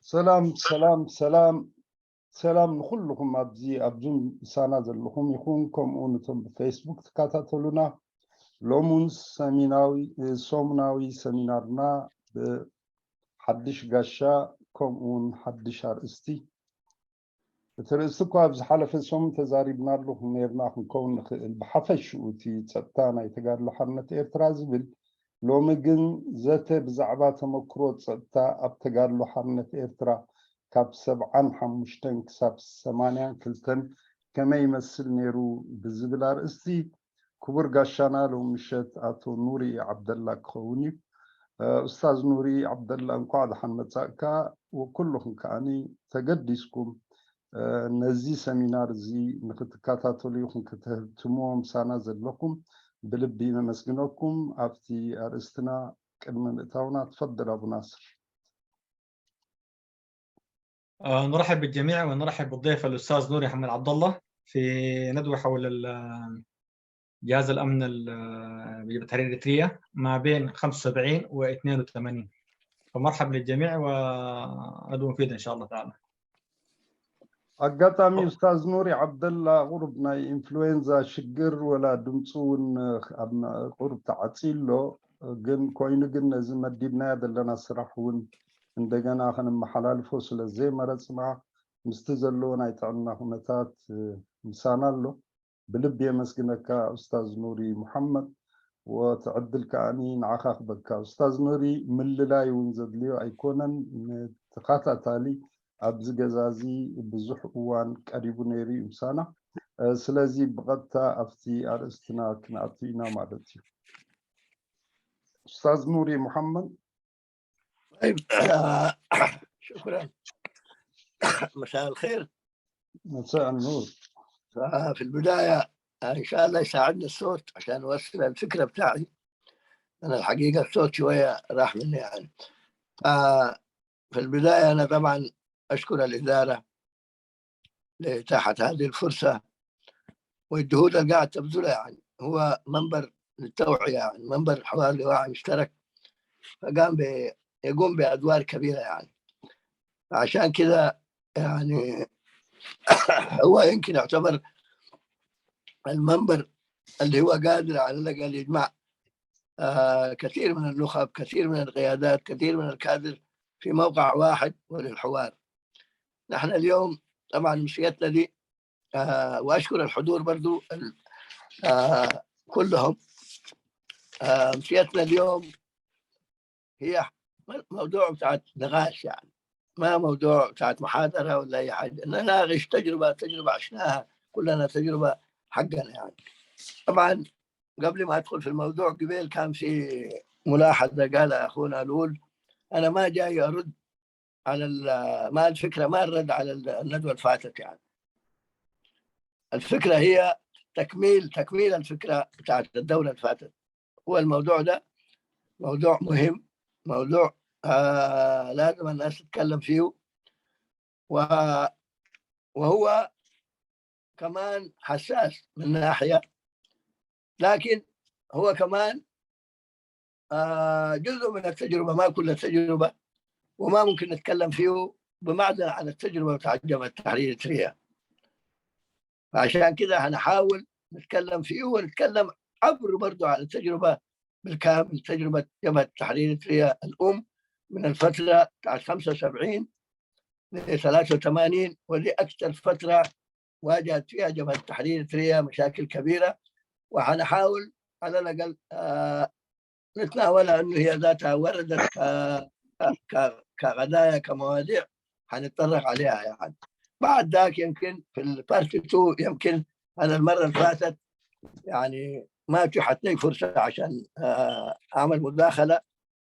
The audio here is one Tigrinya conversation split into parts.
ሰላም ሰላም ሰላም ሰላም ንኩልኹም ኣብዚ ኣብ ዙም ምሳና ዘለኹም ይኹን፣ ከምኡ ንቶም ብፌስቡክ ትከታተሉና። ሎሙን ሰሚናዊ ሰሙናዊ ሰሚናርና ብሓድሽ ጋሻ ከምኡ እውን ሓድሽ ኣርእስቲ። እቲ ርእስቲ እኳ ኣብ ዝሓለፈ ሰሙን ተዛሪብናሉ ነርና ክንከውን ንኽእል፣ ብሓፈሽኡ እቲ ጸጥታ ናይ ተጋድሎ ሓርነት ኤርትራ ዝብል። ሎሚ ግን ዘተ ብዛዕባ ተመክሮ ጸጥታ ኣብ ተጋድሎ ሓርነት ኤርትራ ካብ ሰብዓን ሓሙሽተን ክሳብ ሰማንያን ክልተን ከመይ ይመስል ነይሩ ብዝብል ኣርእስቲ ክቡር ጋሻና ሎም ምሸት ኣቶ ኑሪ ዓብደላ ክኸውን እዩ። ኡስታዝ ኑሪ ዓብደላ፣ እንኳዕ ደሓን መጻእካ። ወኩልኹም ከዓኒ ተገዲስኩም ነዚ ሰሚናር እዚ ንክትከታተሉ ይኹን ክትህትምዎ ምሳና ዘለኹም ብልቢ ነመስግነኩም። ኣብቲ ኣርእስትና ቅድሚ ምእታውና ትፈድል ኣቡ ናስር። نرحب بالجميع ونرحب بالضيف الأستاذ نوري محمد عبد الله في ندوة حول جهاز الأمن التحرير الإريترية ما بين خمسة وسبعين و اثنين وثمانين. فمرحب للجميع وندوة مفيدة إن شاء الله تعالى. ኣጋጣሚ ኡስታዝ ኑሪ ዓብደላ ቁሩብ ናይ ኢንፍሉዌንዛ ሽግር ወላ ድምፁ እውን ኣብ ቁሩብ ተዓፂ ኣሎ። ግን ኮይኑ ግን ነዚ መዲብናያ ዘለና ስራሕ እውን እንደገና ከነመሓላልፎ ስለ ዘይመረፅና ምስቲ ዘለዎ ናይ ጥዕና ኩነታት ምሳና ኣሎ። ብልቢ የመስግነካ ኡስታዝ ኑሪ ሙሓመድ። ወቲ ዕድል ከዓኒ ንዓኻ ክበካ። ኡስታዝ ኑሪ፣ ምልላይ እውን ዘድልዮ ኣይኮነን። ንተኸታታሊ ኣብዚ ገዛ እዚ ብዙሕ እዋን ቀሪቡ ነይሩ እዩ ምሳና። ስለዚ ብቐጥታ ኣብቲ ኣርእስትና ክንኣቱ ኢና ማለት እዩ። ኡስታዝ ኑሪ ሙሓመድ። طيب شكرا. مساء الخير. مساء النور. في البداية إن شاء الله يساعدنا الصوت عشان أوصل الفكرة بتاعي. أنا الحقيقة الصوت شوية راح مني يعني. في البداية أنا طبعا أشكر الإدارة لإتاحة هذه الفرصة والجهود اللي قاعد تبذلها، يعني هو منبر للتوعية، يعني منبر حوار لوعي مشترك، فقام يقوم بأدوار كبيرة يعني. عشان كذا يعني هو يمكن يعتبر المنبر اللي هو قادر على الأقل يجمع آه كثير من النخب، كثير من القيادات، كثير من الكادر في موقع واحد وللحوار. نحن اليوم طبعا مشيتنا دي آه واشكر الحضور برضو آه كلهم. آه مشيتنا اليوم هي موضوع بتاعت نقاش، يعني ما موضوع بتاعت محاضرة ولا أي حاجة. نناقش تجربة، تجربة عشناها كلنا، تجربة حقنا يعني. طبعا قبل ما أدخل في الموضوع، قبل كان في ملاحظة قال أخونا لول، أنا ما جاي أرد على ما الفكرة، ما الرد على الندوة اللي فاتت يعني. الفكرة هي تكميل، تكميل الفكرة بتاعت الدورة اللي فاتت. هو الموضوع ده موضوع مهم، موضوع آه لازم الناس تتكلم فيه، وهو كمان حساس من ناحية، لكن هو كمان آه جزء من التجربة، ما كل التجربة، وما ممكن نتكلم فيه بمعزل عن التجربة بتاع جبهة تحرير تريا. فعشان كده هنحاول نتكلم فيه ونتكلم عبر برضو على التجربة بالكامل، تجربة جبهة تحرير تريا الأم من الفترة بتاعت خمسة وسبعين ل ثلاثة وثمانين، ودي أكثر فترة واجهت فيها جبهة تحرير تريا مشاكل كبيرة، وحنحاول على الأقل آه نتناولها انه هي ذاتها وردت كقضايا، كمواضيع حنتطرق عليها يعني. بعد ذاك يمكن في ال part two يمكن انا المره اللي فاتت يعني ما اتيحت لي فرصه عشان اعمل مداخله،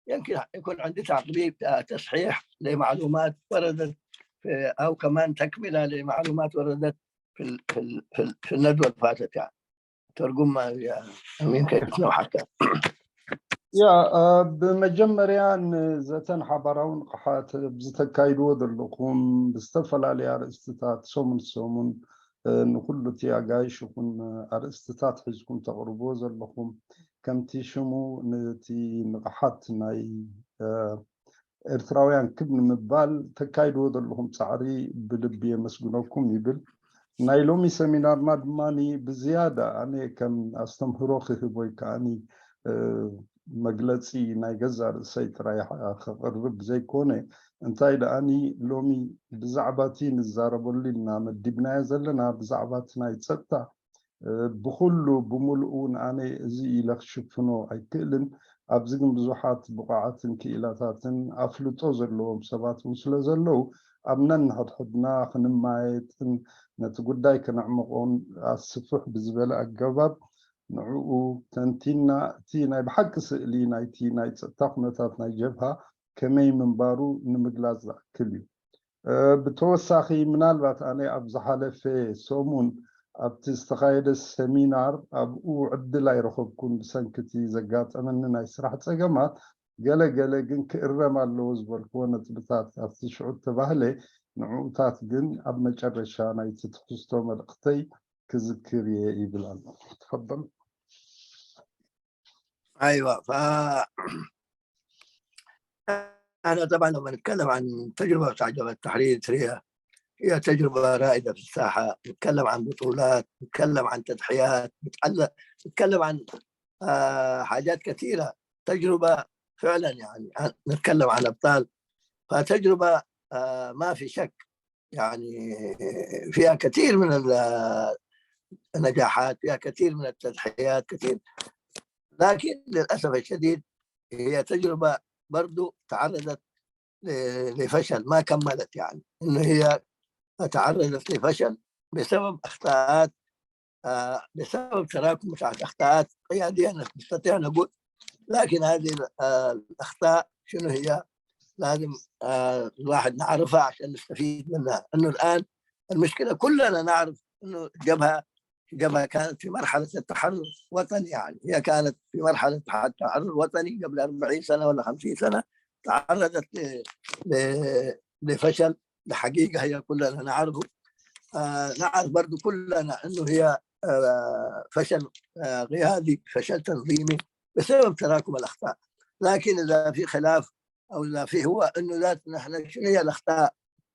يمكن يكون عندي تعقيب تصحيح لمعلومات وردت في، او كمان تكمله لمعلومات وردت في ال في ال في, ال في الندوه اللي فاتت يعني. ترجم يا امين كيف نوحك. ያ ብመጀመርያ ንዘተን ሓባራዊ ንቕሓት ብዝተካይድዎ ዘለኹም ብዝተፈላለየ ኣርእስትታት ሰሙን ሰሙን ንኩሉ እቲ ኣጋይሽ ይኹን ኣርእስትታት ሒዝኩም ተቕርብዎ ዘለኹም ከምቲ ሽሙ ነቲ ንቕሓት ናይ ኤርትራውያን ክብ ንምባል ተካይድዎ ዘለኹም ጻዕሪ ብልቢ የመስግነኩም ይብል። ናይ ሎሚ ሰሚናርና ድማ ብዝያዳ ኣነ ከም ኣስተምህሮ ክህብ ወይ ከዓኒ መግለጺ ናይ ገዛ ርእሰይ ጥራይ ክቕርብ ዘይኮነ፣ እንታይ ደኣኒ ሎሚ ብዛዕባ እቲ ንዛረበሉ ኢልና መዲብናዮ ዘለና ብዛዕባ እቲ ናይ ጸጥታ ብኩሉ ብምልኡ ንኣነ እዚ ኢለ ክሽፍኖ ኣይክእልን። ኣብዚ ግን ብዙሓት ብቑዓትን ክኢላታትን ኣፍልጦ ዘለዎም ሰባት እውን ስለ ዘለዉ ኣብ ነንሕድሕድና ክንማየጥን ነቲ ጉዳይ ክነዕምቖን ኣስፍሕ ብዝበለ ኣገባብ ንዕኡ ተንቲና እቲ ናይ ብሓቂ ስእሊ ናይቲ ናይ ጸጥታ ኩነታት ናይ ጀብሃ ከመይ ምንባሩ ንምግላጽ ዝኣክል እዩ። ብተወሳኺ ምናልባት ኣነ ኣብ ዝሓለፈ ሰሙን ኣብቲ ዝተኻየደ ሰሚናር ኣብኡ ዕድል ኣይረኸብኩን ብሰንኪ እቲ ዘጋጠመኒ ናይ ስራሕ ጸገማት፣ ገለ ገለ ግን ክእረም ኣለዎ ዝበልክዎ ነጥብታት ኣብቲ ሽዑ ተባህለ፣ ንዕኡታት ግን ኣብ መጨረሻ ናይቲ ትሕዝቶ መልእኽተይ ክዝክር እየ ይብል ኣሎ። ትፈضل። ايوه ف احنا طبعا لما نتكلم عن تجربه بتاع جبهه تحرير اريتريا، هي تجربه رائده في الساحه. نتكلم عن بطولات، نتكلم عن تضحيات، نتكلم عن آه حاجات كثيره. تجربه فعلا يعني نتكلم عن ابطال. فتجربه آه ما في شك يعني فيها كثير من النجاحات، فيها كثير من التضحيات، كثير. لكن للاسف الشديد هي تجربه برضو تعرضت لفشل، ما كملت، يعني انه هي تعرضت لفشل بسبب اخطاءات، آه، بسبب تراكم بتاعت اخطاءات قياديه نستطيع نقول. لكن هذه آه، الاخطاء شنو هي؟ لازم آه، الواحد نعرفها عشان نستفيد منها. انه الان المشكله كلنا نعرف انه الجبهه الجبهه كانت في مرحله التحرر الوطني، يعني هي كانت في مرحله التحرر الوطني قبل أربعين سنه ولا خمسين سنه، تعرضت لفشل. الحقيقه هي كلنا نعرفه. آه نعرف برضو كلنا انه هي آه فشل آه قيادي، فشل تنظيمي بسبب تراكم الاخطاء. لكن اذا في خلاف او اذا في هو انه ذات نحن شنو هي الاخطاء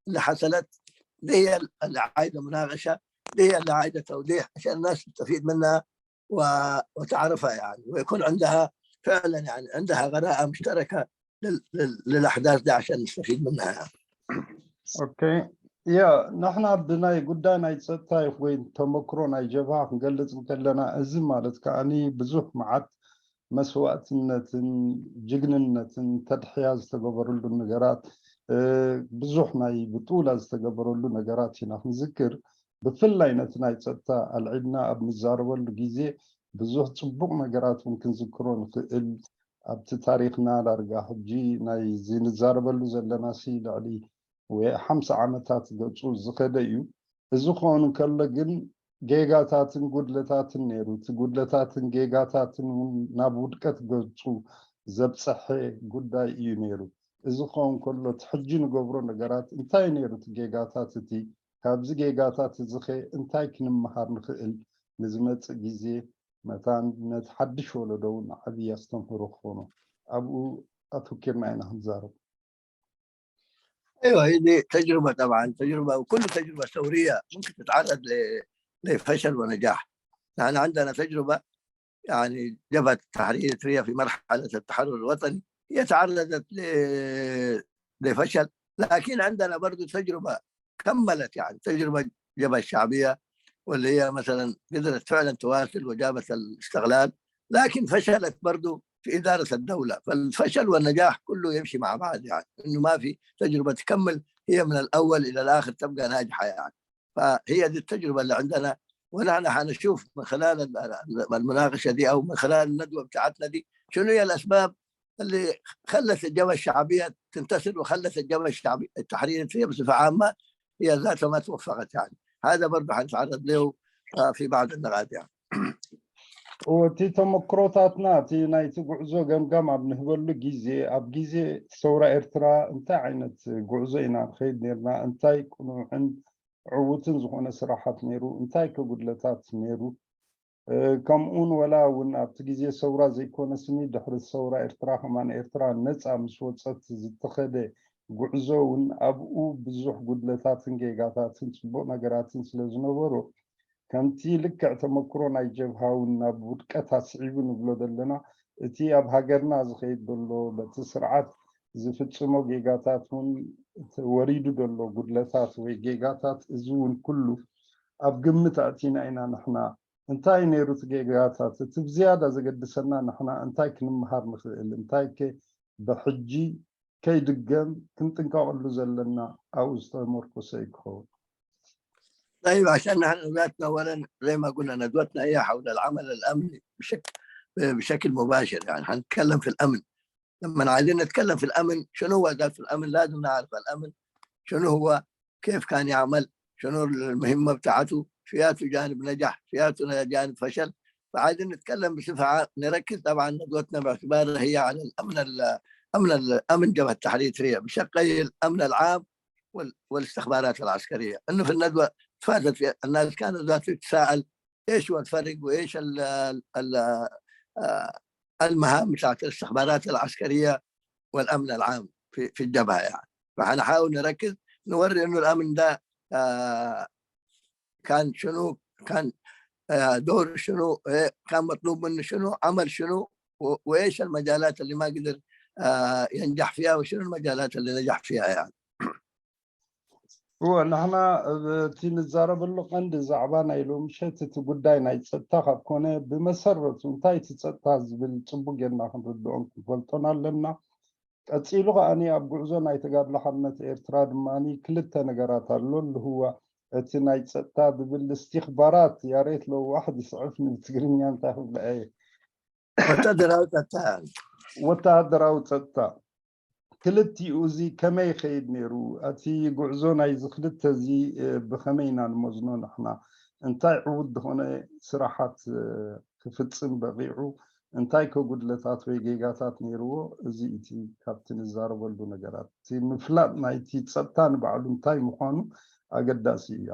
اللي حصلت، دي هي اللي عايزه مناقشه، دي هي اللي عايزه توضيح عشان الناس تستفيد منها وتعرفها يعني، ويكون عندها فعلا يعني عندها غراءه مشتركه للاحداث ده عشان نستفيد منها يعني. اوكي. ያ ንሕና ብናይ ጉዳይ ናይ ጸጥታ ወይ ተመክሮ ናይ ጀብሃ ክንገልጽ እንከለና፣ እዚ ማለት ከዓኒ ብዙሕ መዓት መስዋእትነትን ጅግንነትን ተድሕያ ዝተገበረሉ ነገራት፣ ብዙሕ ናይ ብጡላ ዝተገበረሉ ነገራት ኢና ክንዝክር። ብፍላይ ነቲ ናይ ጸጥታ ኣልዒልና ኣብ ንዛረበሉ ግዜ ብዙሕ ጽቡቕ ነገራት እውን ክንዝክሮ ንኽእል። ኣብቲ ታሪኽና ዳርጋ ሕጂ ናይ ዝንዛረበሉ ዘለና ሲ ልዕሊ ወይ ሓምሳ ዓመታት ገጹ ዝኸደ እዩ። እዚ ክኸውን እንከሎ ግን ጌጋታትን ጉድለታትን ነይሩ። እቲ ጉድለታትን ጌጋታትን እውን ናብ ውድቀት ገጹ ዘብፀሐ ጉዳይ እዩ ነይሩ። እዚ ክኸውን ከሎ እቲ ሕጂ ንገብሮ ነገራት እንታይ ነይሩ እቲ ጌጋታት እቲ? ካብዚ ጌጋታት እዚ ኸ እንታይ ክንመሃር ንኽእል ንዝመጽእ ግዜ መታን ነቲ ሓድሽ ወለዶ እውን ዓብዪ ኣስተምህሮ ክኾኖ ኣብኡ ኣተኪርና ኢና ክንዛረብ። ايوه هي دي تجربه طبعا تجربه وكل تجربه ثوريه ممكن تتعرض لفشل ونجاح. نحن عندنا تجربه يعني جبهه التحرير الاريتريه في مرحله التحرر الوطني هي تعرضت لفشل. لكن عندنا برضو تجربه كملت يعني تجربه الجبهه الشعبيه واللي هي مثلا قدرت فعلا تواصل وجابت الاستقلال. لكن فشلت برضو في اداره الدوله. فالفشل والنجاح كله يمشي مع بعض يعني انه ما في تجربه تكمل هي من الاول الى الاخر تبقى ناجحه يعني. فهي دي التجربه اللي عندنا. ونحن حنشوف من خلال المناقشه دي او من خلال الندوه بتاعتنا دي شنو هي الاسباب اللي خلت الجبهه الشعبيه تنتصر وخلت الجبهه الشعبيه التحرير فيها بصفه عامه هي ذاتها ما توفقت يعني. هذا برضه حنتعرض له في بعض النقاط يعني. እቲ ተመክሮታትና እቲ ናይቲ ጉዕዞ ገምጋም ኣብ ንህበሉ ግዜ ኣብ ግዜ ሰውራ ኤርትራ እንታይ ዓይነት ጉዕዞ ኢና ንኸይድ ነርና እንታይ ቅኑዕን ዕዉትን ዝኾነ ስራሓት ነይሩ እንታይ ከጉድለታት ነይሩ ከምኡውን ወላ እውን ኣብቲ ግዜ ሰውራ ዘይኮነስኒ ድሕሪ ሰውራ ኤርትራ ከማን ኤርትራ ነፃ ምስ ወፀት ዝተኸደ ጉዕዞ እውን ኣብኡ ብዙሕ ጉድለታትን ጌጋታትን ፅቡቕ ነገራትን ስለ ዝነበሮ ከምቲ ልክዕ ተመክሮ ናይ ጀብሃ እውን ናብ ውድቀት ኣስዒቡ ንብሎ ዘለና እቲ ኣብ ሃገርና ዝኸይድ ዘሎ በቲ ስርዓት ዝፍፅሞ ጌጋታት እውን ወሪዱ ዘሎ ጉድለታት ወይ ጌጋታት እዚ እውን ኩሉ ኣብ ግምት ኣእቲና ኢና ንሕና እንታይ ነይሩ እቲ ጌጋታት እቲ ብዝያዳ ዘገድሰና ንሕና እንታይ ክንምሃር ንኽእል እንታይ ከ ብሕጂ ከይድገም ክንጥንቀቐሉ ዘለና ኣብኡ ዝተመርኮሰ እዩ ክኸውን طيب عشان نحن ندوتنا اولا زي ما قلنا ندوتنا هي حول العمل الامني بشكل بشكل مباشر يعني حنتكلم في الامن لما عايزين نتكلم في الامن شنو هو ذات الامن لازم نعرف الامن شنو هو كيف كان يعمل شنو المهمة بتاعته فياته جانب نجح فياته جانب فشل فعايزين نتكلم بصفة عامة نركز طبعا ندوتنا باعتبارها هي على الامن الامن الامن جبهة التحرير السريع بشقي الامن العام والاستخبارات العسكريه انه في الندوه فاتت الناس كانت ذات تتساءل ايش هو الفرق وايش ال ال ال آه، المهام بتاعت الاستخبارات العسكريه والامن العام في في الجبهه يعني فحنحاول نركز نوري انه الامن ده آه، كان شنو كان آه، دور شنو إيه، كان مطلوب منه شنو عمل شنو وايش المجالات اللي ما قدر آه، ينجح فيها وشنو المجالات اللي نجح فيها يعني እወ ንሕና እቲ ንዛረበሉ ቀንዲ ዛዕባ ናይ ሎምሸት እቲ ጉዳይ ናይ ፀጥታ ካብ ኮነ ብመሰረቱ እንታይ እቲ ፀጥታ ዝብል ፅቡቅ ጌርና ክንርድኦን ክንፈልጦን ኣለና ቀፂሉ ከዓኒ ኣብ ጉዕዞ ናይ ተጋድሎ ሓርነት ኤርትራ ድማ ክልተ ነገራት ኣሎ ልህዋ እቲ ናይ ፀጥታ ዝብል እስትኽባራት ያሬት ለዋሕ ዝስዕፍ ንትግርኛ እንታይ ክብላ እየ ወታደራዊ ፀጥታ ወታደራዊ ፀጥታ ክልቲኡ እዚ ከመይ ይኸይድ ነይሩ እቲ ጉዕዞ ናይዚ ክልተ እዚ ብኸመይ ኢና ንመዝኖ ንሕና እንታይ ዕዉት ዝኾነ ስራሓት ክፍፅም በቂዑ እንታይ ከጉድለታት ወይ ጌጋታት ነይርዎ እዚ እቲ ካብቲ ንዛረበሉ ነገራት እቲ ምፍላጥ ናይቲ ፀጥታ ንባዕሉ እንታይ ምዃኑ ኣገዳሲ እዩ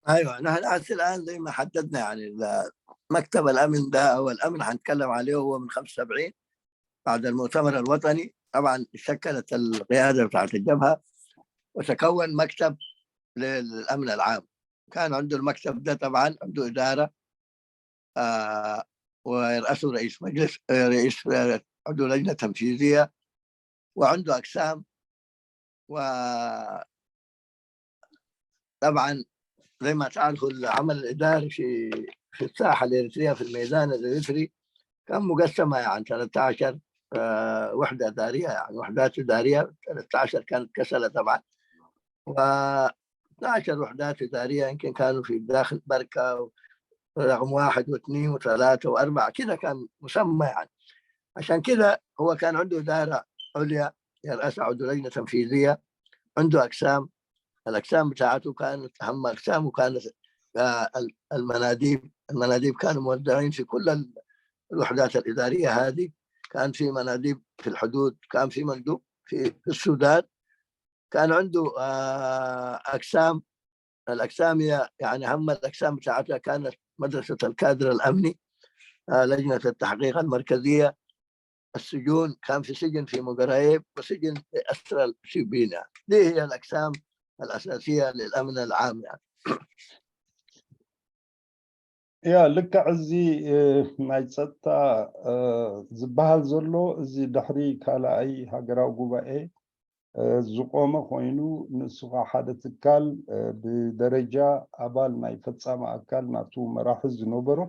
ايوه نحن هسه الان زي ما حددنا يعني مكتب الامن ده او الامن حنتكلم عليه هو من خمسة وسبعين بعد المؤتمر الوطني طبعا شكلت القياده بتاعت الجبهه وتكون مكتب للامن العام كان عنده المكتب ده طبعا عنده اداره آه ويرأسه رئيس مجلس آه رئيس آه عضو لجنه تنفيذيه وعنده اقسام و طبعا زي ما تعرفوا العمل الاداري في في الساحه الاريتريه في الميدان الاريتري كان مقسمه يعني ثلاثة عشر آه وحده اداريه يعني وحدات اداريه ثلاثة عشر كانت كسلة طبعا و 12 وحدات اداريه يمكن كانوا في داخل بركه رقم واحد واثنين وثلاثه واربعه كذا كان مسمى يعني عشان كذا هو كان عنده اداره عليا يرأسها عضو لجنه تنفيذيه عنده اقسام الاقسام بتاعته كانت اهم اقسام وكانت آه، المناديب المناديب كانوا موزعين في كل الوحدات الاداريه هذه كان في مناديب في الحدود كان في مندوب في السودان كان عنده آه، اقسام الاقسام هي يعني اهم الاقسام بتاعتها كانت مدرسه الكادر الامني آه، لجنه التحقيق المركزيه السجون كان في سجن في مقرايب وسجن في اسرى الشبينه دي هي الاقسام الاساسيه للامن العام يعني ያ ልክዕ እዚ ናይ ፀጥታ ዝበሃል ዘሎ እዚ ድሕሪ ካልኣይ ሃገራዊ ጉባኤ ዝቆመ ኮይኑ ንሱ ከዓ ሓደ ትካል ብደረጃ ኣባል ናይ ፈፃሚ ኣካል ናቱ መራሒ ዝነበሮ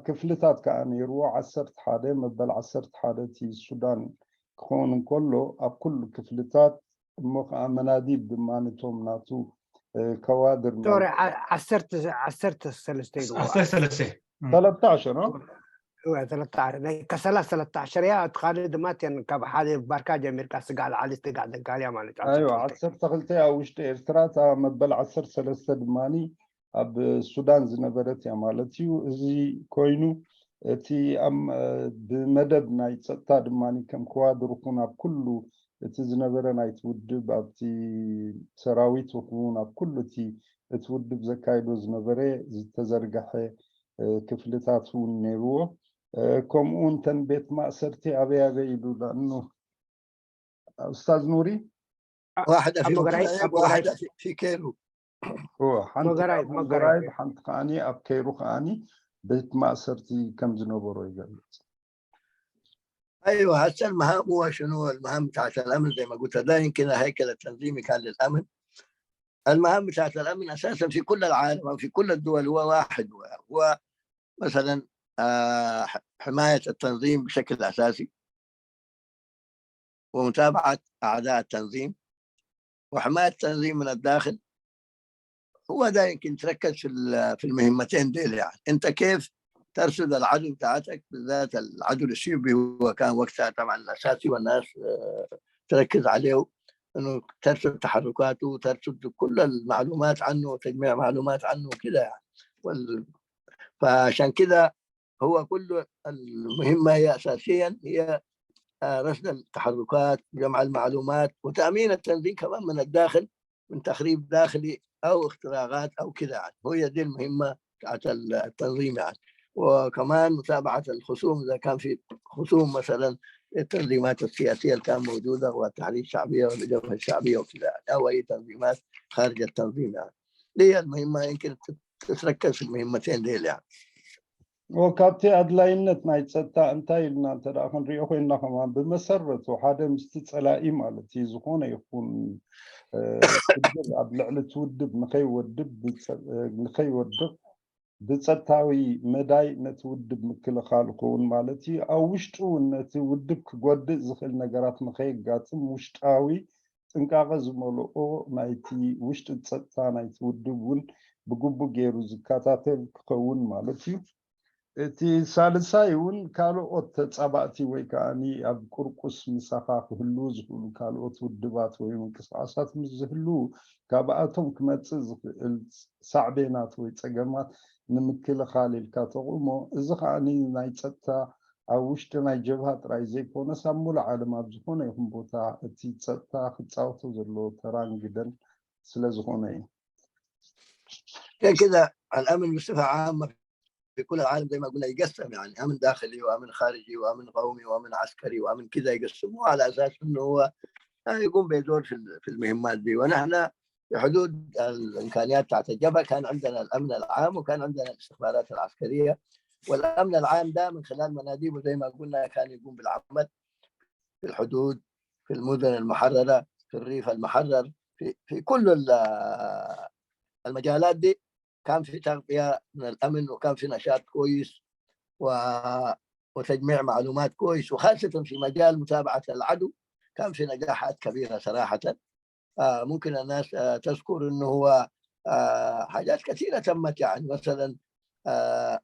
ክፍልታት ከዓ ነይርዎ ዓሰርተ ሓደ መበል ዓሰርተ ሓደ እቲ ሱዳን ክኸውን እንከሎ ኣብ ኩሉ ክፍልታት እሞ ከዓ መናዲብ ድማ ነቶም ናቱ ከዋድር ሶሪ ዓሰርተ ዓሰርተ ሰለስተ ይግብኦ ዓሰርተ ሰለስተ ሰለስተ ዓሸር ከሰላ ሰለስተ ዓሸር እያ እቲ ካልእ ድማ እተን ካብ ሓደ ባርካ ጀሚርካ ስጋዕ ዝዓሊ ስጋዕ ዘጋልያ ማለት እዩ ኣይዋ ዓሰርተ ክልተ ኣብ ውሽጢ ኤርትራ እታ መበል ዓሰርተ ሰለስተ ድማ ኣብ ሱዳን ዝነበረት እያ ማለት እዩ እዚ ኮይኑ እቲ ብመደብ ናይ ፀጥታ ድማ ከም ከዋድር ኩን ኣብ ኩሉ እቲ ዝነበረ ናይቲ ውድብ ኣብቲ ሰራዊት ይኹን ኣብ ኩሉ እቲ እቲ ውድብ ዘካይዶ ዝነበረ ዝተዘርገሐ ክፍልታት እውን ነይርዎ። ከምኡ እውን ተን ቤት ማእሰርቲ ኣበይ ኣበይ ኢሉ ዳእኑ ኡስታዝ ኑሪ واحدة في مقرايب واحدة في كيرو حنت مقرايب حنت خاني أب كيرو خاني بيت ما سرتي كم زنوبرو يقلت ايوه هسه المهام هو شنو المهام بتاعت الامن زي ما قلت ده يمكن هيكل التنظيمي كان للامن. المهام بتاعت الامن اساسا في كل العالم او في كل الدول هو واحد هو مثلا آه حمايه التنظيم بشكل اساسي ومتابعه اعداء التنظيم وحمايه التنظيم من الداخل. هو ده يمكن تركز في في المهمتين ديل يعني انت كيف ترصد العدو بتاعتك بالذات العدو الاثيوبي هو كان وقتها طبعا الاساسي والناس تركز عليه انه ترصد تحركاته وترصد كل المعلومات عنه وتجميع معلومات عنه وكده يعني وال... فعشان كده هو كل المهمه هي اساسيا هي رصد التحركات جمع المعلومات وتامين التنظيم كمان من الداخل من تخريب داخلي او اختراقات او كده يعني هي دي المهمه بتاعت التنظيم يعني وكمان متابعه الخصوم اذا كان في خصوم مثلا التنظيمات السياسيه اللي كان موجوده والتحرير الشعبيه والجبهه الشعبيه وكده يعني او اي تنظيمات خارج التنظيم يعني هي المهمه يمكن تتركز في المهمتين ديل يعني ወካብቲ ኣድላይነት ናይ ጸጥታ እንታይ ኢልና እንተ ደኣ ክንሪኦ ኮይንና ከማን ብመሰረቱ ሓደ ምስቲ ጸላኢ ማለት እዩ ዝኾነ ይኹን ሽግር ኣብ ልዕሊ እቲ ውድብ ንኸይወድብ ንኸይወድቕ ብጸጥታዊ መዳይ ነቲ ውድብ ምክልኻል ክኸውን ማለት እዩ ኣብ ውሽጡ እውን ነቲ ውድብ ክጎድእ ዝኽእል ነገራት ንኸየጋጥም ውሽጣዊ ጥንቃቐ ዝመልኦ ናይቲ ውሽጢ ጸጥታ ናይቲ ውድብ እውን ብግቡእ ገይሩ ዝከታተል ክኸውን ማለት እዩ። እቲ ሳልሳይ እውን ካልኦት ተጻባእቲ ወይ ከዓ ኣብ ቁርቁስ ምሳኻ ክህሉ ዝኽእሉ ካልኦት ውድባት ወይ ምንቅስቃሳት ምስ ዝህሉ ካብኣቶም ክመፅእ ዝኽእል ሳዕቤናት ወይ ፀገማት ንምክልኻል ኢልካ ተቑሞ። እዚ ከዓ ናይ ፀጥታ ኣብ ውሽጢ ናይ ጀብሃ ጥራይ ዘይኮነስ ኣብ ሙሉእ ዓለም ኣብ ዝኾነ ይኹን ቦታ እቲ ጸጥታ ክጻወቶ ዘለዎ ተራን ግደን ስለ ዝኾነ እዩ። كده الامن بصفه عامه في كل العالم زي ما قلنا يقسم يعني امن داخلي وامن خارجي وامن قومي وامن عسكري وامن كذا يقسموه على اساس انه هو يقوم بدور في في المهمات دي ونحن في حدود الامكانيات بتاعت الجبهه كان عندنا الامن العام وكان عندنا الاستخبارات العسكريه والامن العام ده من خلال مناديبه زي ما قلنا كان يقوم بالعمل في الحدود في المدن المحرره في الريف المحرر في في كل المجالات دي كان في تغطيه من الامن وكان في نشاط كويس و وتجميع معلومات كويس وخاصه في مجال متابعه العدو كان في نجاحات كبيره صراحه. آه ممكن الناس آه تذكر انه هو آه حاجات كثيره تمت يعني مثلا آه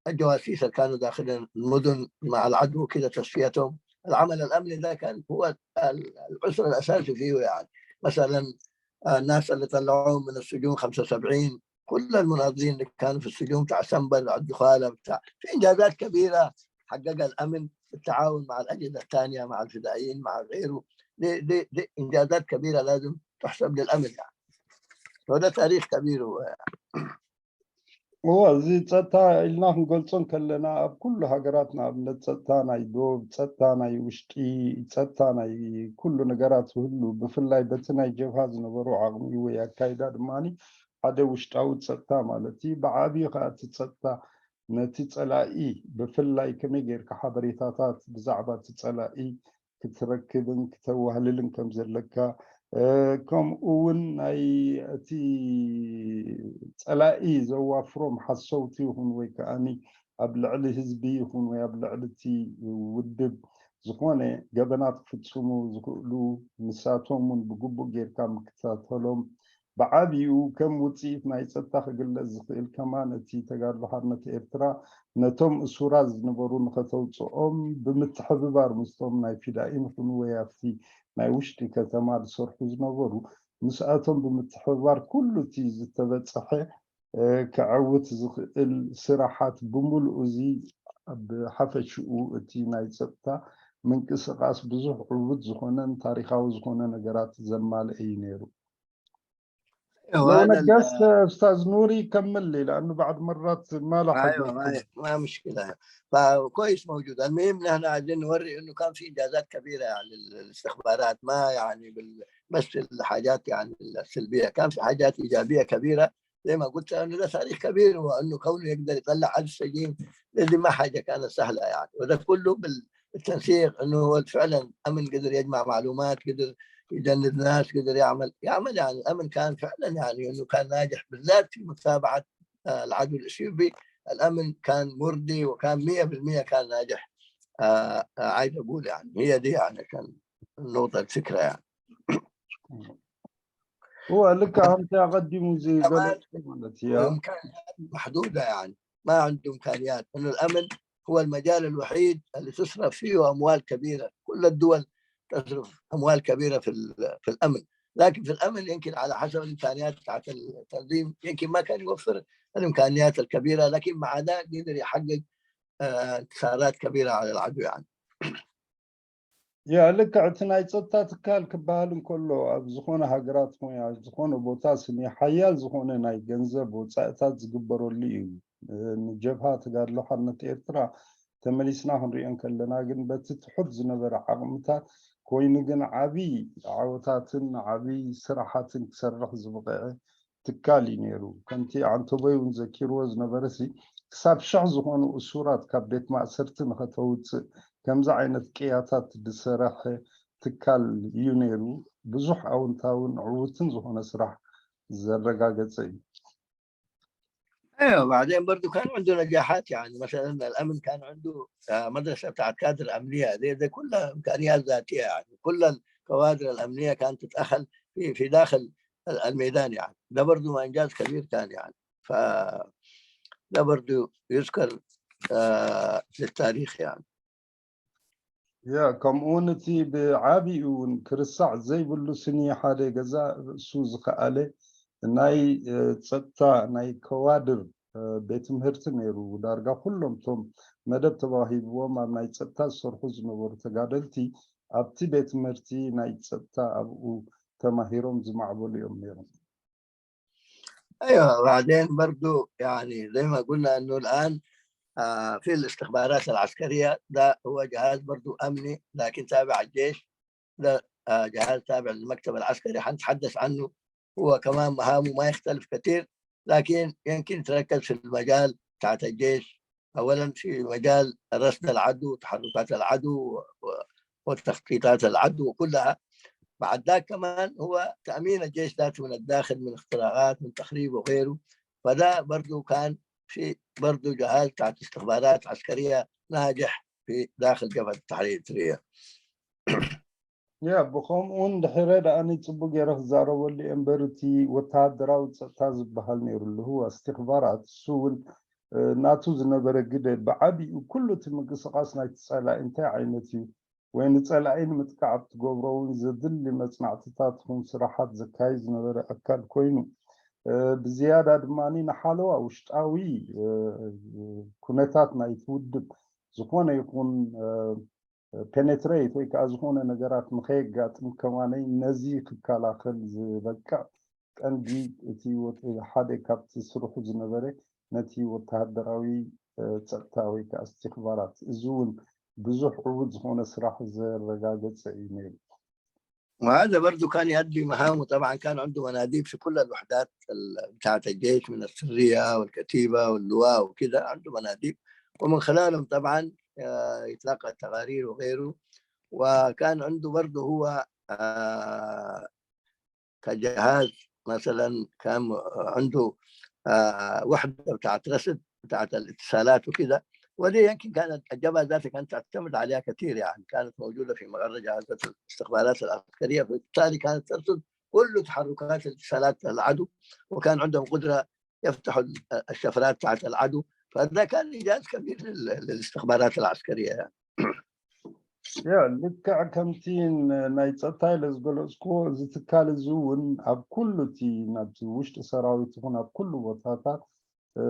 الجواسيس اللي كانوا داخل المدن مع العدو كده تصفيتهم. العمل الامني ده كان هو العنصر الاساسي فيه يعني مثلا الناس اللي طلعوهم من السجون خمسة وسبعين كل المناضلين اللي كانوا في السجون بتاع سنبل الجخاله بتاع في انجازات كبيره حققها الامن بالتعاون مع الاجهزه الثانيه مع الفدائيين مع غيره دي, دي, دي انجازات كبيره لازم تحسب للامن يعني. فده تاريخ كبير هو يعني. እዎ እዚ ጸጥታ ኢልና ክንገልጾ እንከለና ኣብ ኩሉ ሃገራት ንኣብነት ጸጥታ ናይ ዶብ ጸጥታ ናይ ውሽጢ ጸጥታ ናይ ኩሉ ነገራት ዝህሉ ብፍላይ በቲ ናይ ጀብሃ ዝነበሩ ዓቕሚ ወይ ኣካይዳ ድማ ሓደ ውሽጣዊ ጸጥታ ማለት እዩ። ብዓብዩ ከዓ እቲ ጸጥታ ነቲ ጸላኢ ብፍላይ ከመይ ጌርካ ሓበሬታታት ብዛዕባ እቲ ጸላኢ ክትረክብን ክተዋህልልን ከም ዘለካ ከምኡ እውን ናይ እቲ ጸላኢ ዘዋፍሮም ሓሰውቲ ይኹን ወይ ከዓኒ ኣብ ልዕሊ ህዝቢ ይኹን ወይ ኣብ ልዕሊ እቲ ውድብ ዝኾነ ገበናት ክፍፅሙ ዝኽእሉ ንሳቶም እውን ብግቡእ ጌርካ ምክታተሎም ብዓብይኡ ከም ውፅኢት ናይ ፀጥታ ክግለፅ ዝኽእል ከማን እቲ ተጋድሎ ሓርነት ኤርትራ ነቶም እሱራት ዝነበሩ ንኸተውፅኦም ብምትሕብባር ምስቶም ናይ ፊዳኢን ይኹኑ ወይ ኣብቲ ናይ ውሽጢ ከተማ ዝሰርሑ ዝነበሩ ምስኣቶም ብምትሕብባር ኩሉ እቲ ዝተበፀሐ ክዕውት ዝኽእል ስራሓት ብምሉኡ እዚ ብሓፈሽኡ እቲ ናይ ፀጥታ ምንቅስቃስ ብዙሕ ዕዉት ዝኾነን ታሪኻዊ ዝኾነ ነገራት ዘማልአ እዩ ነይሩ። لو نقصت أستاذ نوري، كمل لي، لأنه بعد مرات ما له حق. أيوة، ما، ما مشكلة. فكويس موجود. المهم، نحن عايزين نوري إنه كان في إنجازات كبيرة، يعني، للاستخبارات، ما يعني بال-، بس الحاجات، يعني، السلبية. كان في حاجات إيجابية كبيرة، زي ما قلت، إنه ده تاريخ كبير، وإنه كونه يقدر يطلع عدو سجين، دي ما حاجة كانت سهلة، يعني. وده كله بال-، بالتنسيق، إنه هو فعلًا أمن، قدر يجمع معلومات، قدر يجند ناس، قدر يعمل، يعمل، يعني. الأمن كان فعلًا، يعني، إنه كان ناجح، بالذات في متابعة، آه، العدو الإثيوبي. الأمن كان مرضي، وكان مية بالمية كان ناجح. آه، آه، عايز أقول، يعني، هي دي، يعني، كان النقطة، الفكرة، يعني. هو لك أنت أقدم زي كمان قلت ማለት እዩ። وإمكانيات محدودة، يعني، ما عنده إمكانيات، إنه الأمن هو المجال الوحيد اللي تصرف فيه أموال كبيرة. كل الدول تصرف أموال كبيرة في ال-، في الأمن، لكن في الأمن يمكن على حسب الإمكانيات بتاعت التنظيم، يمكن ما كان يوفر الإمكانيات الكبيرة، لكن مع ده قدر يحقق، آه، انتصارات كبيرة على العدو، يعني. ያ ልክዕ፣ እቲ ናይ ጸጥታ ትካል ክበሃል እንከሎ፣ ኣብ ዝኾነ ሃገራት ወይ ኣብ ዝኾነ ቦታ ስኒ ሓያል ዝኾነ ናይ ገንዘብ ወጻእታት ዝግበረሉ እዩ። እ፣ ንጀብሃ ተጋድሎ ሓርነት ኤርትራ ተመሊስና ክንሪኦ እንከለና ግን፣ በቲ ትሑት ዝነበረ ዓቕምታት ኮይኑ ግን፣ ዓቢ ዓወታትን ዓቢ ስራሓትን ክሰርሕ ዝበቕዐ ትካል እዩ ነይሩ። ከምቲ ዓንተቦይ እውን ዘኪርዎ ዝነበረ ሲ፣ ክሳብ ሽሕ ዝኾኑ እሱራት ካብ ቤት ማእሰርቲ ንኸተውፅእ ከምዚ ዓይነት ቅያታት ዝሰረሐ ትካል እዩ ነይሩ። ብዙሕ ኣውንታውን ዕውትን ዝኾነ ስራሕ ዘረጋገጸ እዩ። ايوه، بعدين برضو كان عنده نجاحات، يعني مثلا الامن كان عنده، آه، مدرسه بتاعت كادر امنيه، دي, دي كلها امكانيات ذاتيه، يعني كل الكوادر الامنيه كانت تتاهل في في داخل الميدان، يعني ده برضو انجاز كبير كان، يعني. ف ده برضو يذكر، آه، للتاريخ، يعني. ያ ከምኡ እውን እቲ ብዓቢኡ እውን ክርሳዕ ዘይብሉ ስኒ ሓደ ገዛ ርእሱ ዝኸኣለ ናይ፣ እ፣ ጸጥታ ናይ ከዋድር፣ እ፣ ቤት ትምህርቲ ነይሩ። ዳርጋ ኩሎም እቶም መደብ ተዋሂብዎም ኣብ ናይ ጸጥታ ዝሰርሑ ዝነበሩ ተጋደልቲ ኣብቲ ቤት ትምህርቲ ናይ ጸጥታ ኣብኡ ተማሂሮም ዝማዕበሉ እዮም ነይሮም። ايوه، بعدين برضو يعني زي ما قلنا انه الان، آه، في الاستخبارات العسكريه، ده هو جهاز برضو امني لكن تابع الجيش. ده، آه، جهاز تابع للمكتب العسكري، حنتحدث عنه. هو كمان مهامه ما يختلف كثير، لكن يمكن تركز في المجال بتاعت الجيش، اولا في مجال رصد العدو، تحركات العدو و-، وتخطيطات العدو كلها. بعد ذاك كمان هو تأمين الجيش ذاته من الداخل، من اختراقات، من تخريب وغيره. فده برضو كان في برضو جهاز بتاعت استخبارات عسكرية ناجح في داخل جبهة التحرير الإريترية. ያ ብኸምኡ እውን ድሕረ ደኣ ንጽቡቅ ገይረ ክዛረበሉ እየ እምበር፣ እቲ ወተሃደራዊ ጸጥታ ዝበሃል ነይሩ ኣለዉ ኣስትኽባራት፣ እሱ እውን፣ እ፣ ናቱ ዝነበረ ግደ ብዓቢኡ ኩሉ እቲ ምንቅስቃስ ናይቲ ጸላኢ እንታይ ዓይነት እዩ ወይ ንጸላኢ ንምጥቃዕ ኣብ ትገብሮ እውን ዘድሊ መጽናዕትታት ይኹን ስራሓት ዘካይድ ዝነበረ ኣካል ኮይኑ፣ እ፣ ብዝያዳ ድማ ንሓለዋ ውሽጣዊ፣ እ፣ ኩነታት ናይቲ ውድብ ዝኾነ ይኹን፣ እ፣ ፔኔትሬት ወይ ከዓ ዝኾነ ነገራት ንኸየጋጥም ከማነይ ነዚ ክከላኸል ዝበቅዕ ቀንዲ እቲ ወ-፣ ሓደ ካብቲ ስርሑ ዝነበረ ነቲ ወተሃደራዊ፣ እ፣ ጸጥታ ወይ ከዓ እስትኽባራት። እዚ እውን ብዙሕ ዕዉት ዝኾነ ስራሕ ዘረጋገጸ እዩ ነይሩ። وهذا برضو كان يؤدي مهامه. طبعا كان عنده مناديب في كل الوحدات ال-، بتاعة الجيش، من السرية والكتيبة واللواء وكده، عنده مناديب، ومن خلالهم طبعا، آه، يتلقى التقارير وغيره. وكان عنده برضه هو، آه، كجهاز مثلا كان عنده، آه، وحدة بتاعت رصد بتاعت الاتصالات وكده. ودي يمكن كانت الجبهة ذاتها كانت تعتمد عليها كثير، يعني كانت موجودة في مقر جهاز الاستخبارات العسكرية، فبالتالي كانت ترصد كل تحركات الاتصالات العدو، وكان عندهم قدرة يفتحوا ال-، الشفرات بتاعت العدو. فده كان إنجاز كبير لل-، للاستخبارات العسكرية، يعني. ያ ልክዕ ከምቲ ን-፣ ናይ ጸጥታ ኢለ ዝገለጽኩዎ፣ እዚ ትካል እዚ እውን ኣብ ኩሉ እቲ ናብቲ ውሽጢ ሰራዊት ይኹን ኣብ ኩሉ ቦታታት፣ እ፣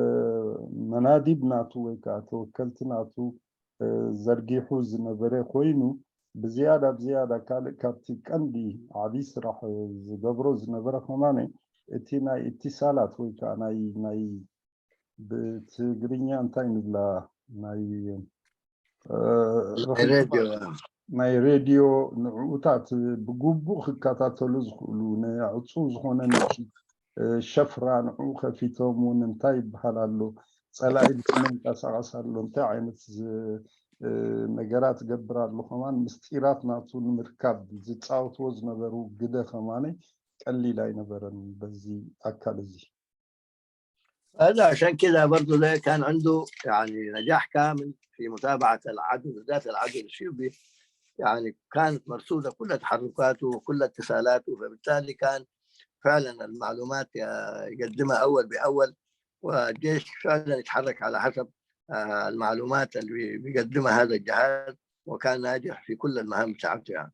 መናዲብ ናቱ ወይ ከዓ ተወከልቲ ናቱ፣ እ፣ ዘርጊሑ ዝነበረ ኮይኑ፣ ብዝያዳ ብዝያዳ ካልእ ካብቲ ቀንዲ ዓብዪ ስራሕ ዝገብሮ ዝነበረ ከማነ እቲ ናይ እትሳላት ወይ ከዓ ናይ ናይ ብትግርኛ እንታይ ንብላ ናይ እ፣ ሬድዮ ናይ ሬድዮ ንዕኡታት ብግቡእ ክከታተሉ ዝኽእሉ ንዕፁ ዝኾነ ነቲ ሸፍራ ንዕኡ ከፊቶም እውን እንታይ ይበሃል ኣሎ ፀላኢ ዝመንቀሳቐስ ኣሎ እንታይ ዓይነት ነገራት ገብር ኣሎ ከማን ምስጢራት ናቱ ንምርካብ ዝፃወትዎ ዝነበሩ ግደ ከማነ ቀሊል ኣይነበረን በዚ ኣካል እዚ هذا عشان كده برضه ده كان عنده يعني نجاح كامل في متابعة العدو بالذات العدو الإثيوبي يعني كانت مرصودة كل تحركاته وكل اتصالاته فبالتالي كان فعلا المعلومات يقدمها أول بأول والجيش فعلا يتحرك على حسب آه، المعلومات اللي بيقدمها هذا الجهاز وكان ناجح في كل المهام بتاعته يعني.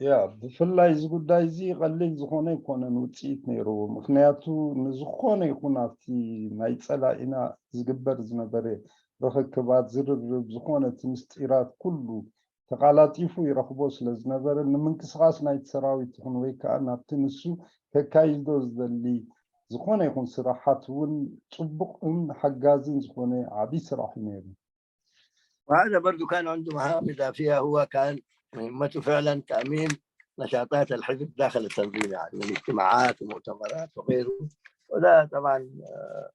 ያ ብፍላይ እዚ ጉዳይ እዚ ቀሊል ዝኾነ ኣይኮነን ውፅኢት ነይርዎ ምክንያቱ ንዝኾነ ይኹን ኣብቲ ናይ ፀላኢና ዝግበር ዝነበረ ርኽክባት ዝርርብ ዝኾነ እቲ ምስጢራት ኩሉ ተቓላጢፉ ይረኽቦ ስለ ዝነበረ ንምንቅስቓስ ናይቲ ሰራዊት ይኹን ወይ ከዓ ናብቲ ንሱ ከካይዶ ዝደሊ ዝኾነ ይኹን ስራሓት እውን ፅቡቕን ሓጋዝን ዝኾነ ዓብዪ ስራሕ እዩ ነይሩ وهذا برضو كان عنده مهام إضافية هو كان مهمته فعلا تأمين نشاطات الحزب داخل التنظيم يعني من اجتماعات ومؤتمرات وغيره وده طبعا آه،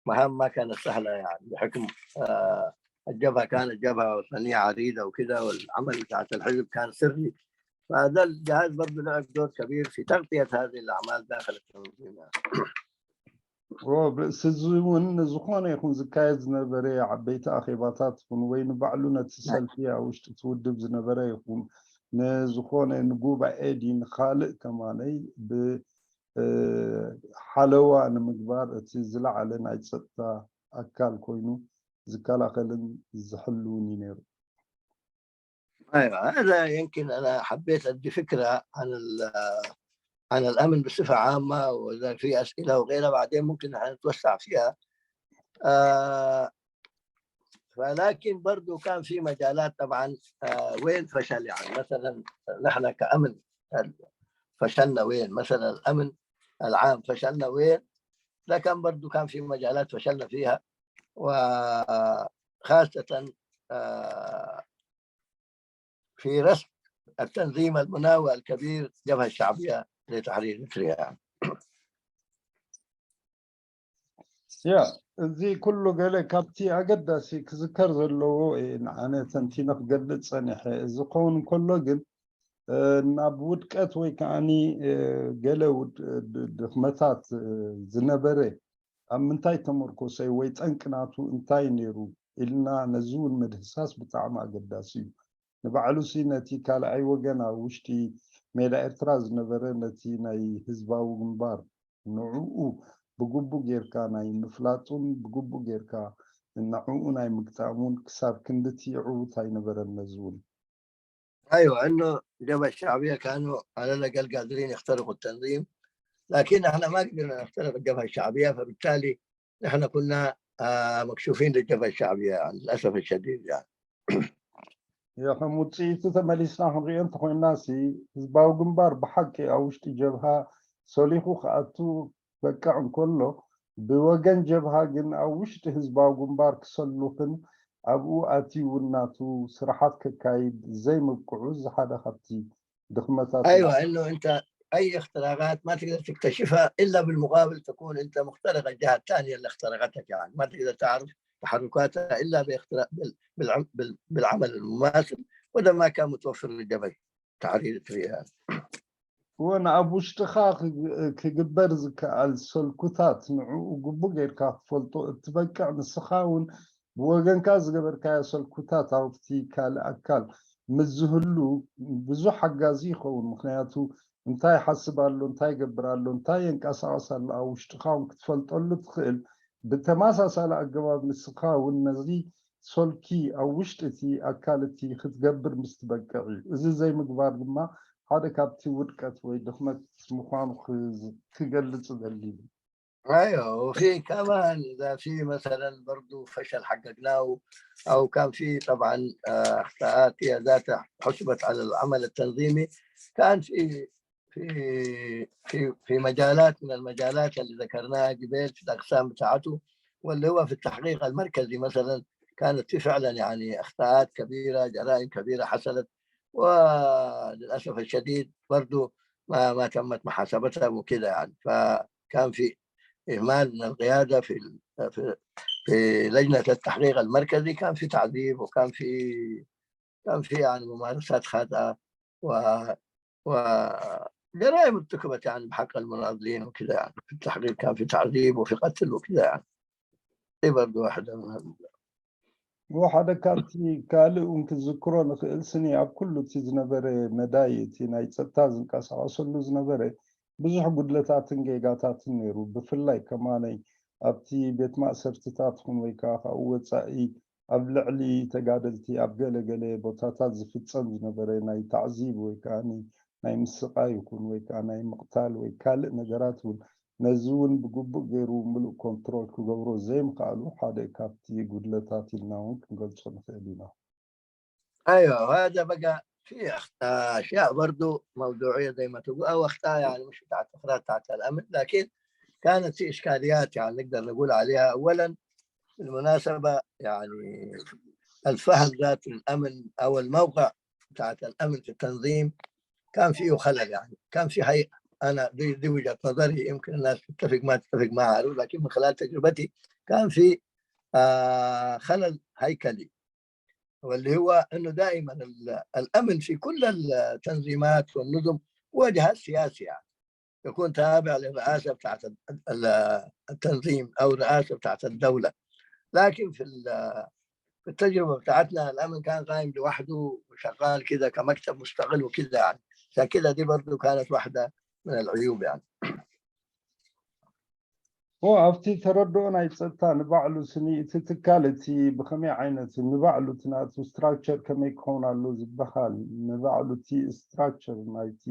مهام ما كانت سهلة يعني بحكم آه، الجبهة كانت جبهة وطنية عريضة وكده والعمل بتاعت الحزب كان سري فهذا الجهاز برضو لعب دور كبير في تغطية هذه الأعمال داخل التنظيم يعني. ሮብ ስዚ እውን ንዝኾነ ይኹን ዝካየድ ዝነበረ ዓበይቲ ኣኼባታት ይኹን ወይ ንባዕሉ ነቲ ሰልፊ ኣብ ውሽጢ እቲ ውድብ ዝነበረ ይኹን ንዝኾነ ንጉባኤ ድዩ ንኻልእ ከማነይ ብሓለዋ ንምግባር እቲ ዝለዓለ ናይ ፀጥታ ኣካል ኮይኑ ዝከላኸልን ዝሕልውን እዩ ነይሩ። ايوه هذا يمكن انا حبيت ادي فكره عن عن الامن بصفه عامه واذا في اسئله وغيرها بعدين ممكن نتوسع فيها آه ولكن برضو كان في مجالات طبعا آه وين فشل يعني مثلا نحن كامن فشلنا وين مثلا الامن العام فشلنا وين ده كان برضو كان في مجالات فشلنا فيها وخاصه آه في رسم التنظيم المناوئ الكبير الجبهة الشعبية لتحرير إريتريا. ያ እዚ ኩሉ ገለ ካብቲ ኣገዳሲ ክዝከር ዘለዎ ንዓነ ተንቲነ ክገልፅ ፀኒሐ እዚ ክኸውን እንከሎ ግን ናብ ውድቀት ወይ ከዓኒ ገለ ድኽመታት ዝነበረ ኣብ ምንታይ ተመርኮሰ ወይ ጠንቂ ናቱ እንታይ ነይሩ ኢልና ነዚ እውን ምድህሳስ ብጣዕሚ ኣገዳሲ እዩ። ንባዕሉሲ ነቲ ካልኣይ ወገን ኣብ ውሽጢ ሜዳ ኤርትራ ዝነበረ ነቲ ናይ ህዝባዊ ግንባር ንዕኡ ብግቡእ ጌርካ ናይ ምፍላጡን ብግቡእ ጌርካ ንዕኡ ናይ ምግጣሙን ክሳብ ክንድቲ ዕዉት ኣይነበረን ነዚ እውን። ايوه انه الجبهه الشعبيه كانوا على الاقل قادرين يخترقوا التنظيم لكن احنا ما قدرنا نخترق الجبهه الشعبيه فبالتالي نحن كنا آه مكشوفين للجبهه الشعبيه يعني للاسف الشديد يعني. ያ ከም ውፅኢቱ ተመሊስና ክንሪኦ እንተኮይና ሲ ህዝባዊ ግንባር ብሓቂ ኣብ ውሽጢ ጀብሃ ሰሊኹ ክኣቱ በቅዕ እንከሎ ብወገን ጀብሃ ግን ኣብ ውሽጢ ህዝባዊ ግንባር ክሰሉኽን ኣብኡ ኣትዩ እውን ናቱ ስራሓት ከካይድ ዘይምብቅዑ እዚ ሓደ ካብቲ ድኽመታት ايوه انه انت اي اختراقات ما تقدر تكتشفها الا بالمقابل تكون انت مخترق الجهه الثانيه اللي اخترقتك يعني ما تقدر تعرف تحركاتها الا باختراق بال... بالعم... بال... بالعمل المماثل وده ما كان متوفر للجبهه تحرير اريتريا. ወን ኣብ ውሽጥኻ ክግበር ዝከኣል ሰልኩታት ንዕኡ ግቡእ ጌርካ ክፈልጦ እትበቅዕ ንስኻ እውን ብወገንካ ዝገበርካዮ ሰልኩታት ኣብቲ ካልእ ኣካል ምስ ዝህሉ ብዙሕ ሓጋዚ ይኸውን። ምኽንያቱ እንታይ ይሓስብ ኣሎ፣ እንታይ ይገብር ኣሎ፣ እንታይ የንቀሳቐስ ኣሎ ኣብ ውሽጥኻ እውን ክትፈልጠሉ ትኽእል። ብተመሳሳሊ ኣገባብ ንስኻ እውን ነዚ ሶልኪ ኣብ ውሽጢ እቲ ኣካል እቲ ክትገብር ምስ ትበቅዕ እዩ። እዚ ዘይምግባር ድማ ሓደ ካብቲ ውድቀት ወይ ድኽመት ምዃኑ ክገልጽ እደሊ። ايوه وفي كمان اذا في مثلا برضو فشل حققناه او كان في طبعا اخطاءات هي ذاتها حسبت على العمل التنظيمي كان في في في في مجالات من المجالات اللي ذكرناها قبل في الأقسام بتاعته، واللي هو في التحقيق المركزي مثلًا كانت في فعلًا يعني أخطاءات كبيرة، جرائم كبيرة حصلت، وللأسف الشديد برضو ما ما تمت محاسبتها وكده يعني. فكان في إهمال من القيادة في ال- في في لجنة التحقيق المركزي، كان في تعذيب وكان في كان في يعني ممارسات خاطئة و وجرائم ارتكبت يعني بحق المناضلين وكذا يعني. في التحقيق كان في تعذيب وفي قتل وكذا يعني. دي برضو واحدة من ال- ወሓደ ካብቲ ካልእ እውን ክዝክሮ ንኽእል ስኒ ኣብ ኩሉ እቲ ዝነበረ መዳይ እቲ ናይ ፀጥታ ዝንቀሳቐሰሉ ዝነበረ ብዙሕ ጉድለታትን ጌጋታትን ነይሩ። ብፍላይ ከማነይ ኣብቲ ቤት ማእሰርትታት ኹን ወይ ከዓ ካብኡ ወፃኢ ኣብ ልዕሊ ተጋደልቲ ኣብ ገለ ገለ ቦታታት ዝፍፀም ዝነበረ ናይ ታዕዚብ ወይ ከዓ ናይ ምስቃይ ይኹን ወይ ከዓ ናይ ምቕታል ወይ ካልእ ነገራት እውን ነዚ እውን ብግቡእ ገይሩ ምሉእ ኮንትሮል ክገብሮ ዘይምኽኣሉ ሓደ ካብቲ ጉድለታት ኢልና እውን ክንገልፆ ንኽእል ኢና። ايوه، هذا بقى في أخ- آه، اشياء برضو موضوعيه زي ما تقول، او اخطاء يعني مش بتاعت افراد تحت الامن، لكن كانت في اشكاليات يعني نقدر نقول عليها. اولا، بالمناسبه يعني الفهم ذات الامن او الموقع بتاعت الامن في التنظيم كان فيه خلل، يعني كان في هي انا دي, دي وجهه نظري، يمكن الناس تتفق ما تتفق معها، لكن من خلال تجربتي كان في آه خلل هيكلي، واللي هو انه دائما ال- الامن في كل التنظيمات والنظم هو جهاز سياسي، يعني يكون تابع للرئاسه بتاعت ال- ال- التنظيم او الرئاسه بتاعت الدوله. لكن في ال- في التجربه بتاعتنا الامن كان قائم لوحده وشغال كده كمكتب مستقل وكده، يعني عشان كده دي برضو كانت واحده من العيوب يعني. ኦ ኣብቲ ተረድኦ ናይ ፀጥታ ንባዕሉ ስኒ እቲ ትካል እቲ ብኸመይ ዓይነት ንባዕሉ እቲ ናቱ ስትራክቸር ከመይ ክኸውን ኣሎ ዝበሃል ንባዕሉ እቲ ስትራክቸር ናይቲ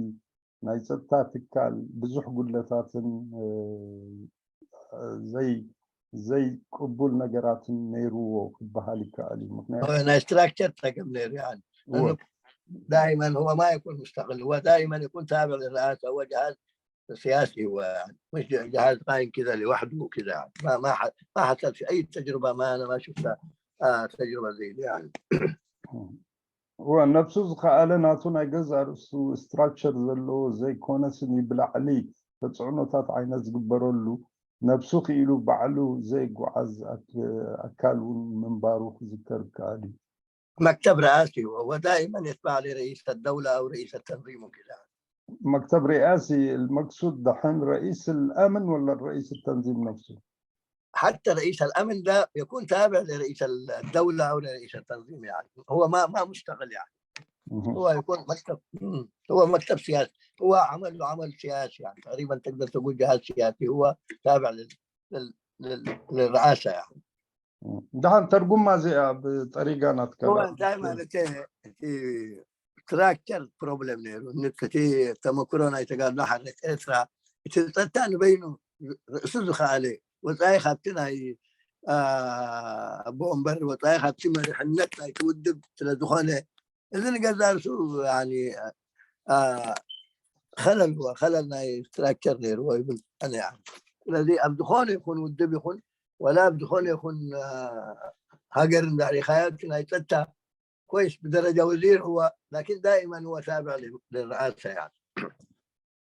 ናይ ፀጥታ ትካል ብዙሕ ጉድለታትን እ፣ ዘይ ዘይቅቡል ነገራትን ነይርዎ ክበሃል ይከኣል እዩ። ምክንያቱ هو ናይ ስትራክቸር ፀገም ነይሩ يعني እወ دائما هو ما يكون مستقل، هو دائما يكون تابع للرئاسه، هو جهاز سياسي، هو يعني مش جهاز قائم كذا لوحده وكذا يعني. ما ما ح- ما حصل في اي تجربه، ما انا ما شفتها آه تجربه زي دي يعني. እወ ነብሱ ዝኸኣለ ናቱ ናይ ገዛእ ርእሱ ስትራክቸር ዘለዎ ዘይኮነስ ብላዕሊ ተፅዕኖታት ዓይነት ዝግበረሉ ነብሱ ክኢሉ ባዕሉ ዘይጓዓዝ ኣክ- ኣካል እውን ምንባሩ ክዝከር ይከኣል እዩ። مكتب رئاسي هو، ودائما يتبع لرئيس الدوله او رئيس التنظيم وكذا. መክተብ ሪኣሲ المقصود دحين رئيس الأمن ولا رئيس التنظيم نفسه؟ حتى رئيس الامن ده يكون تابع لرئيس الدوله او لرئيس التنظيم، يعني هو ما ما مستقل، يعني مهم. هو يكون مكتب مم. هو مكتب سياسي، هو عمل له عمل سياسي، يعني تقريبا تقدر تقول جهاز سياسي، هو تابع لل... لل... لل... للرئاسه يعني. ደሓን ተርጉማ እዚኣ ብጠሪጋ ናትካ هو دائما ስትራክቸር ፕሮብለም ነይሩ። እቲ ተመክሮ ናይ ተጋድሎ ሓርነት ኤርትራ፣ እቲ ጸጥታ ንበይኑ ርእሱ ዝኸኣለ፣ ወጻኢ ካብቲ ናይ ኣቦ ወንበር፣ ወጻኢ ካብቲ መሪሕነት ናይቲ ውድብ ስለ ዝኾነ፣ እዚ ንገዛ ርእሱ ከለል ከለል ናይ ስትራክቸር ነይርዎ ይብል። ስለዚ ኣብ ዝኾነ ይኹን ውድብ ይኹን፣ ወላ ኣብ ዝኾነ ይኹን ሃገር እንዳሪኻዮ፣ እቲ ናይ ጸጥታ كويس بدرجة وزير هو، لكن دائما هو تابع للرئاسة يعني.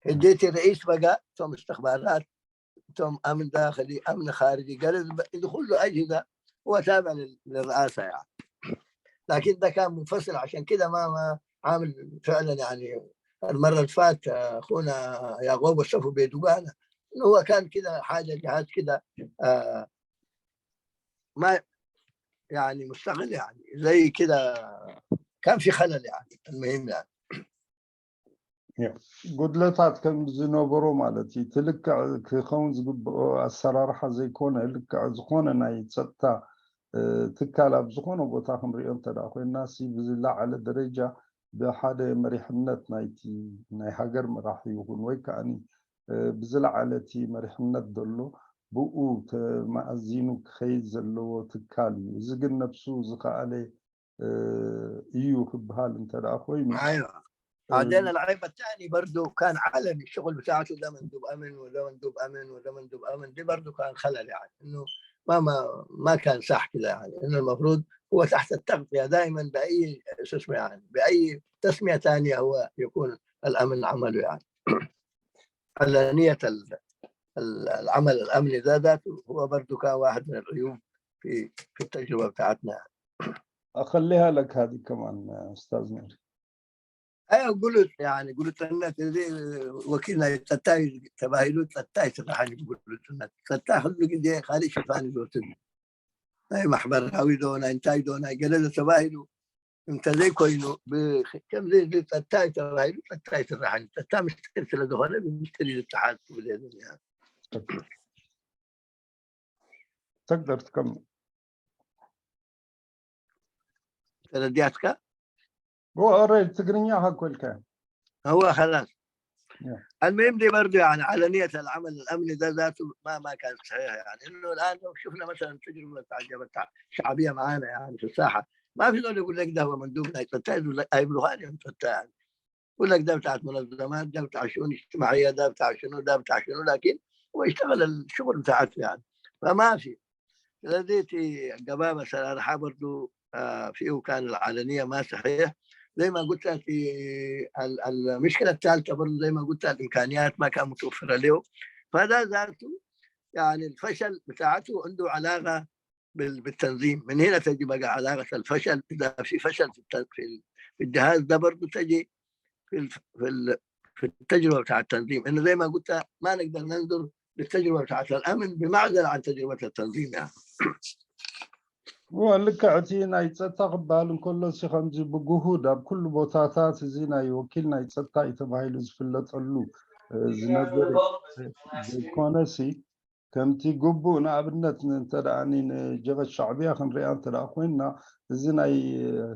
هديتي رئيس بقى ثم استخبارات ثم أمن داخلي أمن خارجي قال إذا كله أجهزة هو تابع للرئاسة يعني. لكن ده كان منفصل، عشان كده ما ما عامل فعلا يعني. المرة اللي فات أخونا يعقوب وصفه بدوغانا إنه هو كان كده حاجة جهاز كده آه ما يعني مستقل يعني زي كده كان في خلل يعني. المهم يعني ጉድለታት ከም ዝነበሮ ማለት እዩ። እቲ ልክዕ ክኸውን ዝግብኦ ኣሰራርሓ ዘይኮነ፣ ልክዕ ዝኾነ ናይ ጸጥታ ትካል ኣብ ዝኾነ ቦታ ክንሪኦ እንተ ደኣ ኮይንና ሲ ብዝለዓለ ደረጃ ብሓደ መሪሕነት ናይቲ ናይ ሃገር መራሒ ይኹን ወይ ከዓኒ ብዝለዓለ እቲ መሪሕነት ዘሎ ብኡ ተመኣዚኑ ክኸይድ ዘለዎ ትካል እዩ። እዚ ግን ነብሱ ዝኸኣለ እዩ ክበሃል እንተ ደኣ ኮይኑ بعدين العيب الثاني برضو كان علني الشغل بتاعته، ده مندوب امن وده مندوب امن وده مندوب امن، دي برضو كان خلل، يعني انه ما ما ما كان صح كده، يعني انه المفروض هو تحت التغطيه دائما باي شو اسمه، يعني باي تسميه ثانيه هو يكون الامن عمله، يعني علنيه ال- ال- العمل الامني ده ذاته هو برضو كان واحد من العيوب في في التجربه بتاعتنا. أخليها لك هذه كمان أستاذ نور. ايوه قلت، يعني قلت لنا وكيلنا تتاي تباهلو تتاي تباهلو قلت لنا تتاي خلو قد خالي شفاني قلت لنا اي محبراوي دونا انتاي دونا قال له تباهلو انت زي كوينو ب- كم زي زي تتاي تباهلو تتاي تباهلو تتا مشتري سلا دهونه بمشتري الاتحاد كبدي يعني. تقدر تكمل. تردياتك هو أوريدي تقرينيا هاكل كان. هو خلاص. يا. المهم دي برضه يعني علنية العمل الأمني ده ذاته ما ما كان صحيح، يعني إنه الآن لو شفنا مثلا تجربة بتاع الجبهة الشعبية معانا يعني في الساحة، ما في زول يقول لك ده هو مندوب نايت فتاة ولا أي بلغاني فتاة، يعني يقول لك ده بتاعت منظمات، ده بتاع شؤون اجتماعية، ده بتاع شنو، ده بتاع شنو، لكن هو يشتغل الشغل بتاعته يعني، فما في الذي في الجبابة صراحة برضه آه، فيه كان العلنية ما صحيح. زي ما قلت لك، ال- ال- المشكلة الثالثة برضه زي ما قلت لك، الإمكانيات ما كان متوفرة له، فده ذاته يعني الفشل بتاعته عنده علاقة بال- بالتنظيم. من هنا تجي بقى علاقة الفشل، إذا في فشل في الت- في ال- في الجهاز ده برضه تجي في ال- في ال- في التجربة بتاع التنظيم، إنه زي ما قلت ما نقدر ننظر للتجربة بتاعت الأمن بمعزل عن تجربة التنظيم يعني. ልክዕ እቲ ናይ ፀጥታ ክበሃል እንከሎ ሲ ከምዚ ብግሁድ ኣብ ኩሉ ቦታታት እዚ ናይ ወኪል ናይ ፀጥታ እዩ ተባሂሉ ዝፍለጠሉ ዝነበረ ዘይኮነሲ ከምቲ ግቡእ ንኣብነት እንተ ደኣ ንጀበ ሻዕብያ ክንሪኣ እንተ ደኣ ኮይንና እዚ ናይ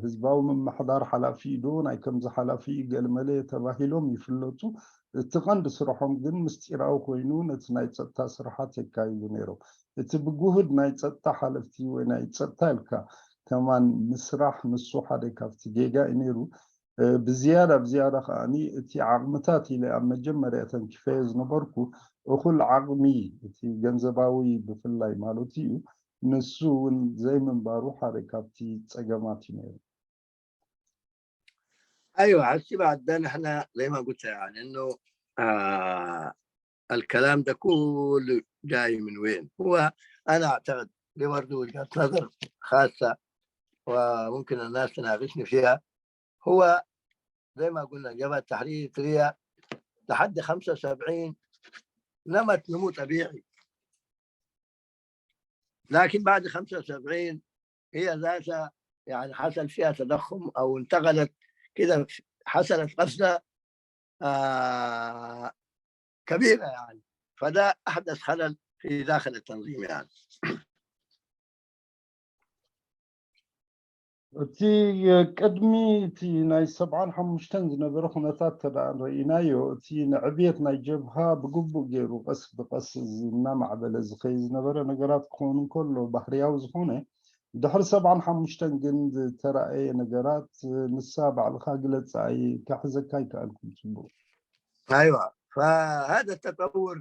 ህዝባዊ ምምሕዳር ሓላፊ ዶ ናይ ከምዚ ሓላፊ ገለመለ ተባሂሎም ይፍለጡ። እቲ ቀንዲ ስርሖም ግን ምስጢራዊ ኮይኑ ነቲ ናይ ፀጥታ ስርሓት የካይዱ ነይሮም። እቲ ብግሁድ ናይ ፀጥታ ሓለፍቲ ወይ ናይ ፀጥታ ኢልካ ከማን ምስራሕ ንሱ ሓደ ካብቲ ጌጋ እዩ ነይሩ። ብዝያዳ ብዝያዳ ከዓኒ እቲ ዓቕምታት ኢለ ኣብ መጀመርያ ተንኪፈዮ ዝነበርኩ እኹል ዓቕሚ እቲ ገንዘባዊ ብፍላይ ማለት እዩ ንሱ እውን ዘይምንባሩ ሓደ ካብቲ ፀገማት እዩ ነይሩ። ايوه هسي بعد ده نحن زي ما قلت يعني انه آه الكلام ده كله جاي من وين؟ هو انا اعتقد دي برضه وجهة نظر خاصة وممكن الناس تناقشني فيها. هو زي ما قلنا جبهة تحرير تريا لحد خمسة وسبعين نمت نمو طبيعي، لكن بعد خمسة وسبعين هي ذاتها يعني حصل فيها تضخم او انتقلت كده، حصلت قفزه آه كبيره يعني، فده احدث خلل في داخل التنظيم يعني. እቲ ቅድሚ እቲ ናይ ሰብዓን ሓሙሽተን ዝነበረ ኩነታት ተደኣ ርኢናዮ እቲ ንዕብየት ናይ ጀብሃ ብግቡእ ገይሩ ቀስ ብቀስ እናማዕበለ ዝኸይ ዝነበረ ነገራት ክኸውን እንከሎ ባህርያዊ ዝኾነ ድሕሪ ሰብዓን ሓሙሽተን ግን ዝተረኣየ ነገራት ንሳ ባዕልኻ ግለፃ ኣይካሕዘካ ኣይከኣልኩም ፅቡቅ ايوه فهذا التطور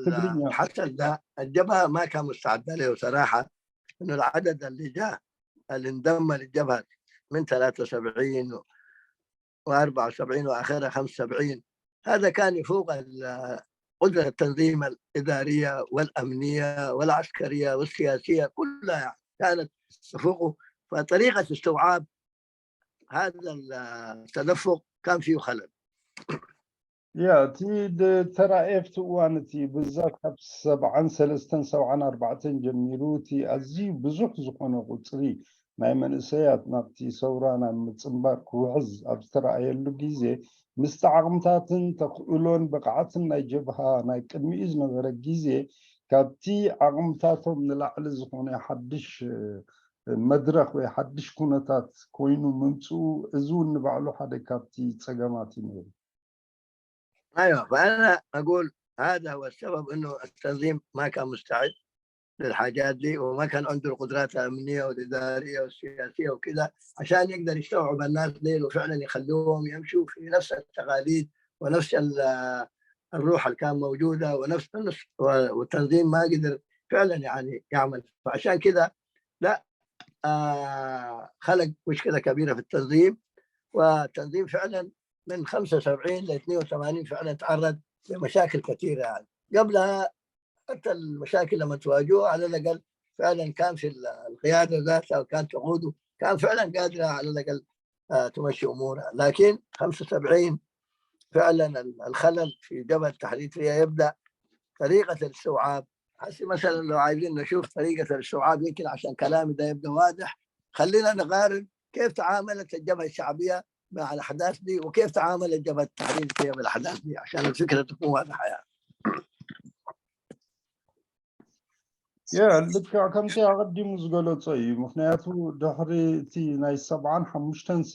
ትግርኛ الحصل ده الجبهه ما كان مستعده له صراحه، انه العدد اللي جاء اللي انضم للجبهه من ثلاثة وسبعين و74 واخرها خمسة وسبعين هذا كان يفوق قدره التنظيم الاداريه والامنيه والعسكريه والسياسيه كلها كانت تفوقه، فطريقه استوعاب هذا التدفق كان فيه خلل. ያ እቲ ዝተራእየ ኣብቲ እዋን እቲ ብዛት ካብ ሰብዓን ሰለስተን ሰብዓን ኣርባዕተን ጀሚሩ እቲ ኣዝዩ ብዙሕ ዝኾነ ቁፅሪ ናይ መንእሰያት ናብቲ ሰውራ ናይ ምፅንባር ክውሕዝ ኣብ ዝተረኣየሉ ግዜ ምስቲ ዓቕምታትን ተኽእሎን ብቕዓትን ናይ ጀብሃ ናይ ቅድሚኡ ዝነበረ ግዜ ካብቲ ዓቕምታቶም ንላዕሊ ዝኾነ ሓድሽ መድረኽ ወይ ሓድሽ ኩነታት ኮይኑ ምምፅኡ እዚ እውን ንባዕሉ ሓደ ካብቲ ፀገማት እዩ ነይሩ። ايوه فانا اقول هذا هو السبب انه التنظيم ما كان مستعد للحاجات دي، وما كان عنده القدرات الأمنية والإدارية والسياسية وكده عشان يقدر يستوعب الناس ديل وفعلًا يخلوهم يمشوا في نفس التقاليد ونفس ال-، الروح اللي كان موجودة ونفس، والتنظيم ما قدر فعلًا يعني يعمل. فعشان كده ده، آه، خلق مشكلة كبيرة في التنظيم، والتنظيم فعلًا من خمسة وسبعين ل اثنين وثمانين فعلًا تعرض لمشاكل كثيرة يعني. قبلها حتى المشاكل لما تواجهوها على الأقل فعلًا كان في ال-، القيادة ذاتها وكان تقوده كان فعلًا قادرة على الأقل، آه، تمشي أمورها. لكن خمسة وسبعين فعلًا ال-، الخلل في جبهة التحرير فيها يبدأ طريقة الاستوعاب. هسي مثلًا لو عايزين نشوف طريقة الاستوعاب، يمكن عشان كلامي ده يبقى واضح، خلينا نقارن كيف تعاملت الجبهة الشعبية مع الأحداث دي وكيف تعاملت جبهة التحرير فيها بالأحداث دي عشان الفكرة تكون واضحة يعني. ያ ልክዕ ከምቲ ኣቐዲሙ ዝገለጾ እዩ። ምኽንያቱ ድሕሪ እቲ ናይ ሰብዓን ሓሙሽተን ሲ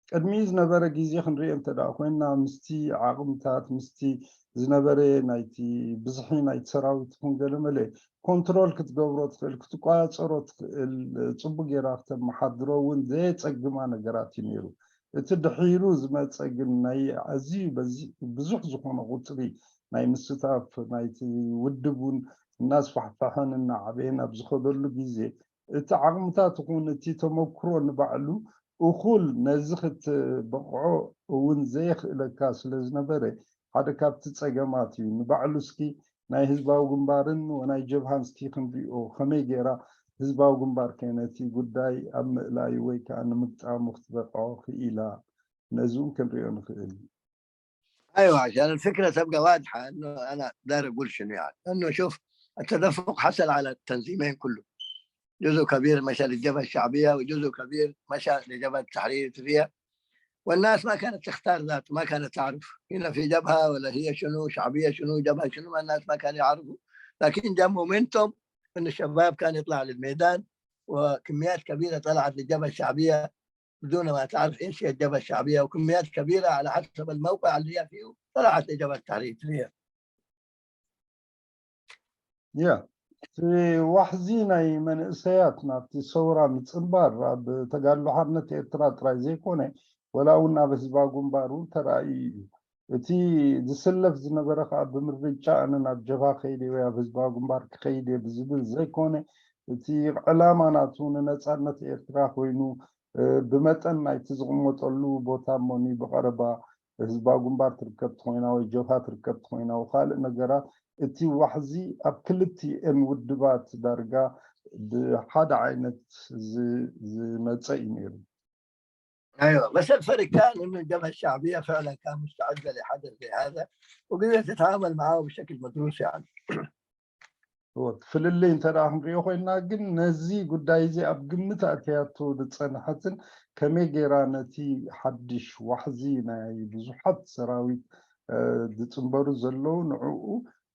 ቅድሚ ዝነበረ ግዜ ክንሪኦ እንተ ደኣ ኮይንና ምስቲ ዓቕምታት ምስቲ ዝነበረ ናይቲ ብዝሒ ናይቲ ሰራዊት ይኹን ገለ መለ ኮንትሮል ክትገብሮ ትኽእል ክትቋጸሮ ትኽእል ጽቡቅ ጌራ ክተመሓድሮ እውን ዘየጸግማ ነገራት እዩ ነይሩ። እቲ ድሒሩ ዝመጸ ግን ናይ ኣዝዩ በዚ- ብዙሕ ዝኾነ ቁጽሪ ናይ ምስታፍ ናይቲ ውድብ እውን እናስፋሕፈሐን እናዓበየን ኣብ ዝኸደሉ ግዜ እቲ ዓቕምታት ይኹን እቲ ተመክሮ ንባዕሉ እኹል ነዚ ክትበቕዖ እውን ዘየኽእለካ ስለ ዝነበረ ሓደ ካብቲ ጸገማት እዩ። ንባዕሉ እስኪ ናይ ህዝባዊ ግንባርን ናይ ጀብሃን እስኪ ክንሪኦ ከመይ ጌራ ህዝባዊ ግንባር ከ ነቲ ጉዳይ ኣብ ምእላዩ ወይ ከዓ ንምግጣሙ ክትበቕዖ ክኢላ ነዚ እውን ክንሪኦ ንኽእል። ايوه، عشان الفكره تبقى واضحه انه انا داير اقول شنو يعني، انه شوف، التدفق حصل على التنظيمين كله، جزء كبير مشى للجبهه الشعبيه وجزء كبير مشى لجبهه التحرير الاريتريه، والناس ما كانت تختار ذاته، ما كانت تعرف هنا في جبهه ولا هي شنو، شعبيه شنو، جبهه شنو، ما الناس ما كانوا يعرفوا. لكن جاء مومنتوم انه الشباب كان يطلع للميدان، وكميات كبيره طلعت للجبهه الشعبيه بدون ما تعرف ايش هي الجبهه الشعبيه، وكميات كبيره على حسب الموقع اللي هي فيه طلعت لجبهه التحرير الاريتريه. ያ እቲ ዋሕዚ ናይ መንእሰያት ናብቲ ሰውራ ምጽንባር ኣብ ተጋድሎ ሓርነት ኤርትራ ጥራይ ዘይኮነ ወላ እውን ኣብ ህዝባዊ ግንባር እውን ተራእዩ እዩ። እቲ ዝስለፍ ዝነበረ ከዓ ብምርጫ ኣነ ናብ ጀብሃ ከይደ ወይ ኣብ ህዝባዊ ግንባር ክኸይደ ብዝብል ዘይኮነ እቲ ዕላማ ናቱ ንነጻነት ኤርትራ ኮይኑ ብመጠን ናይቲ ዝቕመጠሉ ቦታ እሞኒ ብቐረባ ህዝባዊ ግንባር ትርከብ ትኾይና ወይ ጀብሃ ትርከብ ትኾይና ካልእ ነገራት እቲ ዋሕዚ ኣብ ክልቲኤን ውድባት ዳርጋ ብሓደ ዓይነት ዝመፀ እዩ ነይሩ። ايوه، بس الفرق كان انه الجبهه الشعبيه فعلا كان مستعده لحدث زي هذا، وقدرت تتعامل معه بشكل مدروس يعني. ፍልልይ እንተ ደኣ ክንሪኦ ኮይንና ግን ነዚ ጉዳይ እዚ ኣብ ግምት ኣእተያቶ ዝፀንሐትን ከመይ ገይራ ነቲ ሓድሽ ዋሕዚ ናይ ብዙሓት ሰራዊት ዝፅንበሩ ዘለዉ ንዕኡ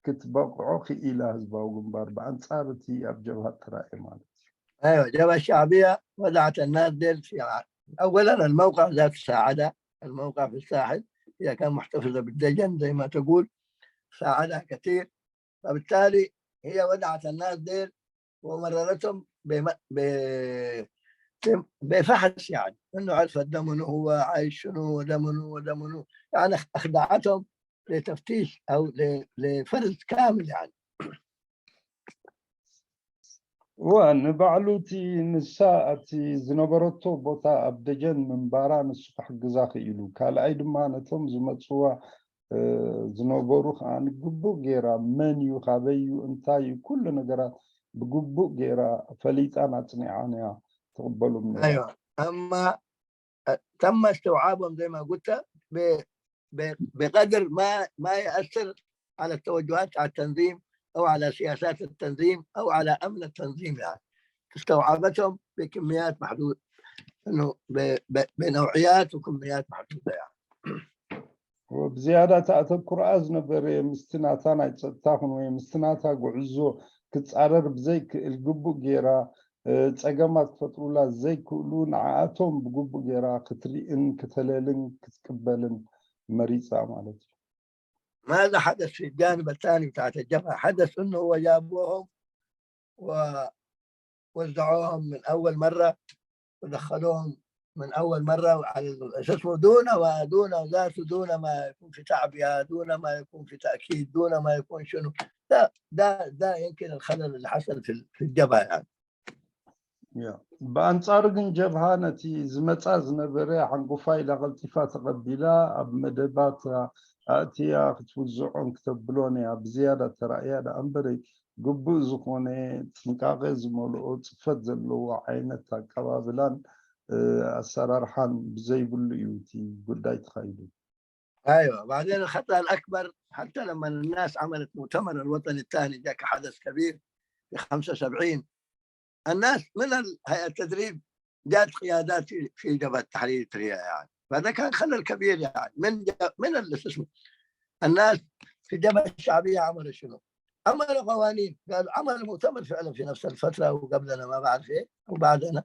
ክትበቕዖ ክኢላ ህዝባዊ ግንባር ብኣንፃር እቲ ኣብ ጀብሃ ተራእየ ማለት እዩ። ايوه، الجبهه الشعبيه وضعت الناس ديل في، اولا الموقع ذاته ساعدها، الموقع في الساحل هي كان محتفظه بالدجن زي ما تقول، ساعدها كثير، فبالتالي هي وضعت الناس ديل ومررتهم بم... ب... بفحص يعني، انه عرفت ده منو هو، عايش شنو، وده منو وده منو، يعني اخدعتهم لتفتيش او ل... لفرز كامل يعني. እወ ንባዕሉ እቲ ንሳ ኣብቲ ዝነበረቶ ቦታ ኣብ ደጀን ምንባራ ንሱ ክሕግዛ ክኢሉ ካልኣይ ድማ ነቶም ዝመፅዋ ዝነበሩ ከዓ ንግቡእ ገይራ መን እዩ ካበይ እዩ እንታይ እዩ ኩሉ ነገራት ብግቡእ ገይራ ፈሊጣን ኣፅኒዓን እያ ትቕበሎም ነይራ። ايوه، اما تم استوعابهم زي ما قلت ب... ب... بقدر ما ما ياثر على التوجهات على التنظيم او على سياسات التنظيم او على امن التنظيم يعني. استوعبتهم بكميات محدوده، انه ب... ب... بنوعيات وكميات محدوده يعني. ብዝያዳ ተኣተኩረኣ ዝነበረ ምስቲ ናታ ናይ ፀጥታ ኹን ወይ ምስቲ ናታ ጉዕዞ ክፃረር ብዘይክእል ግቡእ ገይራ ፀገማት ክፈጥሩላ ዘይክእሉ ንዓኣቶም ብግቡእ ገይራ ክትሪእን ክተለልን ክትቅበልን መሪፃ ማለት እዩ። ماذا حدث في الجانب الثاني بتاعت الجبهة؟ حدث انه هو جابوهم ووزعوهم من أول مرة ودخلوهم من أول مرة على ال- شو اسمه، دون ما دون ذاته، دون ما يكون في تعبئة، دون ما يكون في تأكيد، دون ما يكون شنو. ده ده ده يمكن الخلل اللي حصل في ال- في الجبهة يعني. ብኣንጻሩ ግን ጀብሃ ነቲ ዝመጻ ዝነበረ ሓንጎፋይ ኢላ ቀልጢፋ ተቐቢላ ኣብ መደባት ኣእትያ ክትውዝዖን ክተብሎን እያ ብዝያዳ ተራእያ ደኣ እምበረ ግቡእ ዝኾነ ጥንቃቐ ዝመልኦ ጽፈት ዘለዎ ዓይነት ኣቀባብላን ኣሰራርሓን ብዘይብሉ እዩ እቲ ጉዳይ ተኻይዱ። ايوه، بعدين الخطا الاكبر حتى لما الناس عملت مؤتمر الوطني الثاني، جاك حدث كبير في خمسة وسبعين، الناس من هيئه التدريب جات قيادات في في جبهه تحرير تريا يعني. فهذا كان خلل كبير يعني. من جا من اللي اسمه الناس في الجبهه الشعبيه عملوا شنو؟ عملوا قوانين، قالوا، عملوا مؤتمر فعلا في نفس الفتره وقبلنا ما بعرف ايه وبعدنا.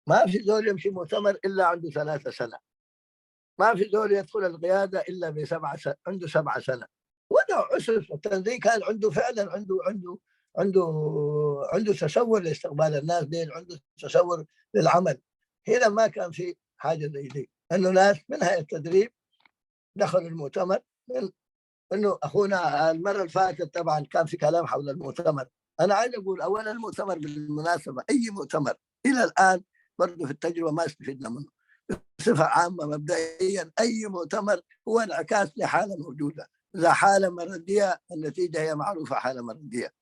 ما في زول يمشي مؤتمر الا عنده ثلاثة سنه. ما في زول يدخل القياده الا بسبعه سنه، عنده سبعه سنه. وضعوا اسس، التنظيم كان عنده فعلا، عنده عنده عنده عنده تصور لاستقبال الناس ديل، عنده تصور للعمل. هنا ما كان في حاجه زي دي، انه ناس من هيئه التدريب دخلوا المؤتمر من انه اخونا المره اللي فاتت طبعا كان في كلام حول المؤتمر. انا عايز اقول اولا، المؤتمر بالمناسبه، اي مؤتمر الى الان برضه في التجربه ما استفدنا منه. بصفه عامه مبدئيا، اي مؤتمر هو انعكاس لحاله موجوده. اذا حاله مرديه، النتيجه هي معروفه، حاله مرديه.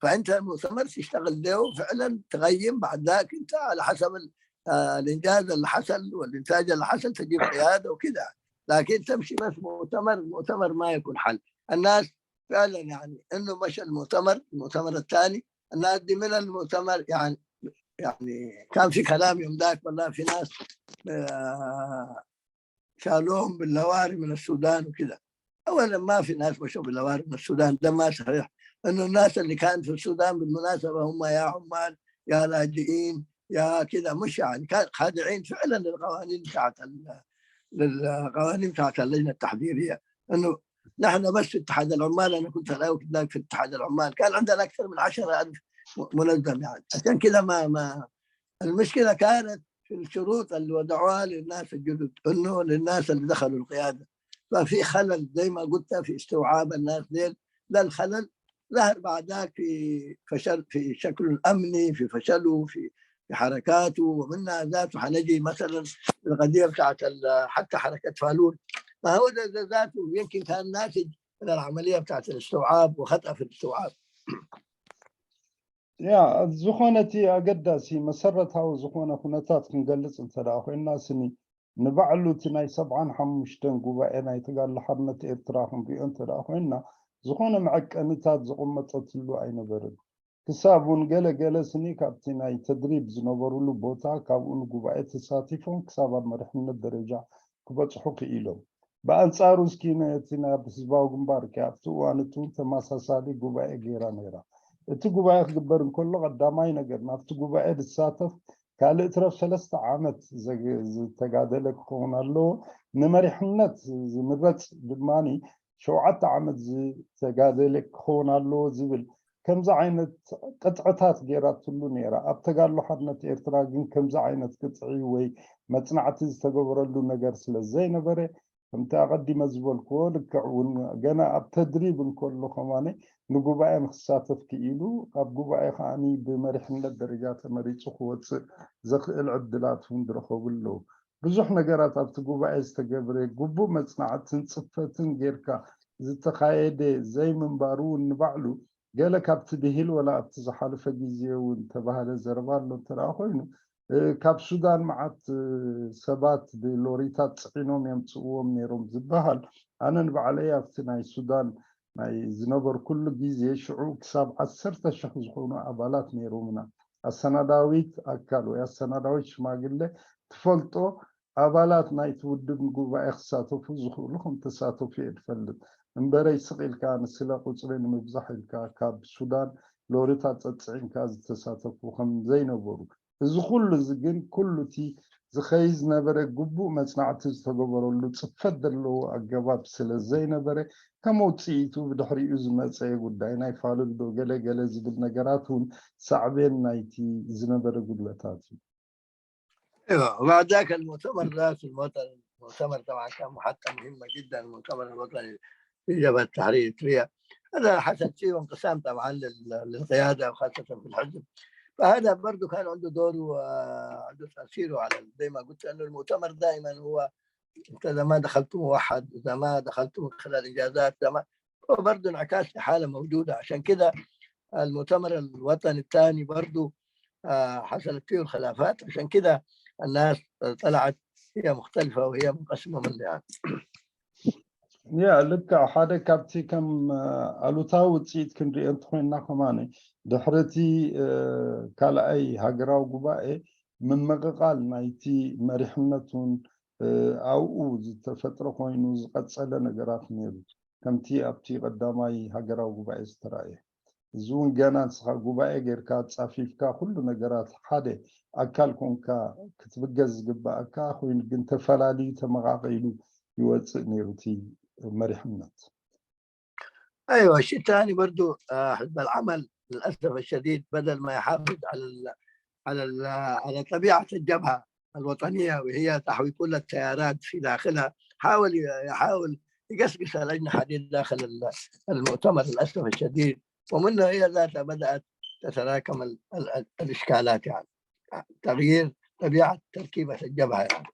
فانت المؤتمر تشتغل له فعلا، تقيم بعد ذاك انت على حسب ال- آه، الانجاز اللي حصل والانتاج اللي حصل، تجيب قياده وكذا. لكن تمشي بس مؤتمر، المؤتمر ما يكون حل. الناس فعلا يعني انه مشى المؤتمر، المؤتمر الثاني، الناس دي من المؤتمر يعني يعني كان في كلام يوم ذاك، والله في ناس آه، شالوهم باللواري من السودان وكذا. اولا، ما في ناس مشوا باللواري من السودان، ده ما صحيح. انه الناس اللي كانت في السودان بالمناسبه هم يا عمال، يا لاجئين، يا كذا، مش يعني كان خادعين فعلا للقوانين بتاعت ال- للقوانين بتاعت اللجنه التحضيريه. انه نحن بس في اتحاد العمال، انا كنت هناك في اتحاد العمال، كان عندنا اكثر من عشرة ألف منظم يعني. عشان كذا ما ما المشكله كانت في الشروط اللي وضعوها للناس الجدد، انه للناس اللي دخلوا القياده. ففي خلل زي ما قلت في استوعاب الناس ديل. ده الخلل ظهر بعد ذاك في فشل، في شكله الامني، في فشله في في حركاته، ومنها ذاته حنجي مثلا القضيه بتاعت ال- حتى حركه فالون. فهو ده ده ذاته يمكن كان ناتج من العمليه بتاعت الاستوعاب وخطا في الاستوعاب. ያ ዝኾነ እቲ ኣገዳሲ መሰረታዊ ዝኾነ ኩነታት ክንገልጽ እንተ ደኣ ኮይና ስኒ ንባዕሉ እቲ ናይ ሰብዓን ሓሙሽተን ጉባኤ ናይ ተጋድሎ ሓርነት ኤርትራ ክንሪኦ እንተ ደኣ ኮይና ዝኾነ መዐቀንታት ዘቐመጠትሉ ኣይነበርን። ክሳብ እውን ገለ ገለ ስኒ ካብቲ ናይ ተድሪብ ዝነበሩሉ ቦታ ካብኡ ንጉባኤ ተሳቲፎም ክሳብ ኣብ መሪሕነት ደረጃ ክበጽሑ ክኢሎም። ብኣንጻሩ እስኪ ነቲ ናብ ህዝባዊ ግንባር ከ ኣብቲ እዋን እቲ እውን ተመሳሳሊ ጉባኤ ገይራ ነይራ። እቲ ጉባኤ ክግበር እንከሎ ቀዳማይ ነገር ናብቲ ጉባኤ ዝሳተፍ ካልእ ትረፍ ሰለስተ ዓመት ዘግ- ዝተጋደለ ክኸውን ኣለዎ። ንመሪሕነት ዝምረጽ ድማ ሸውዓተ ዓመት ዝተጋደለ ክኸውን ኣለዎ ዝብል ከምዚ ዓይነት ቅጥዕታት ገይራትሉ ነይራ። ኣብ ተጋድሎ ሓርነት ኤርትራ ግን ከምዚ ዓይነት ቅጥዒ ወይ መጽናዕቲ ዝተገበረሉ ነገር ስለ ዘይነበረ ከምቲ ኣቐዲመ ዝበልክዎ ልክዕ እውን ገና ኣብ ተድሪብ እንከሎ ከማነ ንጉባኤ ንክሳተፍ ክኢሉ ካብ ጉባኤ ከዓኒ ብመሪሕነት ደረጃ ተመሪፁ ክወፅእ ዘኽእል ዕድላት እውን ዝረኸቡ ኣለዉ። ብዙሕ ነገራት ኣብቲ ጉባኤ ዝተገብረ ግቡእ መፅናዕትን ፅፈትን ጌርካ ዝተኻየደ ዘይምንባሩ እውን ንባዕሉ ገለ ካብቲ ብሂል ወላ ኣብቲ ዝሓለፈ ግዜ እውን ተባህለ ዘረባ ኣሎ እንተ ደኣ ኮይኑ ካብ ሱዳን መዓት ሰባት ብሎሪታት ፅዒኖም የምፅእዎም ነይሮም ዝበሃል ኣነ ንባዕለይ ኣብቲ ናይ ሱዳን ናይ ዝነበርኩሉ ግዜ ሽዑ ክሳብ ዓሰርተ ሽሕ ዝኾኑ ኣባላት ነይሮምና ኣሰናዳዊት ኣካል ወይ ኣሰናዳዊት ሽማግለ ትፈልጦ ኣባላት ናይቲ ውድብ ንጉባኤ ክሳተፉ ዝኽእሉ ከም ተሳተፉ እየ ዝፈልጥ እምበረይ ስቕ ኢልካ ንስለ ቁፅሪ ንምብዛሕ ኢልካ ካብ ሱዳን ሎሪታት ፀፅዒንካ ዝተሳተፉ ከም ዘይነበሩ እዚ ኩሉ እዚ ግን ኩሉ እቲ ዝኸይድ ዝነበረ ግቡእ መጽናዕቲ ዝተገበረሉ ጽፈት ዘለዎ ኣገባብ ስለ ዘይነበረ፣ ከም ውጽኢቱ ብድሕሪኡ ዝመጸ ጉዳይ ናይ ፋሉል ዶ ገለ ገለ ዝብል ነገራት እውን ሳዕቤን ናይቲ ዝነበረ ጉድለታት እዩ። ايوه، وبعد ذاك المؤتمر ذات المؤتمر المؤتمر طبعا كان محطة مهمة جدا، المؤتمر الوطني في جبهة تحرير إريتريا. هذا حصل فيه انقسام طبعا لل- للقيادة وخاصة في الحزب، فهذا برضو كان عنده دور وعنده تأثيره على، زي ما قلت، أنه المؤتمر دائما هو، أنت إذا ما دخلت موحد، إذا ما دخلت من خلال إنجازات، إذا ما، هو برضو انعكاس لحالة موجودة. عشان كده المؤتمر الوطني الثاني برضو آه، حصلت فيه الخلافات، عشان كده الناس طلعت هي مختلفة وهي منقسمة من يعني. ያ ልክዕ ሓደ ካብቲ ከም ኣሉታዊ ውፅኢት ክንሪኦ እንተኮይንና ከማኒ ድሕርቲ ካልኣይ ሃገራዊ ጉባኤ ምምቕቓል ናይቲ መሪሕነቱን ኣብኡ ዝተፈጥረ ኮይኑ ዝቐፀለ ነገራት ነይሩ። ከምቲ ኣብቲ ቀዳማይ ሃገራዊ ጉባኤ ዝተረኣየ፣ እዚ እውን ገና ንስኻ ጉባኤ ጌርካ ጻፊፍካ ኩሉ ነገራት ሓደ ኣካል ኮንካ ክትብገስ ዝግባኣካ ኮይኑ ግን ተፈላልዩ ተመቓቒሉ ይወፅእ ነይሩ እቲ መሪሕነት። ايوه، الشيء الثاني برضو آه، حزب العمل للاسف الشديد بدل ما يحافظ على ال على ال على طبيعه الجبهه الوطنيه، وهي تحوي كل التيارات في داخلها، حاول يحاول يقصقص الاجنحه دي داخل المؤتمر للاسف الشديد، ومنه هي ذاتها بدات تتراكم الاشكالات، يعني تغيير طبيعه تركيبه الجبهه يعني.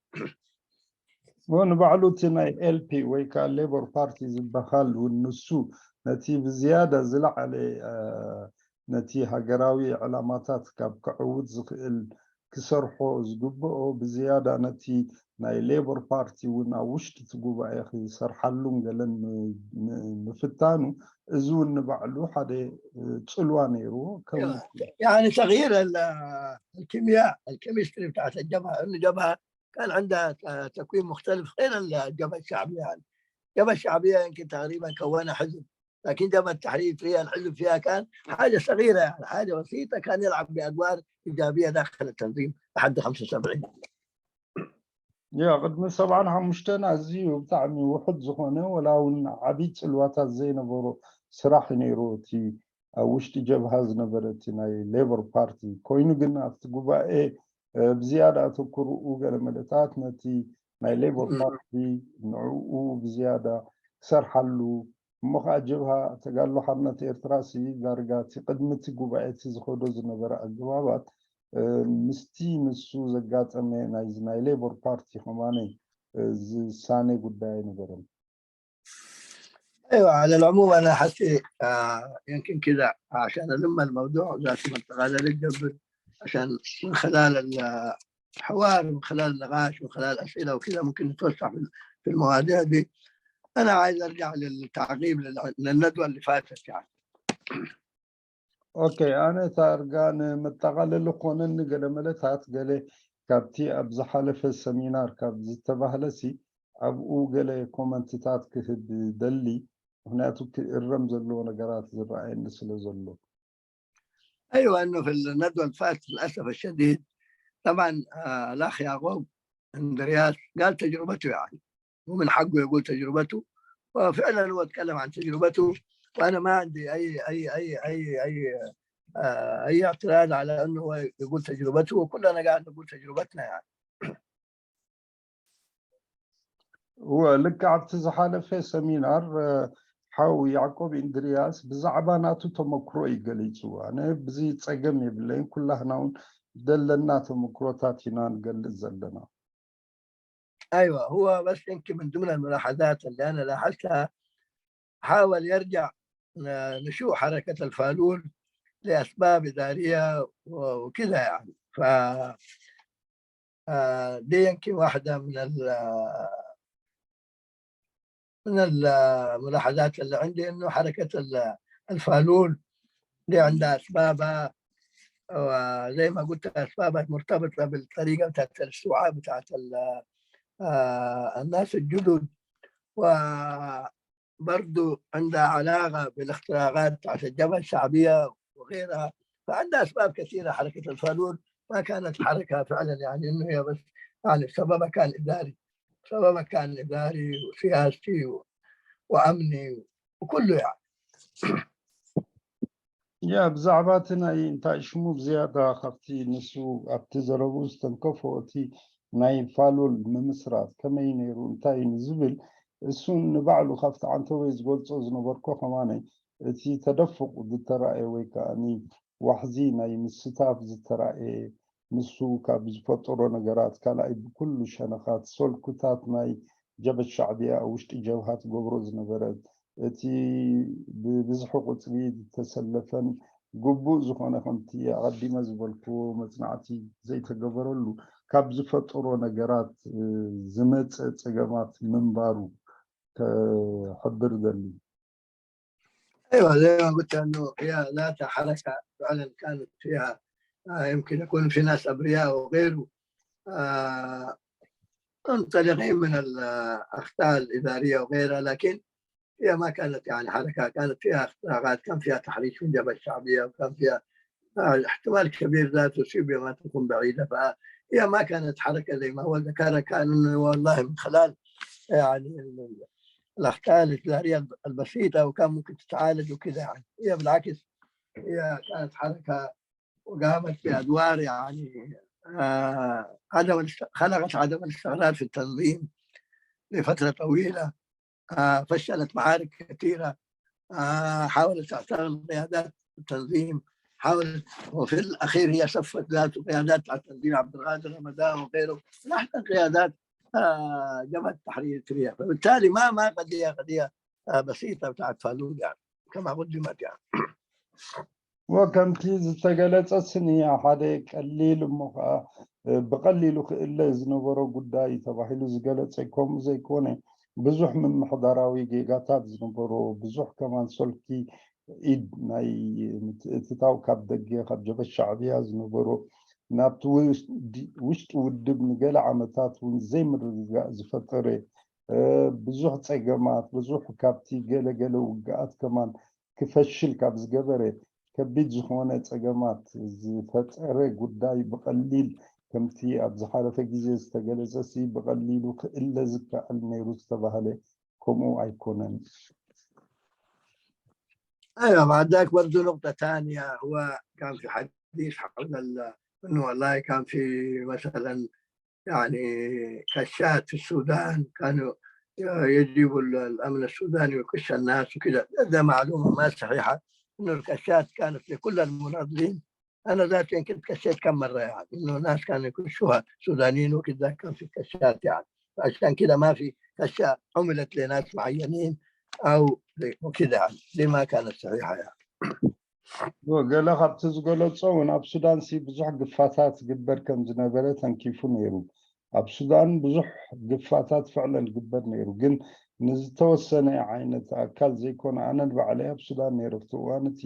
ንባዕሉ እቲ ናይ ኤልፒ ወይ ከዓ ሌቦር ፓርቲ ዝበሃል እውን ንሱ ነቲ ብዝያዳ ዝለዓለ ነቲ ሃገራዊ ዕላማታት ካብ ክዕውት ዝኽእል ክሰርሖ ዝግብኦ ብዝያዳ ነቲ ናይ ሌቦር ፓርቲ እውን ኣብ ውሽጢ እቲ ጉባኤ ክሰርሓሉን ገለን ምፍታኑ እዚ እውን ንባዕሉ ሓደ ፅልዋ ነይርዎ። يعني تغيير الكيمياء الكيمستري بتاعت الجبهه، انه جبهه كان عندها تكوين مختلف غير الجبهه الشعبيه. يعني الجبهه الشعبيه يمكن تقريبا كونها حزب، لكن جبهه تحرير فيها الحزب فيها كان حاجه صغيره، يعني حاجه بسيطه، كان يلعب بادوار ايجابيه داخل التنظيم لحد خمسة وسبعين. ያ ቅድሚ ሰብዓን ሓሙሽተን ኣዝዩ ብጣዕሚ ውሑድ ዝኾነ ወላ እውን ዓብዪ ፅልዋታት ዘይነበሮ ስራሕ ነይሩ እቲ ኣብ ውሽጢ ጀብሃ ዝነበረ እቲ ናይ ሌቦር ፓርቲ ኮይኑ ግን ኣብቲ ጉባኤ ብዝያዳ ኣተኩርኡ ገለ መለታት ነቲ ናይ ሌቦር ፓርቲ ንዕኡ ብዝያዳ ክሰርሓሉ እሞ ከዓ ጀብሃ ተጋድሎ ሓርነት ኤርትራ ሲ ዳርጋ እቲ ቅድሚ እቲ ጉባኤ እቲ ዝኸዶ ዝነበረ ኣገባባት ምስቲ ንሱ ዘጋጠመ ናይዚ ናይ ሌቦር ፓርቲ ከማነ ዝሳነ ጉዳይ ኣይነበረን። ايوه، على العموم انا حسي آه يمكن كذا عشان الم الموضوع ذات ما تقال للجبر عشان من خلال الحوار ومن خلال النقاش ومن خلال الاسئله وكذا ممكن نتوسع في المواضيع دي. انا عايز ارجع للتعقيب للندوه اللي فاتت يعني. ኦኬ፣ ኣነ እታ እርጋ ንምጠቓለሊ ኮነኒ ገለ መለታት ገለ ካብቲ ኣብ ዝሓለፈ ሰሚናር ካብ ዝተባህለሲ ኣብኡ ገለ ኮመንትታት ክህብ ደሊ፣ ምክንያቱ ክእረም ዘለዎ ነገራት ዝረኣየኒ ስለ ዘሎ። ايوه، انه في الندوه اللي فاتت للاسف الشديد طبعا آه الاخ يعقوب اندرياس قال تجربته، يعني ومن حقه يقول تجربته، وفعلا هو اتكلم عن تجربته، وانا ما عندي اي اي اي اي اي آه، اي اعتراض على انه هو يقول تجربته، وكلنا قاعد نقول تجربتنا يعني. እወ፣ ልክዕ ኣብቲ ዝሓለፈ ሰሚናር ሓው ያዕቆብ ኢንድርያስ ብዛዕባ ናቱ ተመክሮ እዩ ገሊፁ። ኣነ ብዚ ፀገም የብለይን፣ ኩላህና እውን ዘለና ተመክሮታት ኢና ንገልፅ ዘለና። ايوه، هو بس يمكن من ضمن الملاحظات اللي انا لاحظتها، حاول يرجع نشوء حركه الفالول لاسباب اداريه وكذا يعني. ف دي يمكن واحده من من الملاحظات اللي عندي، انه حركه الفالول دي عندها اسبابها، وزي ما قلت اسبابها مرتبطه بالطريقه بتاعت الاستوعاب بتاعت آه، الناس الجدد، وبرضو عندها علاقه بالاختراقات بتاعت الجبهه الشعبيه وغيرها. فعندها اسباب كثيره حركه الفالول، ما كانت حركه فعلا يعني انه هي بس يعني سببها كان إداري، سببها كان إداري وسياسي و- وأمني وكله يعني. ያ ብዛዕባ እቲ ናይ እንታይ ሽሙ ብዝያዳ ካብቲ ንሱ ኣብቲ ዘረቡ ዝተንከፎ እቲ ናይ ፋሉል ምምስራት ከመይ ነይሩ እንታይ እዩ ንዝብል እሱ ንባዕሉ ካብቲ ዓንተወይ ዝገልጾ ዝነበርኮ ከማነ እቲ ተደፍቕ ዝተራእየ ወይ ከዓ ዋሕዚ ናይ ምስታፍ ዝተራእየ ንሱ ካብ ዝፈጠሮ ነገራት ካልኣይ ብኩሉ ሸነኻት ሰልኩታት ናይ ጀበት ሻዕብያ ውሽጢ ጀብሃ ትገብሮ ዝነበረት እቲ ብብዝሒ ቁፅሪ ዝተሰለፈን ግቡእ ዝኾነ ከምቲ ኣቐዲመ ዝበልኩዎ መፅናዕቲ ዘይተገበረሉ ካብ ዝፈጠሮ ነገራት ዝመፀ ፀገማት ምንባሩ ከሕብር ዘሊ ايوه، زي ما قلت انه هي ذات حركه فعلا كانت فيها آه، يمكن يكون في ناس ابرياء وغيره آه، منطلقين من الاخطاء الاداريه وغيرها، لكن هي ما كانت يعني حركه، كانت فيها اختراقات، كان فيها تحريش في الجبهه الشعبيه، وكان فيها آه، احتمال كبير ذات اثيوبيا ما تكون بعيده، فهي ما كانت حركه زي ما هو ذكرها، كان انه والله من خلال يعني ال- ال- الاخطاء الاداريه البسيطه وكان ممكن تتعالج وكذا يعني. هي بالعكس، هي كانت حركه وقامت بادوار يعني آه عدم الاست- خلقت عدم الاستقرار في التنظيم لفتره طويله. آه فشلت معارك كثيره. آه حاولت تعتقل قيادات التنظيم، حاولت، وفي الاخير هي صفت ذات قيادات على التنظيم، عبد القادر رمضان وغيره، من احسن قيادات آه جبهه التحرير الاريتريه. فبالتالي ما ما قضيه قضيه آه بسيطه بتاعت فالوجة يعني، كما قدمت يعني. ወከምቲ ዝተገለጸ ስንያ ሓደ ቀሊል እሞ ከዓ ብቐሊሉ ክእለ ዝነበሮ ጉዳይ ተባሂሉ ዝገለጸ ከምኡ ዘይኮነ ብዙሕ ምምሕዳራዊ ጌጋታት ዝነበሮ ብዙሕ ከማን ሰልኪ ኢድ ናይ ምትእትታው ካብ ደገ ካብ ጀበት ሻዕብያ ዝነበሮ ናብቲ ውሽጢ ውድብ ንገለ ዓመታት እውን ዘይምርግጋእ ዝፈጠረ ብዙሕ ፀገማት ብዙሕ ካብቲ ገለገለ ውግኣት ከማን ክፈሽል ካብ ዝገበረ ከቢድ ዝኾነ ፀገማት ዝፈጠረ ጉዳይ ብቐሊል ከምቲ ኣብ ዝሓለፈ ግዜ ዝተገለፀ ሲ ብቐሊሉ ክእለ ዝከኣል ነይሩ ዝተባህለ ከምኡ ኣይኮነን። ايوه، بعد ذاك برضه نقطة ثانية، هو كان في حديث حول انه والله كان في مثلا يعني كشات في السودان كانوا يجيبوا الامن السوداني ويكش الناس وكذا. ده معلومه ما صحيحه، انه الكشات كانت لكل المناضلين. انا ذاتي كنت كشيت كم مره يعني، انه الناس كانوا يكشوها سودانيين وكذا، كان في كشات يعني. فعشان كذا ما في كشات عملت لناس معينين او وكذا يعني. دي ما كانت صحيحه يعني. ገለ ካብቲ ዝገለጾ እውን ኣብ ሱዳን ሲ ብዙሕ ግፋታት ዝግበር ከም ዝነበረ ተንኪፉ ነይሩ። ኣብ ሱዳን ብዙሕ ግፋታት ፍዕለን ዝግበር ነይሩ፣ ግን ንዝተወሰነ ዓይነት ኣካል ዘይኮነ ኣነ ንባዕለይ ኣብ ሱዳን ነይረ ኣብቲ እዋን እቲ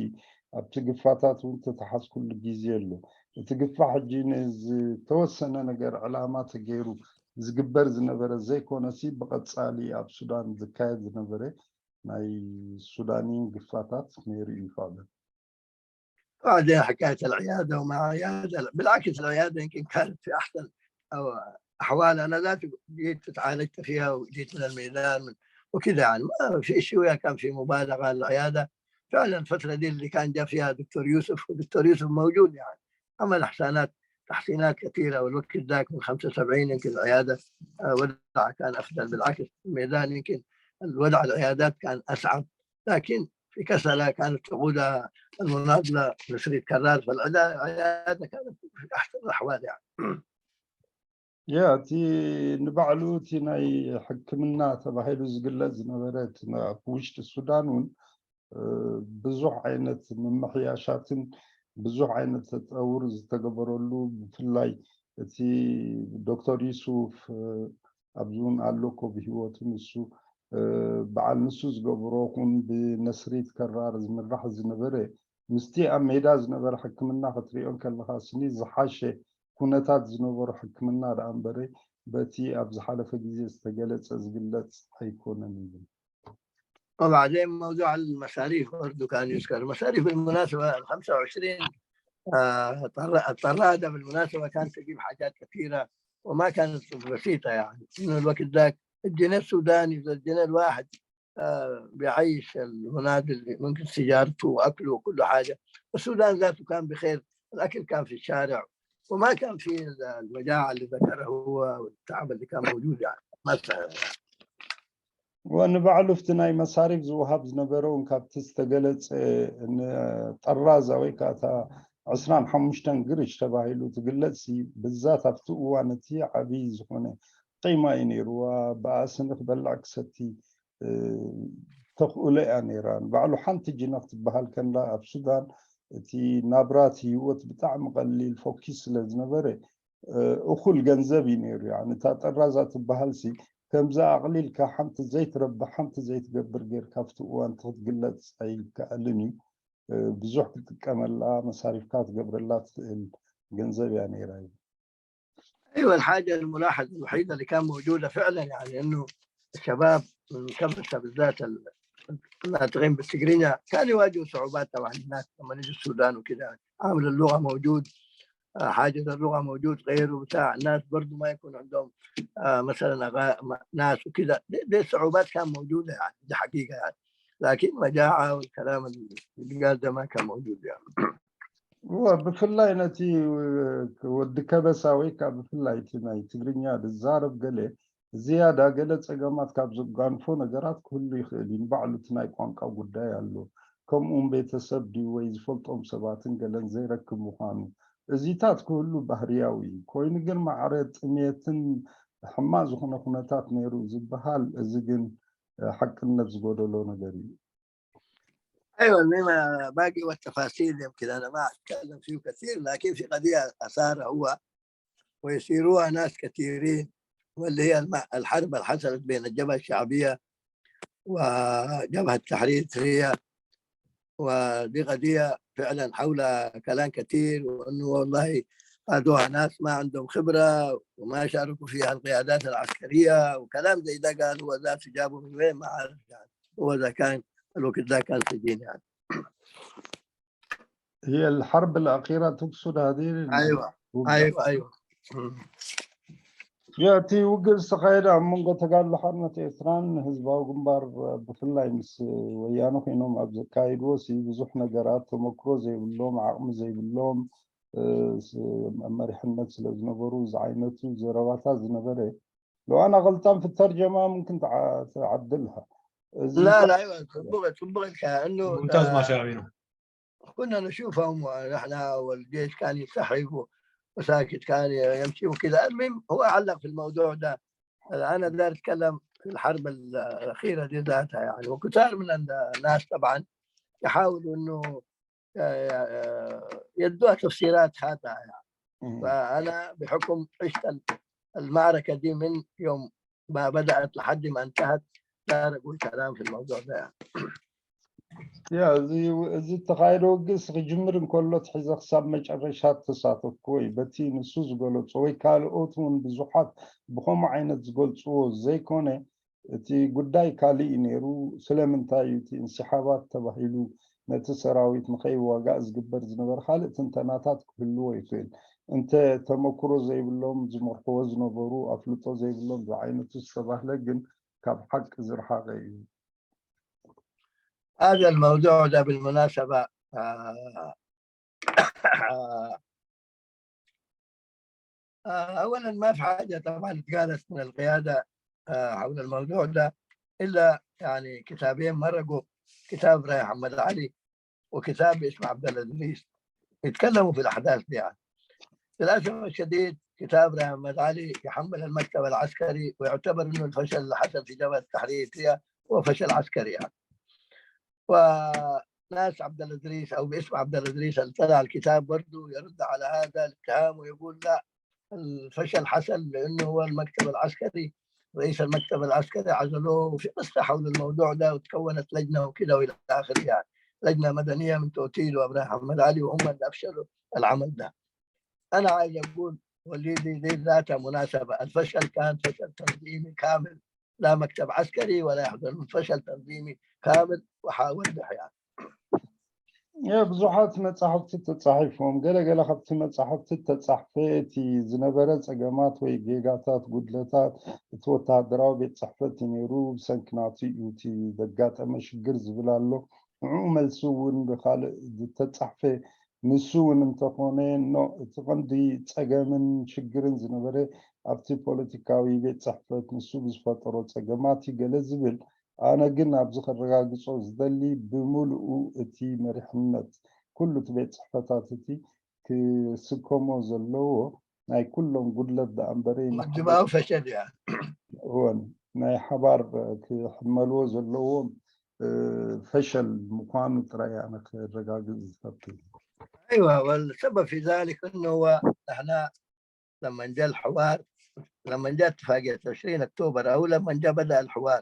ኣብቲ ግፋታት እውን ተተሓዝኩሉ ግዜ ኣሎ። እቲ ግፋ ሕጂ ንዝተወሰነ ነገር ዕላማ ተገይሩ ዝግበር ዝነበረ ዘይኮነሲ ብቐፃሊ ኣብ ሱዳን ዝካየድ ዝነበረ ናይ ሱዳኒን ግፋታት ነይሩ እዩ ይፋለን። بعدين حكايه العياده وما عياده، بالعكس العياده يمكن كانت في احسن أو احوال. انا ذاتي جيت تعالجت فيها وجيت من الميدان من وكذا يعني، ما في شيء ويا كان في مبالغه. العياده فعلا الفتره دي اللي كان جاء فيها دكتور يوسف، ودكتور يوسف موجود يعني، عمل احسانات تحسينات كثيره، والوقت ذاك من خمسة وسبعين يمكن العياده آه، وضعها كان افضل، بالعكس الميدان يمكن الوضع العيادات كان اصعب، لكن في كسلا كانت تقودها المناضله نسرين كرار، فالعياده كانت في احسن الاحوال يعني. ያ እቲ ንባዕሉ እቲ ናይ ሕክምና ተባሂሉ ዝግለጽ ዝነበረ ኣብ ውሽጢ ሱዳን እውን ብዙሕ ዓይነት ምምሕያሻትን ብዙሕ ዓይነት ተጠውር ዝተገበረሉ ብፍላይ እቲ ዶክተር ዩሱፍ ኣብዚ እውን ኣሎ እኮ ብሂወቱ ንሱ በዓል ንሱ ዝገብሮ ኹን ብነስሪት ከራር ዝምራሕ ዝነበረ ምስቲ ኣብ ሜዳ ዝነበረ ሕክምና ክትሪኦ ከለኻ ስኒ ዝሓሸ ኩነታት ዝነበሮ ሕክምና ደኣ እምበረ በቲ ኣብ ዝሓለፈ ግዜ ዝተገለጸ ዝግለጽ ኣይኮነን ይብል። وبعدين موضوع المصاريف برضه كان يذكر. المصاريف بالمناسبة ال خمسة وعشرين آه، الطرادة بالمناسبة كانت تجيب حاجات كثيرة وما كانت بسيطة، يعني إنه الوقت ذاك الجنيه السوداني والجنيه الواحد آه، بيعيش المناضل، ممكن سيجارته وأكله وكل حاجة. السودان ذاته كان بخير، الأكل كان في الشارع، وما كان في المجاعة اللي ذكرها هو والتعب اللي كان موجود، يعني مثلا. ንባዕሉ ኣብቲ ናይ መሳሪፍ ዝወሃብ ዝነበረ እውን ካብቲ ዝተገለፀ፣ ጠራዛ ወይ ከዓ እታ ዕስራን ሓሙሽተን ግርሽ ተባሂሉ ትግለጽ፣ ብዛት ኣብቲ እዋን እቲ ዓብዪ ዝኾነ ቂማ እዩ ነይርዋ። ብኣስኒ ክበልዕ ክሰቲ ተኽእሎ እያ ነይራ። ንባዕሉ ሓንቲ ጅነ ክትበሃል ከላ ኣብ ሱዳን እቲ ናብራ፣ እቲ ህይወት ብጣዕሚ ቀሊል፣ ፎኪስ ስለ ዝነበረ እኹል ገንዘብ እዩ ነይሩ። ያኒ እታ ጠራዛ ትበሃል ሲ ከምዛ ኣቕሊልካ ሓንቲ ዘይትረብሕ ሓንቲ ዘይትገብር ጌርካ ኣብቲ እዋን እቲ ክትግለጽ ኣይከኣልን እዩ። ብዙሕ ክትጥቀመላ መሳሪፍካ ትገብረላ ትኽእል ገንዘብ እያ ነይራ እዩ። ايوه، الحاجه الملاحظه الوحيده اللي كان موجوده فعلا يعني انه الشباب من كبسه بالذات الناطقين بالتجرينيا كانوا يواجهوا صعوبات. طبعا الناس لما يجوا السودان وكذا عامل اللغه موجود، آه، حاجز اللغه موجود، غيره بتاع الناس برضو ما يكون عندهم آه مثلا أغا... ناس وكذا. دي, دي صعوبات كان موجوده، يعني دي حقيقه يعني. لكن مجاعه والكلام اللي قال ده ما كان موجود يعني. ብፍላይ ነቲ ወዲ ከበሳ ወይ ከዓ ብፍላይ እቲ ናይ ትግርኛ ዝዛረብ ገለ ዝያዳ ገለ ፀገማት ካብ ዘጋንፎ ነገራት ክህሉ ይኽእል እዩ። ንባዕሉ እቲ ናይ ቋንቋ ጉዳይ ኣሎ። ከምኡውን ቤተሰብ ድዩ ወይ ዝፈልጦም ሰባትን ገለን ዘይረክብ ምዃኑ፣ እዚታት ክህሉ ባህርያዊ እዩ። ኮይኑ ግን ማዕረ ጥሜትን ሕማቕ ዝኾነ ኩነታት ነይሩ ዝበሃል፣ እዚ ግን ሓቅነት ዝጎደሎ ነገር እዩ። ايوه، ما باقي والتفاصيل يمكن انا ما اتكلم فيه كثير، لكن في قضيه اثارها هو ويثيروها ناس كثيرين، واللي هي الحرب اللي حصلت بين الجبهه الشعبيه وجبهه تحرير سوريا. ودي قضيه فعلا حولها كلام كثير، وانه والله هذول ناس ما عندهم خبره وما شاركوا فيها القيادات العسكريه وكلام زي ده، قال هو ذاته جابه من وين ما عارف يعني. هو اذا كان الوقت ده كان سجين يعني. هي الحرب الأخيرة تقصد هذه؟ ايوه، ايوه، ايوه. እቲ ውግእ ዝተኻየደ ኣብ መንጎ ተጋድሎ ሓርነት ኤርትራን ህዝባዊ ግንባር ብፍላይ ምስ ወያነ ኮይኖም ኣብ ዘካየድዎ ሲ ብዙሕ ነገራት ተመክሮ ዘይብሎም፣ ዓቕሚ ዘይብሎም መሪሕነት ስለ ዝነበሩ ዝዓይነቱ ዘረባታት ዝነበረ። لو أنا غلطان في الترجمة ممكن تعدلها. لا لا، ايوه، تبغى تبغى كانه ممتاز ما شاء الله. كنا نشوفهم نحن، والجيش كان ينسحب وساكت كان يمشي وكذا. المهم هو علق في الموضوع ده. انا داير اتكلم في الحرب الاخيره دي ذاتها يعني، وكثار من الناس طبعا يحاولوا انه يدوها تفسيرات خاطئه يعني. فانا بحكم عشت المعركه دي من يوم ما بدات لحد ما انتهت، داير اقول كلام في الموضوع ده يعني. ያ እዚ እዚ እተኻየደ ውግእስ ክጅምር እንከሎ ትሒዘ ክሳብ መጨረሻ ተሳተፍኩዎ እዩ። በቲ ንሱ ዝገለጾ ወይ ካልኦት እውን ብዙሓት ብኸምኡ ዓይነት ዝገልጽዎ ዘይኮነ፣ እቲ ጉዳይ ካልእ እዩ ነይሩ። ስለምንታይ እዩ እቲ እንስሓባት ተባሂሉ ነቲ ሰራዊት ንኸይዋጋእ ዝግበር ዝነበረ ካልእ ትንተናታት ክህልዎ ይኽእል። እንተ ተመክሮ ዘይብሎም ዝመርሕዎ ዝነበሩ ኣፍልጦ ዘይብሎም ዝዓይነቱ ዝተባህለ ግን ካብ ሓቂ ዝረሓቐ እዩ። هذا الموضوع ده بالمناسبة آه، آه، أولا ما في حاجة طبعا اتقالت من القيادة آه، حول الموضوع ده، إلا يعني كتابين مرقوا، كتاب راي محمد علي وكتاب اسمه عبد الله إدريس، يتكلموا في الأحداث دي يعني. للأسف الشديد كتاب راي محمد علي يحمل المكتب العسكري، ويعتبر إنه الفشل اللي حصل في جبهة التحرير هي هو فشل عسكري يعني. وناس عبد الله إدريس أو باسم عبد الله إدريس اللي طلع الكتاب برضه يرد على هذا الاتهام ويقول لا، الفشل حصل لأنه هو المكتب العسكري، رئيس المكتب العسكري عزلوه، وفي قصة حول الموضوع ده، وتكونت لجنة وكده وإلى آخره يعني، لجنة مدنية من توتيل وإبراهيم محمد علي، وهم اللي أفشلوا العمل ده. أنا عايز أقول، ودي دي, دي ذاتها مناسبة، الفشل كان فشل تنظيمي كامل، لا مكتب عسكري ولا يحضر، فشل تنظيمي كامل وحاول يعني. ብዙሓት መጻሕፍቲ ተጻሒፎም። ገለገለ ካብቲ መጻሕፍቲ ተጻሕፈ እቲ ዝነበረ ጸገማት ወይ ጌጋታት፣ ጉድለታት እቲ ወተሃደራዊ ቤት ጽሕፈት እዩ ነይሩ፣ ብሰንኪ ናቱ እዩ እቲ ዘጋጠመ ሽግር ዝብል ኣሎ። ንዕኡ መልሲ እውን ብኻልእ ዝተጻሕፈ ንሱ እውን እንተኾነ፣ ኖ፣ እቲ ቀንዲ ጸገምን ሽግርን ዝነበረ ኣብቲ ፖለቲካዊ ቤት ጽሕፈት ንሱ ብዝፈጠሮ ጸገማት እዩ ገለ ዝብል። ኣነ ግን ኣብዚ ከረጋግጾ ዝደሊ፣ ብምሉኡ እቲ መሪሕነት ኩሉ እቲ ቤት ጽሕፈታት እቲ ክስከሞ ዘለዎ ናይ ኩሎም ጉድለት ደኣ እምበረ ናይ ወጅባዊ ሓባር ፈሸል እያ። እወን፣ ናይ ሓባር ክሕመልዎ ዘለዎም ፈሸል ምዃኑ ጥራይ ኣነ ክረጋግጽ ዝፈቱ። أيوة، والسبب في ذلك أنه هو نحن لما جاء الحوار، لما جاء اتفاقية عشرين أكتوبر أو لما جاء بدأ الحوار،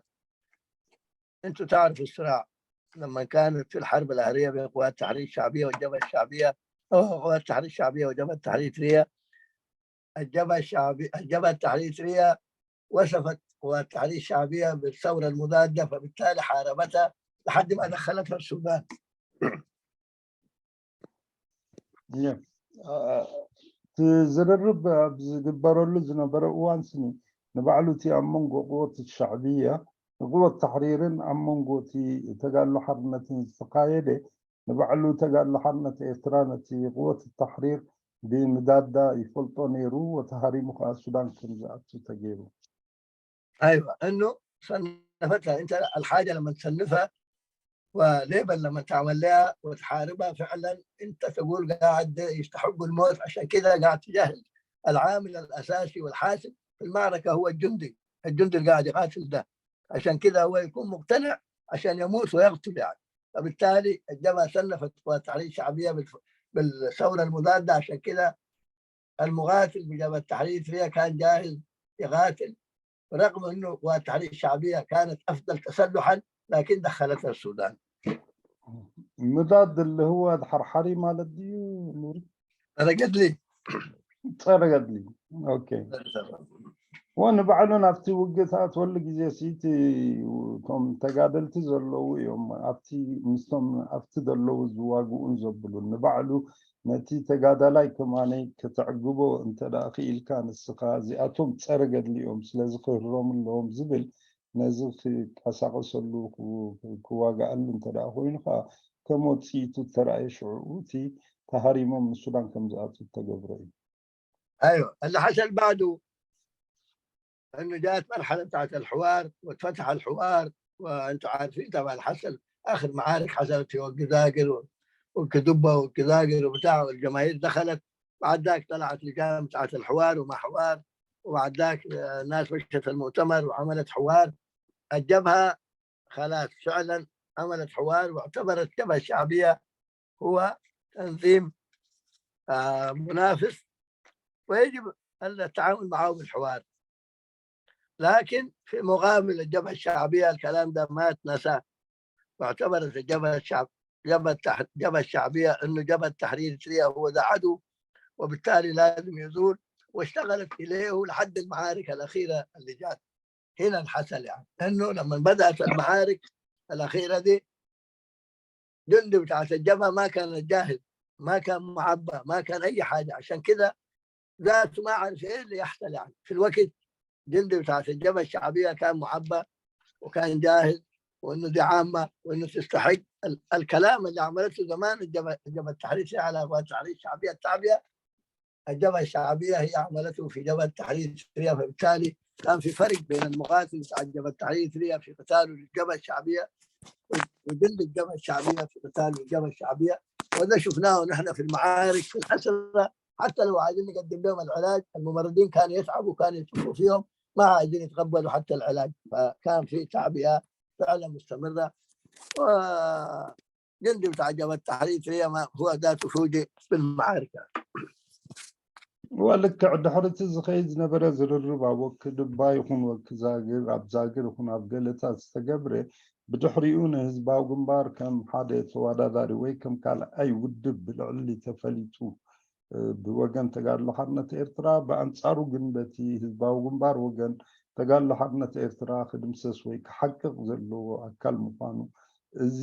أنتوا تعرفوا الصراع لما كانت في الحرب الأهلية بين قوات التحرير الشعبية والجبهة الشعبية، أو قوات التحرير الشعبية وجبهة التحرير الريا، الجبهة الشعبية، الجبهة التحرير الريا وصفت قوات التحرير الشعبية بالثورة المضادة، فبالتالي حاربتها لحد ما دخلتها السودان. እቲ ዝርርብ ኣብ ዝግበረሉ ዝነበረ እዋን ስኒ ንባዕሉ እቲ ኣብ መንጎ ቅወት ሻዕብያ ንቅወት ተሕሪርን ኣብ መንጎ እቲ ተጋድሎ ሓርነትን ዝተኻየደ ንባዕሉ ተጋድሎ ሓርነት ኤርትራ ነቲ ቅወት ተሕሪር ብምዳዳ ይፈልጦ ነይሩ። ወተሃሪሙ ከዓ ሱዳን ከም ዝኣቱ ተገይሩ። أيوة، أنه صنفتها. أنت الحاجة لما تصنفها وليبل لما تعمل لها وتحاربها، فعلا أنت تقول قاعد يستحقوا الموت، عشان كده قاعد تجهز العامل الأساسي والحاسم في المعركة هو الجندي، الجندي اللي قاعد يقاتل ده، عشان كده هو يكون مقتنع عشان يموت ويقتل يعني. فبالتالي الجبهة صنفت قوات التحرير الشعبية بالثورة المضادة، عشان كده المقاتل بجبهة التحرير الإريترية كان جاهز يقاتل، رغم أنه قوات التحرير الشعبية كانت أفضل تسلحا، لكن دخلتها السودان. ምዳድ اللي هو ተሓርሓሪ ማለት ድዩ ኑሪ? أنا قلت لي ጸረ ገድሊ። ኦኬ። ወንባዕሉ ናብቲ ውግእታት ወሉ ግዜ ሲቲ እቶም ተጋደልቲ ዘለዉ እዮም ኣብቲ ምስቶም ኣብቲ ዘለዉ ዝዋግኡን ዘብሉን። ንባዕሉ ነቲ ተጋዳላይ ከማነይ ከተዕግቦ እንተ ደኣ ክኢልካ ንስኻ እዚኣቶም ጸረ ገድሊ እዮም ስለዚ ክህሮም ኣለዎም ዝብል ነዚ ክቀሳቀሰሉ ክዋጋኣሉ እንተ ደኣ ኮይኑ ከዓ ከም ወፅኢቱ ተረኣየ ሽዑ እቲ ተሃሪሞም ንሱዳን ከም ዝኣቱ ተገብረ እዩ። ايوه، اللي حصل بعده انه جاءت مرحله بتاعت الحوار واتفتح الحوار، وانتم عارفين طبعا حصل اخر معارك حصلت في وقت ذاكر وكدبه وكذاكر وبتاع، والجماهير دخلت. بعد ذاك طلعت لجان بتاعت الحوار وما حوار، وبعد ذاك الناس مشت المؤتمر وعملت حوار. الجبهه خلاص فعلا عملت حوار واعتبرت الجبهه الشعبيه هو تنظيم آه، منافس، ويجب التعامل معه بالحوار. لكن في مقابل الجبهة الشعبية الكلام ده ما اتنسى، واعتبرت الجبهة الشعب جبهة الجبهة الشعبية انه جبهة تحرير تريا هو ده عدو، وبالتالي لازم يزول، واشتغلت اليه لحد المعارك الاخيره اللي جات. هنا الحصل يعني انه لما بدات المعارك الاخيره دي، جندي بتاعت الجبهه ما كان جاهز، ما كان معبى، ما كان اي حاجه. عشان كده ذاته ما عارف ايه اللي يحصل يعني في الوقت. جندي بتاعت الجبهه الشعبيه كان معبى وكان جاهز، وانه دي عامه وانه تستحق. الكلام اللي عملته زمان الجبهه الجبهه التحرير على قوات التحرير الشعبيه التابعه، الجبهه الشعبيه هي عملته في جبهه تحرير سوريا. فبالتالي كان في فرق بين المقاتل بتاع جبهه تحرير سوريا في قتاله للجبهه الشعبيه، وجند الجبهه الشعبيه في قتاله للجبهه الشعبيه. وده شفناه نحن في المعارك في الحسره. حتى لو عايزين نقدم لهم العلاج، الممرضين كانوا يتعبوا، كانوا يشكوا فيهم، ما عايزين يتقبلوا حتى العلاج. فكان في تعبئه فعلا مستمره. و جندي بتاع جبهة التحرير هي ما هو ذاته فوجئ بالمعارك. ولك ድሕርቲ ዝኸይድ ዝነበረ ዝርርብ ኣብ ወክድባ ይኹን ወክዛግር ኣብ ዛግር ይኹን ኣብ ገለታት ዝተገብረ ብድሕሪኡ ንህዝባዊ ግንባር ከም ሓደ ተወዳዳሪ ወይ ከም ካልኣይ ውድብ ብልዕሊ ተፈሊጡ ብወገን ተጋድሎ ሓርነት ኤርትራ፣ ብኣንጻሩ ግን በቲ ህዝባዊ ግንባር ወገን ተጋድሎ ሓርነት ኤርትራ ክድምሰስ ወይ ክሓቅቕ ዘለዎ ኣካል ምዃኑ፣ እዚ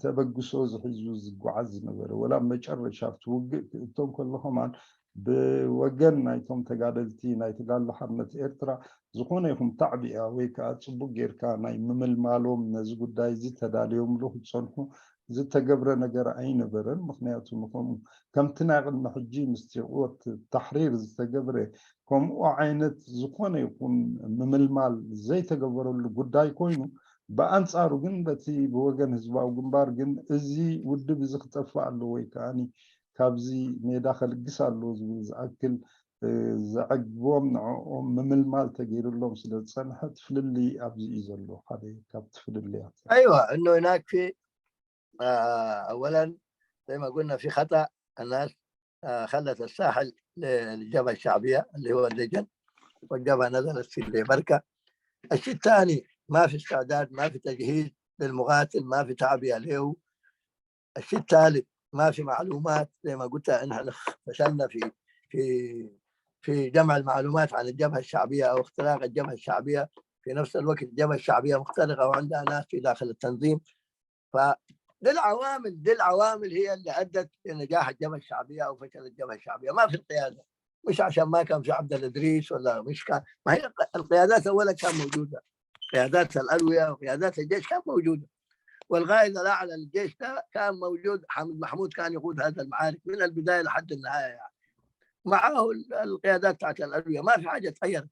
ተበግሶ ዝሒዙ ዝጓዓዝ ዝነበረ፣ ወላ መጨረሻ ኣብቲ ውግእ ክእቶ እንከሎ ከማን ብወገን ናይቶም ተጋደልቲ ናይ ተጋድሎ ሓርነት ኤርትራ ዝኾነ ይኹን ታዕቢያ ወይ ከዓ ጽቡቅ ጌርካ ናይ ምምልማሎም ነዚ ጉዳይ እዚ ተዳልዮምሉ ክጸንሑ ዝተገብረ ነገር ኣይነበረን። ምኽንያቱ ንኸምኡ ከምቲ ናይ ቅድሚ ሕጂ ምስቲ ቅወት ታሕሪር ዝተገብረ ከምኡ ዓይነት ዝኾነ ይኹን ምምልማል ዘይተገበረሉ ጉዳይ ኮይኑ፣ ብኣንጻሩ ግን በቲ ብወገን ህዝባዊ ግንባር ግን እዚ ውድብ እዚ ክጠፍእ ኣለዎ ወይ ከዓኒ ካብዚ ሜዳ ከልግስ ኣለዎ ዝብል ዝኣክል ዘዕግቦም ንዕኦም ምምልማል ተገይሩሎም ስለ ዝጸንሐ እቲ ፍልልይ ኣብዚ እዩ ዘሎ። ሓደ ካብቲ ፍልልያት ايوه انه هناك في آه، اولا زي ما قلنا في خطا، الناس آه، خلت الساحل للجبهه الشعبيه اللي هو اللجن، والجبهه نزلت في ديبركه. الشيء الثاني، ما في استعداد، ما في تجهيز للمقاتل، ما في تعبئه له. الشيء الثالث، ما في معلومات، زي ما قلت احنا فشلنا في في في جمع المعلومات عن الجبهه الشعبيه او اختراق الجبهه الشعبيه. في نفس الوقت الجبهه الشعبيه مخترقه وعندها ناس في داخل التنظيم. فدي العوامل دي العوامل هي اللي ادت لنجاح الجبهه الشعبيه او فشل الجبهه الشعبيه، ما في القياده. مش عشان ما كان في عبد الادريس ولا مش كان، ما هي القيادات اولا كان موجوده، قيادات الالويه وقيادات الجيش كان موجوده، والقائد الاعلى للجيش ده كان موجود، حامد محمود كان يقود هذا المعارك من البدايه لحد النهايه يعني. معاه القيادات بتاعت الالويه، ما في حاجه تغيرت.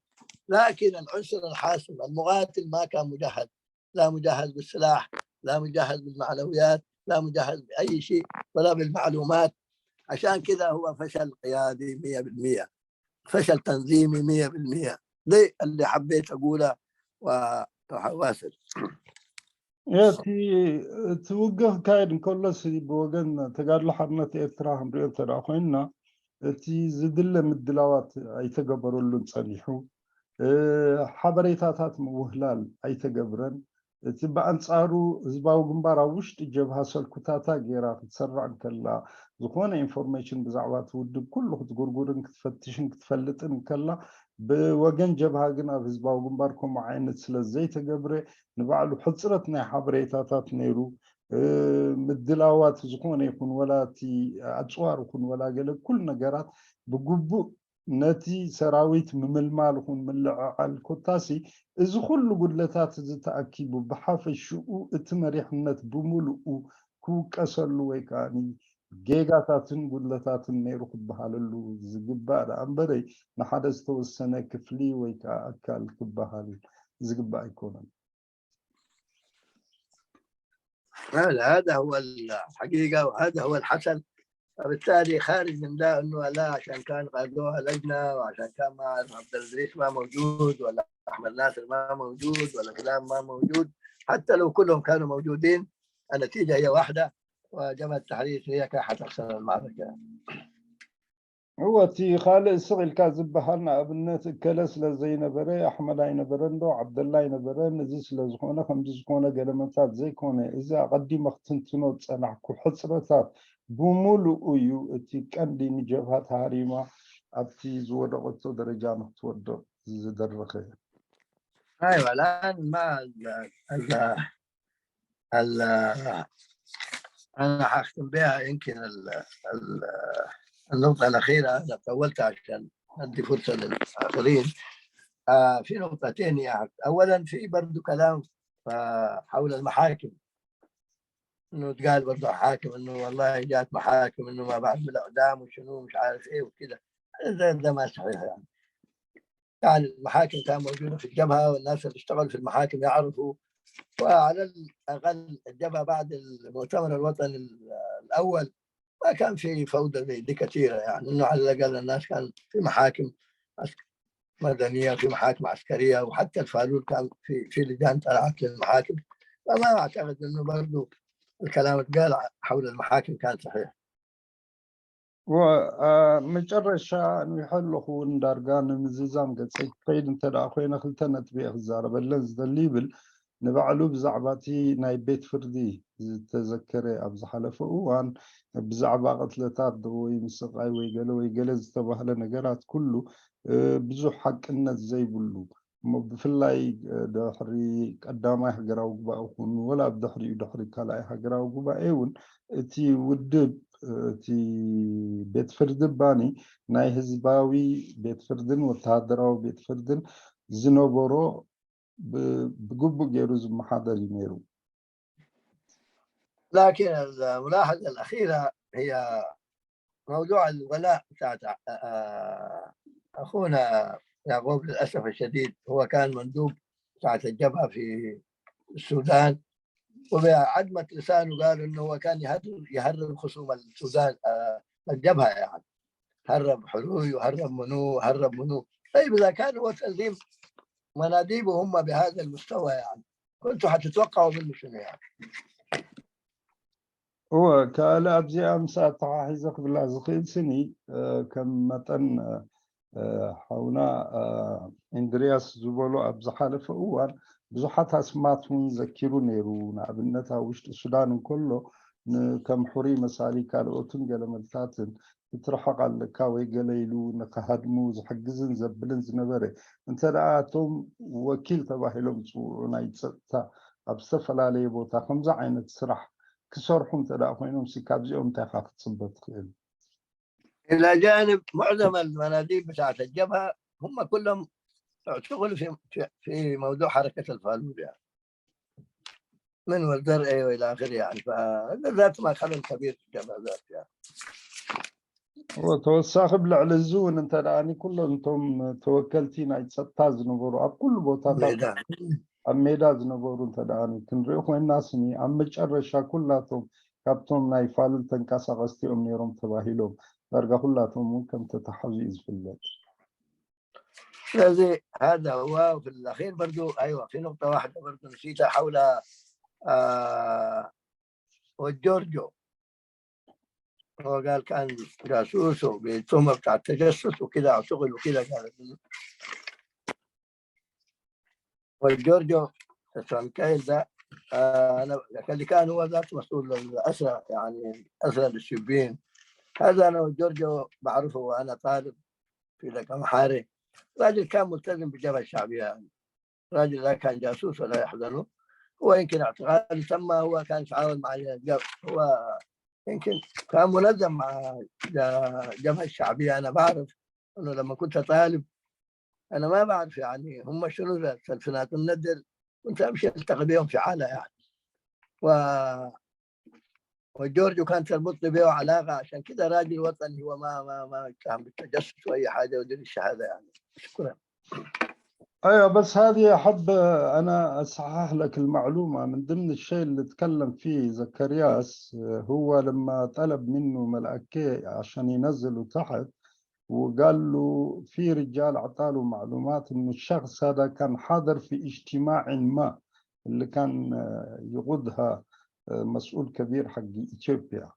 لكن العنصر الحاسم المقاتل ما كان مجهز، لا مجهز بالسلاح، لا مجهز بالمعنويات، لا مجهز باي شيء ولا بالمعلومات. عشان كده هو فشل قيادي مية بالمية، فشل تنظيمي مية بالمية. ده اللي حبيت اقوله وواصل. እቲ እቲ ውግእ ክካየድ እንከሎስ ብወገን ተጋድሎ ሓርነት ኤርትራ ክንሪኦ እንተ ደኣ ኮይንና፣ እቲ ዝድለ ምድላዋት ኣይተገበረሉን ጸኒሑ። ሓበሬታታት ምውህላል ኣይተገብረን። እቲ ብኣንጻሩ ህዝባዊ ግንባር ኣብ ውሽጢ ጀብሃ ሰልኩታታ ገይራ ክትሰርዕ እንከላ፣ ዝኾነ ኢንፎርሜሽን ብዛዕባ እቲ ውድብ ኩሉ ክትጉርጉርን ክትፈትሽን ክትፈልጥን እንከላ፣ ብወገን ጀብሃ ግን ኣብ ህዝባዊ ግንባር ከምኡ ዓይነት ስለ ዘይተገብረ፣ ንባዕሉ ሕፅረት ናይ ሓበሬታታት ነይሩ። ምድላዋት ዝኾነ ይኹን ወላ እቲ ኣፅዋር ይኹን ወላ ገለ ኩሉ ነገራት ብግቡእ ነቲ ሰራዊት ምምልማል ይኹን ምልዕዓል ኮታሲ እዚ ኩሉ ጉድለታት እዚ ተኣኪቡ ብሓፈሽኡ እቲ መሪሕነት ብምሉኡ ክውቀሰሉ ወይ ከዓ ጌጋታትን ጉድለታትን ነይሩ ክበሃለሉ ዝግባእ ደኣ እምበረይ ንሓደ ዝተወሰነ ክፍሊ ወይ ከዓ ኣካል ክበሃል ዝግባእ ኣይኮነን። هذا هو الحقيقة وهذا هو الحسن. فبالتالي خارج من ده انه لا عشان كان قادوها لجنه وعشان كان ما عبد الرئيس ما موجود ولا احمد ناصر ما موجود ولا فلان ما موجود، حتى لو كلهم كانوا موجودين النتيجه هي واحده، وجبهه التحرير هي كانت حتخسر المعركه. እወ እቲ ካልእ ስቕ ኢልካ ዝበሃል ንኣብነት እከለ ስለ ዘይነበረ ኣሕመድ ኣይነበረን ዶ ዓብደላ ኣይነበረን እዚ ስለ ዝኾነ ከምዚ ዝኾነ ገለመታት ዘይኮነ እዚ ኣቐዲመ ክትንትኖ ዝጸናሕኩ ሕጽረታት ብምሉኡ እዩ እቲ ቀንዲ ንጀብሃ ተሃሪማ ኣብቲ ዝወደቐቶ ደረጃ ንክትወድቕ ዝደረኸ። ايوه الان ما ال- ال- ال- انا حاختم بها يمكن ال- ال- النقطه الاخيره انا طولت عشان ادي فرصه للاخرين. آه في نقطتين يعني، اولا في برضو كلام آه حول المحاكم، انه تقال برضو حاكم انه والله جات محاكم انه ما بعد بالاعدام وشنو مش عارف ايه وكده. ده, ده ما صحيح يعني. يعني المحاكم كان موجوده في الجبهه والناس اللي اشتغلوا في المحاكم يعرفوا، وعلى الاقل الجبهه بعد المؤتمر الوطني الاول ما كان في فوضى زي دي كثيره يعني، انه على الاقل الناس كان في محاكم مدنيه وفي محاكم عسكريه، وحتى الفالول كان في في لجان طلعت للمحاكم. فما اعتقد انه برضه الكلام اللي قال حول المحاكم كان صحيح. መጨረሻ ንዊሐ ኣለኹ እውን ዳርጋ ንምዝዛም ገፀይ ክኸይድ እንተ ደኣ ኮይነ ክልተ ነጥቢ እየ ክዛረበለን ዝደሊ ይብል። ንባዕሉ ብዛዕባ እቲ ናይ ቤት ፍርዲ ዝተዘከረ ኣብ ዝሓለፈ እዋን ብዛዕባ ቅትለታት ዶ ወይ ምስቃይ ወይ ገለ ወይ ገለ ዝተባህለ ነገራት ኩሉ ብዙሕ ሓቅነት ዘይብሉ እሞ ብፍላይ ድሕሪ ቀዳማይ ሃገራዊ ጉባኤ ይኹን ወላ ኣብ ድሕሪኡ ድሕሪ ካልኣይ ሃገራዊ ጉባኤ እውን እቲ ውድብ እቲ ቤት ፍርዲ ባኒ ናይ ህዝባዊ ቤት ፍርድን ወተሃደራዊ ቤት ፍርድን ዝነበሮ ብግቡእ ገይሩ ዝመሓደር እዩ ነይሩ። لكن الملاحظة الأخيرة هي موضوع الولاء بتاعت أخونا يعقوب. للأسف الشديد هو كان مندوب بتاعت الجبهة في السودان، وبعدمة لسانه قال إنه هو كان يهرب خصوم السودان، الجبهة يعني، هرب حروي وهرب منو، هرب منو. طيب، إذا كان هو تنظيم مناديب وهم بهذا المستوى، يعني، كنتوا حتتوقعوا منه شنو يعني؟ እወ፣ ካልእ ኣብዚኣ ምስ ኣተሓሒዘ ክብላ ዝኽእል ስኒ ከም መጠን ሓውና ኢንድርያስ ዝበሎ ኣብ ዝሓለፈ እዋን ብዙሓት ኣስማት እውን ዘኪሩ ነይሩ። ንኣብነት ኣብ ውሽጢ ሱዳን እንከሎ ከም ሕሩይ መሳሊ ካልኦትን ገለመልታትን ክትርሕቕ ኣለካ ወይ ገለ ኢሉ ንክሃድሙ ዝሕግዝን ዘብልን ዝነበረ እንተ ደኣ እቶም ወኪል ተባሂሎም ዝፅውዑ ናይ ፀጥታ ኣብ ዝተፈላለየ ቦታ ከምዚ ዓይነት ስራሕ ክሰርሑ እንተ ደኣ ኮይኖም ሲ ካብዚኦም እንታይ ኢኻ ክትፅበ ትኽእል? إلى جانب معظم المناديب بتاعت الجبهة هم كلهم اعتقلوا في في موضوع حركة الفالوجة، من والدرع وإلى آخره، يعني. فهذا ذات ما خلل كبير في الجبهة ذات، يعني. ተወሳኺ ብልዕሊ እዚ እውን እንተ ደኣኒ ኩሎም እቶም ተወከልቲ ናይ ፀጥታ ዝነበሩ ኣብ ኩሉ ቦታታት ኣብ ሜዳ ዝነበሩ እንተ ደኣኒ ክንርኢ ኮይና ስኒ ኣብ መጨረሻ ኩላቶም ካብቶም ናይ ፋሉል ተንቀሳቐስቲ እዮም ነይሮም ተባሂሎም ዳርጋ ኩላቶም እውን ከም ተተሓዙ እዩ ዝፍለጥ። ስለዚህ هذا هو في الأخير برضو، أيوة، في نقطة واحدة برضو نسيتها حول آه وجورجو. هو قال كان جاسوس وبتهمة بتاع التجسس وكده، أو شغل وكده، قال. وجورجو سانكايل ده، آه، أنا اللي كان هو ذاته مسؤول الأسرى، يعني، الأسرى الإثيوبيين. هذا أنا وجورجو بعرفه وأنا طالب في لكم حاري. راجل كان ملتزم بالجبهة الشعبية، يعني. الراجل لا كان جاسوس ولا يحزنه. هو يمكن اعتقال تم، هو كان يتعاون مع الجبهة، هو يمكن كان منظم مع الجبهة الشعبية. أنا بعرف أنه لما كنت طالب، أنا ما بعرف، يعني، هم شنو ذا سلسلات الندر، كنت أمشي ألتقي بهم في حالة، يعني. و وجورجو كان تربطني به علاقة، عشان كده راجل وطني، هو ما ما ما يتهم بالتجسس وأي حاجة، ودي الشهادة، يعني. شكرا. أيوة، بس هذه أحب أنا أصحح لك المعلومة. من ضمن الشيء اللي اتكلم فيه زكرياس، آه، هو لما طلب منه ملأكي عشان ينزله تحت، وقال له في رجال عطاله معلومات إنه الشخص هذا كان حاضر في اجتماع ما اللي كان، آه، يقودها، آه، مسؤول كبير حق إثيوبيا.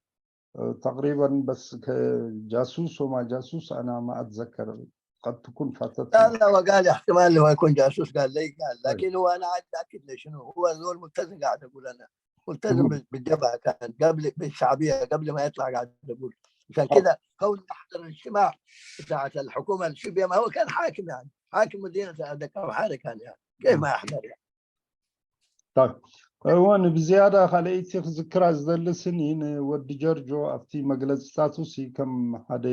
آه، تقريبًا، بس كجاسوس وما جاسوس أنا ما أتذكر، قد تكون فاتتني. لا، لا، وقال احتمال هو يكون جاسوس، قال لي، قال، لكن هو أنا عايز أتأكد لي شنو، هو زول ملتزم، قاعد أقول أنا ملتزم بال-، بالجبهة كان قبل، بالشعبية، قبل ما يطلع، قاعد أقول. عشان كده كون يحضر الاجتماع بتاعت الحكومة الشبية، ما هو كان حاكم، يعني، حاكم مدينة هذا كان حارة كان، يعني، كيف ما يحضر، يعني؟ طيب. እወን ብዝያዳ ካልኣይቲ ክዝክራ ዝደሊ ስኒ ንወዲ ጀርጆ ኣብቲ መግለፅታቱ ሲ ከም ሓደ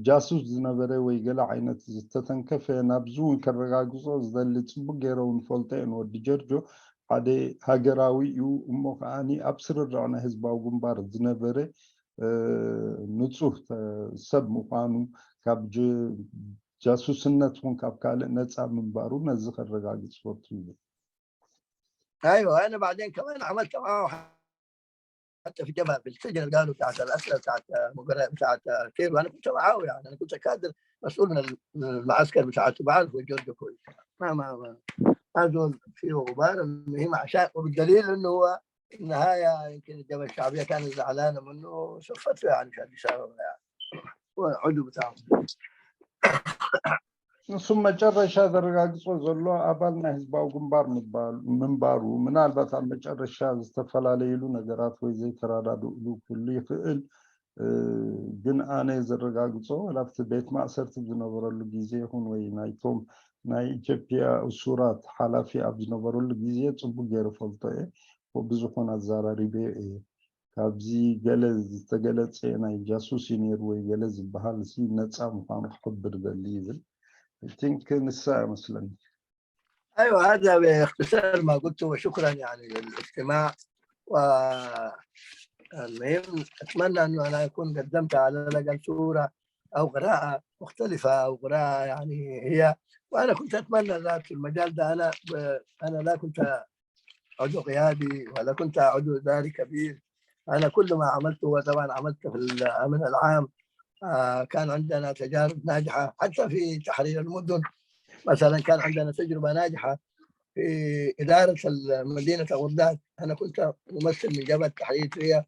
ጃሱስ ዝነበረ ወይ ገለ ዓይነት ዝተተንከፈ ናብዚ እውን ከረጋግፆ ዝደሊ ፅቡቅ ገይረ እውን ፈልጦ እየ ንወዲ ጀርጆ ሓደ ሃገራዊ እዩ እሞ ከዓኒ ኣብ ስርርዕ ናይ ህዝባዊ ግንባር ዝነበረ ንፁህ ሰብ ምኳኑ ካብ ጃሱስነት ኹን ካብ ካልእ ነፃ ምንባሩ ነዚ ከረጋግፅ ፈቱ እዩ። ايوه، انا بعدين كمان عملت معاه حتى في جبهه في السجن اللي قالوا بتاعت الاسرى بتاعت مقرة بتاعت كير، وانا كنت معاه، يعني، انا كنت كادر مسؤول من المعسكر بتاعته، بعرف جورجو كويس. ما ما ما, ما زول فيه غبار. المهم عشان، وبالدليل انه هو في النهايه يمكن الجبهه الشعبيه كانت زعلانه منه، صفته، يعني، في اديس ابابا، يعني، هو عضو بتاعهم. ንሱ መጨረሻ ዘረጋግጾ ዘሎ ኣባል ናይ ህዝባዊ ግንባር ምንባሩ፣ ምናልባት ኣብ መጨረሻ ዝተፈላለየሉ ነገራት ወይ ዘይተረዳድእሉ ክህሉ ይኽእል፣ ግን ኣነ ዘረጋግጾ ዋላ ኣብቲ ቤት ማእሰርቲ ዝነበረሉ ግዜ ይኹን ወይ ናይቶም ናይ ኢትዮጵያ እሱራት ሓላፊ ኣብ ዝነበረሉ ግዜ ጽቡቅ ገይረ ፈልጦ እየ። ብዝኾነ ኣዘራሪበዮ እየ። ካብዚ ገለ ዝተገለጸ ናይ ጃሱስ እዩ ነይሩ ወይ ገለ ዝበሃል ሲ ነጻ ምዃኑ ክሕብር ደሊ ይብል። I think ንሳ እያ መስለኒ። أيوة، هذا باختصار ما قلته، وشكرا يعني للاستماع. والمهم أتمنى أنه أنا أكون قدمت على الأقل صورة أو قراءة مختلفة أو قراءة يعني هي، وأنا كنت أتمنى ذات في المجال ده. أنا ب... أنا لا كنت عضو قيادي ولا كنت عضو إداري كبير. أنا كل ما عملته هو طبعا عملته في الأمن العام. آه، كان عندنا تجارب ناجحة حتى في تحرير المدن. مثلا كان عندنا تجربة ناجحة في إدارة مدينة غرداد. أنا كنت ممثل من جبهة تحرير تريا،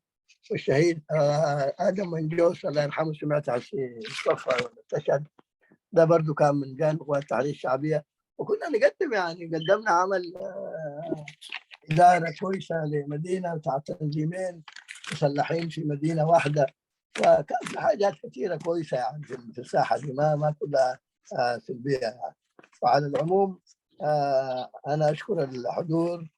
والشهيد آه، آدم منجوس الله يرحمه سمعت على الصفة ولا استشهد. ده برضو كان من جانب قوات التحرير الشعبية، وكنا نقدم يعني قدمنا عمل آه، إدارة كويسة لمدينة بتاع تنظيمين مسلحين في مدينة واحدة. فكان في حاجات كثيرة كويسة يعني في في الساحة دي، ما ما كلها آه، سلبية يعني. وعلى العموم آه، أنا أشكر الحضور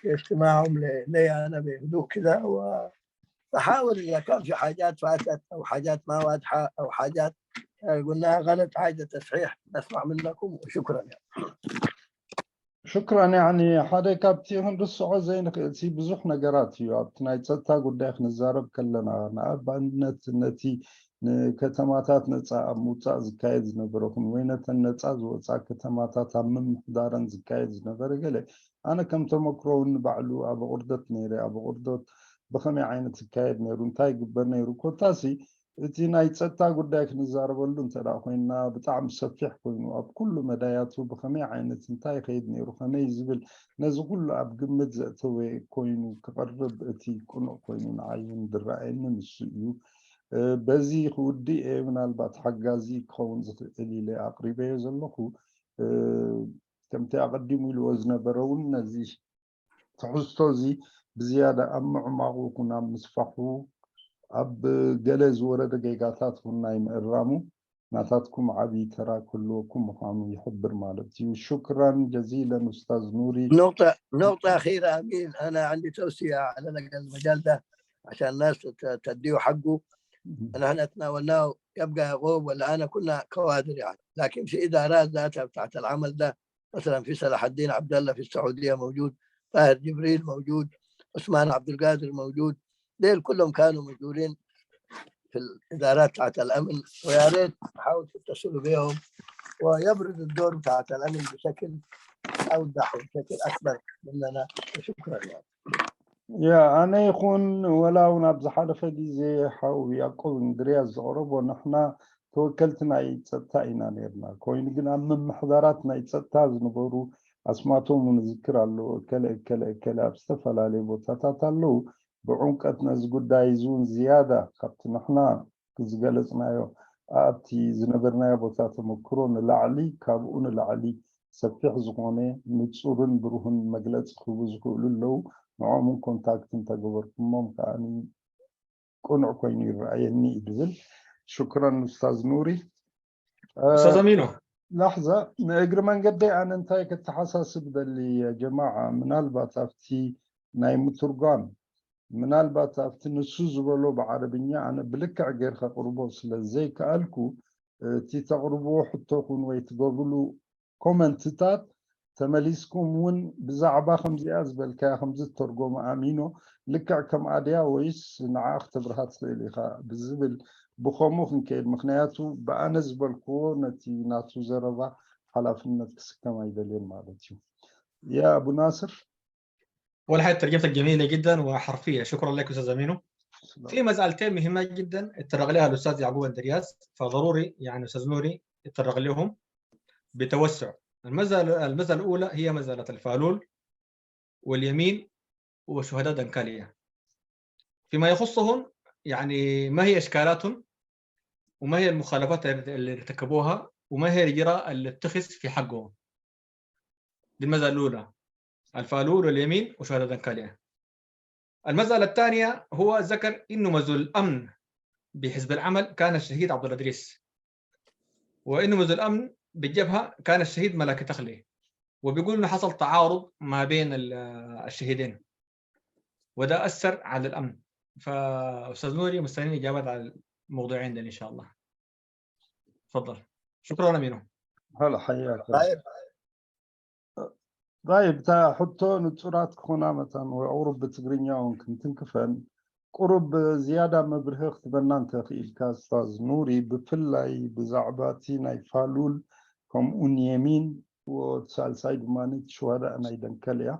في استماعهم ل- لي أنا بهدوء كده، وبحاول إذا كان في حاجات فاتت أو حاجات ما واضحة أو حاجات آه، قلناها غلط عايزة تصحيح، نسمع منكم، وشكرا يعني. ሽክራን። ያኒ ሓደ ካብቲ ክንርስዖ ዘይንኽእል ሲ ብዙሕ ነገራት እዩ። ኣብቲ ናይ ጸጥታ ጉዳይ ክንዛረብ ከለና ንኣብነት ነቲ ንከተማታት ነጻ ኣብ ምውጻእ ዝካየድ ዝነበረ ኹን ወይ ነተን ነጻ ዝወጻ ከተማታት ኣብ ምምሕዳረን ዝካየድ ዝነበረ ገለ ኣነ ከም ተመክሮ እውን ንባዕሉ ኣብ ኣቑርደት ነይረ። ኣብ ኣቑርደት ብኸመይ ዓይነት ዝካየድ ነይሩ፣ እንታይ ይግበር ነይሩ ኮታሲ እቲ ናይ ጸጥታ ጉዳይ ክንዛረበሉ እንተ ደኣ ኮይንና ብጣዕሚ ሰፊሕ ኮይኑ ኣብ ኩሉ መዳያቱ ብኸመይ ዓይነት እንታይ ይኸይድ ነይሩ ከመይ ዝብል ነዚ ኩሉ ኣብ ግምት ዘእተወ ኮይኑ ክቐርብ እቲ ቅኑዕ ኮይኑ ንዓይ እውን ዝረኣየኒ ንሱ እዩ። በዚ ክውድእ እየ ምናልባት ሓጋዚ ክኸውን ዝኽእል ኢለ ኣቕሪበዮ ዘለኹ። ከምቲ ኣቐዲሙ ኢልዎ ዝነበረ እውን ነዚ ትሕዝቶ እዚ ብዝያዳ ኣብ ምዕማቑ ኩን ኣብ ምስፋሑ ኣብ ገለ ዝወረደ ጌጋታት ኩን ናይ ምእራሙ ናታትኩም ዓብዪ ተራ ክህልወኩም ምዃኑ ይሕብር ማለት እዩ። ሹክራን ጀዚለን ኡስታዝ ኑሪ። نقطة نقطة أخيرة أمين، أنا عندي توصية على الأقل المجال ده عشان الناس ت- تديه حقه. نحن تناولناه يبقى يعقوب ولا أنا كنا كوادر يعني، لكن في إدارات ذاتها بتاعت العمل ده، مثلا في صلاح الدين عبد الله في السعودية موجود، طاهر جبريل موجود، عثمان عبد القادر موجود، ديل كلهم كانوا موجودين في الإدارات بتاعت الأمن، ويا ريت تحاول تتصلوا بيهم ويبرز الدور بتاعت الأمن بشكل أوضح وبشكل أكبر مننا. شكرا يعني. ያ ኣነ ይኹን ወላ እውን ኣብ ዝሓለፈ ግዜ ሓው ያዕቆብ እንድርያስ ዘቕረቦ ንሕና ተወከልቲ ናይ ጸጥታ ኢና ነርና። ኮይኑ ግን ኣብ ምምሕዳራት ናይ ጸጥታ ዝነበሩ ኣስማቶም እውን ዝክር ኣሎ። እከለ እከለ እከለ ኣብ ዝተፈላለዩ ቦታታት ኣለዉ። ብዕምቀት ነዚ ጉዳይ እዚ እውን ዝያዳ ካብቲ ንሕና ዝገለጽናዮ ኣብቲ ዝነበርናዮ ቦታ ተመክሮ ንላዕሊ ካብኡ ንላዕሊ ሰፊሕ ዝኾነ ንጹርን ብሩህን መግለጺ ክህቡ ዝኽእሉ ኣለዉ። ንዕኦም እውን ኮንታክት እንተገበርኩሞም ከኣ ቅኑዕ ኮይኑ ይረኣየኒ እዩ ዝብል። ሽክረን ኡስታዝ ኑሪ። ኡስታዝ ኣሚኑ። ላሕዛ ንእግሪ መንገደይ ኣነ እንታይ ከተሓሳስብ ደሊ ጀማዓ ምናልባት ኣብቲ ናይ ምትርጓም ምናልባት ኣብቲ ንሱ ዝበሎ ብዓረብኛ ኣነ ብልክዕ ገይር ከቕርቦ ስለ ዘይከኣልኩ እቲ ተቕርብዎ ሕቶ ኩን ወይ ትገብርሉ ኮመንትታት ተመሊስኩም እውን ብዛዕባ ከምዚኣ ዝበልካያ ከምዚ ተርጎመ ኣሚኖ ልክዕ ከምኣ ድያ ወይስ ንዓ ክተብርሃ ትኽእል ኢኻ ብዝብል ብኸምኡ ክንከይድ ምክንያቱ ብኣነ ዝበልክዎ ነቲ ናቱ ዘረባ ሓላፍነት ክስከም ኣይደልየን ማለት እዩ። ያ ኣቡ ናስር والحقيقة ترجمتك جميلة جدا وحرفية، شكرا لك أستاذ أمينو. في مسألتين مهمة جدا اتطرق لها الأستاذ يعقوب أندرياس، فضروري يعني أستاذ نوري يتطرق لهم بتوسع. المسألة المسألة الأولى هي مسألة الفالول واليمين وشهداء دنكاليا. فيما يخصهم يعني ما هي إشكالاتهم وما هي المخالفات اللي ارتكبوها وما هي الإجراء اللي اتخذ في حقهم. دي المسألة الأولى، الفالول واليمين وشهداء دنكاليا. المسألة الثانية هو ذكر إنه مسؤول الأمن بحزب العمل كان الشهيد عبد الله إدريس، وإنه مسؤول الأمن بالجبهة كان الشهيد ملاك تخلي، وبيقول إنه حصل تعارض ما بين ال- الشهيدين، وده أثر على الأمن. فأستاذ نوري مستنيين إجابات على الموضوعين دول إن شاء الله. تفضل. شكرا أمينو. هلا، حياك الله. طيب. طيب، እታ ሕቶ ንጹራት ክኾና መታን ወይ ቁሩብ ብትግርኛ እውን ክንትንክፈን ቁሩብ ዝያዳ መብርሂ ክትበና እንተኽኢልካ ኡስታዝ ኑሪ፣ ብፍላይ ብዛዕባ እቲ ናይ ፋሉል ከምኡውን የሚን፣ ወቲ ሳልሳይ ድማ እቲ ሽሃዳእ ናይ ደንከልያ፣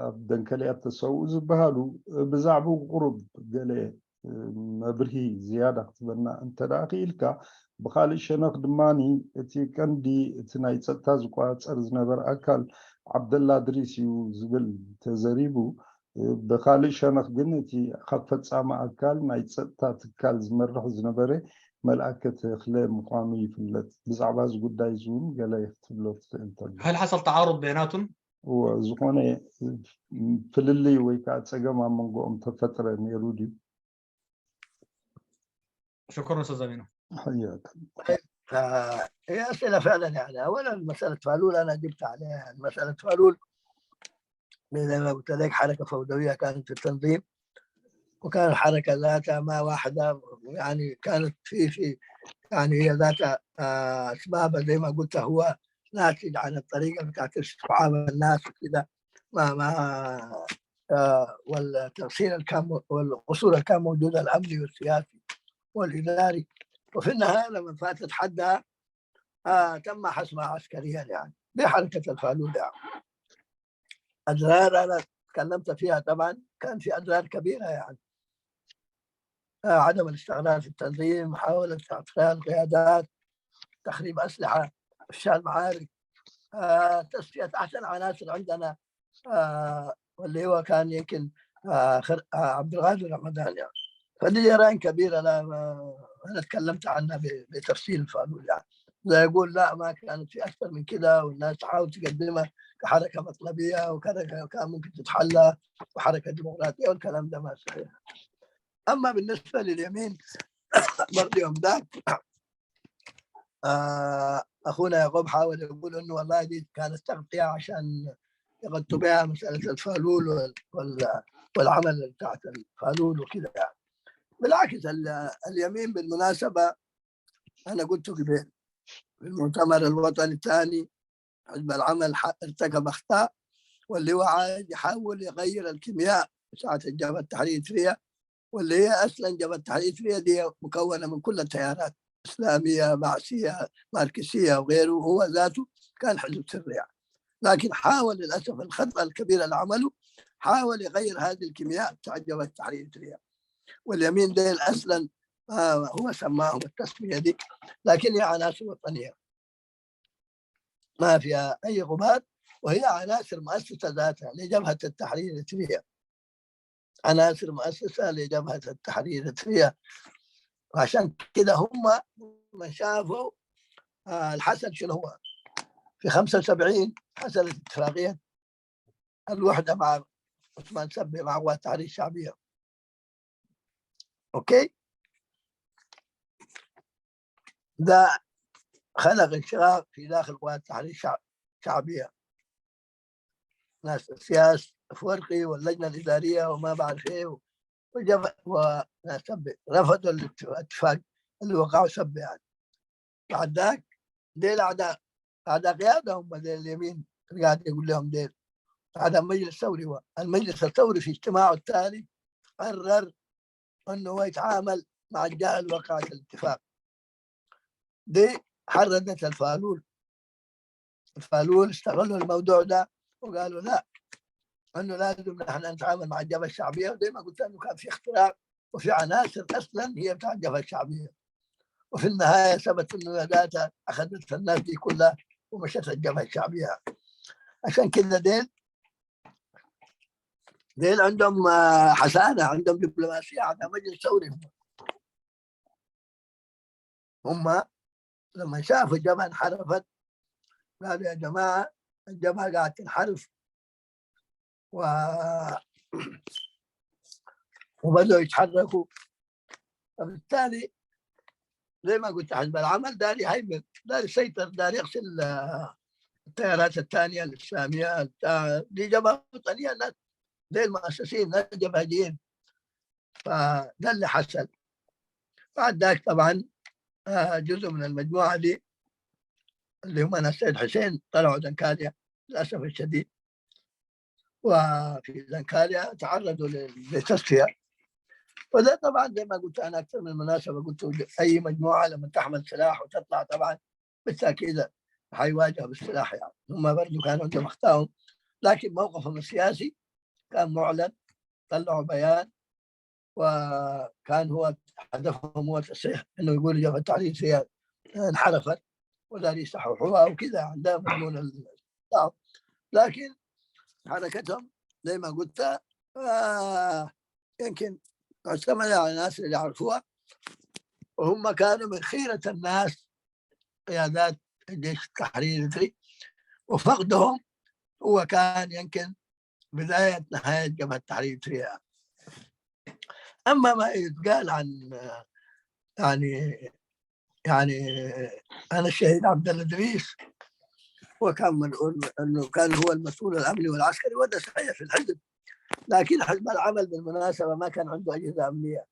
ኣብ ደንከልያ ተሰውኡ ዝበሃሉ፣ ብዛዕባኡ ቁሩብ ገለ መብርሂ ዝያዳ ክትበና እንተ ደኣ ክኢልካ። ብኻልእ ሸነኽ ድማ እቲ ቀንዲ እቲ ናይ ጸጥታ ዝቆጻጸር ዝነበረ ኣካል ዓብደላ ድሪስ እዩ ዝብል ተዘሪቡ። ብኻልእ ሸነኽ ግን እቲ ካብ ፈጻሚ ኣካል ናይ ጸጥታ ትካል ዝመርሕ ዝነበረ መልኣከ ተኽለ ምዃኑ ይፍለጥ። ብዛዕባ እዚ ጉዳይ እዚ እውን ገለ ክትብሎ ትኽእል እንተሎ። هل حصل تعارض بيناتهم؟ እወ፣ ዝኾነ ፍልልይ ወይ ከዓ ጸገም ኣብ መንጎኦም ተፈጥረ ነይሩ ድዩ? شكرا أستاذ أمينو. حياك. آه، هي أسئلة فعلا، يعني أولا مسألة فالول أنا جبت عليها، يعني مسألة فالول زي ما قلت لك حركة فوضوية كانت في التنظيم، وكان الحركة ذاتها ما واحدة، يعني كانت في في يعني هي ذاتها آه، أسبابها زي ما قلت هو ناتج عن الطريقة بتاعت استيعاب الناس وكده. ما ما آه، والتفصيل اللي كان مو- والقصور اللي كان موجودة الأمني والسياسي والإداري، وفي النهاية لما فاتت حدها آه تم حسمها عسكريا يعني بحركة الفالول يعني. أضرار أنا تكلمت فيها طبعا، كان في أضرار كبيرة يعني. آه عدم الاستقرار في التنظيم، محاولة اعتقال قيادات، تخريب أسلحة، إفشال معارك، آه تصفية أحسن عناصر عندنا، آه واللي هو كان يمكن آه خر... آه عبد القادر رمضان يعني. فدي جرائم كبيرة، لا ما... أنا تكلمت عنها ب... بتفصيل فالول يعني. لا يقول لا، ما كانت في أكثر من كده، والناس تحاول تقدمها كحركة مطلبية وكحركة كان ممكن تتحلى وحركة ديمقراطية، والكلام ده ما صحيح. أما بالنسبة لليمين برضه يوم ذاك آه، أخونا يعقوب حاول يقول إنه والله دي كانت تغطية عشان يغطوا بها مسألة الفالول وال- وال- والعمل بتاعت الفالول وكده يعني. بالعكس، ال- اليمين بالمناسبة أنا قلت قبل في المؤتمر الوطني الثاني، حزب العمل ح- ارتكب أخطاء، واللي هو عايز يحاول يغير الكيمياء بتاعت الجبهة التحرير فيها، واللي هي أصلا جبهة التحرير فيها دي مكونة من كل التيارات، إسلامية، بعثية، ماركسية وغيره، وهو ذاته كان حزب سري يعني. لكن حاول للأسف الخطأ الكبير اللي عمله، حاول يغير هذه الكيمياء بتاع جبهة التحرير فيها. واليمين ديل أصلا آه هو سماهم التسمية دي، لكن هي عناصر وطنية ما فيها أي غبار، وهي عناصر مؤسسة ذاتها لجبهة التحرير الإريترية، عناصر مؤسسة لجبهة التحرير الإريترية. وعشان كده هم من شافوا آه الحسن شنو هو، في خمسة وسبعين حصلت اتفاقية الوحدة مع عثمان سبي مع قوات التحرير الشعبية. أوكي، ده خلق انشقاق في داخل قوات التحرير الشعبية، ناس السياس فرقي واللجنة الإدارية وما بعرف إيه، وجب وناس سبي رفضوا الاتفاق اللي وقعوا سبي يعني. بعد ذاك ديل أعداء، أعداء قيادة هم ديل اليمين اللي قاعد يقول لهم ديل. هذا مجلس ثوري، هو المجلس الثوري في اجتماعه التالي قرر أنه هو يتعامل مع الجهة اللي وقعت الاتفاق. دي حردت الفالول. الفالول استغلوا الموضوع ده وقالوا لا، انه لازم نحن نتعامل مع الجبهه الشعبيه، وزي ما قلت انه كان في اختراق وفي عناصر اصلا هي بتاع الجبهه الشعبيه، وفي النهايه ثبت انه ذاتها اخذت الناس دي كلها ومشت الجبهه الشعبيه. عشان كده ديل ديل عندهم آه، حسانه، عندهم دبلوماسيه على مجلس ثوري. هم لما شافوا الجبهه انحرفت قالوا يا جماعه الجبهه قاعد تنحرف و وبدأوا يتحركوا. فبالتالي زي ما قلت، حزب العمل داري هيمن، داري يسيطر، داري يغسل، آه، التيارات الثانية الإسلامية، آه، دي جبهة وطنية، الناس زي المؤسسين، الناس جبهجيين. فده اللي حصل. بعد ذاك طبعًا، آه، جزء من المجموعة دي اللي هم ناس سيد حسين طلعوا زنكاليا للأسف الشديد، وفي زنكاليا تعرضوا لل-، للتصفية. وده طبعًا زي ما قلت أنا أكثر من مناسبة، قلت أي مجموعة لما تحمل سلاح وتطلع طبعًا بالتأكيد حيواجهوا بالسلاح، يعني. هم برضو كان عندهم أخطائهم، لكن موقفهم السياسي كان معلن، طلعوا بيان، وكان هو هدفهم هو تصحيح إنه يقول جبهة التحرير هي انحرفت، وده يصححوها وكذا، يعني، ده مضمون ال-، لكن حركتهم زي ما قلت، آه، يمكن معتمدة على الناس اللي يعرفوها، وهم كانوا من خيرة الناس، قيادات الجيش التحرير الإريتري، وفقدهم هو كان يمكن بداية نهاية جبهة التحرير الإريترية. أما ما يتقال عن، يعني، يعني، أنا الشهيد عبد الله إدريس، هو كان من، إنه كان هو المسؤول الأمني والعسكري، وده صحيح في الحزب، لكن حزب العمل بالمناسبة ما كان عنده أجهزة أمنية،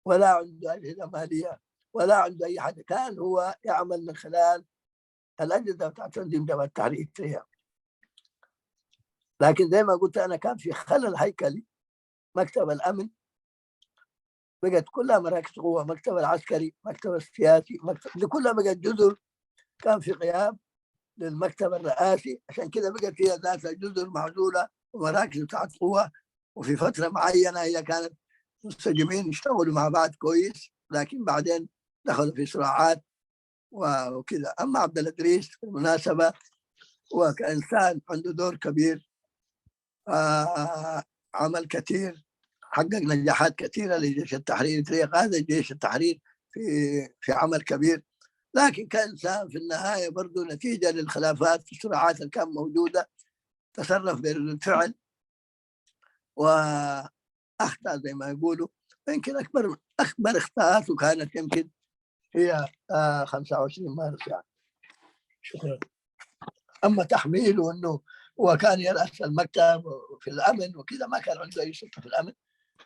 ولا عنده أجهزة مالية، ولا عنده أي حاجة. كان هو يعمل من خلال الأجهزة بتاعت تنظيم جبهة التحرير الإريترية. لكن زي ما قلت أنا، كان في خلل هيكلي. مكتب الأمن بقت كلها مراكز قوة، مكتب العسكري، مكتب السياسي، مكتب، دي كلها بقت جزر. كان في غياب للمكتب الرئاسي، عشان كده بقت هي ذاتها جزر معزولة ومراكز بتاعت قوة. وفي فترة معينة هي كانت منسجمين، اشتغلوا مع بعض كويس، لكن بعدين دخلوا في صراعات و-، وكده. أما عبد الله إدريس بالمناسبة، هو كإنسان عنده دور كبير، آه، عمل كثير، حقق نجاحات كثيرة لجيش التحرير، فريق هذا جيش التحرير في، في عمل كبير. لكن كإنسان في النهاية برضو نتيجة للخلافات في الصراعات اللي كان موجودة، تصرف بردود فعل وأخطأ زي ما يقولوا. يمكن أكبر، أكبر إخطاءاته كانت يمكن هي، آه، خمسة وعشرين مارس، يعني. شكرًا. أما تحميله إنه هو كان يرأس المكتب في الأمن وكذا، ما كان عنده أي سلطة في الأمن.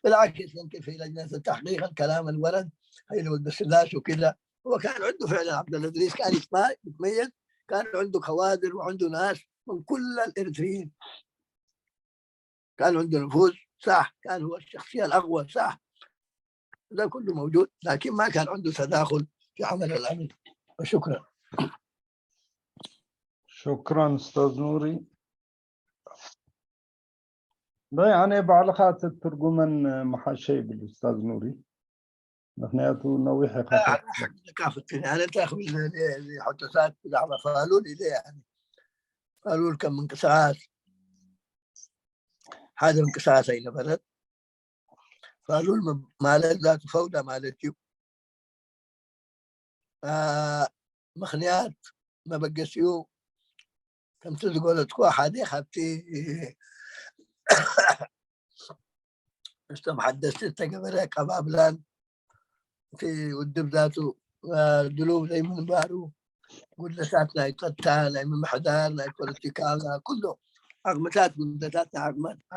بالعكس، يمكن في لجنة التحقيق الكلام الورد هي اللي بس الناس وكذا. هو كان عنده فعلًا، عبد الله إدريس كان يتما-، يتميز، كان عنده كوادر وعنده ناس من كل الإريتريين. كان عنده نفوذ، صح، كان هو الشخصية الأقوى، صح، ده كله موجود، لكن ما كان عنده تداخل في عمل الأمن. وشكرًا. شكرًا أستاذ نوري. لا، يعني بعلقات الترجمان محاشي بالأستاذ نوري. ምክንያቱ ነዊሕ ኢኻ ኣነ ሓቂ ዝካፍት እኔ ኣነ እንታይ ክብል ዝደሊ ሕቶታት ብዛዕባ ፋሉል ኢለ እየ። ፋሉል ከም ምንቅስቃስ ሓደ ምንቅስቃስ ኣይነበረን። ፋሉል ማለት ዛቱ ፈውዳ ማለት እዩ። ምክንያት መበገሲኡ ከምቲ ዝገለፅኩ ሓደ ካብቲ ምስቶም ሓደስቲ ዝተገበረ ኣቀባብላን እቲ ውድብ ዛቱ ድሉው ዘይምንባሩ፣ ጉድለታት ናይ ፀጥታ፣ ናይ ምምሕዳር፣ ናይ ፖለቲካ፣ ኩሉ ዓቕምታት፣ ጉድለታት ናይ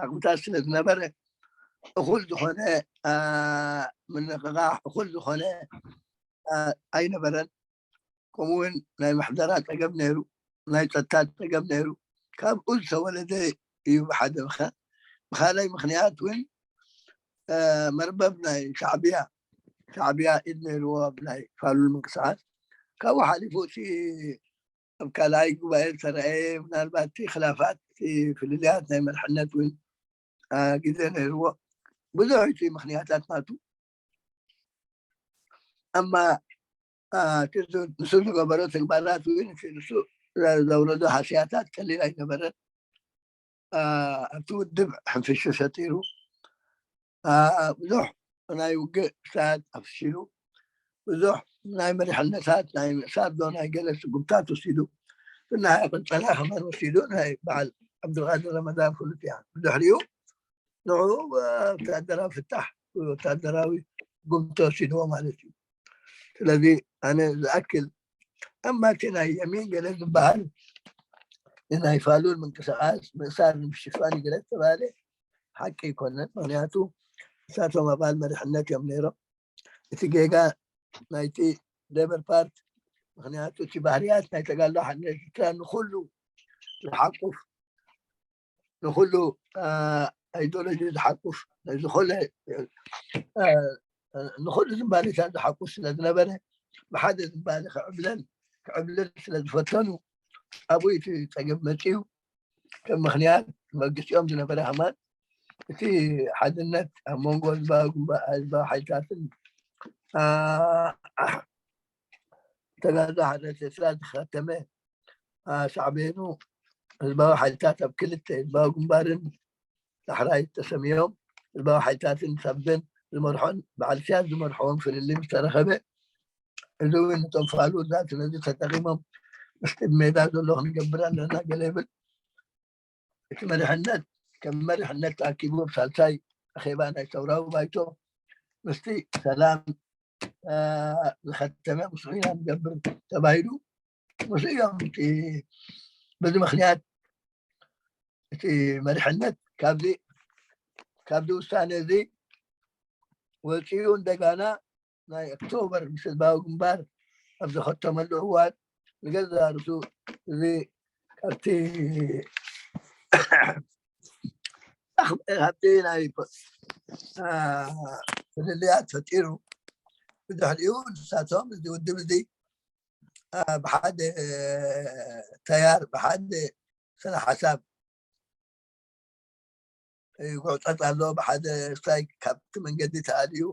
ዓቕምታት ስለ ዝነበረ እኹል ዝኾነ ምንቕቓሕ፣ እኹል ዝኾነ ኣይነበረን። ከምኡ እውን ናይ ምሕደራ ፀገም ነይሩ፣ ናይ ፀጥታ ፀገም ነይሩ። ካብኡ ዝተወለደ እዩ ብሓደ ምኸ-፣ ብኻልኣይ ምኽንያት እውን መርበብ ናይ ሻዕብያ፣ ሻዕብያ ኢድ ነይርዎ ኣብ ናይ ፋሉል ምንቅስቃስ። ካብኡ ሓሊፉ እቲ ኣብ ካልኣይ ጉባኤ ዝተረኣየ ምናልባት እቲ ክላፋት፣ እቲ ፍልልያት ናይ መርሕነት እውን ግዜ ነይርዎ። ብዙሕ እቲ ምኽንያታት ናቱ። ኣማ እቲ ንሱ ዝገበሮ ተግባራት እውን እቲ ንሱ ዘውረዶ ሃስያታት ቀሊል ኣይነበረን። ኣብቲ ውድብ ሕንፍሹ ፈጢሩ፣ ብዙሕ ናይ ውግእ ሰዓት ኣፍሲሉ፣ ብዙሕ ናይ መሪሕነታት ናይ ምእሳር ዶ ናይ ገለ ስጉምታት ወሲዱ። ብናይ ቅንጸላ ከማን ወሲዱ፣ ናይ በዓል ዓብዱልቃድር ረመዳን ፍሉጥ እያ። ብድሕሪኡ ንዑ ወታደራዊ ፍታሕ፣ ወታደራዊ ጉምቶ ወሲድዎ ማለት እዩ። ስለዚ ኣነ ዝኣክል ኣማቲ ናይ የሚን ገለ ዝበሃል ናይ ፋሉል ምንቅስቃስ ምእሳር ንምሽፋን ገለ ዝተባለ ሓቂ ኣይኮነን። ምክንያቱ እሳቶም ኣባል መሪሕነት እዮም ነይሮም። እቲ ጌጋ ናይቲ ሌበር ፓርት ምክንያቱ እቲ ባህርያት ናይ ተጋሎ ሓነት ኤርትራ ንኩሉ ዝሓቁፍ ንኩሉ ኣይዲዮሎጂ ዝሓቁፍ ዝኾነ ንኩሉ ዝንባሌታት ዝሓቁፍ ስለ ዝነበረ ብሓደ ዝንባሌ ክዕብለል ክዕብለል ስለ ዝፈተኑ ኣብኡ እቲ ፀገም መፅኡ። ከም ምክንያት መግስኦም ዝነበረ ከማን እቲ ሓድነት ኣብ መንጎ ህዝባዊ ግንባር ህዝባዊ ሓይልታትን ተጋዛ ሓድነት ኤርትራ ዝኸተመ ሳዕቤኑ ህዝባዊ ሓይልታት ኣብ ክልተ ህዝባዊ ግንባርን ዳሕራይ ተሰሚዮም ህዝባዊ ሓይልታትን ሳብን ዝመርሖን በዓል ሲያስ ዝመርሖም ፍልልይ ዝተረኸበ እዚ እውን እቶም ፋሉልታት ነዚ ተጠቂሞም ምስጢር ሜዳ ዘሎ ክንገብር ኣለና ገለ ይብል። እቲ መሪሕነት ከም መሪሕነት ተኣኪቡ ኣብ ሳልሳይ ኣኼባ ናይ ሰውራዊ ባይቶ ምስቲ ሰላም ዝኸተመ ምስኡ ኢና ንገብር ተባሂሉ ምስኡ እዮም በዚ ምክንያት እቲ መሪሕነት ካብዚ ካብዚ ውሳነ እዚ ወፂኡ እንደጋና ናይ ኦክቶበር ምስ ህዝባዊ ግንባር ኣብ ዝኸተመሉ እዋን ንገዛ ርሱ እዚ ካብቲ ካብቲ ናይ ፍልልያት ፈጢሩ ብድሕሪኡ ንሳቶም እዚ ውድብ እዚ ብሓደ ተያር ብሓደ ስነ ሓሳብ ይጉዕፀፅ ኣሎ። ብሓደ ስታይ ካብቲ መንገዲ ተኣልዩ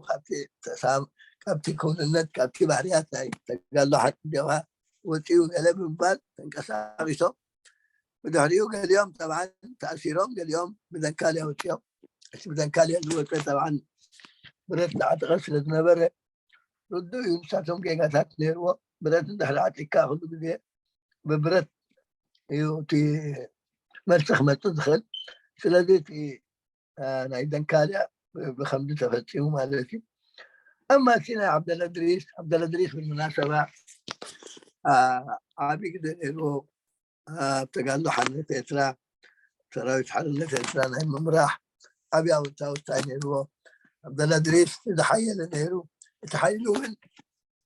ካብቲ ክውንነት ካብቲ ባህርያት ናይ ተጋሎ ሓቂ ጀብሃ ወፂኡ ገለ ብምባል ተንቀሳቂሶም ብድሕሪኡ ገሊኦም ጠብዓን ተኣሲሮም ገሊኦም ብዘንካልያ ወፂኦም። እቲ ብዘንካልያ ዝወፀ ጠብዓን ብረት ዝዓጠቐ ስለ ዝነበረ ርዱእ እዩ። ንሳቶም ጌጋታት ነይርዎ። ብረት እንድሕር ዓጢቅካ ኩሉ ግዜ ብብረት እዩ እቲ መልሲ ክመፅእ ዝኽእል። ስለዚ እቲ ናይ ደንካልያ ብከምዚ ተፈፂሙ ማለት እዩ። ኣማ እቲ ናይ ዓብደለድሪስ ዓብደለድሪስ ብመናሰባ ዓብዪ ግደ ነይርዎ ኣብ ተጋድሎ ሓርነት ኤርትራ ሰራዊት ሓርነት ኤርትራ ናይ ምምራሕ ዓብዪ ኣወንታዊ ስታይ ነይርዎ። ዓብደላ ድሪስ ዝሓየለ ነይሩ። እቲ ሓይሉ እውን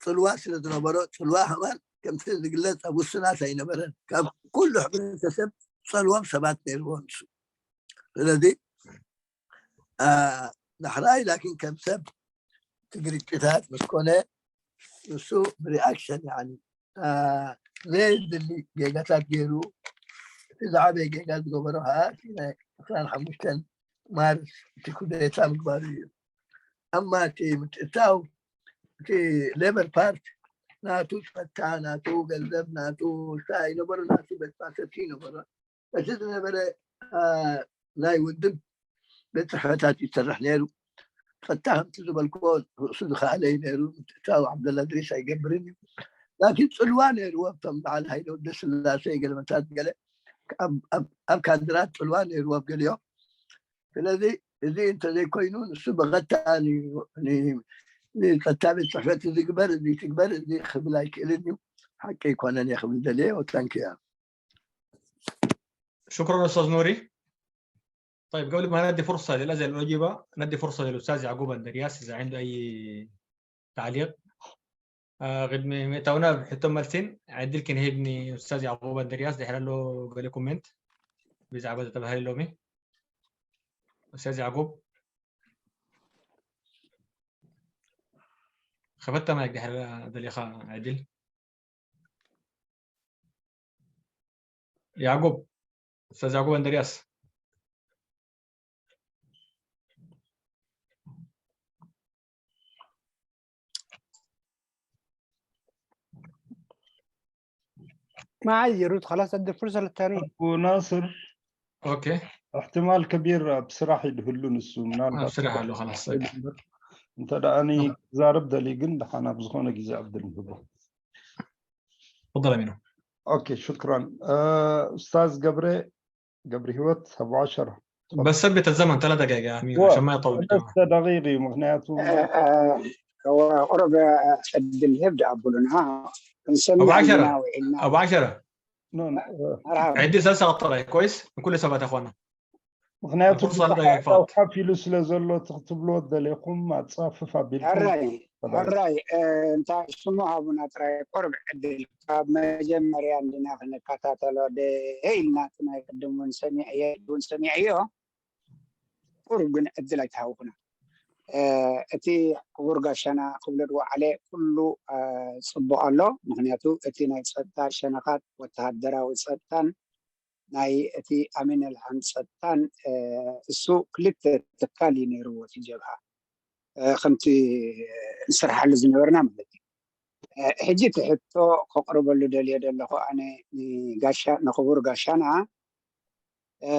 ፅልዋ ስለ ዝነበሮ ፅልዋ ከማን ከምቲ ዝግለፅ ኣብ ውሱናት ኣይነበረን። ካብ ኩሉ ሕብረተሰብ ፀልዎም ሰባት ነይርዎ ንሱ። ስለዚ ዳሕራይ ላኪን ከም ሰብ እቲ ግርጭታት ምስ ኮነ ንሱ ብሪኣክሽን ዘየድሊ ጌጋታት ገይሩ እቲ ዝዓበየ ጌጋ ዝገበሮ ከዓ እቲ ናይ ዕስራን ሓሙሽተን ማርስ እቲ ኩዴታ ምግባሩ እዩ። ኣማ እቲ ምትእታው እቲ ሌበር ፓርት ናቱ ጸታ ናቱ ገንዘብ ናቱ ሻ ይነበሩ ናቱ ቤት ማሰቲ ይነበሩ እቲ ዝነበረ ናይ ውድብ ቤት ጽሕፈታት ይሰርሕ ነይሩ። ጸጥታ ከምቲ ዝበልክዎ ርእሱ ዝኸኣለ እዩ ነይሩ። ምትእታው ዓብደላ ድሪስ ኣይገብርን እዩ። ላኪን ጽልዋ ነይርዎ እቶም በዓል ሃይለ ወደ ስላሴ ገለመታት ገለ ኣብ ካድራት ጽልዋ ነይርዎ ኣብ ገሊኦም። ስለዚ እዚ እንተዘይኮይኑ ንሱ ብቐጥታ ንጸጥታ ቤት ጽሕፈት እዚ ግበር እዚ ትግበር እዚ ክብል ኣይክእልን እዩ። ሓቂ ኣይኮነን እየ ክብል ደልየ ወታንኪ እያ። شكرا أستاذ نوري. طيب قبل ما ندي فرصة للأسئلة الأجوبة ندي فرصة للأستاذ يعقوب أندرياس إذا عنده أي تعليق. ቅድሚ ምእታውና ሕቶ መልሲን ዕድል ክንህብኒ ኡስታዝ ያዕቆብ ኣንድርያስ ድሕረ ኣሎ ገለ ኮሜንት ብዛዕባ ዘተባህለ ሎሚ ኡስታዝ ያዕቆብ ከፈታ ማይክ ድሕረ ደሊኻ ዕድል ያዕቆብ ኡስታዝ ያዕቆብ ኣንድርያስ معي يا رود خلاص ادي الفرصه للتانيين ابو ناصر اوكي احتمال كبير بصراحه يدهلون السوم آه، بصراحه له خلاص انت دعاني زارب دلي قند حنا بزخونه جزء عبد المحبه تفضل امينو اوكي شكرا آه، استاذ قبري قبري هوت ابو عشرة بس ثبت الزمن ثلاث دقائق يا امير عشان ما يطول ثلاث دقائق مغنياته ቁሩብ ዕድል ህብ ደኣብሉና ክንሰምዕ ኣብ ዓሸራ ኢና ውዒልና ኣብ ዓሸራ ኖ፣ ኖ፣ መርሃባ ዕድል ሰለስተ ጥራይ ኮይስ ንኩሉ ሰባት ኣኾና ምክንያቱ ንኩሉ ሰባት ብሓሳብ ኣይፋት ከፊሉ ስለ ዘሎ እቲ ክትብልዎ ደሊኹም ኣጻፍፍ ኣቢልኩም ሕራይ ተባሂሉ። ሕራይ እ፣ እንታይ ሽሙ ሃቡና ጥራይ ቁሩብ ዕድል ካብ መጀመርያ እንዲና ክንከታተሎ ደሀ ኢልና እቲ ናይ ቅድም እውን ሰሚዐዮ እውን ሰሚዐዮ ቁሩብ ግን ዕድል ኣይተሃውኩና እ፣ እቲ ክቡር ጋሻና ክብሎ ዝወዓለ ኩሉ እ፣ ጽቡቕ ኣሎ ምክንያቱ እቲ ናይ ጸጥታ ሸነኻት ወተሃደራዊ ጸጥታን ናይ እቲ ኣሚን ኣልዓም ጸጥታን እ፣ እሱ ክልተ ትካል እዩ ነይርዎ እቲ ጀብሃ እ፣ ከምቲ ንስርሓሉ ዝነበርና ማለት እዩ እ፣ ሕጂ እቲ ሕቶ ከቕርበሉ ደልዮ ዘለኹ ኣነ ንጋሻ ንክቡር ጋሻና እ፣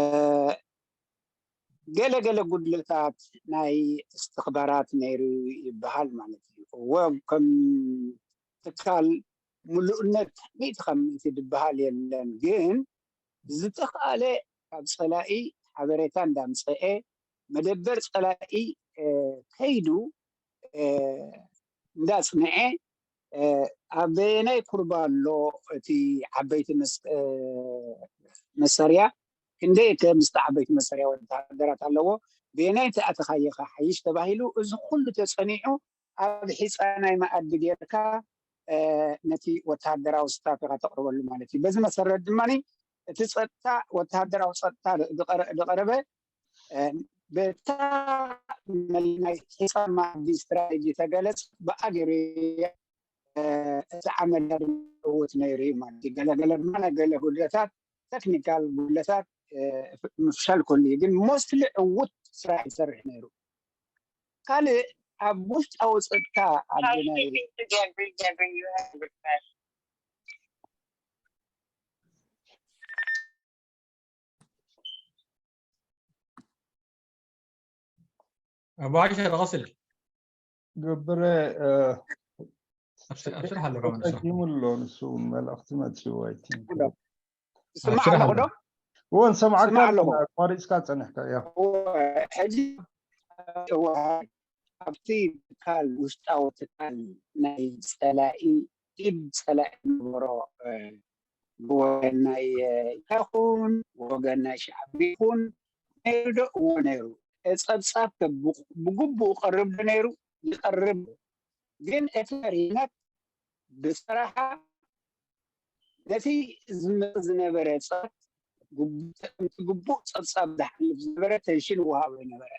ገለ ገለ ጉድለታት ናይ እስትኽባራት ነይሩ ይበሃል ማለት እዩ እወ ከም ትካል ምሉእነት ሚእቲ ካብ ሚእቲ ዝበሃል የለን ግን ዝተኻለ ካብ ፀላኢ ሓበሬታ እንዳምፀአ መደበር ፀላኢ እ፣ ከይዱ እ፣ እንዳፅንዐ እ፣ ኣበየናይ ኩርባ ኣሎ እቲ ዓበይቲ መስ- እ፣ መሳርያ ክንደይ ከ ምስቲ ዓበይቲ መሳርያ ወታደራት ኣለዎ ብየናይ ተኣተኻዮ ከሓይሽ ተባሂሉ እዚ ኩሉ ተፀኒዑ ኣብ ሒፃ ናይ መኣዲ ጌርካ እ፣ ነቲ ወታደራዊ ስታፍ ኢኻ ተቕርበሉ ማለት እዩ በዚ መሰረት ድማ እቲ ፀጥታ ወታደራዊ ፀጥታ ዝቐረ- ዝቐረበ እ፣ በታ ናይ ሒፃ መኣዲ ስትራቴጂ ተገለፅ ብኣገር እቲ ዓመል ዕውት ነይሩ እዩ ማለት እዩ ገለገለ ድማ ናይ ገለ ጉድለታት ተክኒካል ጉድለታት እ፣ ምፍሻል ኮሉ እዩ ግን ሞስትሊ ዕውት ስራሕ ይሰርሕ ነይሩ ካልእ ኣብ ውሽጣዊ ፀጥታ ኣብ ናይ ኣባይ ሸረቐስል ገብረ ኣብስራሕ ኣለካ ንሱ ተሰኪሙ ኣሎ ንሱ እውን መልእኽቲ መፅዎ ኣይቲንክ ስማዕ ስራሕ ኣለኹ ዶ ኣለካ እዎ ንሰምዓካ ስማዕ ኣለኹ ኣለና ኣቋሪፅካ ፀኒሕካ ያ ሕጂ ኣብቲ ትካል ውሽጣዊ ትካል ናይ ፀላኢ ኢድ ፀላኢ ነበሮ ብወገን ናይ ይኹን ብወገን ናይ ሻዕቢ ይኹን ነይሩ ዶ እዎ ነይሩ ፀብፃብ ብግቡእ ቀርብ ዶ ነይሩ ይቐርብ ግን እቲ መሪሕነት ብሰራሓ ነቲ ዝመፅ ዝነበረ ፀት ግቡእ ፀብፃብ ዝሓልፍ ዝነበረ ተንሽን ውሃቦ ነበረ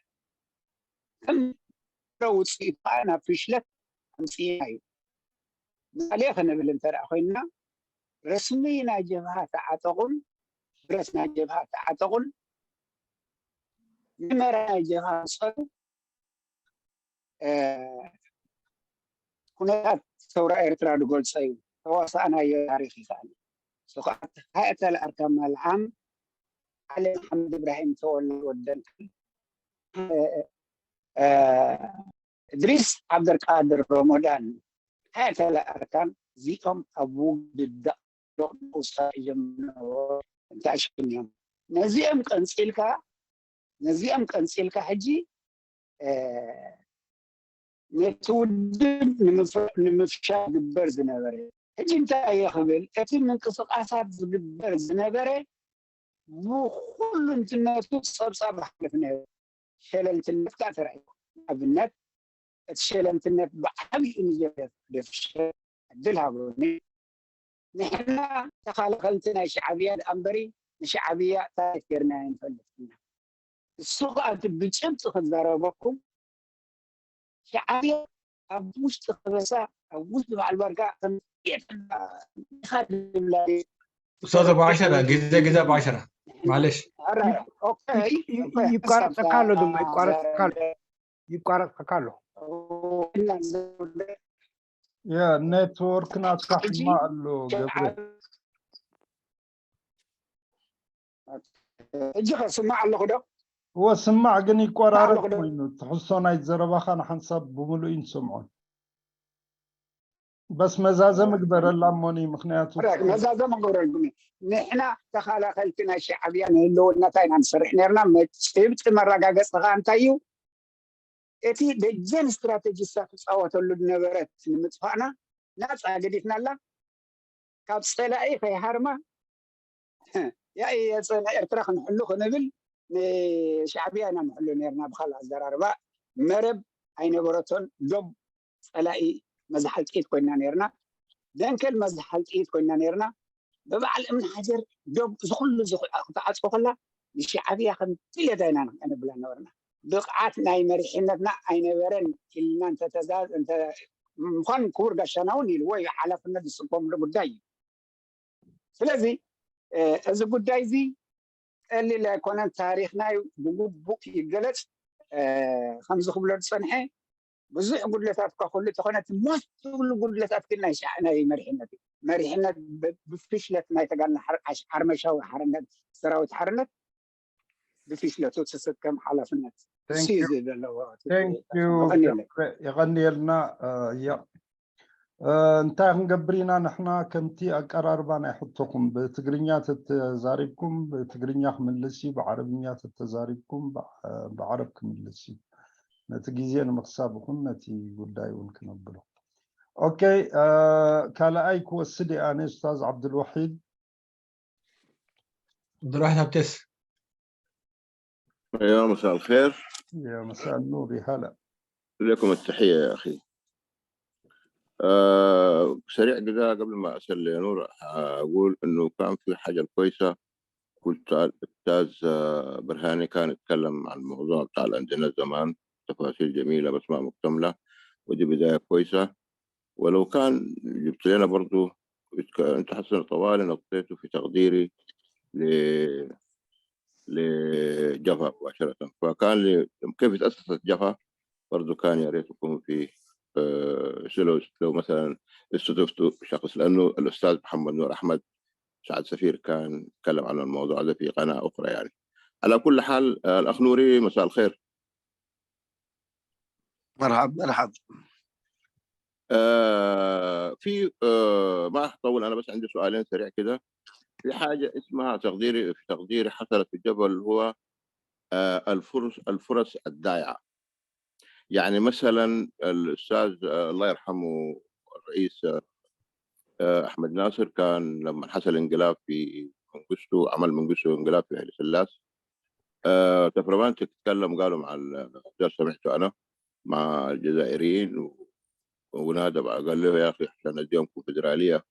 ከም ውፅኢት ከዓ ናብ ፍሽለት ኣምፅእና እዩ ምሳሌ ክንብል እንተ ኮይንና ረስሚ ናይ ጀብሃ ተዓጠቑን ብረት ናይ ጀብሃ ተዓጠቑን ንመራ ናይ ጀብሃ ምፀሉ ኩነታት ሰውራ ኤርትራ ዝገልፀ እዩ ተዋሳእናዮ ታሪክ ይከኣል ስኻት ሃእተል ኣርካማ ልዓም ዓሊ መሓመድ እብራሂም ተወላ ወደን እድሪስ ዓብደልቃድር ሮሞዳን ሃእተል ኣርካን እዚኦም ኣብ ውግድ ዳቅዶቅ ውሳ እዮም እንታይ ሽም እዮም ነዚኦም ቀንፂልካ ነዚኦም ቀንፂልካ ሕጂ ነቲ ውድብ ንምፍሻል ግበር ዝነበረ ሕጂ እንታይ እየ ክብል እቲ ምንቅስቃሳት ዝግበር ዝነበረ ብኩሉ እንትነቱ ፀብፃብ ሓልፍ ነይሩ ሸለልትነት ከዓ ተራእዩ ኣብነት እቲ ሸለልትነት ብዓብዩ ንጀደፍሸ ዕድል ሃበኒ ንሕና ተኻላኸልቲ ናይ ሻዕብያ ደኣ እምበሪ ንሻዕብያ ታሪክ ጌርና ይንፈልጥ ኢና እሱ ከዓ እቲ ብጭብጢ ክዛረበኩም ሻዕብያ ኣብ ውሽጢ ከበሳ ኣብ ውሽጢ በዓል ባርካ ከም ኢኻ ዝብላ ኡስታዝ ኣቡ ዓሸራ ግዜ ግዜ ኣቡ ዓሸራ ማለሽ ኦኬ ይቋረፀካ ኣሎ ድማ ይቋረፀካ ኣሎ ይቋረፀካ ኣሎ ያ ኔትወርክ ናትካ ሕማቕ ኣሎ ገብረ ሕጂ ከስማዕ ኣለኹ ዶ እወ ስማዕ ግን ይቆራረጥ ኮይኑ ትሕዝቶ ናይ ዘረባኻ ንሓንሳብ ብምሉእ ንሰምዖን በስ መዛዘሚ ግበረላ እሞኒ ምክንያቱ መዛዘሚ ግበረልኩም ንሕና ተኻላኸልቲ ናይ ሻዕብያ ንህልውነታ ኢና ንሰርሕ ነርና ጭብጢ መረጋገፂ ከዓ እንታይ እዩ እቲ ደጀን ስትራተጂ እሳ ትፃወተሉ ዝነበረት ንምጥፋእና ናፃ ገዲፍናላ። ካብ ፀላኢ ከይሃርማ ያኢ የፀና ኤርትራ ክንሕሉ ክንብል ንሻዕብያ ኢና ንሕሉ ነርና። ብካልእ ኣዘራርባ መረብ ኣይነበረቶን። ዶብ ፀላኢ መዝሓል ጥይት ኮይና ነርና። ደንከል መዝሓል ጥይት ኮይና ነርና። ብበዓል እምኒ ሓጀር ዶብ እዚ ኩሉ እዚ ክትዓፅዎ ከላ ንሻዕብያ ከም ድሌታ ኢና ነብላ ነበርና። ብቕዓት ናይ መሪሕነትና ኣይነበረን ኢልና እንተተዛ እንተ ምዃን ክቡር ጋሻና እውን ኢልዎ እዩ። ሓላፍነት ዝስከምሉ ጉዳይ እዩ። ስለዚ እዚ ጉዳይ እዚ ቀሊል ኣይኮነን። ታሪኽና እዩ ብግቡእ ይገለጽ። ከምዚ ክብሎ ዝጸንሐ ብዙሕ ጉድለታት እኳ ክህሉ እንተኾነ እቲ ሞስት ትብሉ ጉድለታት ግን ናይ ሻዕ ናይ መሪሕነት እዩ። መሪሕነት ብ- ብፍሽለት ናይ ተጋድሎ ሓር- ሓሽ- ሓርመሻዊ ሓርነት ሰራዊት ሓርነት ብፍሽለቱ ትስከም ሓላፍነት እሱ እዩ ዘለዎ። የቐንየልና። እያ እንታይ ክንገብር ኢና ንሕና ከምቲ ኣቀራርባ ናይ ሕቶኹም ብትግርኛ ተተዛሪብኩም ብትግርኛ ክምልስ እዩ፣ ብዓረብኛ ተተዛሪብኩም ብዓረብ ክምልስ እዩ። ነቲ ግዜ ንምኽሳብ ይኹን ነቲ ጉዳይ እውን ክነብሎ። ኦኬ፣ ካልኣይ ክወስድ እየ ኣነ ኡስታዝ ዓብዱልዋሒድ። عبد الواحد عبتيس. يا مساء الخير. يا مساء النور، يا هلا. لكم التحية يا أخي. آه سريع كده قبل ما أسأل لنور، أقول إنه كان في حاجة كويسة. كنت الأستاذ آه، برهاني كان يتكلم عن الموضوع بتاع الأنجنة زمان، تفاصيل جميلة بس ما مكتملة، ودي بداية كويسة. ولو كان جبت لنا برضو يتك- انت حسن طوالي نطيته في تقديري ل لجفا مباشرة. فكان ل- كيف تأسست جفا برضو كان يا ريت يكون في آه، شو لو لو مثلا استضفتوا شخص، لأنه الأستاذ محمد نور أحمد سعد سفير كان يتكلم عن الموضوع ده في قناة أخرى يعني. على كل حال آه، الأخ نوري، مساء الخير. مرحب مرحب. آه في آه ما حطول، انا بس عندي سؤالين سريع كده. في حاجه اسمها تقديري في تقديري حصلت في الجبل، اللي هو آه الفرص الفرص الضايعه. يعني مثلا الاستاذ آه الله يرحمه الرئيس آه آه، احمد ناصر كان لما حصل انقلاب في منقسته، عمل منقسته انقلاب في حيل سلاس. آه تفرمانت تتكلم قالوا مع ال- ده سمعته انا مع الجزائريين و- ونادى بقى قال له يا اخي عشان اديهم كونفدراليه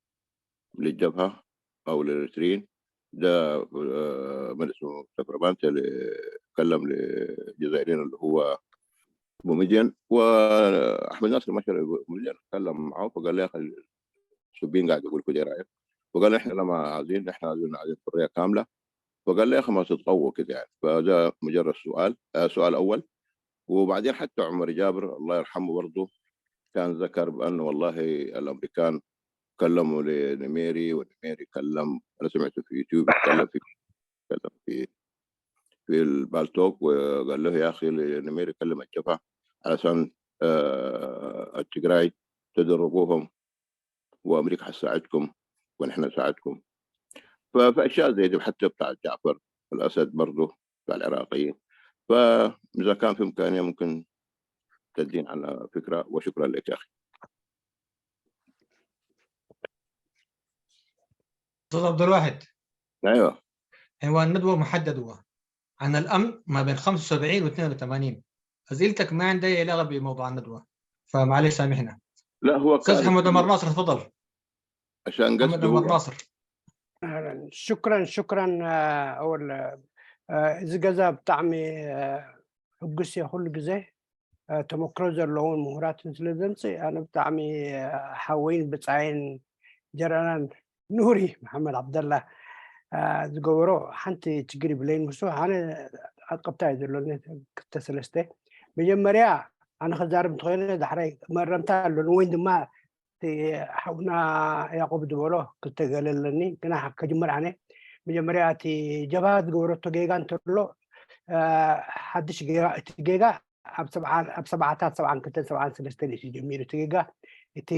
للجبهه او للاريتريين. ده آه، من اسمه تفرمانت اللي اتكلم للجزائريين اللي هو بومدين، واحمد ناصر مشى بومدين اتكلم معه فقال له يا اخي السبين قاعد يقول كده، إيه رايك؟ فقال احنا لا ما عايزين، احنا عايزين عايزين حريه كامله. فقال لي يا اخي ما تتقوى كده يعني. فده مجرد سؤال، آه سؤال اول. وبعدين حتى عمر جابر الله يرحمه برضه كان ذكر بانه والله الامريكان كلموا لنميري، ونميري كلم، انا سمعته في يوتيوب يتكلم في يتكلم في في البالتوك، وقال له يا اخي نميري كلم الجبهه علشان آه التجراي تدربوهم، وامريكا حتساعدكم ونحن نساعدكم. ففي اشياء زي دي حتى بتاع جعفر الاسد برضه بتاع العراقيين. فاذا كان في امكانيه ممكن تدين على فكره، وشكرا لك يا اخي. استاذ عبد الواحد، ايوه. عنوان ندوه محدد هو عن الامن ما بين خمسة وسبعين و اثنين وثمانين. اسئلتك ما عندها اي علاقه بموضوع الندوه، فمعلش سامحنا. لا هو استاذ كان محمد عمر ناصر، تفضل. عشان محمد قصده عمر هو. ناصر. أهلا، شكرا شكرا. آه، أول آه، እዚ ገዛ ብጣዕሚ ሕጉስ እየ ኩሉ ግዜ። ተመክሮ ዘለውን ምሁራትን ስለ ዘምፅእ ኣነ ብጣዕሚ ሓወይን ብፃይን ጀረናን ኑሪ መሓመድ ዓብደላ ዝገበሮ ሓንቲ ችግር ይብለይን ምስ ኣነ ኣቀብታ እዩ ዘለኒ ክልተ ሰለስተ። መጀመርያ ኣነ ክዛረብ እንተኮይነ ዳሕራይ መረምታ ኣለኒ ወይ ድማ እቲ ሓውና ያቆብ ዝበሎ ክልተ ገለ ኣለኒ ግና ከጅምር ኣነ መጀመርያ እቲ ጀብሃ ዝገበረቶ ጌጋ እንተሎ ሓድሽ ጌጋ እቲ ጌጋ ኣብ ሰብዓታት ሰብዓን ክልተን ሰብዓን ሰለስተን እዩ ጀሚሩ እቲ ጌጋ። እቲ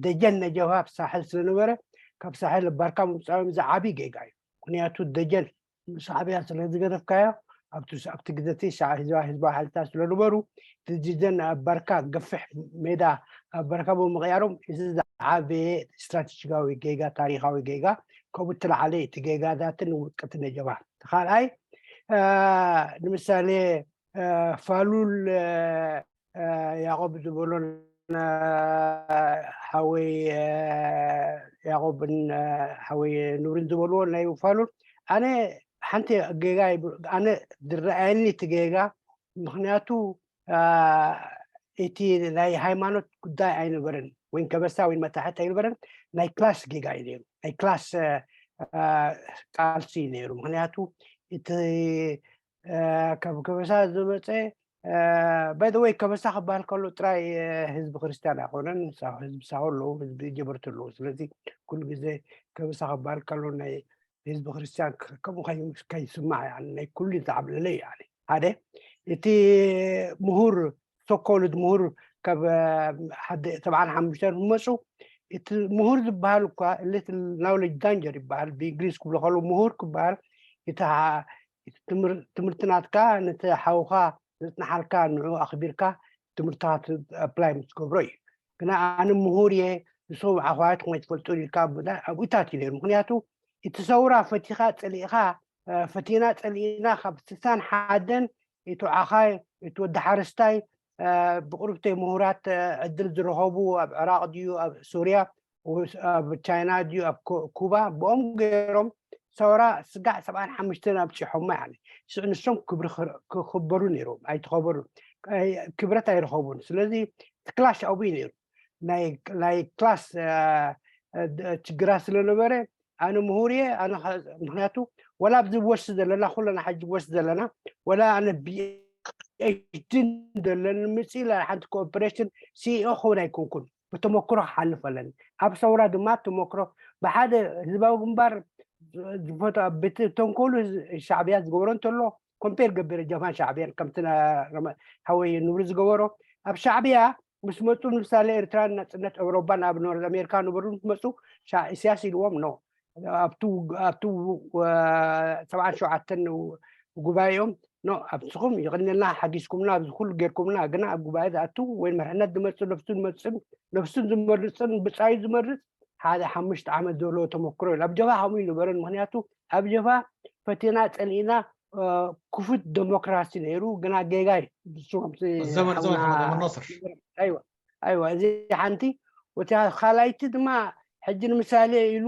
ደጀን ነጀብሃ ኣብ ሳሕል ስለነበረ ካብ ሳሕል ባርካ ምውፃኦም ዝዓብይ ጌጋ እዩ። ምክንያቱ ደጀን ሻዕብያ ስለዝገደፍካዮ ኣብቲ ግዜ እቲ ህዝባዊ ሓይልታት ስለነበሩ፣ እቲ ጅደን ኣብ በርካ ገፊሕ ሜዳ ኣብ በርካ ብምቕያሮም፣ እዚ ዝዓበየ ስትራቴጂካዊ ጌጋ፣ ታሪካዊ ጌጋ፣ ከምኡ እተለዓለ እቲ ጌጋታትን ውድቀትን ነጀባ። ካልኣይ፣ ንምሳሌ ፋሉል ያቆብ ዝበሎ፣ ሓወይ ያቆብን ሓወይ ኑርን ዝበልዎ ናይ ፋሉል፣ ኣነ ሓንቲ ጌጋ ኣነ ዝረኣየኒ እቲ ጌጋ። ምክንያቱ እቲ ናይ ሃይማኖት ጉዳይ ኣይነበረን፣ ወይ ከበሳ ወይ መታሕት ኣይነበረን። ናይ ክላስ ጌጋ እዩ ነይሩ፣ ናይ ክላስ ቃልሲ እዩ ነይሩ። ምክንያቱ እቲ ካብ ከበሳ ዝመፀ፣ ባይ ዘ ወይ፣ ከበሳ ክበሃል ከሎ ጥራይ ህዝቢ ክርስትያን ኣይኮነን። ህዝቢ ሳሆ ኣለዉ፣ ህዝቢ ጀበርቲ ኣለዉ። ስለዚ ኩሉ ግዜ ከበሳ ክበሃል ከሎ ናይ ህዝቢ ክርስትያን ከምኡ ከይስማዕ፣ ናይ ኩሉ ዝዓብለለ እዩ። ሓደ እቲ ምሁር፣ ሶኮልድ ምሁር ካብ ሓደ ሰብዓን ሓሙሽተን ክመፁ፣ እቲ ምሁር ዝበሃል እኳ፣ ሊትል ናውሌጅ ዳንጀር ይበሃል ብእንግሊዝ ክብሎ ከለዉ። ምሁር ክበሃል እቲ ትምህርቲ ናትካ፣ ነቲ ሓውካ ዘፅንሓልካ፣ ንዑ ኣኽቢርካ ትምህርትኻ ኣፕላይ ምስ ትገብሮ እዩ። ግና ኣነ ምሁር እየ፣ ንስኹም ዓኹባይ ትኾኑ ኣይትፈልጡን ኢልካ ኣብኡታት እዩ ነይሩ። ምክንያቱ እቲ ሰውራ ፈቲኻ ፀሊእኻ፣ ፈቲና ፀሊእና፣ ካብ ስሳን ሓደን እቲ ዓኻይ፣ እቲ ወዲ ሓረስታይ፣ ብቕርብተይ ምሁራት ዕድል ዝረኸቡ ኣብ ዕራቕ ድዩ፣ ኣብ ሱርያ፣ ኣብ ቻይና ድዩ፣ ኣብ ኩባ፣ ብኦም ገይሮም ሰውራ ስጋዕ ሰብዓን ሓሙሽተን ኣብፂሖማ። ሽዑ ንሶም ክብሪ ክኽበሩ ነይሮም፣ ኣይተኸበሩን፣ ክብረት ኣይረኸቡን። ስለዚ እቲ ክላሽ ኣብኡ እዩ ነይሩ። ናይ ክላስ ችግራት ስለነበረ፣ ኣነ ምሁር እየ። ኣነ ምክንያቱ፣ ወላ ኣብዚ ወስድ ዘለና፣ ኩለና ሓጂ ወስድ ዘለና፣ ወላ ኣነ ቢኤችዲ ዘለኒ ምፅ ኢለ ሓንቲ ኮኦፐሬሽን ሲኢኦ ክኸውን ኣይኮንኩን። ብተመክሮ ክሓልፍ ኣለኒ። ኣብ ሰውራ ድማ ተመክሮ ብሓደ ህዝባዊ ግንባር ዝፈቶ፣ ብቲ ተንኮሉ ሻዕብያ ዝገበሮ እንተሎ፣ ኮምፔር ገቢረ ጀብሃን ሻዕብያን ከምቲ ሓወይ ንብሪ ዝገበሮ፣ ኣብ ሻዕብያ ምስ መፁ፣ ንምሳሌ ኤርትራን ናፅነት ኤውሮፓን ኣብ ኖርዝ ኣሜሪካ ነበሩ ምስ መፁ፣ ኢሳያስ ኢልዎም፣ ኖ፣ ኣብቲ ሰብዓን ሸውዓተን ጉባኤኦም፣ ኖ፣ ኣብስኹም ይቕንልና፣ ሓጊዝኩምና፣ ኣብዚ ኩሉ ጌርኩምና፣ ግና ኣብ ጉባኤ ዝኣቱ ወይ መርሕነት ዝመፅእ፣ ነፍሱ ዝመፅእ፣ ነፍሱን ዝመርፅን ብፃዩ ዝመርፅ ሓደ ሓሙሽተ ዓመት ዘሎ ተመክሮ እዩ። ኣብ ጀብሃ ከምኡ ይነበረን። ምክንያቱ ኣብ ጀብሃ ፈቲና ፀሊእና ክፉት ደሞክራሲ ነይሩ፣ ግና ጌጋ እዩ። ኣይዋ፣ እዚ ሓንቲ። ወቲ ካልኣይቲ ድማ ሕጂ ንምሳሌ ኢሉ፣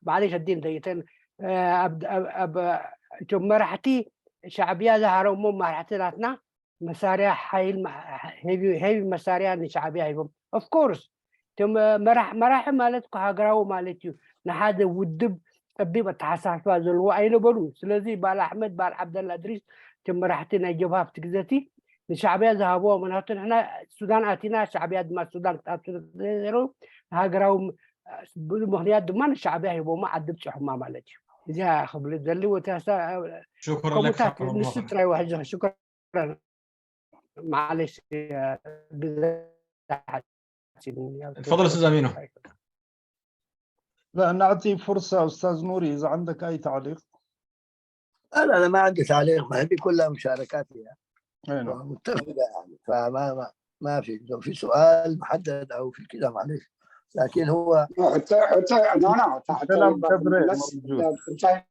ማዕለሽ ኣዲን ዘይተን፣ እቶም መራሕቲ ሻዕብያ ዝሃረሞ መራሕቲ ናትና መሳርያ ሓይል፣ ሄቪ መሳርያ ንሻዕብያ ሂቦም። ኦፍኮርስ፣ እቶም መራሒ ማለት እኮ ሃገራዊ ማለት እዩ። ንሓደ ውድብ ፀቢብ ኣተሓሳስባ ዘለዎ ኣይነበሩ። ስለዚ በዓል ኣሕመድ፣ በዓል ዓብደላ እድሪስ፣ እቶም መራሕቲ ናይ ጀብሃ ኣብቲ ግዘቲ ንሻዕብያ ዝሃብዎ፣ ምክንያቱ ንሕና ሱዳን ኣቲና፣ ሻዕብያ ድማ ሱዳን ክትኣቱ ነይሩ። ሃገራዊ ምክንያት ድማ ንሻዕብያ ሂቦማ፣ ዓዲ ብፂሖማ ማለት እዩ። እዚኣ ክብል ዘሊ ወታሳ ከምኡታት ንሱ ጥራይ ዋሕዚ። ሽኩራን። معلش. تفضل استاذ امينو. لا، نعطي فرصة أستاذ نوري إذا عندك أي تعليق. لا، لا، أنا ما عندي تعليق، ما هذه كلها مشاركات يعني. أي نعم. متفقة يعني، فما ما ما في، لو في سؤال محدد أو في كذا معلش، لكن هو حتى حتى لا لا حتى الكلام كبريت بس موجود. حتى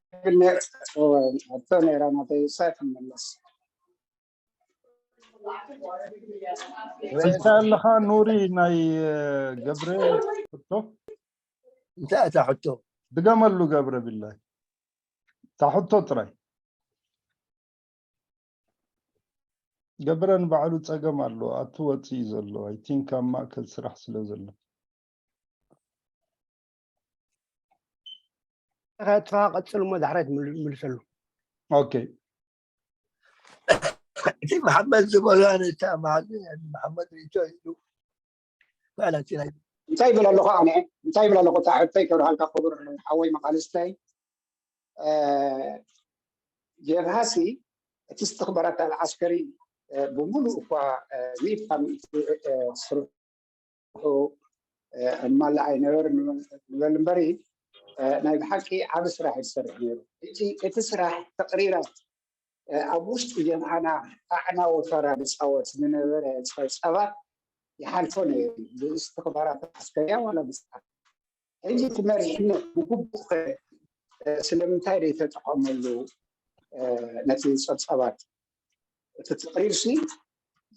حتى نيران هذا يسافر من النص እንታይ ኣለኻ ኑሪ ናይ ገብረ ሕቶ እንታይ እታ ሕቶ ድገመሉ ገብረ ቢላይ እታ ሕቶ ጥራይ ገብረ ንባዕሉ ፀገም ኣሎ ኣቱ ወፅኢ ዘሎ ኣይ ቲንክ ኣብ ማእከል ስራሕ ስለ ዘሎ ከጥፋ ቀፅል እሞ ዳሕራይ ምልሰሉ ኦኬ እቲ መሓመድ ዝበሎ ኣነ እተኣማሃሉ መሓመድ ሪቶ ኢሉ ፋዕላ እቲ ናይ እንታይ ይብል ኣለኹ ኣነ እንታይ ይብል ኣለኹ እታ ሕቶይ ከብርሃልካ ክቡር ሓወይ መቃልስተይ ጀብሃሲ እቲ እስትኽባራት ኣልዓስከሪ ብምሉእ እኳ ሚእት ካብ ሚእቲ ስርሑ ኣማልእ ኣይነበርን ንበል እምበሪ ናይ ብሓቂ ዓቢ ስራሕ እዩ ዝሰርሕ ነይሩ። ሕጂ እቲ ስራሕ ተቕሪራት ኣብ ውሽጢ ጀብሃና ኣዕናዊ ተራ ዝፃወት ዝነበረ ፀብፃባት ይሓልፎ ነይሩ። ብእስቲ ክባራት ዓስከርያ ዋላ ብፃት ሕጂ እቲ መሪሕነት ብግቡእ ከ ስለምንታይ ዘይተጠቐመሉ ነቲ ፀብፃባት እቲ ተቕሪርሲ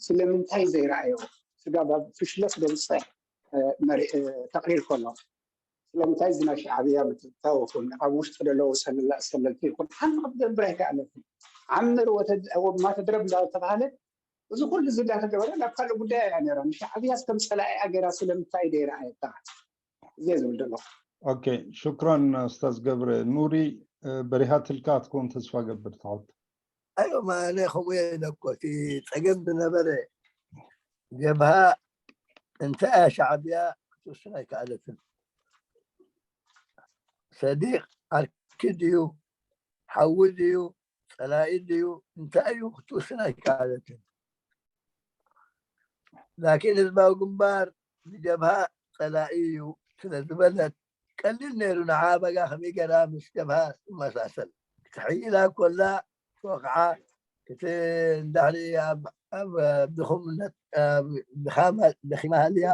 ስለምንታይ ዘይረኣዮ ስጋብ ኣብ ፍሽለት ዘብፅሕ ተቕሪር ከሎ ስለምንታይ እዚ ናይ ሻዕብያ ምትእትታው ይኹን ኣብ ውሽጢ ዘለዉ ሰለላ ሰለልቲ ይኹን ሓንቲ ክትገብር ኣይከኣለትን። ዓምር ማተድረብ እንዳተባሃለ እዚ ኩሉ እዚ እንዳተገበረ ናብ ካልእ ጉዳይ እያ ነራ። ንሻዕብያ ከም ፀላኢ ኣገራ ስለምንታይ ደይረኣየታ እዚየ ዝብል ዘለኹ። ኦኬ፣ ሽክራን ኡስታዝ ገብረ። ኑሪ፣ በሪሃትልካ ክትከውን ተስፋ ገብር። ትሓት ኣዮ ኣነ ከምኡ እየ ኢለ እኮ እቲ ፀገም ዝነበረ ጀብሃ እንታይ እያ ሻዕብያ ክትውስን ኣይከኣለትን። ሰዲቕ ዓርኪ ድዩ ሓዊ ድዩ ፀላኢ ድዩ እንታይ እዩ ክትውስን ኣይከኣለትን። ላኪን ህዝባዊ ግንባር ንጀብሃ ፀላኢ እዩ ስለ ዝበለት ቀሊል ነይሩ ንዓ በጋ ከመይ ገራ ምስ ጀብሃ ትመሳሰል ክትሕይላ ኮላ ወቕዓ እቲ እንዳሕሪ ኣብ ድኹምነት ደኺማ ሃልያ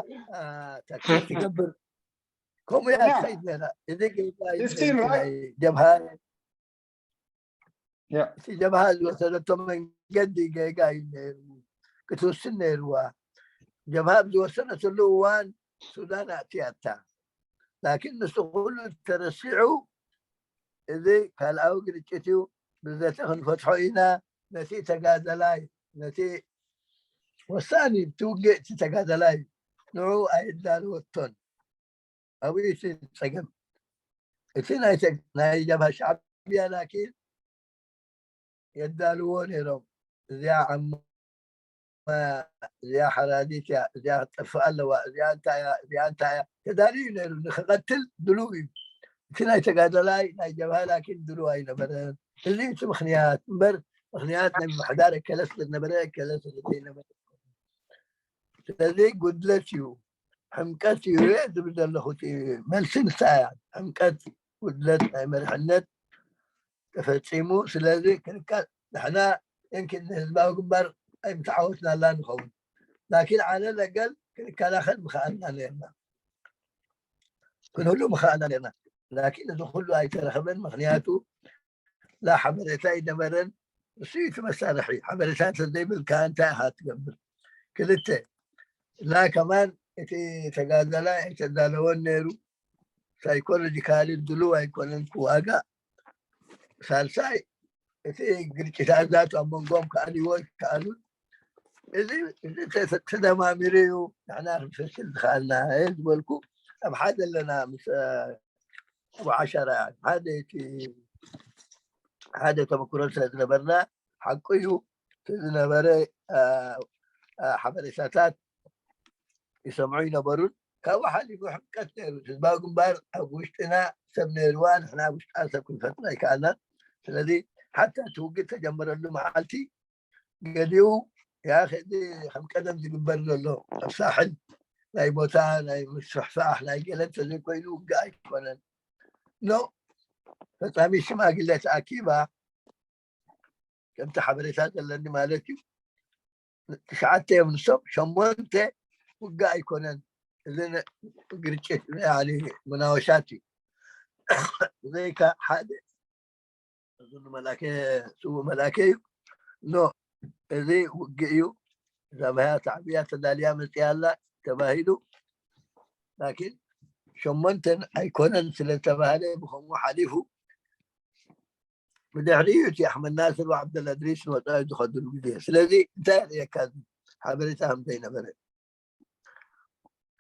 ታክቲክ ትገብር ከምኡ እያ ትኸይድ ነራ። እዚ ጌጋ ጀብሃ እቲ ጀብሃ ዝወሰደቶ መንገዲ ጌጋ እዩ ነይሩ ክትውስን ነይርዋ። ጀብሃ ኣብ ዝወሰነትሉ እዋን ሱዳን ኣእትያታ። ላኪን ንሱ ኩሉ ተረሲዑ እዚ ካልኣዊ ግርጭት እዩ ብዘተ ክንፈትሖ ኢና። ነቲ ተጋደላይ ነቲ ወሳኒ እቲ ውግእ እቲ ተጋደላይ ንዑ ኣይዳለወቶን። ኣብኡ እቲ ፀገም እቲ ናይ ጀብሃ ሻዕብያ ላኪን የዳልዎ ነይሮም። እዚኣ ዓማ እዚኣ ሓራዲት እያ፣ እዚኣ ክትጠፍእ ኣለዋ፣ እዚኣ እንታይ እያ፣ እዚኣ እንታይ እያ ተዳልዩ ነይሩ። ንክቐትል ድሉው እዩ። እቲ ናይ ተጋደላይ ናይ ጀብሃ ላኪን ድሉው ኣይነበረን። እዚ እቲ ምክንያት እምበር ምክንያት ናይ ምምሕዳር እከለ ስለዝነበረ እከለ ስለዘይነበረ ስለዚ ጉድለት እዩ ሕምቀት እዩ ዝብል ዘለኹ። መልሲ ንሳ እያ። ሕምቀት ጉድለት ናይ መሪሕነት ተፈፂሙ። ስለዚ ክንካ ንሕና እንኪ ንህዝባዊ ግንባር ኣይምተዓወትናላ ንኸውን ላኪን ዓለ ለገል ክንከላኸል ምኸኣልና ነርና ክንህሉ ምኸኣልና ነርና ላኪን እዚ ኩሉ ኣይተረኸበን ምክንያቱ ላ ሓበሬታ ኣይነበረን። እሱ እዩ እቲ መሳርሒ። ሓበሬታ እንተዘይብልካ እንታይ ኢኻ ትገብር? ክልተ ላ ከማን እቲ ተጋዳላይ ኣይተዳለወን ነይሩ። ሳይኮሎጂካሊ ድሉው ኣይኮነን ክዋጋእ። ሳልሳይ እቲ ግርጭታት ዛቱ ኣብ መንጎም ክኣልይዎ ይከኣሉን እዚ ተደማሚሩ እዩ ንሕና ክንፈሽል ዝኸኣልና ዝበልኩ ኣብ ሓደ ኣለና ምስ ኣቡ ዓሻራ ሓደ እቲ ሓደ ተመክሮ ስለ ዝነበርና ሓቁ እዩ እቲ ዝነበረ ሓበሬታታት ይሰምዑ ይነበሩን ካብኡ ሓሊፉ ሕምቀት ነይሩ ህዝባዊ ግንባር ኣብ ውሽጥና ሰብ ነይርዋ ንሕና ኣብ ውሽጥና ሰብ ክንፈጥር ኣይከኣልናን ስለዚ ሓታ እቲ ውግእ ተጀመረሉ መዓልቲ ገሊኡ ያኺ እዚ ከም ቀደም ዝግበር ዘሎ ኣብ ሳሕል ናይ ቦታ ናይ ምስፍሕፋሕ ናይ ገለ እንተዘይኮይኑ ውግእ ኣይኮነን ኖ ፈፃሚ ሽማግለ ተኣኪባ ከምቲ ሓበሬታ ዘለኒ ማለት እዩ ትሽዓተ እዮም ንሶም ሸሞንተ ውግእ ኣይኮነን እዚ ግርጭት ሙናወሻት እዩ ዘይካ ሓደ እዙ መላከ ስውእ መላከ እዩ ኖ እዚ ውግእ እዩ ዛባያ ታዕብያ ተዳልያ መፅያ ኣላ ተባሂሉ ላኪን ሸሞንተን ኣይኮነን ስለዝተባሃለ ብከምኡ ሓሊፉ ብድሕሪኡ እቲ ኣሕመድ ናስር ዓብደልኣድሪስ ንወፃኢ ዝኸድሉ ግዜ ስለዚ እንታይ ርእየካ ሓበሬታ ከምዘይነበረ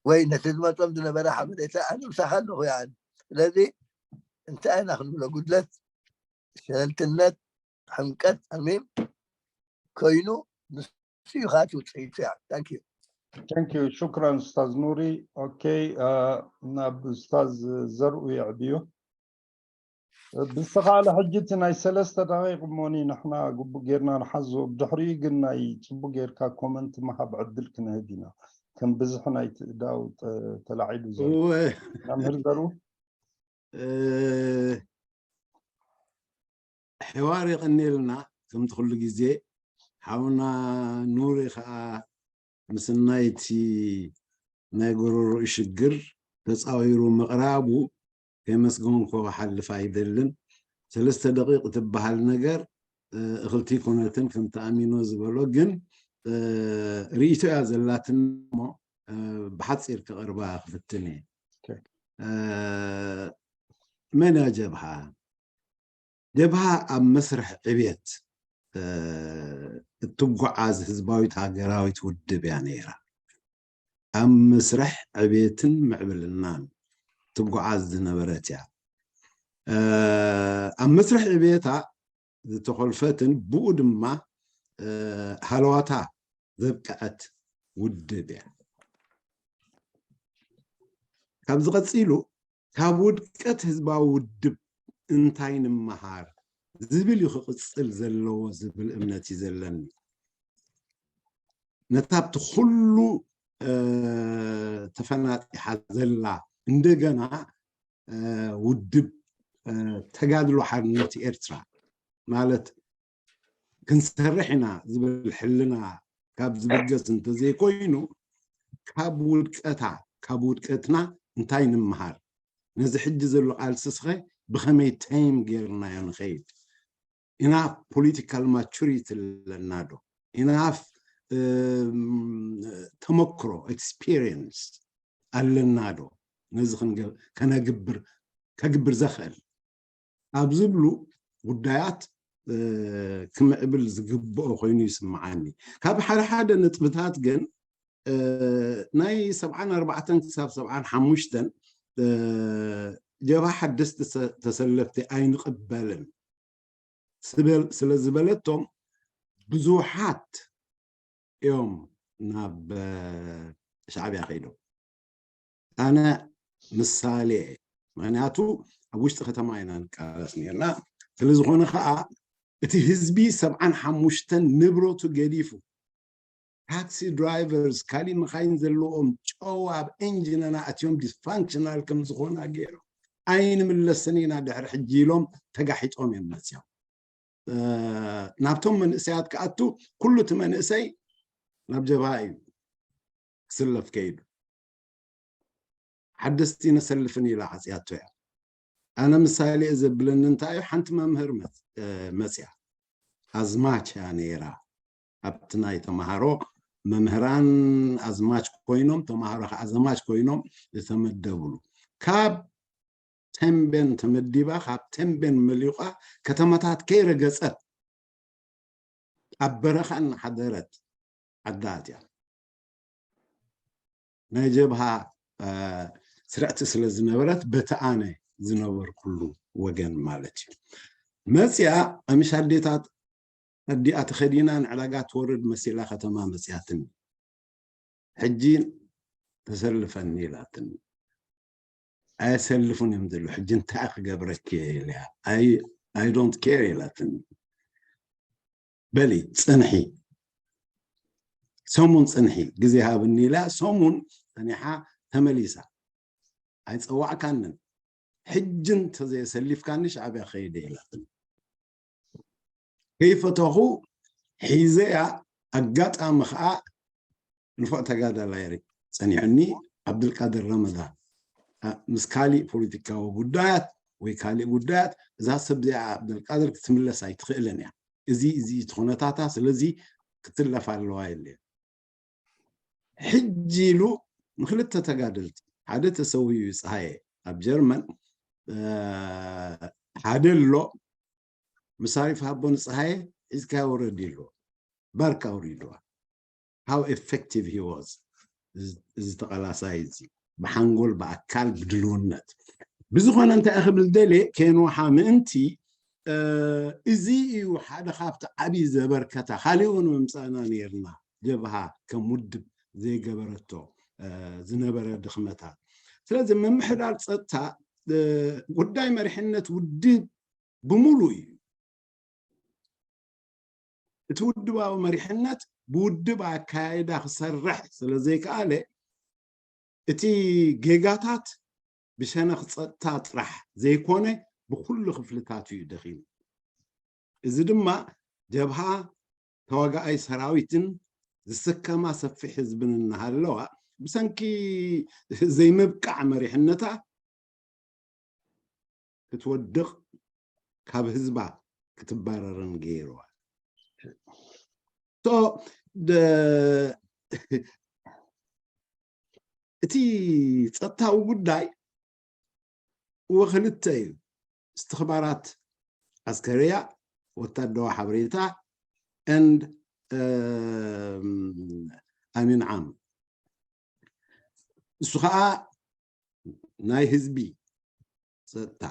ወይ ነቲ ዝመፆም ዝነበረ ሓበሬታ ኣነ ምሳኻ ኣለኹ ያ ስለዚ እንታይ ኢና ክንብሎ ጉድለት ሸለልትነት ሕምቀት ኣሚም ኮይኑ ንሱ እዩ ካቲ ውፅኢቱ ያ ታንክ ዩ Thank you. شكرا استاذ نوري. Okay. ናብ استاذ ዘርኡ የዕብዮ ብዝተኻእለ ሕጂ እቲ ናይ ሰለስተ ደቂቕ እሞኒ ንሕና ግቡእ ጌርና ንሓዞ ብድሕሪኡ ግን ናይ ፅቡቅ ጌርካ ኮመንት ምሃብ ዕድል ክንህብ ኢና ከም ብዝሒ ናይ ትእዳው ተላዒሉ ዘሎ መምህር ዘርኡ ሕዋር የቐኒልና ከምቲ ኩሉ ግዜ ሓውና ኑሪ ከዓ ምስናይቲ ናይ ጎረሮኡ ሽግር ተጻዊሩ ምቕራቡ ከመስገንኮ ክሓልፍ ኣይደልን። ሰለስተ ደቂቕ ትበሃል ነገር እኽልቲ ኮነትን ከም ተኣሚኖ ዝበሎ ግን ርእይቶ እያ ዘላትን እሞ ብሓፂር ክቐርባ ክፍትን እየ። መን እያ ጀብሃ? ጀብሃ ኣብ መስርሕ ዕብየት እትጓዓዝ ህዝባዊት ሃገራዊት ውድብ እያ ነይራ። ኣብ መስርሕ ዕብየትን ምዕብልናን ትጓዓዝ ዝነበረት እያ። ኣብ መስርሕ ዕብየታ ዝተኾልፈትን ብኡ ድማ ሃለዋታ ዘብቅዐት ውድብ እያ። ካብዚ ቀፂሉ ካብ ውድቀት ህዝባዊ ውድብ እንታይ ንምሃር ዝብል እዩ ክቕፅል ዘለዎ ዝብል እምነት እዩ ዘለኒ። ነታ ኣብቲ ኩሉ ተፈናጢሓ ዘላ እንደገና ውድብ ተጋድሎ ሓርነት ኤርትራ ማለት ክንሰርሕ ኢና ዝብል ሕልና ካብ ዝብገስ እንተዘይኮይኑ ካብ ውድቀታ ካብ ውድቀትና እንታይ ንምሃር? ነዚ ሕጂ ዘሎ ቃልስስኸ ብኸመይ ተይም ጌርናዮ ንኸይድ? ኢናፍ ፖለቲካል ማቹሪቲ ኣለና ዶ? ኢናፍ ተመክሮ ኤክስፒሪየንስ ኣለና ዶ? ነዚ ከነግብር ከግብር ዘኽእል ኣብ ዝብሉ ጉዳያት ክምዕብል ዝግብኦ ኮይኑ ይስምዓኒ። ካብ ሓደ ሓደ ነጥብታት ግን ናይ ሰብዓን ኣርባዕተን ክሳብ ሰብዓን ሓሙሽተን ጀብሃ ሓደስቲ ተሰለፍቲ ኣይንቕበልን ስለ ዝበለቶም ብዙሓት እዮም ናብ ሻዕብያ ከይዶም። ኣነ ምሳሌ እየ። ምክንያቱ ኣብ ውሽጢ ከተማ ኢና ንቃለስ ነርና። ስለዝኾነ ከዓ እቲ ህዝቢ ሰብዓን ሓሙሽተን ንብረቱ ገዲፉ ታክሲ ድራይቨርስ ካሊእ መኻይን ዘለዎም ጨው ኣብ ኤንጂነና ኣትዮም ዲስፋንክሽናል ከም ዝኾና ገይሮም ኣይንምለስን ኢና ድሕሪ ሕጂ ኢሎም ተጋሒጦም እዮም መፅዮም። ናብቶም መንእሰያት ክኣቱ ኩሉ እቲ መንእሰይ ናብ ጀብሃ እዩ ክስለፍ ከይዱ። ሓደስቲ ነሰልፍን ኢላ ዓፅያቶ እያ። ኣነ ምሳሌ ዘብለኒ እንታይ እዩ? ሓንቲ መምህር መፅያ ኣዝማች እያ ነይራ። ኣብቲ ናይ ተምሃሮ መምህራን ኣዝማች ኮይኖም ተምሃሮ ከዓ ዘማች ኮይኖም ዝተመደብሉ ካብ ተምቤን ተመዲባ ካብ ተምቤን መሊቋ ከተማታት ከይረገፀት ኣብ በረኻ እናሓደረት ዓዳ ኣትያ ናይ ጀብሃ ስርዕቲ ስለ ዝነበረት በቲ ኣነ ዝነበርኩሉ ወገን ማለት እዩ መፅያ ቀሚሽ ኣዴታት ኣዲኣ ተኸዲና ንዕዳጋ ትወርድ መሲላ ከተማ መፅያትኒ ሕጂ ተሰልፈኒ ኢላትኒ ኣየሰልፉን እዮም ዘለዉ ሕጂ እንታይ ክገብረኪ ኢለያ I don't care ኢላትኒ በሊ ፅንሒ ሰሙን ፅንሒ ግዜ ሃብኒ ኢላ ሰሙን ፀኒሓ ተመሊሳ ኣይፀዋዕካንን ሕጂ እንተዘየሰሊፍካኒ ሻዕብያ ከይደ ኢላትኒ ከይፈተኹ ሒዘያ ኣጋጣሚ ከዓ ንፉዕ ተጋዳላይ ጸኒሑኒ ዓብዱልቃድር ረመዳን ምስ ካሊእ ፖለቲካዊ ጉዳያት ወይ ካሊእ ጉዳያት እዛ ሰብ እዚኣ ዓብዱልቃድር ክትምለስ ኣይትኽእልን እያ እዚ እዚ እቲ ኩነታታ ስለዚ ክትለፍ ኣለዋ የለ ሕጂ ኢሉ ንክልተ ተጋደልቲ ሓደ ተሰዊኡ ፀሃየ ኣብ ጀርመን ሓደ ኣሎ ምሳሪፍ ሃቦ ንፀሃየ ሒዝካ ወረድ ኢልዎ ባርካ ኣውሪድዋ how effective he was እዚ ተቐላሳይ እዚ ብሓንጎል ብኣካል ብድልውነት ብዝኾነ እንታይ ክብል ደልየ ከየንውሓ ምእንቲ እዚ እዩ ሓደ ካብቲ ዓብዪ ዘበርከታ ካሊእ እውን ምምፃእና ነይርና ጀብሃ ከም ውድብ ዘይገበረቶ ዝነበረ ድኽመታት ስለዚ ምምሕዳር ፀጥታ ጉዳይ መሪሕነት ውድብ ብምሉእ እዩ እቲ ውድባዊ መሪሕነት ብውድብ ኣካያይዳ ክሰርሕ ስለ ዘይከኣለ እቲ ጌጋታት ብሸነኽ ፀጥታ ጥራሕ ዘይኮነ ብኩሉ ክፍልታት እዩ ደኺሙ እዚ ድማ ጀብሃ ተዋጋኣይ ሰራዊትን ዝስከማ ሰፊሕ ህዝብን እናሃለዋ፣ ብሰንኪ ዘይምብቃዕ መሪሕነታ ክትወድቕ፣ ካብ ህዝባ ክትባረርን ገይርዋ። So፣ ደ-፣ እቲ ጸጥታዊ ጉዳይ ወክልተ እዩ። እስትኽባራት ዓስከርያ፣ ወታደራዊ ሓበሬታ፣ and፣ እም፣ ኣሚን ዓም። እሱ ኸዓ ናይ ህዝቢ ጸጥታ፣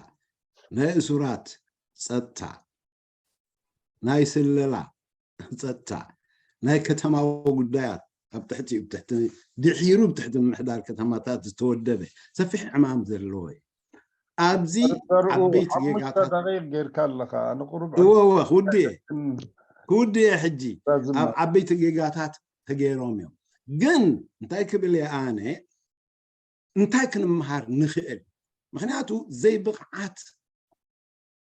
ናይ እሱራት ጸጥታ፣ ናይ ስለላ ጸጥታ፣ ናይ ከተማዊ ጉዳያት ኣብ ትሕቲ፣ ብትሕቲ፣ ድሒሩ ብትሕቲ ምምሕዳር ከተማታት ዝተወደበ ሰፊሕ ዕማም ዘለዎ እዩ። ኣብዚ ዘርኡ ዓበይቲ ሓሙሽተ ጌጋታት ደቂቕ ጌርካ ኣለኻ። ንቁሩብ እወ፣ እወ፣ ክውድእ እየ። እም፣ ክውድእ እየ። ሕጂ ዛዝማ። ኣብ ዓበይቲ ጌጋታት ተገይሮም እዮም። ግን እንታይ ክብል እየ ኣነ፣ እንታይ ክንምሃር ንኽእል? ምኽንያቱ ዘይብቕዓት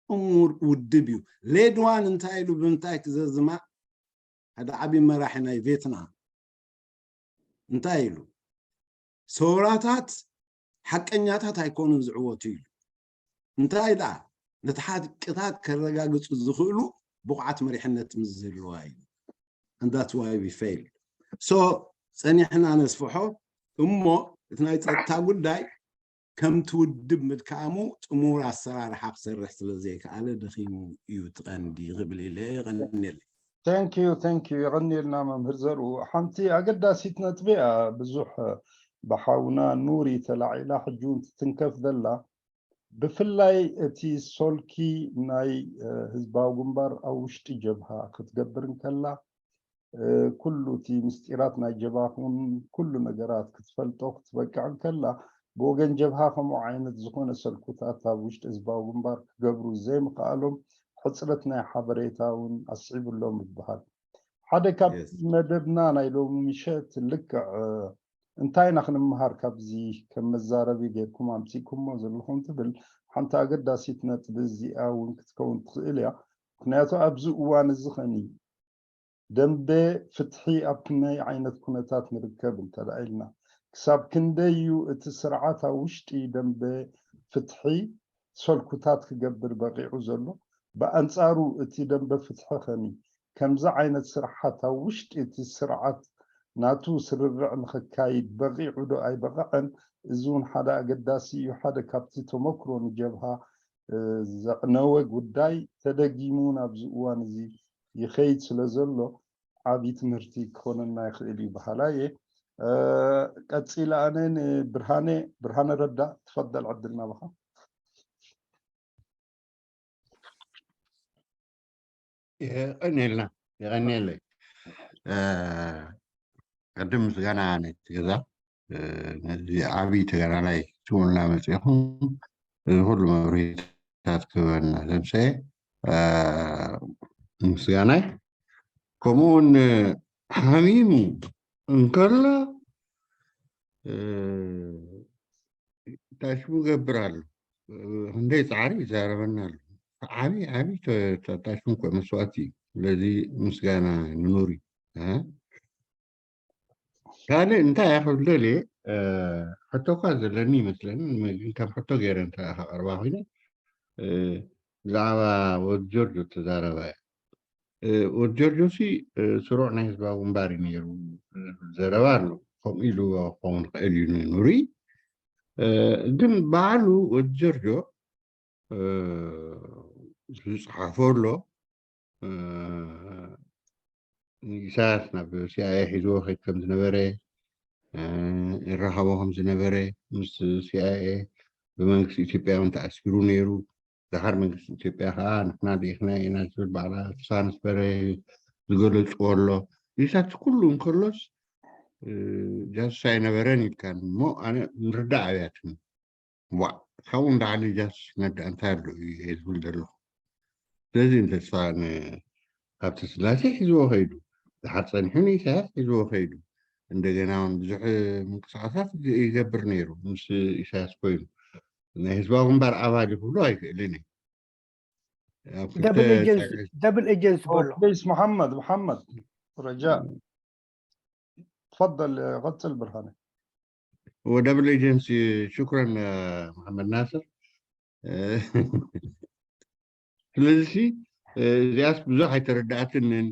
ጥሙር ውድብ እዩ። ሌድዋን እንታይ ኢሉ ብምንታይ ክዘዝማ? ሓደ ዓብዪ መራሒ ናይ ቬትናም እንታይ ኢሉ? ሰውራታት ሓቀኛታት ኣይኮኑን ዝዕወቱ ኢሉ። እንታይ ደኣ? ነቲ ሓቅታት ከረጋግጹ ዝኽእሉ ብቑዓት መሪሕነት ምስ ዝህልዋ እዩ። And that's why we failed. So፣ ጸኒሕና ነስፍሖ እሞ፣ እቲ ናይ ጸጥታ ጉዳይ ከምቲ ውድብ ምድካሙ ጥሙር ኣሰራርሓ ክሰርሕ ስለ ዘይከኣለ ደኺሙ እዩ እቲ ቀንዲ ክብል ኢለ። የቐንየለይ። Thank you፣ thank you። የቐንየልና መምህር ዘርኡ። ሓንቲ ኣገዳሲት ነጥቢ እያ፣ ብዙሕ ብሓውና ኑሪ ተላዒላ፣ ሕጂ እውን ትትንከፍ ዘላ። ብፍላይ እቲ ሶልኪ ናይ፣ እ፣ ህዝባዊ ግንባር ኣብ ውሽጢ ጀብሃ ክትገብር እንከላ፣ እ፣ ኩሉ እቲ ምስጢራት ናይ ጀብሃ ኹን ኩሉ ነገራት ክትፈልጦ ክትበቅዕ እንከላ፣ ብወገን ጀብሃ ከምኡ ዓይነት ዝኾነ ሰልኩታት ኣብ ውሽጢ ህዝባዊ ግንባር ክገብሩ ዘይምኽኣሎም ሕጽረት ናይ ሓበሬታ እውን ኣስዒቡሎም ይበሃል። ሓደ ካብ Yes። መደብና ናይ ሎሚ ምሸት ልክዕ፣ እ፣ እንታይ ኢና ክንምሃር ካብዚ ከም መዛረቢ ጌርኩም ኣምጺእኩሞ ዘለኹም ትብል ሓንቲ ኣገዳሲት ነጥቢ እዚኣ እውን ክትከውን ትኽእል እያ። ምኽንያቱ ኣብዚ እዋን እዚ ኸኒ ደንበ ፍትሒ ኣብ ክንደይ ዓይነት ኩነታት ንርከብ እንተ ደኣ ኢልና፣ ክሳብ ክንደይ እዩ እቲ ስርዓት ኣብ ውሽጢ ደንበ ፍትሒ ሰልኩታት ክገብር በቒዑ ዘሎ? ብኣንጻሩ እቲ ደንበ ፍትሒ ኸኒ ከምዚ ዓይነት ስርሓት ኣብ ውሽጢ እቲ ስርዓት ናቱ ስርርዕ ንኸካይድ በቒዑ ዶ ኣይበቕዐን? እዚ እውን ሓደ ኣገዳሲ እዩ። ሓደ ካብቲ ተመክሮ ንጀብሃ፣ እ፣ ዘዕነወ ጉዳይ ተደጊሙ ናብዚ እዋን እዚ ይኸይድ ስለ ዘሎ ዓቢ ትምህርቲ ክኾነና ይኽእል እዩ በሃላይ እየ። እ፣ ቀጺለ ኣነ ንብርሃነ፣ ብርሃነ ረዳ፣ ትፈደል ዕድል ናባኻ። የቐንየልና፣ የቐንየለይ። እ፣ ቅድም ምስጋና ነቲ ገዛ፣ እ፣ ነዚ ዓብዪ ተጋዳላይ ትውልና መፂኹም፣ እዚ ኩሉ መብርሂታት ክህበና ዘምሰየ፣ እ፣ ምስጋናይ። ከምኡ እውን ሓሚሙ እንከሎ፣ እ፣ ታሽሙ ገብር ኣሎ። ክንደይ ጻዕሪ ይዛረበና ኣሎ። ዓቢ፣ ዓቢ ተ-፣ ተ-፣ ታሽሙ እኮ መስዋእቲ እዩ። ስለዚ ምስጋና ንኑሪ። እ? ካልእ እንታይ እያ ክብል ደልየ፣ እ፣ ሕቶ እኳ ዘለኒ ይመስለኒ፣ ግን ከም ሕቶ ገይረ እንተ ከቕርባ ኮይነ፣ እ፣ ብዛዕባ ወዲ ጆርጆ ተዛረባ እያ። እ፣ ወዲ ጆርጆ ሲ፣ እ፣ ስሩዕ ናይ ህዝባዊ ግንባር እዩ ነይሩ ዝብል ዘረባ ኣሎ። ከምኡ ኢሉ ክኸውን ይኽእል እዩ ንኑሪ። እ፣ ግን ባዕሉ ወዲ ጆርጆ፣ እ፣ ዝጸሓፎ ኣሎ። እ፣ ንኢሳያስ ናብ ሲኣይኤ ሒዝዎ ከይድ ከም ዝነበረ፣ እ፣ ይራኸቦ ከም ዝነበረ፣ ምስ ሲኣይኤ ብመንግስቲ ኢትዮጵያ እውን ተኣሲሩ ነይሩ። ደሓር መንግስቲ ኢትዮጵያ ከዓ ንሕና ልኢኽና ኢና ዝብል ባዕላ ሱሳን ስበረ ዝገለፅዎ ኣሎ። ኢሳት ኩሉ እንከሎስ፣ እ፣ ጃሱስ ኣይነበረን ኢልካ እሞ ኣነ ምርዳእ ኣብያትኒ። ዋእ፣ ካብኡ ንላዕሊ ጃሱስ ክነድእ እንታይ ኣሎ እዩ እየ ዝብል ዘለኹ። ስለዚ ንተስፋ ን-፣ ሃብተ ስላሴ ሒዝዎ ከይዱ፣ ደሓር ጸኒሑ ንኢሳያስ ሒዝዎ ከይዱ። እንደገና እውን ብዙሕ ምንቅስቃሳት ይገ-፣ ይገብር ነይሩ ምስ ኢሳያስ ኮይኑ። ናይ ህዝባዊ ግንባር ኣባል እዩ ክብሎ ኣይክእልን እየ። ደብል ኤጀንሲ በሎ። ፕሊስ መሓመድ መሓመድ ረጃ ትፈል። ቀፅል ብርሃነ። ወደብል ኤጀንሲ። ሽኩረን መሓመድ ናስር። ስለዚ እዚኣስ ብዙሕ ኣይተረዳእትንን።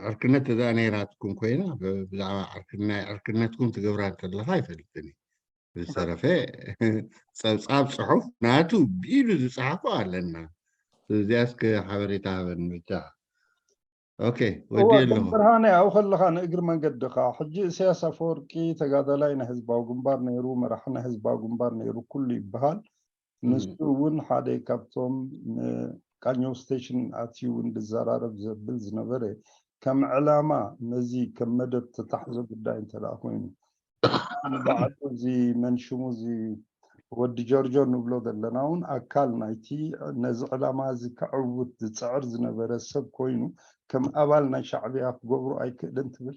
ዕርክነት እዛ ነይራትኩም ኮይና ብዛዕባ ዕርክነትኩም ትገብራ እንተለካ ኣይፈልጥን። ዝተረፈ ፀብፃብ ፅሑፍ ናቱ ብኢዱ ዝፀሓፎ ኣለና። እዚኣስ ሓበሬታ ሃበን ብቻ። ኦኬ ወዲ ኣለኹ። ብርሃነ ኣብኡ ከለኻ ንእግሪ መንገድኻ ሕጂ እሰያስ ኣፈወርቂ ተጋዳላይ ናይ ህዝባዊ ግንባር ነይሩ፣ መራሒ ናይ ህዝባዊ ግንባር ነይሩ ኩሉ ይበሃል። ንሱ እውን ሓደ ካብቶም ንቃኘው ስቴሽን ኣትዩ እውን ዝዘራረብ ዘብል ዝነበረ ከም ዕላማ ነዚ ከም መደብ ተታሕዞ ጉዳይ እንተ ደኣ ኮይኑ ንባዕሉ እዚ መን ሽሙ እዚ ወዲ ጆርጆ ንብሎ ዘለና እውን ኣካል ናይቲ ነዚ ዕላማ እዚ ከዕውት ዝፅዕር ዝነበረ ሰብ ኮይኑ ከም ኣባል ናይ ሻዕብያ ክገብሩ ኣይክእልን ትብል?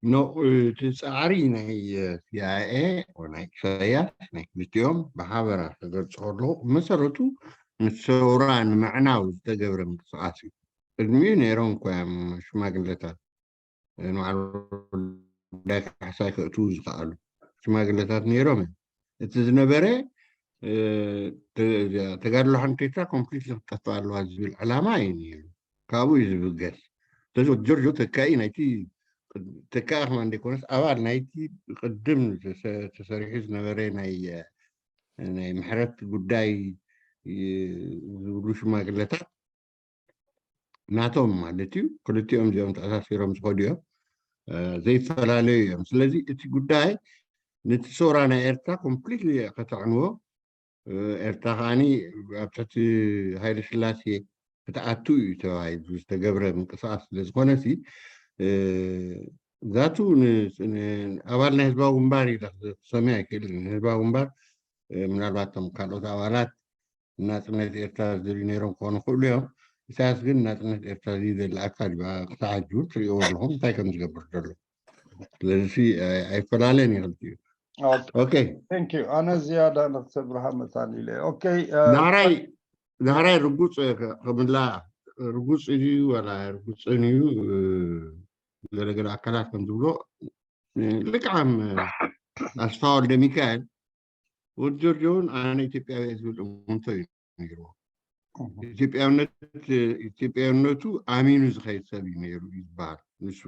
ኖ እቲ ፃዕሪ ናይ ሲኣይኤ ናይ ኢሳያስ ናይ ክልቲኦም ብሓበራ ክገልፅ ከለኹ ብመሰረቱ ንሰውራ ንምዕናው ዝተገብረ ምንቅስቃስ እዩ። ቅድሚኡ ነይሮም እኮ እዮም ሽማግለታት ንባዕሉ ጉዳይ ካሕሳይ ከእትዉ ዝኸኣሉ ሽማግለታት ነይሮም እዮም። እቲ ዝነበረ ተጋድሎ ሓንቲ ኤርትራ ኮምፕሊትሊ ክትጠፍእ ኣለዋ ዝብል ዕላማ እዩ ነይሩ። ካብኡ እዩ ዝብገስ። ስለዚ ወዲ ጆርጆ ተካኢ ናይቲ ተካኢ ከማ እንደይኮነስ ኣባል ናይቲ ቅድም ተሰሪሑ ዝነበረ ናይ ናይ ምሕረት ጉዳይ ዝብሉ ሽማግለታት ናቶም ማለት እዩ። ክልቲኦም እዚኦም ተኣሳሲሮም ዝኸዱ እዮም፣ ዘይፈላለዩ እዮም። ስለዚ እቲ ጉዳይ ነቲ ሰውራ ናይ ኤርትራ ኮምፕሊትሊ ከተዕንዎ፣ ኤርትራ ከዓኒ ኣብ ትሕቲ ሃይለ ስላሴ ክትኣቱ እዩ ተባሂሉ ዝተገብረ ምንቅስቃስ ስለዝኾነ ሲ ዛቱ ኣባል ናይ ህዝባዊ ግንባር ኢለ ክሰምዮ ኣይክእልን። ህዝባዊ ግንባር ምናልባት ቶም ካልኦት ኣባላት ናፅነት ኤርትራ ዝደልዩ ነይሮም ክኾኑ ይኽእሉ እዮም። ኢሳያስ ግን ናፅነት ኤርትራ ዝደሊ ኣካል እዩ። ክሳዕ ሕጂ እውን ትሪእዎ ኣለኹም እንታይ ከም ዝገብር ዘሎ። ስለዚ ኣይፈላለን እዩ ክልቲኡ። ኦኬ። ኣነ ዝያዳ ንክሰብ ብርሃን መታን ኢለ። ኦኬ። ዳሕራይ ዳሕራይ ርጉፅ ከምላ ርጉፅ እዩ ዋላ ርጉፅን እዩ ገለገለ ኣካላት ከም ዝብሎ ልክዓም ኣስፋ ወልደ ሚካኤል ወዲ ጆርጆ እውን ኣነ ኢትዮጵያዊ እየ ዝብል እምንቶ እዩ ነይርዎ። ኢትዮጵያውነት ኢትዮጵያውነቱ ኣሚኑ ዝኸይድ ሰብ እዩ ነይሩ እዩ ዝበሃል። ንሱ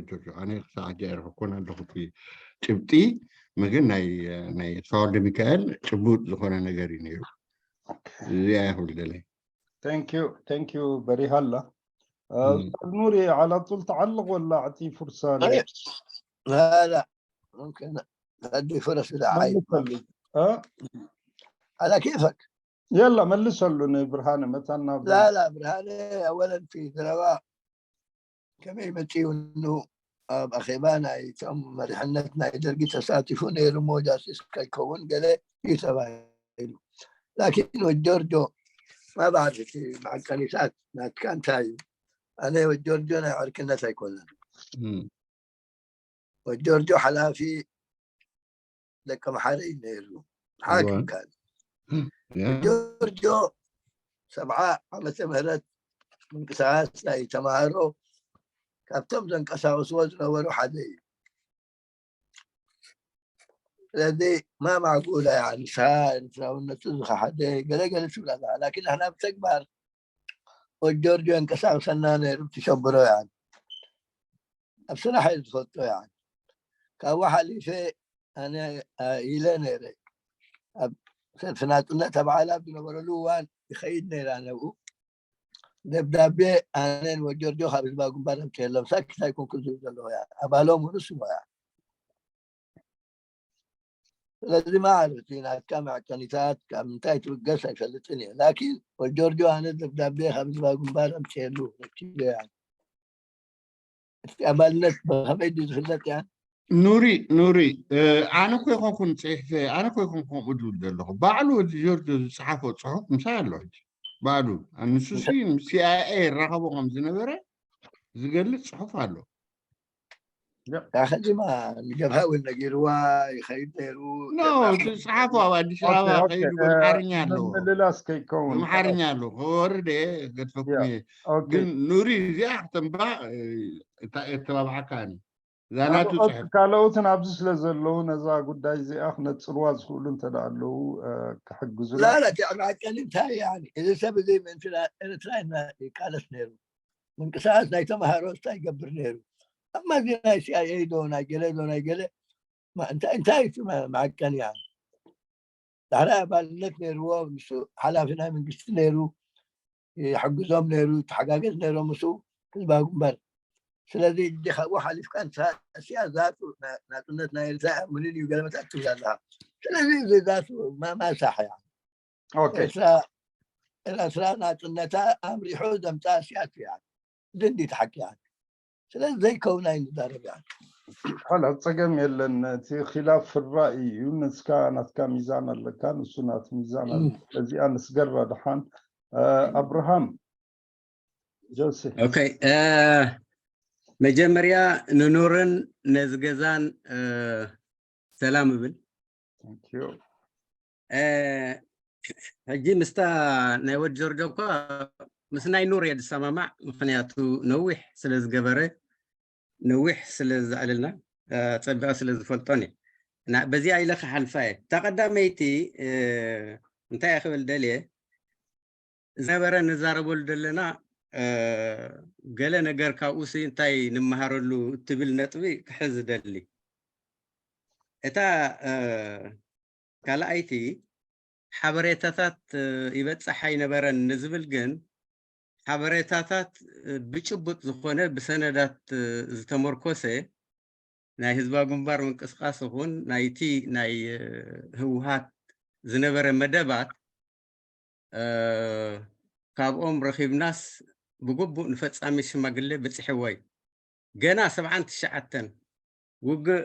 ጆርጆ ኣነ ክሳዕ ሕጂ ኣይረኸብኩን ኣለኹ እቲ ጭብጢ፣ መግን ናይ ናይ ኣስፋ ወልደ ሚካኤል ጭቡጥ ዝኾነ ነገር እዩ ነይሩ። እዚኣ ይኹል ደለይ። Thank you, thank you በሪሃላ። ኡስታዝ ኑሪ፣ على طول تعلق ولا أعطي فرصة؟ لا لا، ممكن أدي فرص لعايد. እ? على كيفك. የላ መልሰሉ ንብርሃነ መታና لا لا، ብርሃነ أولا في ዘረባ ከመይ መፂኡ ኑ ኣብ ኣኼባ ናይቶም መሪሕነት ናይ ደርጊ ተሳቲፉ ነይሩ ሞ ጃስቲስ ከይከውን ገለ እዩ ተባሂሉ። ላኪን ወዲ ጆርጆ ما بعرف እቲ መዐቀኒታት ናትካ እንታይ እዩ? ኣነ ወዲ ጆርጆ ናይ ዕርክነት ኣይኮነን። ወዲ ጆርጆ ሓላፊ ደቂ መሓረ እዩ ነይሩ። ሓኪም ካል ጆርጆ ሰብዓ ዓመተ ምህረት ምንቅስቃስ ናይ ተማሃሮ ካብቶም ዘንቀሳቀስዎ ዝነበሩ ሓደ እዩ። ስለዚ ما معقول يعني ንስኻ ኤርትራውነቱ ዝኸሓደ ገለገለ ትብላ ኣለኻ ላኪን ንሕና ብተግባር ወዲ ጆርጆ የንቀሳቅሰና ነይሩ ትሸብሮ يعني ኣብ ስራሕ እየ ዝፈልጦ يعني ካብኡ ሓሊፈ ኣነ ኢለ ነይረ ኣብ ሰልፊ ናጽነት ኣብ ዓላ ኣብ ዝነበረሉ እዋን ይኸይድ ነይረ ኣነ ኣብኡ ደብዳቤ ኣነ ንወዲ ጆርጆ ካብ ህዝባዊ ግንባር ኣምፅኤሎም ሳክት ኣይኮንኩ ዝብል ዘለኹ እያ ኣባሎም እውን ንሱ እሞ እያ ስለዚ ማለት እዩ ናትካ መዕቀኒታት ካብ ምንታይ ትብገስ ኣይፈልጥን እየ ላኪን ወዲ ጆርጆ ኣነ ደብዳቤ ካብ ህዝባዊ ግንባር ኣምፅኤሉ ረኪበ እያ እቲ ኣባልነት ብኸመይ ድዩ ዝፍለጥ እያ ኑሪ ኑሪ ኣነ ኮ ይኮንኩን ፅሒፈ ኣነ ኮ ይኮን ከምኡ ዝብል ዘለኹ ባዕሉ ወዲ ጆርጆ ዝፀሓፎ ፅሑፍ ምሳይ ኣሎ ሕጂ ባዕሉ ንሱ ሲ ምስ ሲኣይኤ ይራኸቦ ከም ዝነበረ ዝገልፅ ፅሑፍ ኣሎ ከዚማ ንጀብሃ እውን ነጊርዋ ይኸይድ ነይሩ። ኖ እቲ ጽሓፉ ኣብ ኣዲስ ኣበባ ከይዱ በምሓርኛ ኣለዎ። በምሓርኛ ኣለዎ። ከወርድ ገድፈኩም። ግን ኑሪ እዚኣ ክተንባ እታ የተባብዓካኒ። ካልኦትን ኣብዚ ስለ ዘለዉ ነዛ ጉዳይ እዚኣ ክነጽርዋ ዝኽእሉ እንተ ኣለዉ ክሕግዙ። ላላ እቲ ዕማቀን እንታይ እዚ ሰብ እዚ ምእንቲ ኤርትራ ይቃለስ ነይሩ። ምንቅስቃስ ናይ ተማሃሮ እንታይ ይገብር ነይሩ? ኣብ ማዚ ናይ ሲኣይኤ ዶ ናይ ገለ ዶ ናይ ገለ እንታይ እቲ መዐቀኒ? ዳሕራይ ኣባልነት ነይርዎ፣ ንሱ ሓላፊ ናይ መንግስቲ ነይሩ፣ ይሕግዞም ነይሩ፣ ተሓጋገዝ ነይሮም ምስኡ ህዝባዊ ግንባር። ስለዚ እዲ ካብኡ ሓሊፍካ ንስኻ እሲኣ ዛቱ ናጽነት ናይ ኤርትራ ምንን እዩ ገለመታት ትብል ኣለኻ። ስለዚ እዚ ዛቱ ማማሳሕ እያ። ኤርትራ ናጽነታ ኣምሪሑ ዘምጻ ሲያት እያ። ድንዲ ተሓኪያ። ስለዚ ዘይከውና እዩ ንዛረብ እያ። ሓላ ጸገም የለን። እቲ ኺላፍ ፍራይ እዩ። ንስካ ናትካ ሚዛን ኣለካ፣ ንሱ ናቱ ሚዛን ኣለ። እዚኣ ንስገራ ድሓን ኣብርሃም ጆሴ ኦኬ። መጀመርያ ንኑርን ነዚ ገዛን ሰላም እብል። ሕጂ ምስታ ናይ ወድ ጆርጆ እኳ ምስ ናይ ኑር እየ ዝሰማማዕ፣ ምክንያቱ ነዊሕ ስለ ዝገበረ፣ ነዊሕ ስለ ዘዕልልና፣ ጸቢቐ ስለ ዝፈልጦን እየ። በዚኣ ኢለ ክሓልፋ እየ። እታ ቀዳመይቲ እንታይ እየ ክብል ደልየ፣ ዝነበረ ንዛረበሉ ዘለና ገለ ነገር ካብኡሲ እንታይ ንመሃረሉ እትብል ነጥቢ ክሕዝ እደሊ። እታ ካልኣይቲ ሓበሬታታት ይበጽሕ ኣይነበረን ንዝብል ግን ሓበሬታታት ብጭቡጥ ዝኾነ ብሰነዳት ዝተመርኮሰ ናይ ህዝባዊ ግንባር ምንቅስቃስ ይኹን ናይቲ ናይ ህወሓት ዝነበረ መደባት ካብኦም ረኺብናስ ብግቡእ ንፈጻሚ ሽማግሌ በጺሕዎ እዩ። ገና ሰብዓን ትሽዓተን ውግእ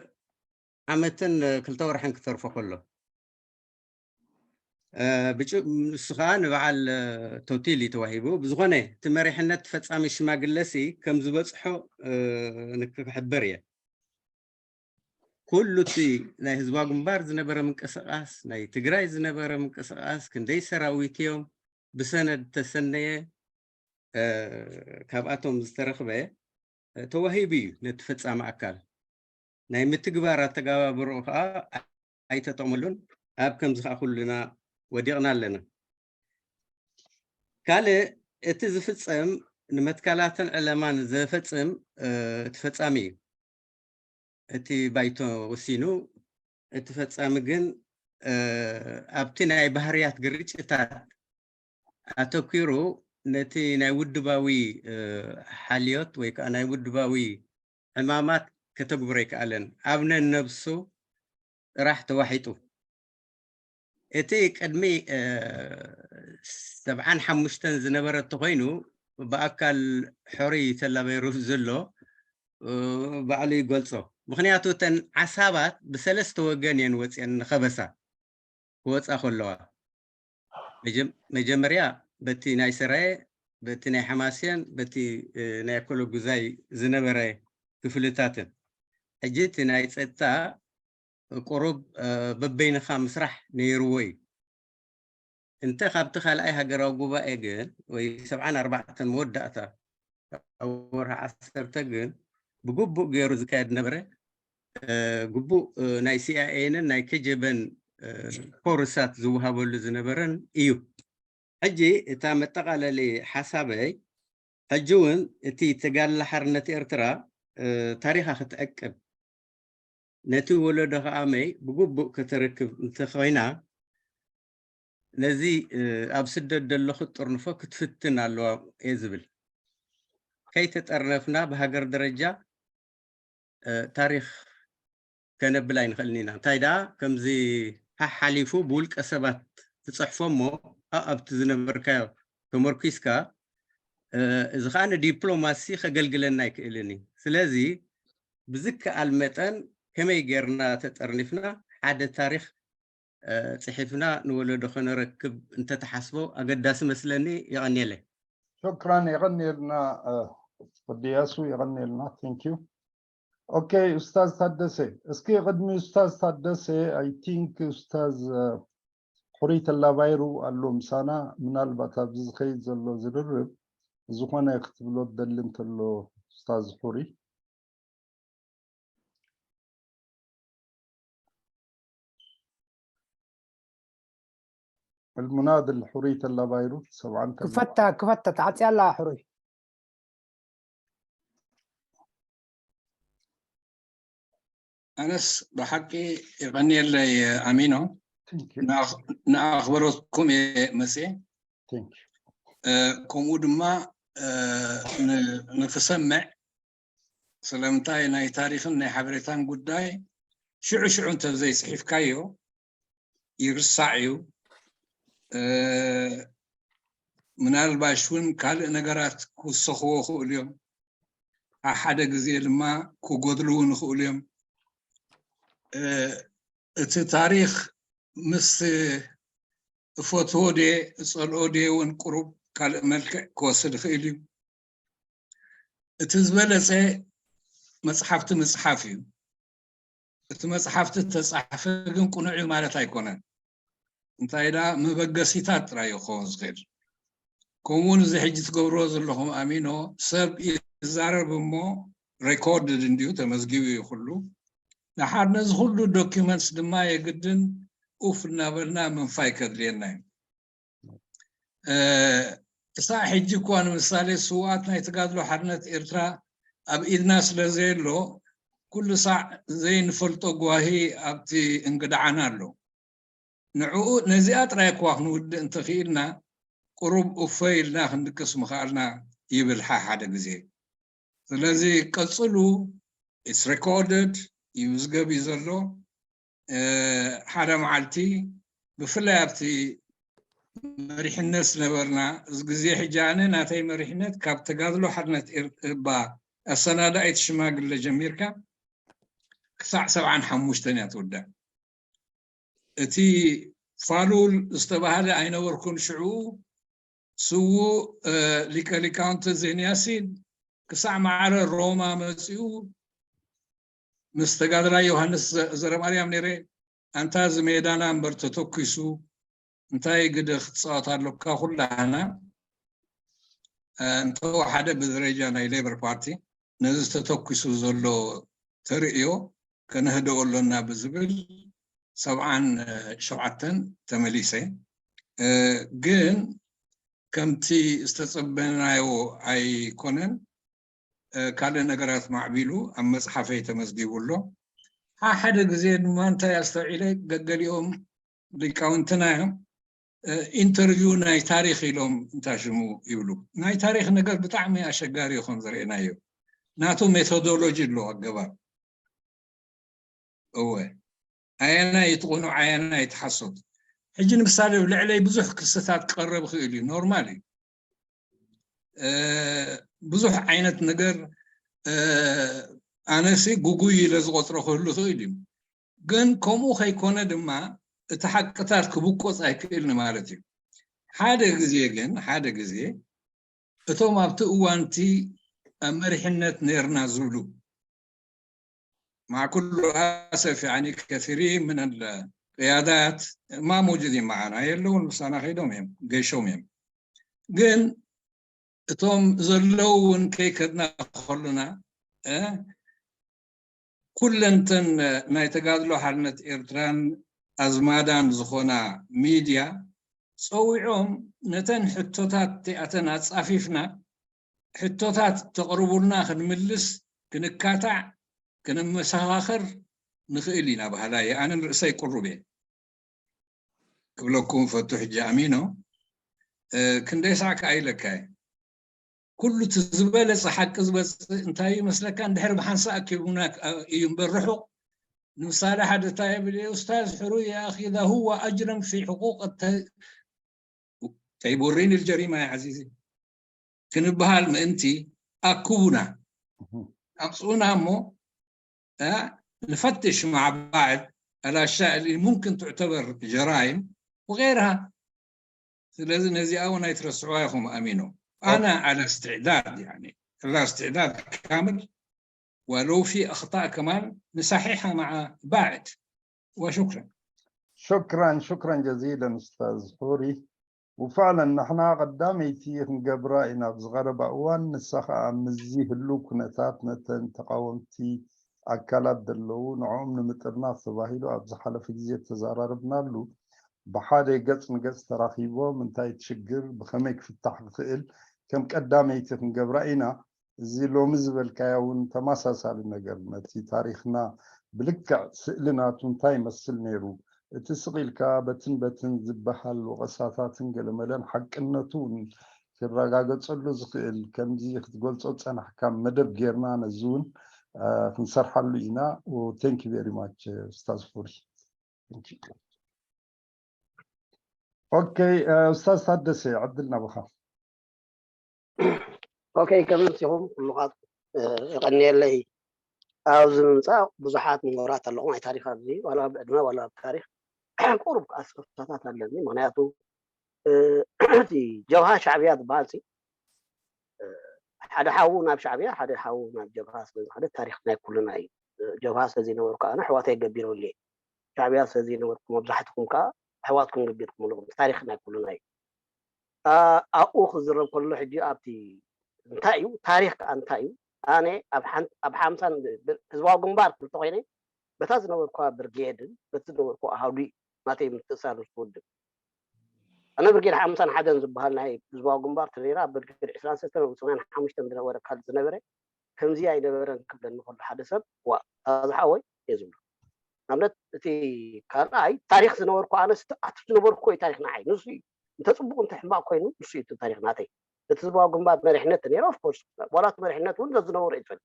ዓመትን ክልተ ወርሕን ክተርፎ ከሎ ንሱ ከዓ ንበዓል ቶቲል እዩ ተዋሂቡ። ብዝኾነ እቲ መሪሕነት ፈጻሚ ሽማግለሲ ከም ዝበፅሖ ንክሕብር እየ። ኩሉ እቲ ናይ ህዝባዊ ግንባር ዝነበረ ምንቅስቃስ፣ ናይ ትግራይ ዝነበረ ምንቅስቃስ፣ ክንደይ ሰራዊት እዮም ብሰነድ ተሰነየ ካብኣቶም ዝተረኽበ ተዋሂቡ እዩ ነቲ ፈጻሚ ኣካል። ናይ ምትግባር ኣተገባብርኡ ከዓ ኣይተጠቕመሉን። ኣብ ከምዚ ከዓ ኩልና ወዲቕና ኣለና። ካልእ እቲ ዝፍጸም ንመትከላትን ዕለማን ዘፈጽም እቲ ፈጻሚ እዩ። እቲ ባይቶ ወሲኑ፣ እቲ ፈጻሚ ግን ኣብቲ ናይ ባህርያት ግርጭታት ኣተኲሩ ነቲ ናይ ውድባዊ ሓልዮት ወይ ከዓ ናይ ውድባዊ ዕማማት ከተግብሮ ኣይከኣለን። ኣብ ነነብሱ ጥራሕ ተዋሒጡ። እቲ ቅድሚ ሰብዓን ሓሙሽተን ዝነበረ እንተኾይኑ ብኣካል ሕሩይ ተላበይሩ ዘሎ ባዕሉ ይገልጾ። ምኽንያቱ እተን ዓሳባት ብሰለስተ ወገን እየን ወፅየን ንኸበሳ ክወፃ ከለዋ መጀመርያ በቲ ናይ ሰራየ በቲ ናይ ሓማስየን በቲ ናይ ኣኮሎ ጉዛይ ዝነበረ ክፍልታትን ሕጂ እቲ ናይ ፀጥታ ቁሩብ በበይንኻ ምስራሕ ነይርዎ እዩ። እንተ ካብቲ ካልኣይ ሃገራዊ ጉባኤ ግን ወይ ሰብዓን ኣርባዕተን መወዳእታ ኣብ ወርሒ ዓሰርተ ግን ብግቡእ ገይሩ ዝካየድ ነበረ። ግቡእ ናይ ሲኣይኤንን ናይ ከጀበን ኮርሳት ዝወሃበሉ ዝነበረን እዩ። ሕጂ እታ መጠቓለሊ ሓሳበይ ሕጂ እውን እቲ ተጋድላ ሓርነት ኤርትራ ታሪኻ ክትዕቅብ ነቲ ወለዶ ከኣመይ ብግቡእ ከተረክብ እንተኾይና ነዚ ኣብ ስደት ዘሎ ክትጥርንፎ ክትፍትን ኣለዋ እየ ዝብል። ከይተጠርነፍና ብሃገር ደረጃ ታሪኽ ከነብል ኣይንኽእልን ኢና። እንታይ ደኣ ከምዚ ሓሓሊፉ ብውልቀ ሰባት ትፅሕፎ እሞ ኣብቲ ዝነበርካዮ ተመርኪስካ እዚ ከዓ ንዲፕሎማሲ ከገልግለና ኣይክእልን እዩ። ስለዚ ብዝከኣል መጠን ከመይ ጌርና ተጠርኒፍና ሓደ ታሪኽ ፅሒፍና ንወለዶ ከነረክብ እንተተሓስቦ ኣገዳሲ መስለኒ። የቐንየለይ። ሸክራን የቐንየልና ወዲ ያሱ የቐንየልና። Thank you። ኦኬ፣ ኡስታዝ ታደሰ፣ እስኪ ቅድሚ ኡስታዝ ታደሰ፣ I think ኡስታዝ፣ እ፣ ሕሩይ ተላባይሩ ኣሎ ምሳና። ምናልባት ኣብዚ ዝኸይድ ዘሎ ዝርርብ ዝኾነ ክትብሎ ትደሊ እንተሎ ኡስታዝ ሕሩይ። المناضل ሕሩይ ተላባይሩ ሰብዓን ተላ- ክፈታ፣ ክፈታ፣ ተዓጽያ ኣላ ሕሩይ። ኣነስ ብሓቂ የቐንየለይ ኣሚኖ። Thank you. ንኣኽ-፣ ንኣኽብሮትኩም እየ መፅየ። Thank you. እ፣ ከምኡ ድማ፣ እ፣ ን-፣ ንክሰምዕ፣ ስለምንታይ ናይ ታሪኽን ናይ ሓበሬታን ጉዳይ ሽዑ ሽዑ እንተዘይፅሒፍካዮ ይርሳዕ እዩ። እ፣ ምናልባሽ እውን ካልእ ነገራት ክውሰኽዎ ይኽእሉ እዮም። ሓደ ግዜ ድማ ክጎድሉ እውን ይኽእሉ እዮም። እ፣ እቲ ታሪኽ ምስ እፈትዎ ድየ እጸልኦ ድየ እውን ቁሩብ ካልእ መልክዕ ክወስድ ይኽእል እዩ። እቲ ዝበለጸ መጽሓፍቲ ምጽሓፍ እዩ። እቲ መጽሓፍቲ ተጻሕፈ ግን ቅኑዕ እዩ ማለት ኣይኮነን። እንታይ ደኣ መበገሲታት ጥራይ እዩ ክኸውን ዝኽእል። ከምኡ እውን እዚ ሕጂ ትገብርዎ ዘለኹም ኣሚኖ፣ ሰብ ይዛረብ እሞ ሬኮርድድ እንድዩ፣ ተመዝጊቡ እዩ ኩሉ። ደሓር ነዚ ኩሉ ዶኪመንትስ ድማ የግድን ኡፍ እናበልና ምንፋይ ከድልየና እዩ። እ፣ ክሳዕ ሕጂ እኳ ንምሳሌ ስውኣት ናይ ተጋድሎ ሓርነት ኤርትራ ኣብ ኢድና ስለ ዘየሎ፣ ኩሉ ሳዕ ዘይንፈልጦ ጓሂ ኣብቲ እንግድዓና ኣሎ። ንዕኡ ነዚኣ ጥራይ እኳ ክንውድእ እንተኽኢልና፣ ቁሩብ እፎይ ኢልና ክንድቅስ ምኽኣልና ይብል ሓ-፣ ሓደ ግዜ። ስለዚ ቀጽሉ፣ it's recorded፣ ይምዝገብ እዩ ዘሎ። እ፣ ሓደ መዓልቲ ብፍላይ ኣብቲ መሪሕነት ዝነበርና፣ እዚ ግዜ ሕጂ ኣነ ናተይ መሪሕነት ካብ ተጋድሎ ሓርነት ኤር-፣ እባ ኣሰናዳኢት ሽማግለ ጀሚርካ ክሳዕ ሰብዓን ሓሙሽተን እያ ትውዳእ። እቲ ፋሉል ዝተባህለ ኣይነበርኩን ሽዑ፣ ስዉእ፣ እ፣ ሊቀ ሊቃውንቲ ዜን ያሲን ክሳዕ ማዕረ ሮማ መጺኡ ምስ ተጋዳላይ ዮሃንስ ዘ-፣ ዘረማርያም ነይረ። ኣንታ እዚ ሜዳና እምበር ተተኲሱ እንታይ ግደ ክትጻወት ኣሎካ? ኩላህና፣ እ፣ እንተወሓደ ብደረጃ ናይ ሌበር ፓርቲ ነዚ ተተኲሱ ዘሎ ተርእዮ ከነህድኦ ኣሎና ብዝብል ሰብዓን ሸውዓተን ተመሊሰ። እ፣ ግን ከምቲ ዝተጸበናዮ ኣይኮነን። እ፣ ካልእ ነገራት ማዕቢሉ ኣብ መጽሓፈይ ተመዝጊቡ ኣሎ። ሓ-፣ ሓደ ግዜ ድማ እንታይ ኣስተውዒለ፣ ገገሊኦም ሊቃውንትና እዮም፣ እ፣ ኢንተርቪው ናይ ታሪኽ ኢሎም እንታሽሙ ይብሉ። ናይ ታሪኽ ነገር ብጣዕሚ ኣሸጋሪ እዩ፣ ከም ዝረእናዮ። ናቱ ሜቶዶሎጂ ኣለዎ፣ ኣገባብ። እወ። ኣየናይ እቲ ቅኑዕ፣ ኣየናይ እቲ ሓሶት? ሕጂ ንምሳሌ፣ ኣብ ልዕለይ ብዙሕ ክስታት ክቐርብ ይኽእል እዩ፣ ኖርማል እዩ። እ፣ ብዙሕ ዓይነት ነገር፣ እ፣ ኣነሲ ጉጉይ ኢለ ዝቖጽሮ ክህሉ ይኽእል እዩ። ግን ከምኡ ከይኮነ ድማ እቲ ሓቅታት ክብቆጽ ኣይክእልን ማለት እዩ። ሓደ ግዜ ግን፣ ሓደ ግዜ እቶም ኣብቲ እዋንቲ ኣብ መሪሕነት ነይርና ዝብሉ፣ مع كل أسف، يعني، كثيرين من القيادات ما موجودين معنا، የለውን፣ ምሳና ከይዶም እዮም፣ ገይሾም እዮም። ግን እቶም ዘለዉ እውን ከይከድና ከሎና፣ እ፣ ኩለንተን ናይ ተጋድሎ ሓርነት ኤርትራን ኣዝማዳን ዝኾና ሚድያ ጸዊዖም ነተን ሕቶታት እቲኣተን ኣጻፊፍና፣ ሕቶታት ተቕርቡልና ክንምልስ፣ ክንካታዕ፣ ክንመሰኻኸር ንኽእል ኢና በሃላይ እየ። ኣነ ንርእሰይ ቅሩብ እየ ክብለኩም እፈቱ። ሕጂ ኣሚኖ፣ እ፣ ክንደይ ሳዕ ከኣ ኢለካ እየ። ኩሉ እቲ ዝበለጸ ሓቂ ዝበጽእ እንታይ እዩ መስለካ? እንድሕር ብሓንሳእ ኣኪቡና እዩ እምበር ርሑቕ። ንምሳሌ ሓደ እንታይ ይብል እየ፣ ኡስታዝ ሕሩይ يا أخي، إذا هو أجرم في حقوق الت-، طيب وريني الجريمة يا عزيزي ክንበሃል ምእንቲ ኣክቡና፣ ኣምጽኡና እሞ፣ እ፣ ንፈትሽ مع بعض الأشياء اللي ممكن تعتبر جرائم وغيرها. ስለዚ ነዚኣ እውን ኣይትረስዑዋ ኢኹም ኣሚኖ። ኣና على استعداد، يعني على استعداد كامل ولو في أخطاء كمان نصححها مع بعض. وشكرا. شكرا شكرا جزيلا استاذ حوري. وفعلا نحن ቀዳመይቲ ክንገብራ ኢና ኣብዚ ቀረባ እዋን። ንሳ ከዓ ምስዚ ህልው ኩነታት ነተን ተቃወምቲ ኣካላት ዘለዉ ንዕኦም ንምጥርናፍ ተባሂሉ ኣብ ዝሓለፈ ግዜ ተዘራረብናሉ። ብሓደ ገፅ ንገፅ ተራኺቦም እንታይ እቲ ሽግር ብኸመይ ክፍታሕ ክኽእል ከም ቀዳመይቲ ክንገብራ ኢና። እዚ ሎሚ ዝበልካያ እውን ተመሳሳሊ ነገር ነቲ ታሪኽና ብልክዕ ስእሊ ናቱ እንታይ ይመስል ነይሩ እቲ ስቕ ኢልካ በትን በትን ዝበሃል ወቐሳታትን ገለመለን ሓቅነቱ እውን ክረጋገፀሉ ዝኽእል ከምዚ ክትገልፆ ዝፀናሕካ መደብ ጌርና ነዚ እውን ክንሰርሓሉ ኢና። Thank you very much ኡስታዝ ፉሪ። ኦኬ ኡስታዝ ታደሰ ዕድል ናብኻ። ኦኬ ከመይ ኣምሲኹም ኩልኻት የቐንየለይ። ኣብዚ ምምፃእ ብዙሓት ምሁራት ኣለኹም ናይ ታሪኽ ኣብዚ ዋላ ኣብ ዕድመ ዋላ ኣብ ታሪኽ ቁሩብ ኣስፈታታት ኣለኒ። ምክንያቱ እቲ ጀብሃ ሻዕብያ ዝበሃል ሓደ ሓዉ ናብ ሻዕብያ ሓደ ሓዉ ናብ ጀብሃ ስለዝኸደ ታሪኽ ናይ ኩልና እዩ። ጀብሃ ስለዘይነበርኩ ኣነ ኣሕዋተይ ገቢረውለይ፣ ሻዕብያ ስለዘይነበርኩ መብዛሕትኹም ከዓ ኣሕዋትኩም ገቢርኩም ኣለኹም። ታሪኽ ናይ ኩልና እዩ። ኣብኡ ክዝረብ ከሎ ሕጂ ኣብቲ እንታይ እዩ ታሪኽ ከዓ እንታይ እዩ? ኣነ ኣብ ሓምሳን ህዝባዊ ግንባር ክልተ ኮይነ በታ ዝነበርኩዋ ብርጌድን በቲ ዝነበርኩ ኣሃዱ እዩ ናተይ ምትእሳር ምስ ውድብ ኣነ ብርጌድ ሓምሳን ሓደን ዝበሃል ናይ ህዝባዊ ግንባር ተሪራ ኣብ ብርጌድ ዕስራን ሰለስተን ወይ ሰማንያን ሓሙሽተን ዝነበረ ካል ዝነበረ ከምዚ ኣይነበረን ክብለኒ ከሎ ሓደ ሰብ ዋ ታዝሓወይ እየ ዝብሎ። ንኣብነት እቲ ካልኣይ ታሪኽ ዝነበርኩ ኣነ ኣቲ ዝነበርኩ እዩ ታሪኽ ንዓይ ንሱ እዩ። እንተ ፅቡቅ እንተ ሕማቅ ኮይኑ ንሱ እዩ ታሪኽ ናተይ። እቲ ህዝባዊ ግንባር መሪሕነት ነይረ ኦፍኮርስ ዋላ እቲ መሪሕነት እውን ዘዝነበሩ እዩ ዝፈልጥ።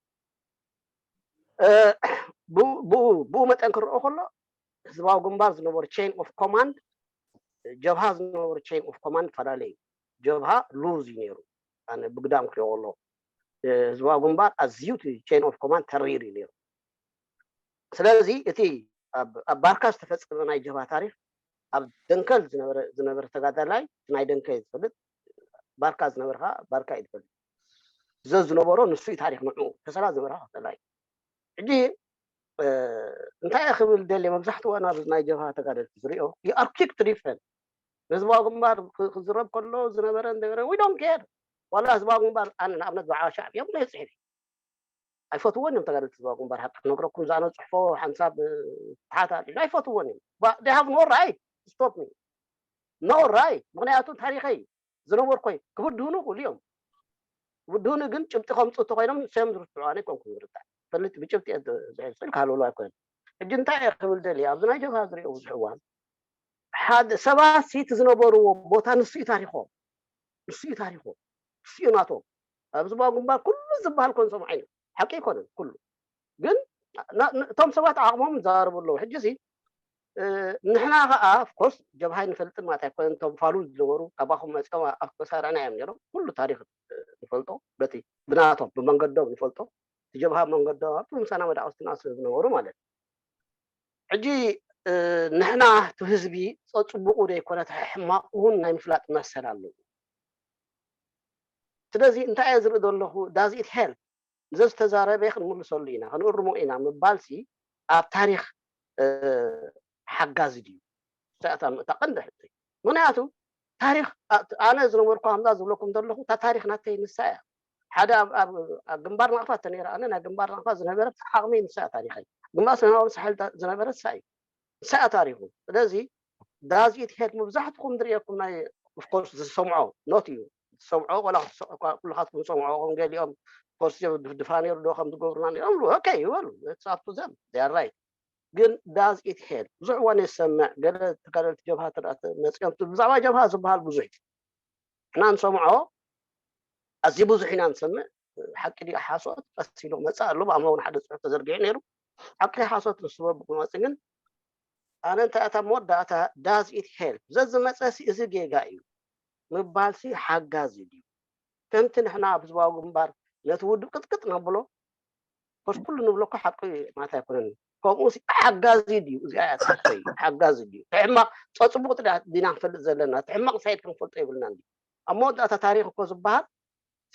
ብኡ መጠን ክረኦ ከሎ ህዝባዊ ግንባር ዝነበሩ chain of command ጀብሃ ዝነበሩ chain of commandፈላለዩ። ጀብሃ loose እዩ ነይሩ። ኣነ ብግዳም ክሪኦ ከሎ ህዝባዊ ግንባር ኣዝዩ chain of command ተሪር እዩ ነይሩ። ስለዚ እቲ ኣብ ባርካ ዝተፈፀመ ናይ ጀብሃ ታሪክ ኣብ ደንከል ዝነበረ ተጋዳላይ ናይ ደንከል ዝፈልጥ ባርካ ዝነበረ ከዓ ባርካ እዩ ዝፈልጥ። ዘዝነበሮ ንሱ እዩ ታሪክ ንዑ ተሰላ ዝነበረ ተጋዳላይ። ሕጂ እንታይ እየ ክብል ደልየ መብዛሕትኡ ኣነ ኣብዚ ናይ ጀብሃ ተጋደልቲ ዝሪኦ you are quick to defend ንህዝባዊ ግንባር ክዝረብ ከሎ ዝነበረ እንደገረ we don't care ዋላ ህዝባዊ ግንባር ኣነ ንኣብነት ብዓዋ ሻዕብያ ብዙሕ ይፅሕፍ ኣይፈትዎን እዮም ተጋደልቲ ህዝባዊ ግንባር ሓቂ ክነግረኩም ዝኣነ ፅሕፎ ሓንሳብ ትሓት ኣልዒሉ ኣይፈትዎን እዮም they have no right stop me no right ምክንያቱ ታሪኸይ ዝነበርኮይ ክብድሁኑ ክእሉ እዮም ክብድሁኑ ግን ጭብጢ ከምፅኡ ተኮይኖም ንሶም ዝርትዑ ኣነ ይኮንኩም ዝርታዕ ፈልጥ ብጭብጢ ዝሕፅል ካልሉ ኣይኮይኑ ሕጂ እንታይ እየ ክብል ደሊ ኣብዚ ናይ ጀብሃ ዝሪኦ ብዙሕ እዋን ሓደ ሰባት እቲ ዝነበርዎ ቦታ ንሱ እዩ ታሪኮም ንሱ እዩ ታሪኮም ንሱ እዩ ናቶም ኣብዚ ባ ግንባር ኩሉ ዝበሃል ኮን ሰምዓይ ሓቂ ይኮነን ኩሉ ግን እቶም ሰባት ዓቕሞም ይዛረቡ ኣለዉ ሕጂ ሲ ንሕና ከዓ ኦፍኮርስ ጀብሃይ ንፈልጥን ማለት ኣይኮነን እቶም ፋሉል ዝነበሩ ካባኹም መፅኦም ኣፍ መሳርዕና እዮም ነይሮም ኩሉ ታሪክ ንፈልጦ በቲ ብናቶም ብመንገዶም ንፈልጦ እቲ ጀብሃ መንገዶም ኣብቲ ምሳና መዳቅስትና ስለ ዝነበሩ ማለት እዩ ሕጂ ንሕና እቲ ህዝቢ ፀፅቡቁ ዘይኮነ ሕማቁ እውን ናይ ምፍላጥ መሰል ኣለዎ ስለዚ እንታይ እየ ዝርኢ ዘለኹ does it help ዘዝተዛረበ ክንምልሰሉ ኢና ክንእርሞ ኢና ምባልሲ ኣብ ታሪክ ሓጋዚ ድዩ እታ ቀንዲ ሕቶ ምክንያቱ ታሪክ ኣነ ዝነበርኩ ከምዛ ዝብለኩም ዘለኹ እታ ታሪክ ናተይ ንሳ እያ ሓደ ኣብ ግንባር ናቕፋ ተነይረ ኣነ ናይ ግንባር ናቕፋ ዝነበረት ዓቕመይ ንሳ እያ ታሪኸይ ግንባር ሰማያዊ ሳሕል ዝነበረት ንሳ እዩ ንሳ እያ ታሪኩ ስለዚ does it help መብዛሕትኩም ዝርእየኩም ናይ ኦፍኮርስ ዝሰምዖ not you ዝሰምዖ ወላ ኩልኻትኩም ዝሰምዖ ከም ገሊኦም ኮርስ እዮም ድፍድፋ ነይሩ ዶ ከም ዝገብሩና ነይሮም ኦኬ ይበሉ it's up to them they are right ግን does it help ብዙሕ እዋን የሰምዕ ገለ ተጋደልቲ ጀብሃ መፅኦም ብዛዕባ ጀብሃ ዝበሃል ብዙሕ ኢና ንሰምዖ ኣዝዩ ብዙሕ ኢና ንሰምዕ ሓቂ ድዩ ሓሶት ቀስ ኢሉ ክመፅእ ኣለዎ ኣብ መውን ሓደ ፅሑፍ ተዘርጊሑ ነይሩ ሓቂ ሓሶት ንስበብ ክመፅእ ግን ኣነ እንታይ እታ መወዳእታ does it help ዘዝመፀ ሲ እዚ ጌጋ እዩ ምባል ሲ ሓጋዚ ድዩ ከምቲ ንሕና ኣብ ህዝባዊ ግንባር ነቲ ውድብ ቅጥቅጥ ነብሎ ኮስ ኩሉ ንብሎ እኮ ሓቂ ማለት ኣይኮነን ከምኡ ሲ ሓጋዚ ድዩ እዚኣ እያ ትሕቶይ ሓጋዚ ድዩ ሕማቅ ፀፅቡቅ ጥዳ ዲና ክንፈልጥ ዘለና እቲ ሕማቅ ሳይድ ክንፈልጦ የብልና እንዲ ኣብ መወዳእታ ታሪክ እኮ ዝበሃል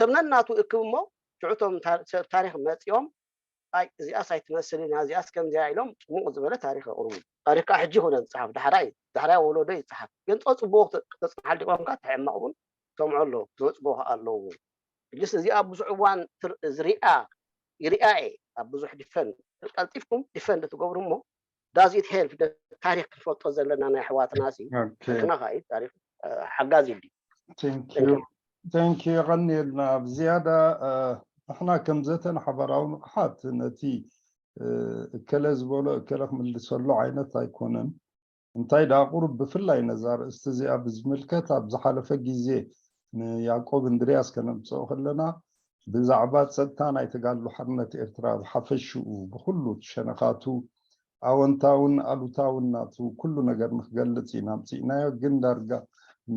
ሰብ ነናቱ እክብ እሞ ሽዑቶም ሰብ ታሪክ መፂኦም ኣይ እዚኣስ ኣይትመስልን እያ፣ እዚኣስ ከምዚኣ ኢሎም ጽሙቕ ዝበለ ታሪኽ የቕርቡ። ታሪኽ ከዓ ሕጂ ይኹን ዝጸሓፍ፣ ዳሕራይ ዳሕራይ ወለዶ ይጸሓፍ። ግን ጸጽብዎ ክተ- ክተጽንሓሉ ቆምካ ትሕመቕ እውን ትሰምዖ ኣለዉ፣ ክተጽብዎ ከዓ ኣለዉ። ሕጅስ እዚኣ ብዙሕ እዋን ትር- ዝሪኣ ይሪኣ እየ። ኣብ ብዙሕ ዲፈንድ ቀልጢፍኩም ዲፈንድ ትገብሩ እሞ ዳዝ ኢት ሄልፕ? ታሪኽ ክንፈልጦ ዘለና ናይ ኣሕዋትና ሲ Okay. ሕክና ከዓ እዩ ታሪኽ ሓጋዚ ድዩ? Thank you. Thank you። የቐንየልና ብዝያዳ። ንሕና ከም ዘተን ሓባራዊ ንቕሓት ነቲ እከለ ዝበሎ እከለ ክምልሰሉ ዓይነት ኣይኮነን። እንታይ ደኣ ቁሩብ ብፍላይ ነዛ ኣርእስቲ እዚኣ ብዝምልከት ኣብ ዝሓለፈ ግዜ ንያዕቆብ እንድርያስ ከነምፅኦ ከለና ብዛዕባ ፀጥታ ናይ ተጋድሎ ሓርነት ኤርትራ ብሓፈሽኡ ብኩሉ ሸነኻቱ ኣወንታውን ኣሉታውን ናቱ ኩሉ ነገር ንክገልፅ ኢና ኣምፂእናዮ። ግን ዳርጋ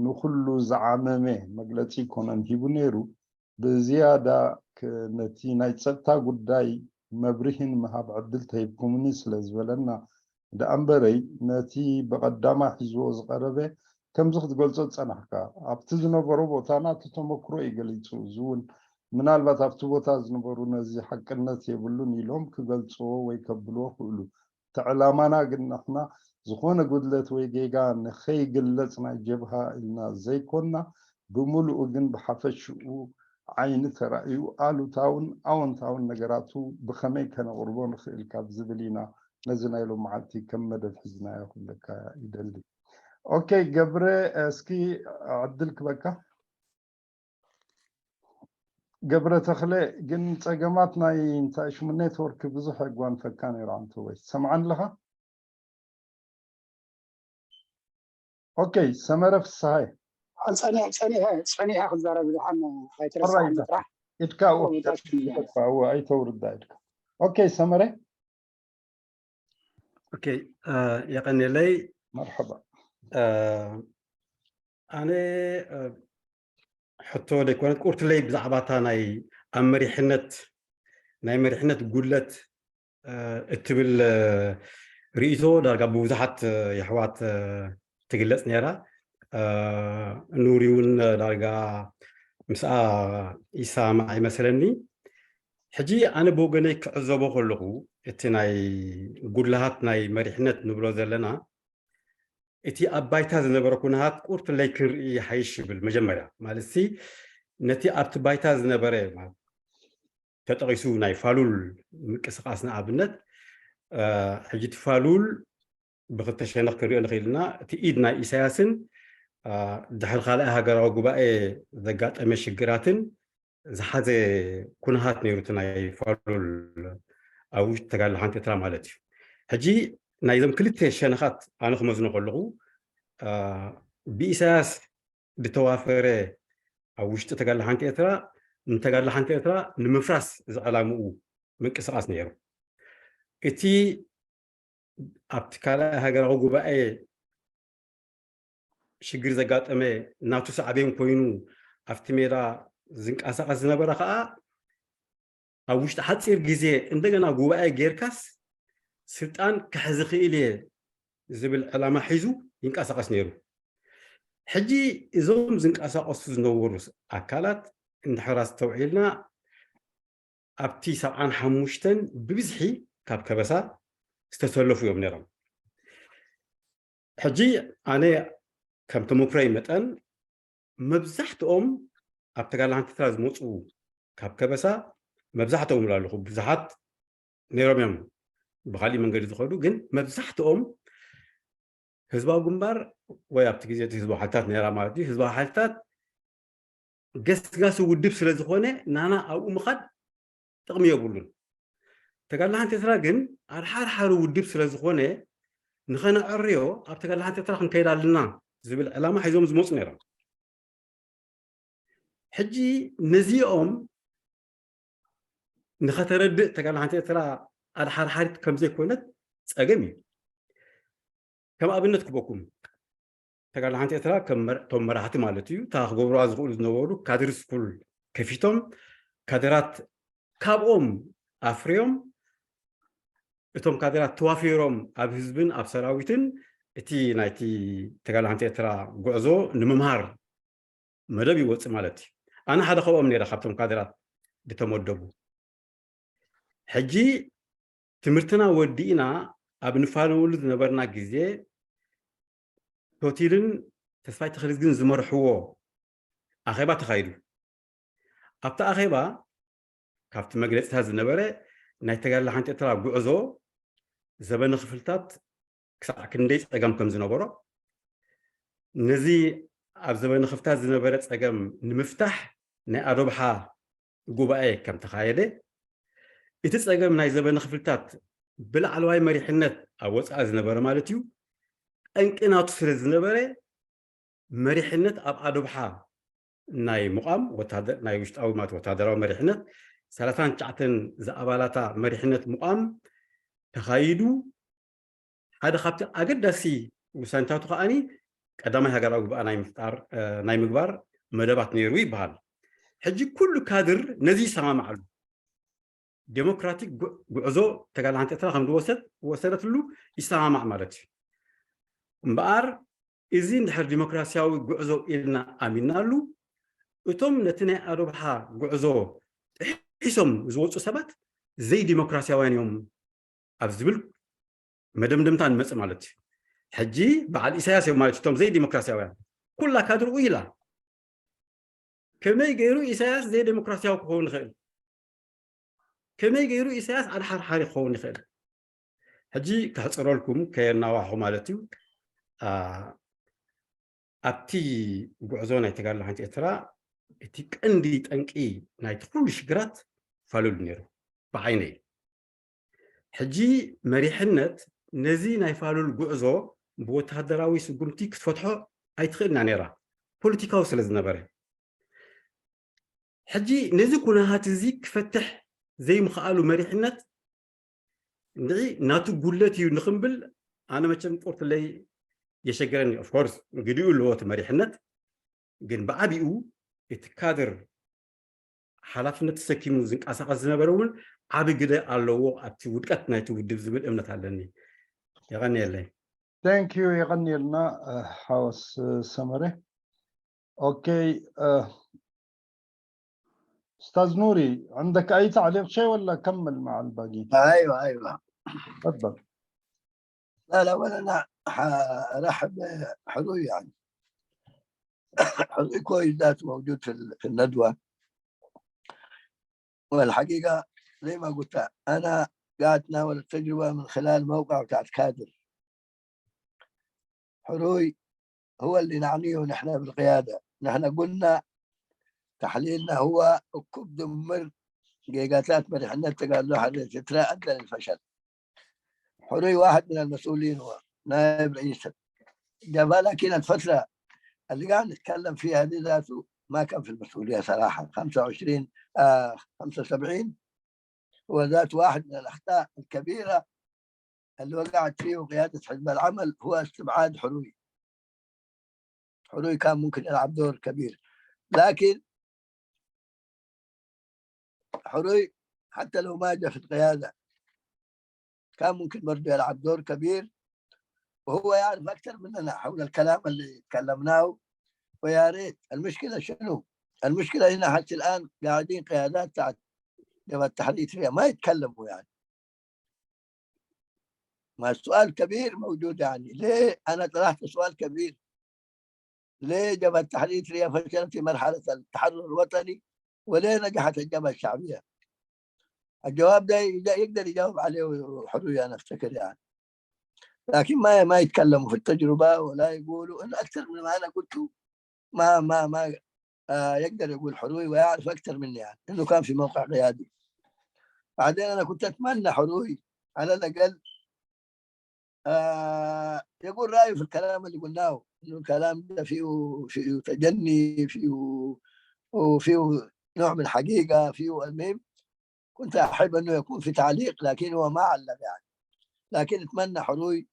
ንኩሉ ዝዓመመ መግለፂ ይኮነን ሂቡ ነይሩ። ብዝያዳ ነቲ ናይ ፀጥታ ጉዳይ መብርሂ ንምሃብ ዕድል ተሂብኩምኒ ስለ ዝበለና ደኣ እምበረይ ነቲ ብቐዳማ ሒዝዎ ዝቐረበ ከምዚ ክትገልጾ ዝጸናሕካ ኣብቲ ዝነበሮ ቦታና እቲ ተመክሮ እዩ ገሊጹ። እዚ እውን ምናልባት ኣብቲ ቦታ ዝነበሩ ነዚ ሓቅነት የብሉን ኢሎም ክገልጽዎ ወይ ከብልዎ ክእሉ። እቲ ዕላማና ግን ንሕና ዝኾነ ጉድለት ወይ ጌጋ ንኸይግለጽ ናይ ጀብሃ ኢልና ዘይኮንና፣ ብምሉኡ ግን ብሓፈሽኡ ዓይኒ ተራእዩ ኣሉታውን ኣወንታውን ነገራቱ ብኸመይ ከነቕርቦ ንኽእል ካብ ዝብል ኢና ነዚ ናይ ሎመዓልቲ ከም መደብ ሒዝናዮ ክብለካ ይደሊ። ኦኬ ገብረ፣ እስኪ ዕድል ክበካ። ገብረ ተኽለ ግን ጸገማት ናይ እንታይ ሽሙ ኔትወርክ ብዙሕ የጓንፈካ ነይሩ ኣንተ ወይ ትሰምዓኒ ኣለኻ? ኦኬ ሰመረ ፍስሃይ ጸኒሐ ጸኒሐ ጸኒሐ ክዛረብ ዝሓን ኣይትረሳዕኒ ጥራሕ ኢድካ ኣይተውርዳ ኢድካ። ኦኬ ሰመረ ኦኬ የቀንየለይ። መርሐባ። ኣነ ሕቶ ዘይኮነት ቁርትለይ ብዛዕባታ ናይ ኣብ መሪሕነት ናይ መሪሕነት ጉለት እትብል ርእይቶ ዳርጋ ብብዙሓት የሕዋት ትግለጽ ነይራ። ኑሪ እውን ዳርጋ ምስኣ ይሰማማዕ ይመስለኒ። ሕጂ ኣነ ብወገነይ ክዕዘቦ ከለኹ እቲ ናይ ጉድለሃት ናይ መሪሕነት ንብሎ ዘለና እቲ ኣብ ባይታ ዝነበረ ኩነሃት ቁርትለይ ክንርኢ ይሓይሽ ይብል። መጀመርያ ማለት ነቲ ኣብቲ ባይታ ዝነበረ ተጠቒሱ ናይ ፋሉል ምንቅስቃስ ንኣብነት ሕጂ እቲ ፋሉል ብክልተ ሸነኽ ክንሪኦ ንኽእል ኢና። እቲ ኢድ ናይ ኢሳያስን ድሕሪ ካልኣይ ሃገራዊ ጉባኤ ዘጋጠመ ሽግራትን ዝሓዘ ኩነሃት ነይሩ እቲ ናይ ፋሉል ኣብ ውሽጢ ተጋድሎ ሓንቲ ኤርትራ ማለት እዩ። ሕጂ ናይዞም ክልተ ሸነኻት ኣነ ክመዝኖ ከለኹ ብኢሳያስ ዝተዋፈረ ኣብ ውሽጢ ተጋድሎ ሓንቲ ኤርትራ ንተጋድሎ ሓንቲ ኤርትራ ንምፍራስ ዝዕላምኡ ምንቅስቃስ ነይሩ። እቲ ኣብቲ ካልኣይ ሃገራዊ ጉባኤ ሽግር ዘጋጠመ ናቱ ሳዕቤን ኮይኑ ኣብቲ ሜዳ ዝንቀሳቀስ ዝነበረ ከዓ ኣብ ውሽጢ ሓፂር ግዜ እንደገና ጉባኤ ጌርካስ ስልጣን ክሕዝ ክእል እየ ዝብል ዕላማ ሒዙ ይንቀሳቀስ ነይሩ። ሕጂ እዞም ዝንቀሳቀሱ ዝነበሩ ኣካላት እንድሕር ኣስተውዒልና ኣብቲ ሰብዓን ሓሙሽተን ብብዝሒ ካብ ከበሳ ዝተሰለፉ እዮም ነይሮም። ሕጂ ኣነ ከም ተመክሮይ መጠን መብዛሕትኦም ኣብ ተጋድሎ ሓንቲ ኤርትራ ዝመፁ ካብ ከበሳ መብዛሕትኦም ይብሉ ኣለኹ፣ ብዙሓት ነይሮም እዮም ብካሊእ መንገዲ ዝኸዱ፣ ግን መብዛሕትኦም ህዝባዊ ግንባር ወይ ኣብቲ ግዜ እቲ ህዝባዊ ሓይልታት ነይራ ማለት እዩ። ህዝባዊ ሓይልታት ገስጋሲ ውድብ ስለ ዝኾነ ናና ኣብኡ ምኻድ ጥቕሚ የብሉን። ተጋድሎ ሓንቲ ኤርትራ ግን ኣድሓርሓሪ ውድብ ስለ ዝኾነ ንኸነዕርዮ ኣብ ተጋድሎ ሓንቲ ኤርትራ ክንከይድ ኣለና ዝብል ዕላማ ሒዞም ዝመፁ ነይሮም። ሕጂ ነዚኦም ንኸተረድእ ተጋድሎ ሓንቲ ኤርትራ ኣድሓርሓሪት ከምዘይኮነት ፀገም እዩ። ከም ኣብነት ክበኩም ተጋድሎ ሓንቲ ኤርትራ ከም መር- እቶም መራሕቲ ማለት እዩ እታ ክገብሩዋ ዝኽእሉ ዝነበሩ ካድር ስኩል ከፊቶም ካድራት ካብኦም ኣፍርዮም እቶም ካድራት ተዋፊሮም ኣብ ህዝብን ኣብ ሰራዊትን እቲ ናይቲ ተጋድሎ ሓንቲ ኤርትራ ጉዕዞ ንምምሃር መደብ ይወፅእ ማለት እዩ። ኣነ ሓደ ካብኦም ነይረ ካብቶም ካድራት ዝተመደቡ። ሕጂ ትምህርትና ወዲእና ኣብ ንፋለመሉ ዝነበርና ግዜ ቶቲልን ተስፋይ ተኽልዝግን ዝመርሕዎ ኣኼባ ተኻይዱ። ኣብቲ ኣኼባ ካብቲ መግለፂታት ዝነበረ ናይ ተጋድሎ ሓንቲ ኤርትራ ጉዕዞ ዘበነ ክፍልታት ክሳዕ ክንደይ ፀገም ከም ዝነበሮ፣ ነዚ ኣብ ዘበነ ክፍታት ዝነበረ ፀገም ንምፍታሕ ናይ ኣዶብሓ ጉባኤ ከም ተኻየደ፣ እቲ ፀገም ናይ ዘበነ ክፍልታት ብላዕለዋይ መሪሕነት ኣብ ወፃኢ ዝነበረ ማለት እዩ፣ ጠንቂ ናቱ ስለ ዝነበረ፣ መሪሕነት ኣብ ኣዶብሓ ናይ ምቋም ወታደ-፣ ናይ ውሽጣዊ ማለት ወታደራዊ መሪሕነት ሰላሳን ትሽዓተን ዝኣባላታ መሪሕነት ምቋም ተኻይዱ። ሓደ ካብቲ ኣገዳሲ ውሳኔታቱ ከዓኒ ቀዳማይ ሃገራዊ ጉባኤ ናይ ምፍጣር፣ እ፣ ናይ ምግባር መደባት ነይሩ ይበሃል። ሕጂ ኩሉ ካድር ነዚ ይሰማማዓሉ። ዴሞክራቲክ ጉ-፣ ጉዕዞ ተጋድሎ ሓንቲ ኤርትራ ከም ዝወሰድ-፣ ወሰደትሉ ይሰማማዕ ማለት እዩ። እምበኣር እዚ እንድሕር ዲሞክራሲያዊ ጉዕዞ ኢልና ኣሚናሉ፣ እቶም ነቲ ናይ ኣዶብሓ ጉዕዞ ጥሒሶም ዝወፁ ሰባት ዘይዲሞክራሲያውያን እዮም ኣብ ዝብል መደምደምታ ንመጽእ ማለት እዩ። ሕጂ በዓል ኢሳያስ እዮም ማለት እዩ፣ እቶም ዘይዲሞክራሲያውያን። ኩላ ካድርኡ ኢላ። ከመይ ገይሩ ኢሳያስ ዘይዲሞክራሲያዊ ክኸውን ይኽእል? ከመይ ገይሩ ኢሳያስ ኣድሓርሓሪ ክኸውን ይኽእል? ሕጂ ከሕጽረልኩም ከየናዋሑ ማለት እዩ። ኣ፣ ኣብቲ ጉዕዞ ናይ ተጋድሎ ሓንቲ ኤርትራ እቲ ቀንዲ ጠንቂ ናይቲ ኩሉ ሽግራት ፋሉል ነይሩ ብዓይነይ። ሕጂ መሪሕነት ነዚ ናይ ፋሉል ጉዕዞ ብወተሃደራዊ ስጉምቲ ክትፈትሖ ኣይትኽእልና ነይራ፣ ፖለቲካዊ ስለ ዝነበረ። ሕጂ ነዚ ኩነታት እዚ ክፈትሕ ዘይምኽኣሉ መሪሕነት እንድዒ ናቱ ጉለት እዩ ንኽንብል ኣነ መቸም ቁርትለይ የሸገረኒ። ኦፍኮርስ ግዲኡ ኣለዎ እቲ መሪሕነት፣ ግን ብዓቢኡ እቲ ካድር ሓላፍነት ተሰኪሙ ዝንቀሳቐስ ዝነበረ እውን ዓቢ ግደ ኣለዎ ኣብቲ ውድቀት ናይቲ ውድብ ዝብል እምነት ኣለኒ። የቐንየለይ። Thank you. የቐንየልና፣ እ፣ ሓወስ፣ እ፣ ሰመረ። ኦኬ፣ እ፣ أستاذ نوري، عندك أي تعليق شيء ولا كمل مع الباقيين؟ ايوه ايوه. تفضل. لا لا، ولا انا ح- ارحب بحضوري يعني. حضوري كويس، ذاته موجود في ال- في الندوه. والحقيقه زي ما قلت، انا قاعد اتناول التجربه من خلال موقع بتاعت كادر. حروي هو اللي نعنيه نحن بالقياده. نحن قلنا تحليلنا هو كب دمر جيجاتات مرحلة تقال له حرية تترى أدى للفشل. حروي واحد من المسؤولين، هو نائب رئيس الجبهة، لكن الفترة اللي قاعد نتكلم فيها دي ذاته ما كان في المسؤولية صراحة. خمسة وعشرين، آه، خمسة وسبعين هو ذات واحد من الأخطاء الكبيرة اللي وقعت فيه قيادة حزب العمل، هو استبعاد حروي. حروي كان ممكن يلعب دور كبير، لكن حروي حتى لو ما جاء في القيادة كان ممكن برضه يلعب دور كبير، وهو يعرف أكثر مننا حول الكلام اللي تكلمناه. ويا ريت، المشكلة شنو؟ المشكلة هنا حتى الآن قاعدين قيادات تحت جبهة تحرير سوريا ما يتكلموا يعني. ما السؤال كبير موجود يعني، ليه؟ أنا طرحت سؤال كبير، ليه جبهة تحرير سوريا فشلت في مرحلة التحرر الوطني؟ وليه نجحت الجبهة الشعبية؟ الجواب ده يقدر يجاوب عليه حروي، أنا أفتكر يعني. لكن ما ما يتكلموا في التجربة ولا يقولوا إنه أكثر من ما أنا قلته. ما ما ما آه يقدر يقول حروي ويعرف أكثر مني يعني، إنه كان في موقع قيادي. بعدين أنا كنت أتمنى حروي على الأقل آه يقول رأيه في الكلام اللي قلناه، إنه الكلام ده فيه فيه تجني، فيه وفيه نوع من حقيقة، فيه، المهم كنت أحب إنه يكون في تعليق، لكن هو ما علق يعني. لكن أتمنى حروي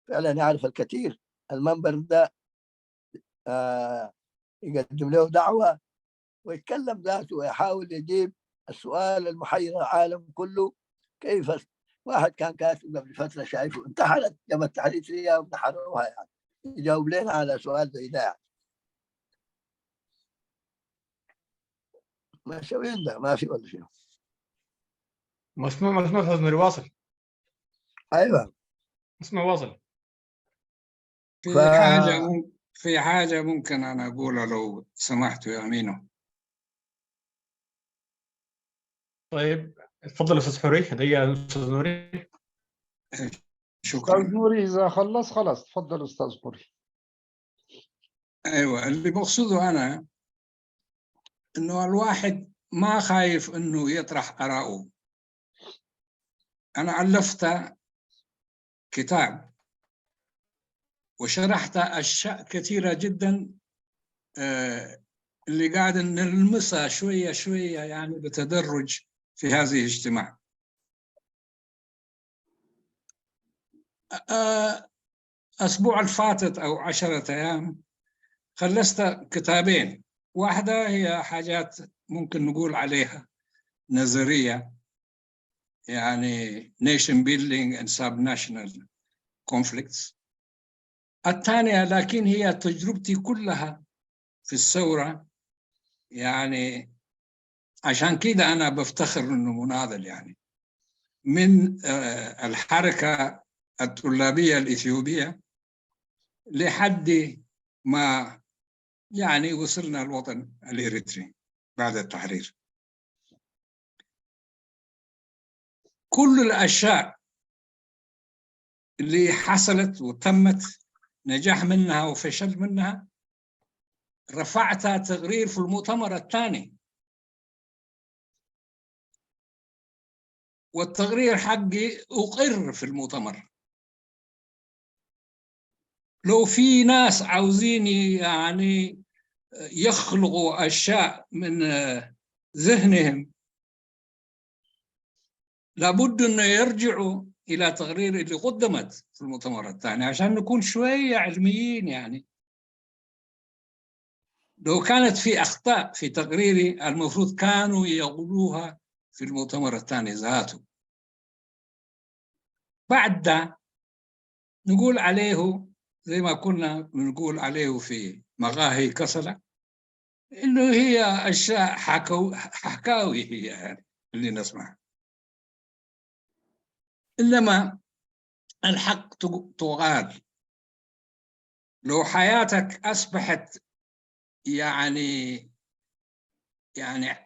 فعلا يعرف الكثير، المنبر ده آه يقدم له دعوة ويتكلم ذاته ويحاول يجيب السؤال المحير العالم كله: كيف واحد كان كاتب قبل فترة شايفه انتحرت جبهة تحرير سوريا ونحروها، يعني يجاوب لنا على سؤال زي ده يعني. ما شوين ده ما في ولا شيء. مسموع، مسموع أستاذ نوري، واصل. ايوه. اسمع، واصل. في ف- حاجة مم- في حاجة ممكن أنا أقولها لو سمحتوا يا أمينو. طيب، تفضل أستاذ حوري، دقيقة أستاذ نوري. شكرا. أستاذ نوري، إذا خلص خلاص، تفضل أستاذ نوري. أيوة، اللي بقصده أنا إنه الواحد ما خايف إنه يطرح آراءه. أنا ألفت كتاب وشرحت أشياء كثيرة جدا، آه، اللي قاعد نلمسها شوية شوية، يعني بتدرج في هذه الاجتماع. آه، أسبوع الفاتت أو عشرة أيام خلصت كتابين. واحدة هي حاجات ممكن نقول عليها نظرية، يعني nation building and subnational conflicts. الثانية، لكن هي تجربتي كلها في الثورة، يعني عشان كده أنا بفتخر إنه مناضل، يعني من آه، الحركة الطلابية الإثيوبية لحد ما يعني وصلنا الوطن الإريتري بعد التحرير. كل الأشياء اللي حصلت وتمت، نجاح منها وفشل منها، رفعت تقرير في المؤتمر الثاني، والتقرير حقي أقر في المؤتمر. لو في ناس عاوزين يعني يخلقوا أشياء من ذهنهم، لابد أن يرجعوا إلى تقرير اللي قدمت في المؤتمر الثاني عشان نكون شوية علميين. يعني لو كانت في أخطاء في تقريري، المفروض كانوا يقولوها في المؤتمر الثاني ذاته. بعد ده نقول عليه زي ما كنا بنقول عليه في مقاهي كسلة، إنه هي أشياء حكو-، حكاوي هي، يعني، اللي نسمع. إنما الحق تق-، تقال. لو حياتك أصبحت، يعني، يعني،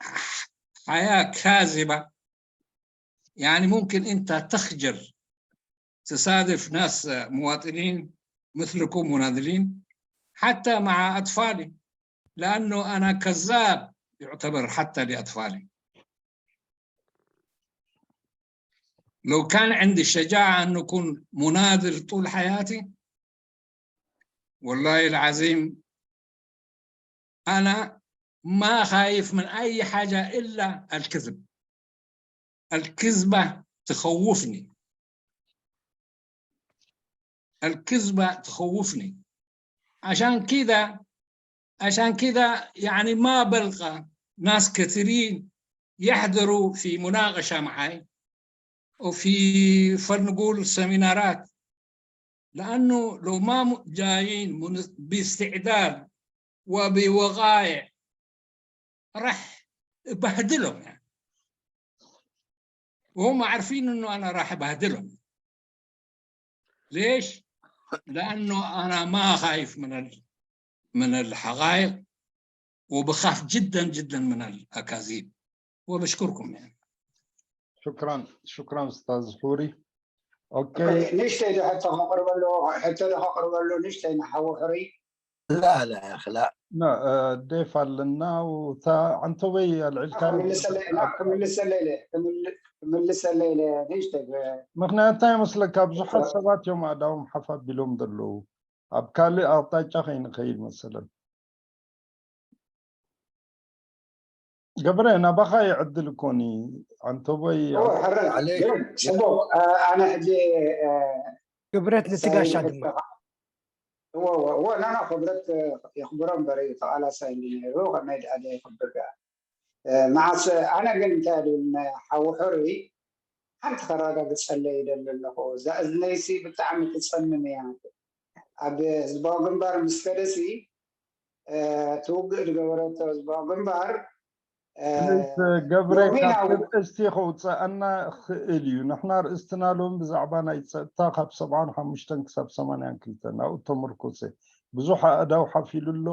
حياة كاذبة، يعني، ممكن أنت تخجل تصادف ناس مواطنين مثلكم مناضلين، حتى مع أطفالي، لأنه أنا كذاب يعتبر حتى لأطفالي. لو كان عندي الشجاعة أن أكون مناضل طول حياتي، والله العظيم أنا ما خايف من أي حاجة إلا الكذب. الكذبة تخوفني، الكذبة تخوفني. عشان كده، عشان كده يعني ما بلقى ناس كثيرين يحضروا في مناقشة معي وفي، فلنقول، سيمينارات، لأنه لو ما م-، جايين من-، باستعداد وبوقائع، راح بهدلهم، يعني. وهم عارفين إنه أنا راح بهدلهم. ليش؟ لأنه أنا ما خايف من ال-، من الحقائق، وبخاف جدا جدا من الأكاذيب. وبشكركم، يعني. شكرا، شكرا أستاذ حوري. أوكي. ንእሽተይ ዶ ሕቶ ከቕርበሉ፣ ሕቶ ዶ ከቕርበሉ ንእሽተይ ንሓዊ ሕሩይ? لا لا يا اخي، لا. لا، آه، ضيف ኣለና። وتا عنتوبي العلكاوي ክምልሰለይ ኢለ፣ ክምልሰለይ ኢለ፣ ክምል-፣ ክምልሰለይ ኢለ ንእሽተይ ብ-፣ ምኽንያት እንታይ ይመስለካ? ብዙሓት ሰባት እዮም ኣእዳዎም ሓፍ ኣቢሎም ዘለዉ። ኣብ ካልእ ኣቕጣጫ ከይንኸይድ መሰለን። ገብረ፣ ናባኻ ይዕድል እኮኒ። عنتوبي እዎ፣ ሕረ-፣ عليك. ጽቡቕ። ኣነ ሕጂ ክብረት ንትጋሻ ድማ። እዎ፣ እዎ፣ እዎ፣ ና፣ ና፣ ክብረት የኽብሮ እምበር እዩ፣ ተቓላሳይ እንዲ ነይሩ፣ ከመይ ደኣ ዘየኽብር ደኣ። መዓስ፣ ኣነ ግን እንታይ ድብል ሓዊ ሕሩይ ሓንቲ ከረጋግጸለይ ይደሊ ኣለኹ። እዛ እዝነይሲ ብጣዕሚ ትጸምም እያ። ኣብ ህዝባዊ ግንባር ምስ ከደሲ፣ እቲ ውግእ ዝገበረቶ ህዝባዊ ግንባር ገብረ፣ ካብ ርእስቲ ከውፀኣና ክእል እዩ። ንሕና ርእስትና ሎም ብዛዕባ ናይ ፀጥታ ካብ ሰብዓን ሓሙሽተን ክሳብ ሰማንያን ክልተን ናብኡ ተመርኮሰ ብዙሕ ኣእዳው ሓፊሉ ኣሎ።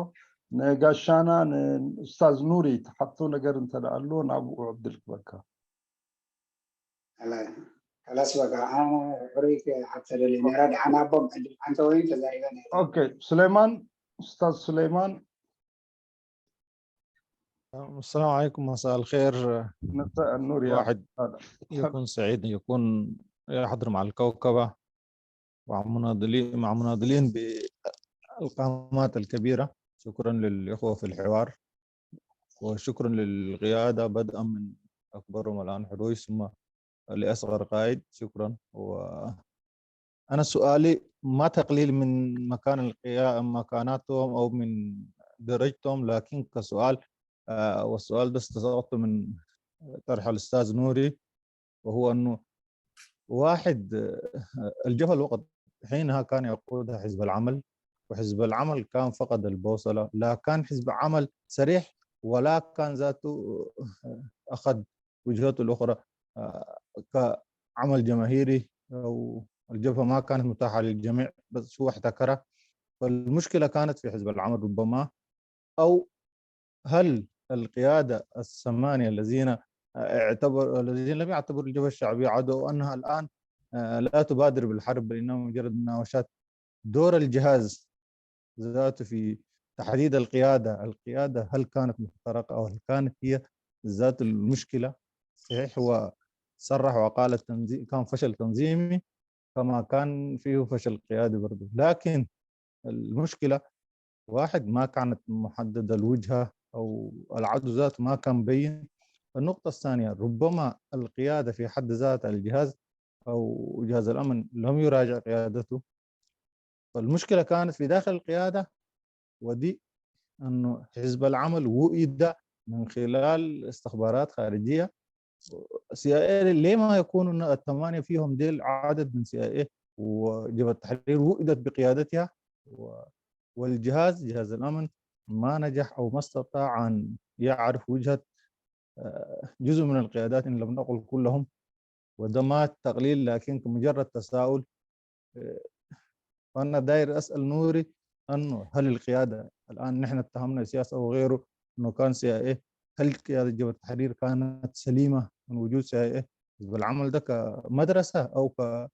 ንጋሻና ንኡስታዝ ኑሪ ትሓቶ ነገር እንተደኣ ኣሎ ናብኡ ዕድል ክበካ። ከላስ በቃ ኣነ ሕሩይ ክሓተ ደልየ ነረ። ደሓን ኣቦም ዕድል ሓንተ ወይም ተዛሪበ ነረ። ኦኬ፣ ሱሌማን፣ ኡስታዝ ሱሌማን። السلام عليكم، مساء الخير. مساء النور يا واحد يكون سعيد أن يكون يحضر مع الكوكبة ومع مناضلين، مع مناضلين بالقامات الكبيرة. شكرا للإخوة في الحوار، وشكرا للقيادة بدءا من أكبرهم الآن حروي ثم لأصغر قائد. شكرا. وأنا سؤالي ما تقليل من مكان القيا-، مكاناتهم أو من درجتهم، لكن كسؤال، آه، والسؤال ده استزدته من طرح الأستاذ نوري، وهو أنه واحد، آه، الجبهة الوقت حينها كان يقودها حزب العمل، وحزب العمل كان فقد البوصلة، لا كان حزب عمل صريح ولا كان ذاته، آه، أخذ وجهته الأخرى، آه، كعمل جماهيري، أو الجبهة ما كانت متاحة للجميع، بس هو احتكرها. فالمشكلة كانت في حزب العمل ربما، أو هل القيادة الثمانية الذين اعتبر، الذين لم يعتبروا الجبهة الشعبية عدو، أنها الآن، آه، لا تبادر بالحرب، بل إنما مجرد مناوشات، دور الجهاز ذاته في تحديد القيادة، القيادة هل كانت مخترقة أو هل كانت هي ذات المشكلة؟ صحيح، هو صرح وقال التنظيم كان فشل تنظيمي، كما كان فيه فشل قيادي برضه، لكن المشكلة واحد ما كانت محددة الوجهة أو العدو ذاته ما كان مبين. النقطة الثانية، ربما القيادة في حد ذاتها، الجهاز أو جهاز الأمن لم يراجع قيادته، فالمشكلة كانت في داخل القيادة، ودي أنه حزب العمل وئد من خلال استخبارات خارجية. سي آي إيه ليه ما يكونوا الثمانية فيهم ديل عدد من سي آي إيه، وجبهة التحرير وئدت بقيادتها، و-، والجهاز، جهاز الأمن، ما نجح أو ما استطاع أن يعرف وجهة، آه، جزء من القيادات، إن لم نقل كلهم، وده ما تقليل، لكن كمجرد تساؤل. آه، فأنا داير أسأل نوري أنه هل القيادة الآن، نحن اتهمنا سياسة أو غيره أنه كان سي آي إيه، هل قيادة جبهة التحرير كانت سليمة من وجود سي آي إيه؟ حزب العمل ده كمدرسة أو ك-،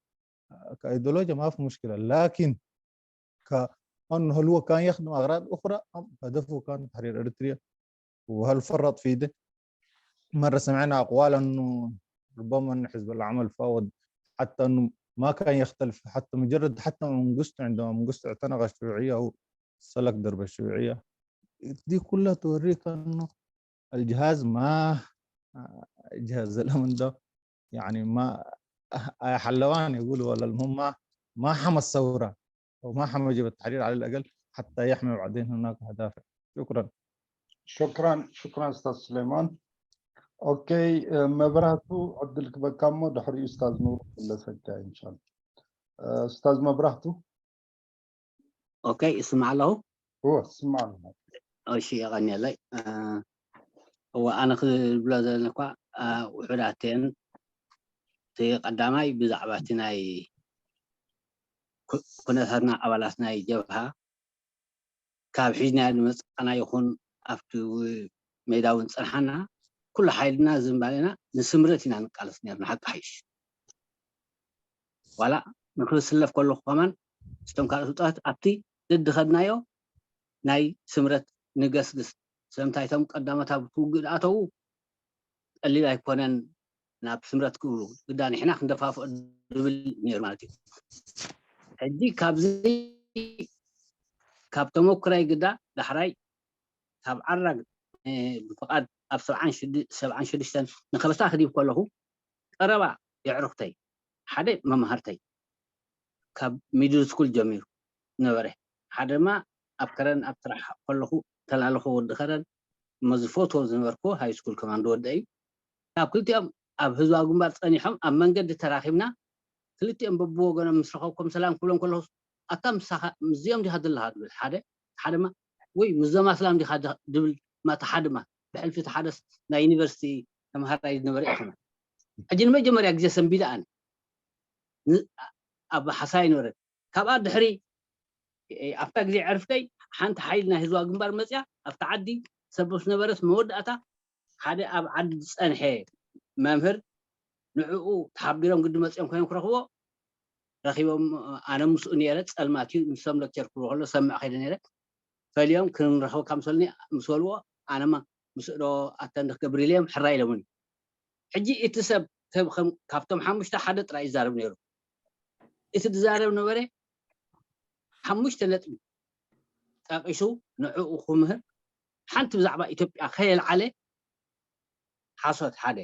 كأيديولوجيا ما في مشكلة، لكن كأنه هل هو كان يخدم أغراض أخرى أم هدفه كان تحرير إريتريا؟ وهل فرط في ده؟ مرة سمعنا أقوال أنه ربما أن حزب العمل فاوض، حتى أنه ما كان يختلف، حتى مجرد، حتى منقسطو، عندما منقسطو اعتنق الشيوعية أو سلك درب الشيوعية، دي كلها توريك أنه الجهاز ما، جهاز الأمن ده يعني ما، آه، حلوان يقولوا، ولا المهم ما، ما حمى الثورة أو ما حمى جبهة التحرير على الأقل حتى يحمي بعدين هناك أهدافه. شكرا. شكرا، شكرا أستاذ سليمان. ኦኬ፣ መብራህቱ ዕድል ክበካ እሞ ድሕሪኡ ኡስታዝ ኑር ክምለሰካ ኢንሻላ። ኡስታዝ መብራህቱ። ኦኬ፣ ይስማዕ ኣለኹ? እወ፣ ትስማዕ ኣለኻ። እሺ፣ የቐንየለይ። እ፣ እወ፣ ኣነ ክብሎ ዘለኒ እኳ፣ እ፣ ውሑዳት እየን። እቲ ቀዳማይ ብዛዕባ እቲ ናይ ኩ-፣ ኩነታትና ኣባላት ናይ ጀብሃ ካብ ሒዝናዮ ዝመጻና ይኹን ኣብቲ ሜዳ እውን ጸንሓና፣ ኩሉ ሓይልና ዝንባሌና ንስምረት ኢና ንቃለስ ነርና። ሓቂ ሓይሽ ዋላ ንክስለፍ ከለኹ ከማን ምስቶም ካልኦት ውጣት ኣብቲ ደድኸድናዮ ናይ ስምረት ንገስግስ። ስለምንታይ እቶም ቀዳሞት ኣብ ውግእ ዝኣተዉ ቀሊል ኣይኮነን ናብ ስምረት ክብሉ ግዳ ንሕና ክንደፋፍኦ ዝብል ነይሩ ማለት እዩ። ሕጂ ካብዚ ካብ ተመኩራይ ግዳ ዳሕራይ ካብ ዓራግ፣ እ፣ ብፍቓድ ኣብ ሰብዓን ሽዱሽተን ንኸበሳ ክዲብ ከለኹ ቀረባ የዕሩኽተይ ሓደ መማህርተይ ካብ ሚድል ስኩል ጀሚሩ ነበረ። ሓደ ድማ ኣብ ከረን ኣብ ስራሕ ከለኹ ተላለኹ ወዲ ከረን እሞ ዝፈትዎ ዝነበርኩ ሃይ ስኩል ከማንዶ ወደ እዩ። ካብ ክልቲኦም ኣብ ህዝባዊ ግንባር ጸኒሖም ኣብ መንገዲ ተራኺብና ክልቲኦም በብወገኖም ምስ ረኸብኩም ሰላም ክብሎም ከለኹ ኣታ ምሳኻ ምስዚኦም ዲኻ ዘለኻ ድብል ሓደ፣ ሓደ ድማ ወይ ምስዞም ኣስላም ዲኻ ድ-፣ ድብል ማታ ሓደ ድማ ብሕልፊ እቲ ሓደ ናይ ዩኒቨርሲቲ ተምሃራይ ዝነበረ ይኾነ። ሕጂ ንመጀመርያ ግዜ ሰንቢደ ኣነ ን- ኣብ ሓሳይ ነበረ። ካብኣ ድሕሪ ኣብታ ግዜ ዕርፍተይ ሓንቲ ሓይሊ ናይ ህዝባዊ ግንባር መፅያ ኣብቲ ዓዲ ሰበስ ነበረስ መወዳእታ ሓደ ኣብ ዓዲ ዝፀንሐ መምህር ንዕኡ ተሓቢሮም ግዲ መፅኦም ኮይኖም ክረኽቦ ረኺቦም። ኣነ ምስኡ ነረ። ፀልማት እዩ። ንሶም ሌክቸር ክብሉ ከሎ ሰምዕ ከይደ ነረ። ፈልዮም ክንረኽበካ ምሰሉኒ ምስ በልዎ ኣነማ ምስእዶ ኣተንድ ክገብር ኢለዮም ሕራ ኢሎምኒ። ሕጂ እቲ ሰብ ከም- ከም- ካብቶም ሓሙሽተ ሓደ ጥራይ ይዛረብ ነይሩ። እቲ ዝዛረብ ነበረ ሓሙሽተ ነጥቢ ጠቂሱ ንዕኡ ክምህር ሓንቲ ብዛዕባ ኢትዮጵያ ከየልዓለ ሓሶት ሓደ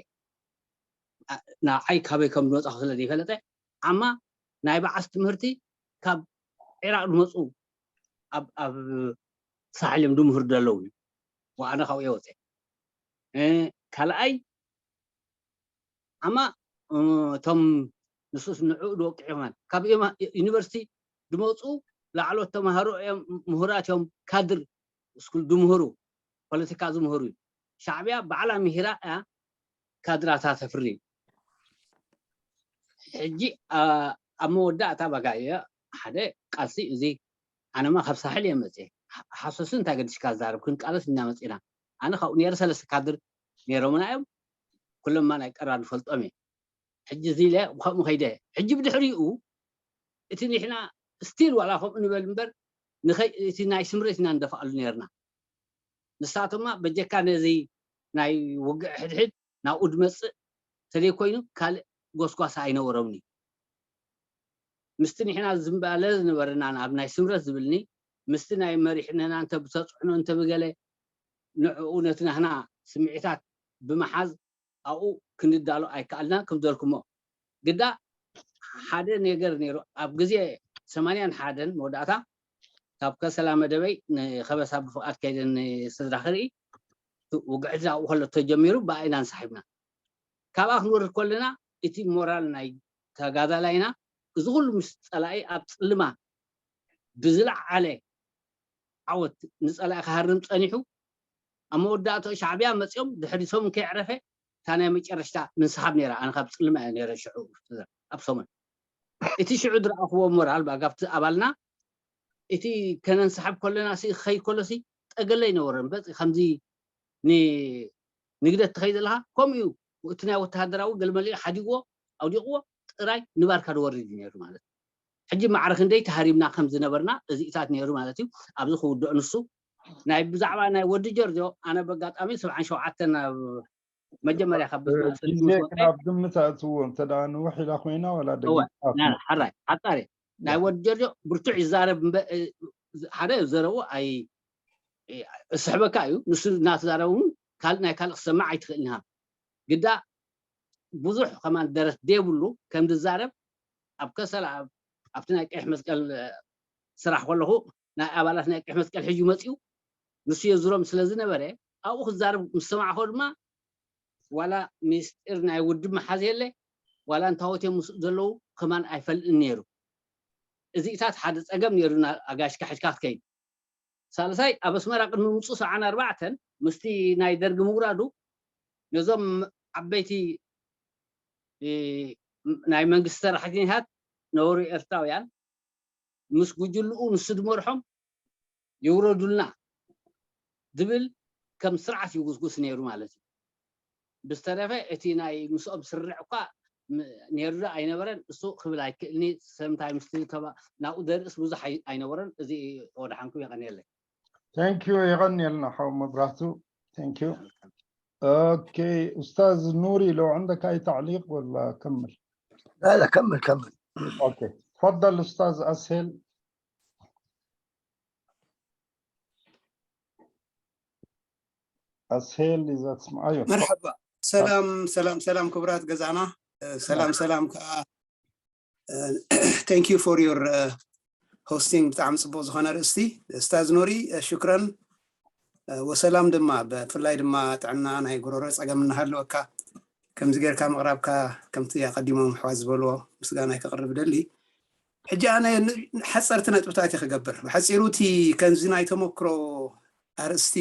ንዓይ ካበይ ከም ዝመፃኹ ስለ ዘይፈለጠ ዓማ ናይ በዓስ ትምህርቲ ካብ ዒራቅ ዝመፁ ኣብ ኣብ ሳሕል እዮም ዝምህሩ ዘለዉ እዩ። ኣነ ካብኡ የወፀ ካልኣይ ዓማ እቶም ንሱስ ንዕኡ ዝወቅዕ ይኾናል ካብ ዩኒቨርሲቲ ዝመፁ ላዕሎት ተምሃሮ እዮም። ምሁራት እዮም። ካድር ስኩል ዝምህሩ ፖለቲካ ዝምህሩ እዩ። ሻዕቢያ ባዕላ ምሂራ እያ ካድራታ ተፍሪ። ሕጂ ኣብ መወዳእታ ባጋየ ሓደ ቃልሲ እዚ ኣነማ ካብ ሳሕል እየ መፅየ። ሓሶሲ እንታይ ገዲሽካ ዛረብ ክንቃለስ ኢና መፂና። ኣነ ካብኡ ነረ ሰለስተ ካድር ነይሮምና እዮም። ኩሎማ ናይ ቀራ ዝፈልጦም እየ። ሕጂ እዚ ኢለ ብከምኡ ከይደ ሕጂ ብድሕሪኡ እቲ ንሕና ስቲል ዋላ ከምኡ ንበል እምበር እቲ ናይ ስምረት ኢና ንደፍኣሉ ነርና። ንሳቶማ በጀካ ነዚ ናይ ውግዕ ሕድሕድ ናብኡ ዝመፅእ ተዘይኮይኑ ካልእ ጎስጓስ ኣይነበሮምኒ። ምስቲ ንሕና ዝምባለ ዝነበረና ኣብ ናይ ስምረት ዝብልኒ ምስቲ ናይ መሪሕነና እንተ ብተፅዕኖ እንተ ብገለ ንዕኡ ነቲ ናህና ስምዒታት ብምሓዝ ኣብኡ ክንዳሎ ኣይከኣልናን። ከም ዝበልኩሞ ግዳ ሓደ ነገር ነይሩ። ኣብ ግዜ ሰማንያን ሓደን መወዳእታ ካብ ከሰላ መደበይ ንኸበሳ ብፍቓድ ከይደ ንስድራ ክርኢ ውግዕቲ ኣብኡ ከሎ ተጀሚሩ ብኣይና ንሳሒብና ካብኣ ክንወርድ ከለና እቲ ሞራል ናይ ተጋዳላይና እዚ ኩሉ ምስ ፀላኢ ኣብ ፅልማ ብዝለዓለ ዓወት ንፀላኢ ክሃርም ፀኒሑ ኣብ መወዳእቶ ሻዕብያ መፂኦም ድሕሪ ሰሙን ከይዕረፈ እታ ናይ መጨረሽታ ምንስሓብ ነይራ። ኣነ ካብ ፅልማ እየ ነይረ ሽዑ ኣብ ሰሙን እቲ ሽዑ ዝረኣኽዎ ሞራል ብኣጋብቲ ኣባልና እቲ ከነንስሓብ ከለና ሲ ክኸይድ ከሎ ሲ ጠገለ ኣይነበረን። በፂ ከምዚ ንግደት ትኸይድ ኣለኻ ከምኡ እዩ። እቲ ናይ ወተሃደራዊ ገለመለ ሓዲግዎ ኣውዲቕዎ ጥራይ ንባርካ ዝወርድ እዩ ነይሩ ማለት እዩ። ሕጂ ማዕረ ክንደይ ተሃሪምና ከም ዝነበርና እዚኢታት ነይሩ ማለት እዩ። ኣብዚ ክውድኦ ንሱ ናይ ብዛዕባ ናይ ወዲ ጀርጆ ኣነ በጋጣሚ ሰብዓን ሸውዓተን ናብ መጀመርያ ካብ ግዜ ካብ ግምት ኣእትዎ እንተ ደኣ ንውሕ ኢላ ኮይና ዋላ ደጊምካ ሓራይ ሓፃሪ ናይ ወዲ ጀርጆ ብርቱዕ ይዛረብ ሓደ ዘረቡ ኣይ እስሕበካ እዩ። ንሱ እናተዛረቡ እውን ካልእ ናይ ካልእ ክሰማዕ ኣይትኽእልን ኢኻ። ግዳ ብዙሕ ከማን ደረት ዘይብሉ ከም ዝዛረብ ኣብ ከሰላ ኣብቲ ናይ ቀይሕ መስቀል ስራሕ ከለኹ ናይ ኣባላት ናይ ቀይሕ መስቀል ሕጂ መፅኡ ንሱ የዙሮም ስለ ዝነበረ ኣብኡ ክዛረብ ምስ ሰማዕኮ ድማ ዋላ ሚስጢር ናይ ውድብ መሓዝ የለ ዋላ እንታወት እዮም ምስኡ ዘለዉ ከማን ኣይፈልጥን ነይሩ። እዚታት ሓደ ፀገም ነይሩ ኣጋሽካ ሕጅካ ክትከይድ። ሳልሳይ ኣብ ኣስመራ ቅድሚ ምምፅኡ ሰብዓን ኣርባዕተን ምስቲ ናይ ደርጊ ምውራዱ ነዞም ዓበይቲ ናይ መንግስቲ ሰራሕተኛታት ነበሩ ኤርትራውያን ምስ ጉጅልኡ ንሱ ዝመርሖም ይውረዱልና ዝብል ከም ስርዓት ይጉስጉስ ነይሩ ማለት እዩ። ብዝተረፈ እቲ ናይ ምስኦም ስርዕ እኳ ነይሩ ዶ ኣይነበረን እሱ ክብል ኣይክእልኒ። ሰምታይ ምስ ናብኡ ዘርእስ ብዙሕ ኣይነበረን። እዚ ወድሓንኩም የቐንየለይ። Thank you የቐንየልና ሓው መብራህቱ። Thank you. Okay أستاذ نوري لو عندك أي تعليق ولا كمل؟ لا لا كمل كمل. Okay تفضل أستاذ أسهل. أسهل إذا تسمع. أيوة. مرحبا. ሰላም ሰላም ሰላም ክቡራት ገዛና ሰላም ሰላም ከዓ thank you for your hosting ብጣዕሚ ፅቡቅ ዝኮነ ርእስቲ እስታዝ ኖሪ ሽክረን ወሰላም ድማ ብፍላይ ድማ ጥዕና ናይ ጉሮሮ ፀገም እናሃለወካ ከምዚ ጌርካ ምቕራብካ ከምቲ ኣቐዲሞም ኣሕዋት ዝበልዎ ምስጋናይ ከቕርብ ደሊ ሕጂ ኣነ ሓፀርቲ ነጥብታት እየ ክገብር ብሓፂሩ እቲ ከምዚ ናይ ተመክሮ ኣርእስቲ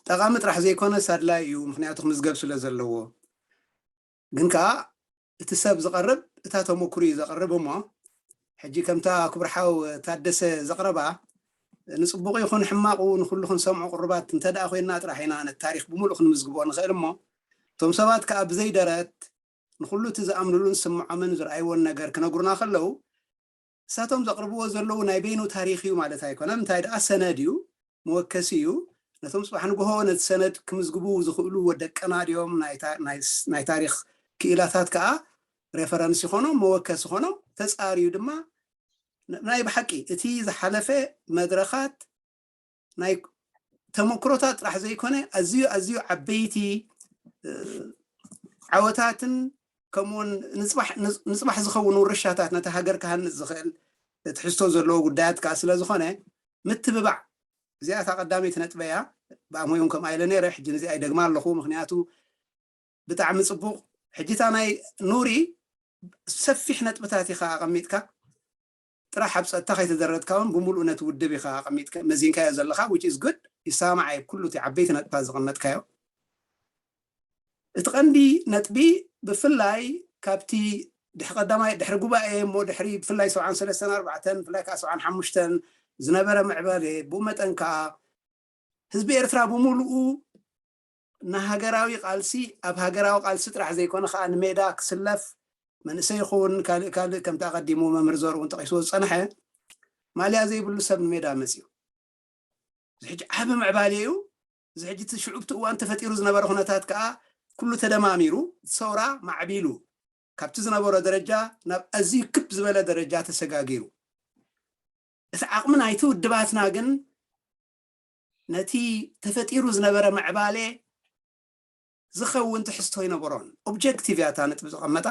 ጠቓሚ ጥራሕ ዘይኮነስ ኣድላይ እዩ፣ ምኽንያቱ ክምዝገብ ስለ ዘለዎ። ግን ከኣ እቲ ሰብ ዝቐርብ እታ ተመኩሩ እዩ ዘቕርብ እሞ፣ ሕጂ ከምታ ክቡር ሓው ታደሰ ዘቕረባ፣ ንጽቡቕ ይኹን ሕማቑ ንኹሉ ክንሰምዖ ቅሩባት እንተ ደኣ ኮይንና ጥራሕ ኢና ነቲ ታሪኽ ብምሉእ ክንምዝግቦ ንኽእል እሞ፣ እቶም ሰባት ከኣ ብዘይ ደረት ንኹሉ እቲ ዝኣምንሉን ዝስምዖምን ዝረኣይዎን ነገር ክነግሩና ከለዉ፣ እሳቶም ዘቕርብዎ ዘለዉ ናይ በይኑ ታሪኽ እዩ ማለት ኣይኮነን። እንታይ ደኣ ሰነድ እዩ፣ መወከሲ እዩ። ነቶም ጽባሕ ንግሆ ነቲ ሰነድ ክምዝግቡ ዝኽእሉ ደቅና ድዮም፣ ናይ ታ-፣ ናይ ስ-፣ ናይ ታሪኽ ክኢላታት ከኣ ሬፈረንስ ይኾኖም፣ መወከሲ ይኾኖም። ተጻርዩ ድማ ን-፣ ናይ ብሓቂ እቲ ዝሓለፈ መድረኻት ናይ ተመክሮታት ጥራሕ ዘይኮነ፣ ኣዝዩ፣ ኣዝዩ ዓበይቲ፣ እ፣ ዓወታትን ከምኡውን ንጽባሕ፣ ንጽ-፣ ንጽባሕ ዝኸውን ውርሻታት ነታ ሃገር ክሃንጽ ዝኽእል ትሕዝቶ ዘለዎ ጉዳያት ከኣ ስለ ዝኾነ፣ ምትብባዕ፣ እዚኣ እታ ቀዳመይቲ ነጥበይ እያ። ብኣሞይ እውን ከምኣ ኢለ ነይረ፣ ሕጂ ነዚኣ ይደግማ ኣለኹ። ምኽንያቱ ብጣዕሚ ጽቡቕ። ሕጂ እታ ናይ ኑሪ ሰፊሕ ነጥብታት ኢኻ ኣቐሚጥካ፣ ጥራሕ ኣብ ጸጥታ ከይተደረትካ እውን ብምሉእ ነቲ ውድብ ኢኻ ኣቐሚጥካ፣ መዚንካዮ ዘለኻ፣ which is good፣ ይሰማማዕ እየ፣ ኩሉ እቲ ዓበይቲ ነጥብታት ዘቐመጥካዮ። እቲ ቀንዲ ነጥቢ ብፍላይ ካብቲ ድሕ-፣ ቀዳማይ ድሕሪ ጉባኤ እሞ ድሕሪ ብፍላይ ሰብዓን ሰለስተን ኣርባዕተን ብፍላይ ከዓ ሰብዓን ሓሙሽተን ዝነበረ ምዕባለ ብኡ መጠን ከዓ ህዝቢ ኤርትራ ብምሉኡ ንሃገራዊ ቃልሲ፣ ኣብ ሃገራዊ ቃልሲ ጥራሕ ዘይኮነ ከዓ ንሜዳ ክስለፍ መንእሰይ ይኹን ካልእ ካልእ ከምቲ ኣቐዲሙ መምህር ዘር እውን ጠቒስዎ ዝጸንሐ ማልያ ዘይብሉ ሰብ ንሜዳ መጽዩ። እዚ ሕጂ ዓቢ ምዕባለ እዩ። እዚ ሕጂ እቲ ሽዑ ኣብቲ እዋን ተፈጢሩ ዝነበረ ኩነታት ከኣ ኩሉ ተደማሚሩ እቲ ሰውራ ማዕቢሉ ካብቲ ዝነበሮ ደረጃ ናብ ኣዝዩ ክብ ዝበለ ደረጃ ተሰጋጊሩ። እቲ ዓቕሚ ናይቲ ውድባትና ግን ነቲ ተፈጢሩ ዝነበረ ምዕባለ ዝኸውን ትሕዝቶ ኣይነበሮን። ኦብጀክቲቭ እያ እታ ነጥቢ ዘቐመጣ።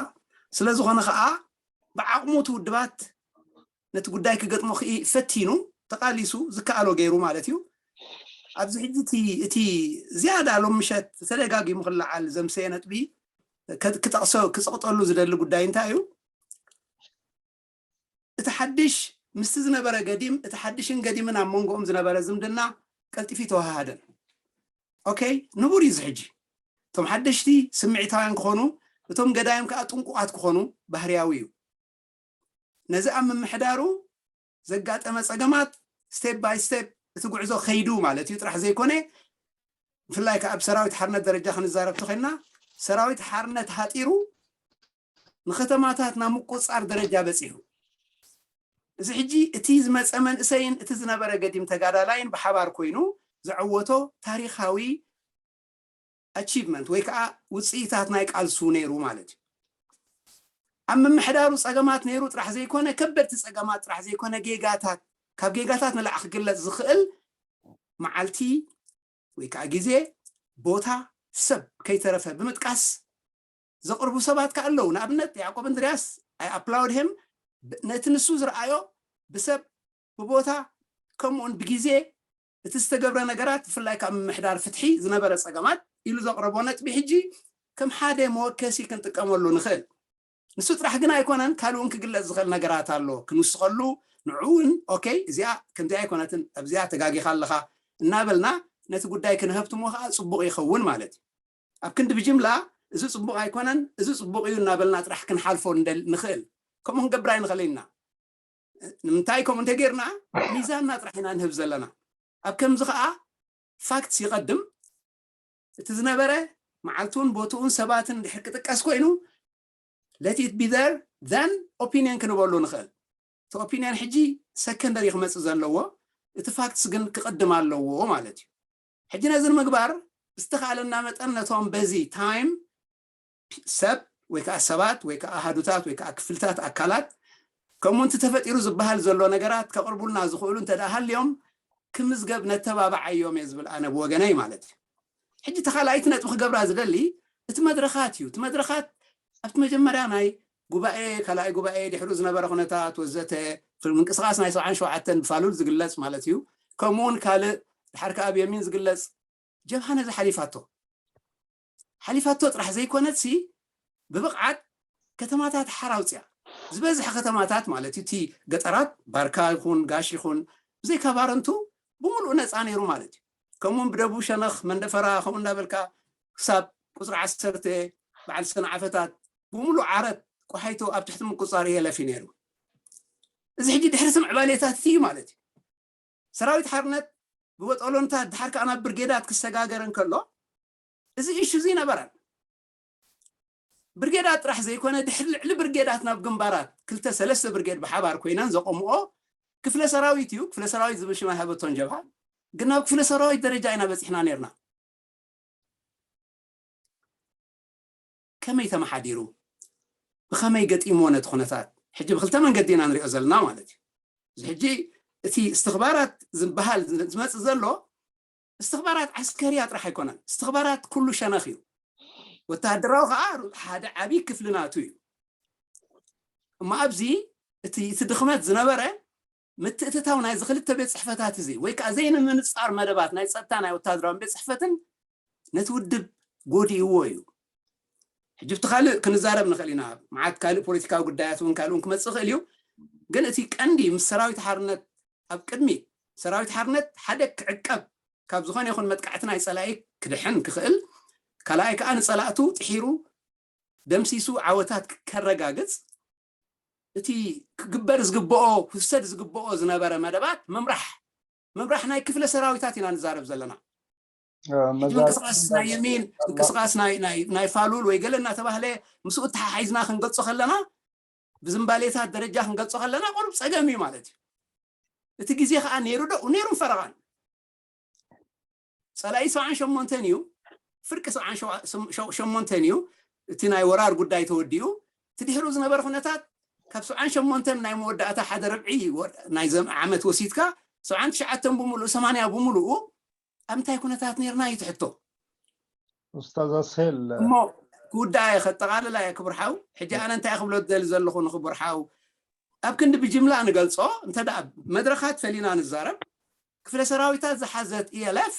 ስለ ዝኾነ ኸኣ ብዓቕሙ እቲ ውድባት ነቲ ጉዳይ ክገጥሞ ክኢ-፣ ፈቲኑ፣ ተቓሊሱ፣ ዝከኣሎ ገይሩ ማለት እዩ። ኣብዚ ሕጂ እቲ፣ እቲ ዝያዳ ሎም ምሸት ተደጋጊሙ ክለዓል ዘምሰየ ነጥቢ ከ-፣ ክጠቕሶ፣ ክጸቕጠሉ ዝደሊ ጉዳይ እንታይ እዩ? እቲ ሓድሽ ምስቲ ዝነበረ ገዲም፣ እቲ ሓድሽን ገዲምን ኣብ መንጎኦም ዝነበረ ዝምድና ቀልጢፉ ኣይተወሃሃደን። ኦኬ፣ ንቡር እዩ እዚ ሕጂ። እቶም ሓደሽቲ ስምዒታውያን ክኾኑ፣ እቶም ገዳይም ከኣ ጥንቁቓት ክኾኑ ባህርያዊ እዩ። ነዚ ኣብ ምምሕዳሩ ዘጋጠመ ጸገማት ስቴፕ ባይ ስቴፕ እቲ ጉዕዞ ከይዱ ማለት እዩ ጥራሕ ዘይኮነ፣ ብፍላይ ከኣ ኣብ ሰራዊት ሓርነት ደረጃ ክንዛረብ ተኾይንና፣ ሰራዊት ሓርነት ሃጢሩ ንከተማታት ናብ ምቁጽጻር ደረጃ በጺሑ። እዚ ሕጂ እቲ ዝመጸ መንእሰይን እቲ ዝነበረ ገዲም ተጋዳላይን ብሓባር ኮይኑ ዘዐወቶ ታሪኻዊ ኣቺቭመንት ወይ ከዓ ውጽኢታት ናይ ቃልሱ ነይሩ ማለት እዩ። ኣብ ምምሕዳሩ ጸገማት ነይሩ ጥራሕ ዘይኮነ፣ ከበድቲ ጸገማት ጥራሕ ዘይኮነ፣ ጌጋታት፣ ካብ ጌጋታት ንላዕሊ ክግለጽ ዝኽእል መዓልቲ ወይ ከዓ ግዜ፣ ቦታ፣ ሰብ ከይተረፈ ብምጥቃስ ዘቕርቡ ሰባት ከኣ ኣለዉ። ንኣብነት ያዕቆብ እንድርያስ፣ I applaud him፣ ብ-፣ ነቲ ንሱ ዝረኣዮ ብሰብ፣ ብቦታ፣ ከምኡውን ብግዜ እቲ ዝተገብረ ነገራት፣ ብፍላይ ካብ ምምሕዳር ፍትሒ ዝነበረ ጸገማት ኢሉ ዘቕረቦ ነጥቢ ሕጂ ከም ሓደ መወከሲ ክንጥቀመሉ ንኽእል። ንሱ ጥራሕ ግን ኣይኮነን፣ ካልእ እውን ክግለጽ ዝኽእል ነገራት ኣሎ። ክንውስኸሉ፣ ንዑ እውን፣ ኦኬ፣ እዚኣ ከምዚኣ ኣይኮነትን፣ ኣብዚኣ ተጋጊኻ ኣለኻ እናበልና ነቲ ጉዳይ ክንሀብትሞ ከኣ ጽቡቕ ይኸውን ማለት እዩ። ኣብ ክንዲ ብጅምላ፣ እዚ ጽቡቕ ኣይኮነን፣ እዚ ጽቡቕ እዩ እናበልና ጥራሕ ክንሓልፎ እንደል-፣ ንኽእል። ከምኡ ክንገብር ኣይንኽእልን ኢና። ንምንታይ ከምኡ እንተጌርና፣ ሚዛንና ጥራሕ ኢና ንህብ ዘለና። ኣብ ከምዚ ከኣ ፋክትስ ይቐድም። እቲ ዝነበረ መዓልቱን ቦትኡን ሰባትን ድሕር ክጥቀስ ኮይኑ፣ let it be there, then ኦፒንየን ክንበሉ ንኽእል። እቲ ኦፒንየን ሕጂ ሰከንደሪ ክመጽእ ዘለዎ፣ እቲ ፋክትስ ግን ክቕድም ኣለዎ ማለት እዩ። ሕጂ ነዚ ንምግባር ብዝተኻእለና መጠን ነቶም በዚ ታይም ሰብ ወይ ከዓ ሰባት ወይ ከዓ ኣሃዱታት ወይ ከዓ ክፍልታት ኣካላት ከምኡ እቲ ተፈጢሩ ዝበሃል ዘሎ ነገራት ከቕርቡልና ዝኽእሉ እንተ ደኣ ሃልዮም ክምዝገብ ነተባብዓዮም እየ ዝብል ኣነ ብወገነይ ማለት እዩ። ሕጂ እቲ ካልኣይቲ ነጥቢ ክገብራ ዝደሊ እቲ መድረኻት እዩ። እቲ መድረኻት ኣብቲ መጀመርያ ናይ ጉባኤ፣ ካልኣይ ጉባኤ፣ ድሕሩ ዝነበረ ኩነታት ወዘተ፣ ምንቅስቓስ ናይ ሰብዓን ሸውዓተን ብፋሉል ዝግለጽ ማለት እዩ። ከምኡውን ካልእ ድሓር ከኣ ኣብ የሚን ዝግለጽ ጀብሃ ነዚ ሓሊፋቶ። ሓሊፋቶ ጥራሕ ዘይኮነትሲ ብብቕዓት ከተማታት ሓራ ኣውፅያ። ዝበዝሐ ከተማታት ማለት እዩ፣ እቲ ገጠራት ባርካ ይኹን ጋሽ ይኹን ብዘይካ ባረንቱ ብምሉእ ነፃ ነይሩ ማለት እዩ። ከምኡውን ብደቡብ ሸነኽ መንደፈራ ከምኡ እንዳበልካ ክሳብ ቁፅሪ ዓሰርተ በዓል ሰንዓፈታት ብምሉእ ዓረት ቆሓይቶ ኣብ ትሕቲ ምቁፃር የለፍ እዩ ነይሩ። እዚ ሕጂ ድሕሪ ስምዕባሌታት እዩ ማለት እዩ። ሰራዊት ሓርነት ብበጠሎንታት ድሓር ከዓ ናብ ብርጌዳት ክሰጋገር እንከሎ እዚ እሹ እዚ ነበረን። ብርጌዳት ጥራሕ ዘይኮነ ድሕሪ ልዕሊ ብርጌዳት ናብ ግንባራት ክልተ ሰለስተ ብርጌድ ብሓባር ኮይነን ዘቆምኦ ክፍለ ሰራዊት እዩ። ክፍለ ሰራዊት ዝብል ሽም ኣይሃበቶን ጀብሃ፣ ግን ናብ ክፍለ ሰራዊት ደረጃ ኢና በፂሕና ነርና። ከመይ ተመሓዲሩ፣ ብኸመይ ገጢምዎ ነቲ ኩነታት ሕጂ ብክልተ መንገዲ ኢና ንሪኦ ዘለና ማለት እዩ። እዚ ሕጂ እቲ እስትኽባራት ዝበሃል ዝመፅእ ዘሎ እስትኽባራት ዓስከርያ ጥራሕ ኣይኮነን። እስትኽባራት ኩሉ ሸነኽ እዩ። ወተሃደራዊ ከዓ ሓደ ዓብዪ ክፍሊ ናቱ እዩ። እሞ ኣብዚ እቲ እቲ ድኽመት ዝነበረ ምትእትታው ናይዚ ክልተ ቤት ፅሕፈታት እዚ ወይ ከዓ ዘይንምንፃር መደባት ናይ ፀጥታ ናይ ወታደራዊ ቤት ፅሕፈትን ነቲ ውድብ ጎዲእዎ እዩ። ሕጂ ብቲ ካልእ ክንዛረብ ንኽእል ኢና። መዓት ካልእ ፖለቲካዊ ጉዳያት እውን ካልእ እውን ክመፅእ ይኽእል እዩ። ግን እቲ ቀንዲ ምስ ሰራዊት ሓርነት ኣብ ቅድሚ ሰራዊት ሓርነት ሓደ ክዕቀብ ካብ ዝኾነ ይኹን መጥቃዕቲ ናይ ፀላኢ ክድሕን ክኽእል፣ ካልኣይ ከዓ ንፀላእቱ ጥሒሩ ደምሲሱ ዓወታት ከረጋግፅ እቲ ክግበር ዝግብኦ ክውሰድ ዝግብኦ ዝነበረ መደባት ምምራሕ ምምራሕ ናይ ክፍለ ሰራዊታት ኢና ንዛረብ ዘለና። ሕጂ ምንቅስቃስ ናይ የሚን ምንቅስቃስ ናይ ፋሉል ወይ ገለ እናተባህለ ምስኡ ተሓሒዝና ክንገልጾ ከለና ብዝምባሌታት ደረጃ ክንገልጾ ከለና ቁሩብ ፀገም እዩ ማለት እዩ። እቲ ግዜ ከዓ ነይሩ ዶ ነይሩን ፈረቓን ፀላኢ ሰብዓን ሸሞንተን እዩ። ፍርቂ ሰብዓን ሸሞንተን እዩ። እቲ ናይ ወራር ጉዳይ ተወዲኡ እቲ ድሕሩ ዝነበረ ኩነታት ካብ ሰብዓን ሸሞንተን ናይ መወዳእታ ሓደ ርብዒ ናይ ዓመት ወሲድካ ሰብዓን ትሽዓተን ብምሉኡ ሰማንያ ብምሉኡ ኣብ ምንታይ ኩነታት ነርና እዩ ትሕቶ። ኡስታዝ ኣስሄል እሞ ክውዳኣ እየ ከጠቓልላ እየ ክቡር ሓው። ሕጂ ኣነ እንታይ ክብሎ ደሊ ዘለኹ ንክቡር ሓው ኣብ ክንዲ ብጅምላ ንገልጾ እንተ ደኣ መድረኻት ፈሊና ንዛረብ ክፍለ ሰራዊታት ዝሓዘት ኢኤልኤፍ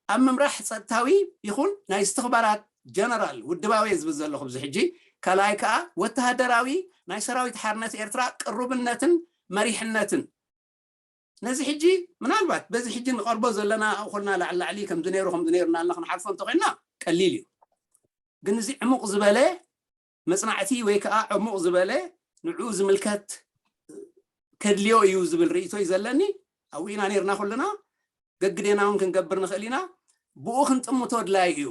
ኣብ ምምራሕ ጸጥታዊ ይኹን ናይ እስትኽባራት ጀነራል ውድባዊ ዝብል ዘለኹ ብዚ ሕጂ ካልኣይ ከዓ ወተሃደራዊ ናይ ሰራዊት ሓርነት ኤርትራ ቅሩብነትን መሪሕነትን ነዚ ሕጂ ምናልባት በዚ ሕጂ ንቐርቦ ዘለና ኣኹልና ላዕሊ ላዕሊ ከምዚ ነይሩ ከምዚ ነይሩ እናልና ክንሓልፎ እንተኮይንና ቀሊል እዩ። ግን እዚ ዕሙቕ ዝበለ መፅናዕቲ ወይ ከዓ ዕሙቕ ዝበለ ንዕኡ ዝምልከት ከድልዮ እዩ ዝብል ርእይቶ እዩ ዘለኒ። ኣብኡ ኢና ነይርና ኩልና። ገግዴና እውን ክንገብር ንኽእል ኢና። ብኡ ክንጥምቶ ድላይ እዩ።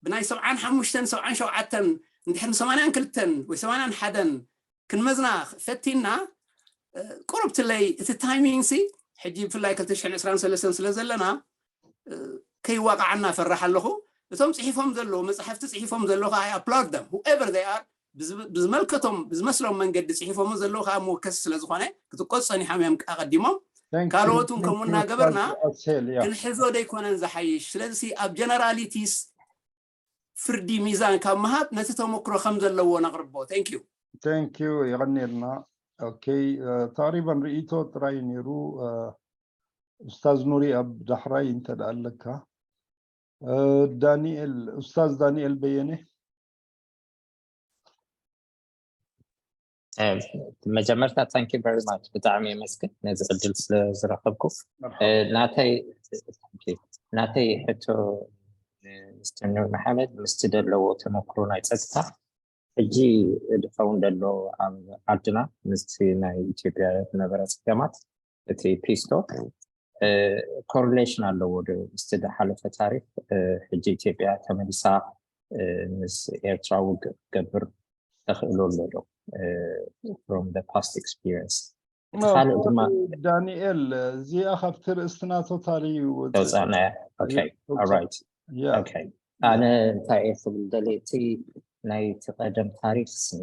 ብናይ ሰብዓን ሓሙሽተን ሰብዓን ሸውዓተን እንድሕር ንሰማንያን ክልተን ወይ ሰማንያን ሓደን ክንመዝና ፈቲና ቁሩብ ትለይ እቲ ታይሚንግ ሲ ሕጂ ብፍላይ ክልተ ሽሕን ዕስራን ሰለስተን ስለ ዘለና ከይዋቃዓና ፈራሕ ኣለኹ። እቶም ፅሒፎም ዘለዉ መፅሓፍቲ ፅሒፎም ዘለዉ ከዓ ኣፕላውድ ደም ሁኤቨር ዘይ ኣር ብዝመልከቶም ብዝመስሎም መንገዲ ፅሒፎሞ ዘለዉ ከዓ መወከሲ ስለ ዝኾነ ክትቆፅ ፀኒሖም እዮም ኣቐዲሞም። ካልኦት እውን ከምኡ እናገበርና ክንሕዞ ደይኮነን ዝሓይሽ። ስለዚ ኣብ ጀነራሊቲስ ፍርዲ ሚዛን ካብ ምሃብ ነቲ ተመክሮ ከም ዘለዎ ነቕርቦ። Thank you። Thank you። የቐንየልና። ኦኬ፣ ተቕሪበን ርእይቶ ጥራይ ነይሩ። ኡስታዝ ኑሪ ኣብ ዳሕራይ እንተ ደኣ ኣለካ። ዳንኤል፣ ኡስታዝ ዳንኤል በየነ። መጀመርታ thank you very much ብጣዕሚ የመስግን ነዚ ዕድል ስለ ዝረኸብኩ። ናተይ ናተይ ሕቶ ሚስተር ኑር መሓመድ ምስቲ ዘለዎ ተመክሮ ናይ ፀጥታ ሕጂ ዝኸውን ዘሎ ኣብ ዓድና ምስቲ ናይ ኢትዮጵያ ዝነበረ ፀገማት እቲ ፒስቶ ኮሪሌሽን ኣለዎ ዶ ምስቲ ዝሓለፈ ታሪክ? ሕጂ ኢትዮጵያ ተመሊሳ ምስ ኤርትራ ውግእ ክትገብር ተኽእሎ ኣሎ ዶ from the past experience? እቲ ካልእ ድማ ዳንኤል እዚኣ ካብቲ ርእስትና ቶታሊ ተውፃእናያ። ኦኬ ኦራይት ኦኬ ኣነ እንታይ እየ ክብል ደልየ እቲ ናይቲ ቀደም ታሪክ ስኒ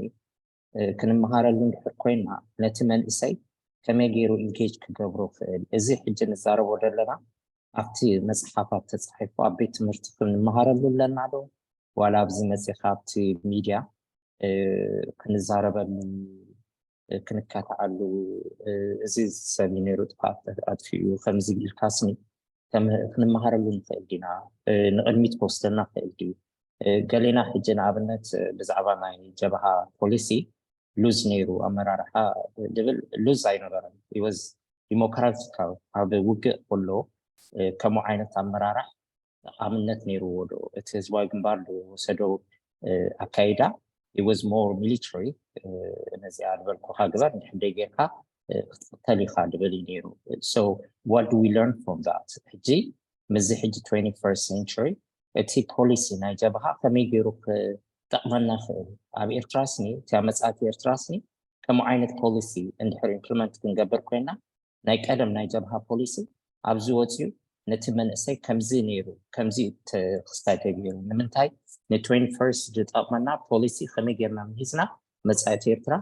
ክንመሃረሉ እንድሕር ኮይና ነቲ መንእሰይ ከመይ ገይሩ ኢንጌጅ ክገብሮ ክእል እዚ ሕጂ ንዛረቦ ዘለና ኣብቲ መፅሓፋት ተፃሒፉ ኣብ ቤት ትምህርቲ ክንመሃረሉ ኣለና ዶ ዋላ ኣብዚ መፂኻ ኣብቲ ሚድያ ክንዛረበሉ ክንካትዓሉ እዚ ሰብ እዩ ነይሩ ጥፋት ኣጥፊኡ ከምዚ ኢልካ ስኒ ክንመሃረሉ ንኽእል ዲና ንቕድሚት ክወስደና ክእል ድዩ ገሌና ሕጂ ንኣብነት ብዛዕባ ናይ ጀብሃ ፖሊሲ ሉዝ ነይሩ ኣመራርሓ ድብል ሉዝ ኣይነበረን ወዝ ዲሞክራቲካዊ ኣብ ውግእ ከሎ ከምኡ ዓይነት ኣመራራሕ ጠቓምነት ነይርዎ ዶ? እቲ ህዝባዊ ግንባር ዝወሰዶ ኣካይዳ was more military፣ ነዚኣ ዝበልኩኻ ግበር እንድሕር ጌርካ ክትቅተል ኢኻ ድብል እዩ ነይሩ። So what do we learn from that? ሕጂ ምስዚ ሕጂ twenty-first century እቲ ፖሊሲ ናይ ጀብሃ ከመይ ገይሩ ክጠቕመና ይኽእል? ኣብ ኤርትራ ስኒ እቲ ኣብ መጻእቲ ኤርትራ ስኒ ከምኡ ዓይነት ፖሊሲ እንድሕር ኢምፕሊመንት ክንገብር ኮይና ናይ ቀደም ናይ ጀብሃ ፖሊሲ ኣብዚ ወፅዩ ነቲ መንእሰይ ከምዚ ነይሩ ከምዚ ክስታይ ተገይሩ ንምንታይ ን twenty-first ዝጠቕመና ፖሊሲ ከመይ ጌርና ምሂዝና መፃኢት ኤርትራ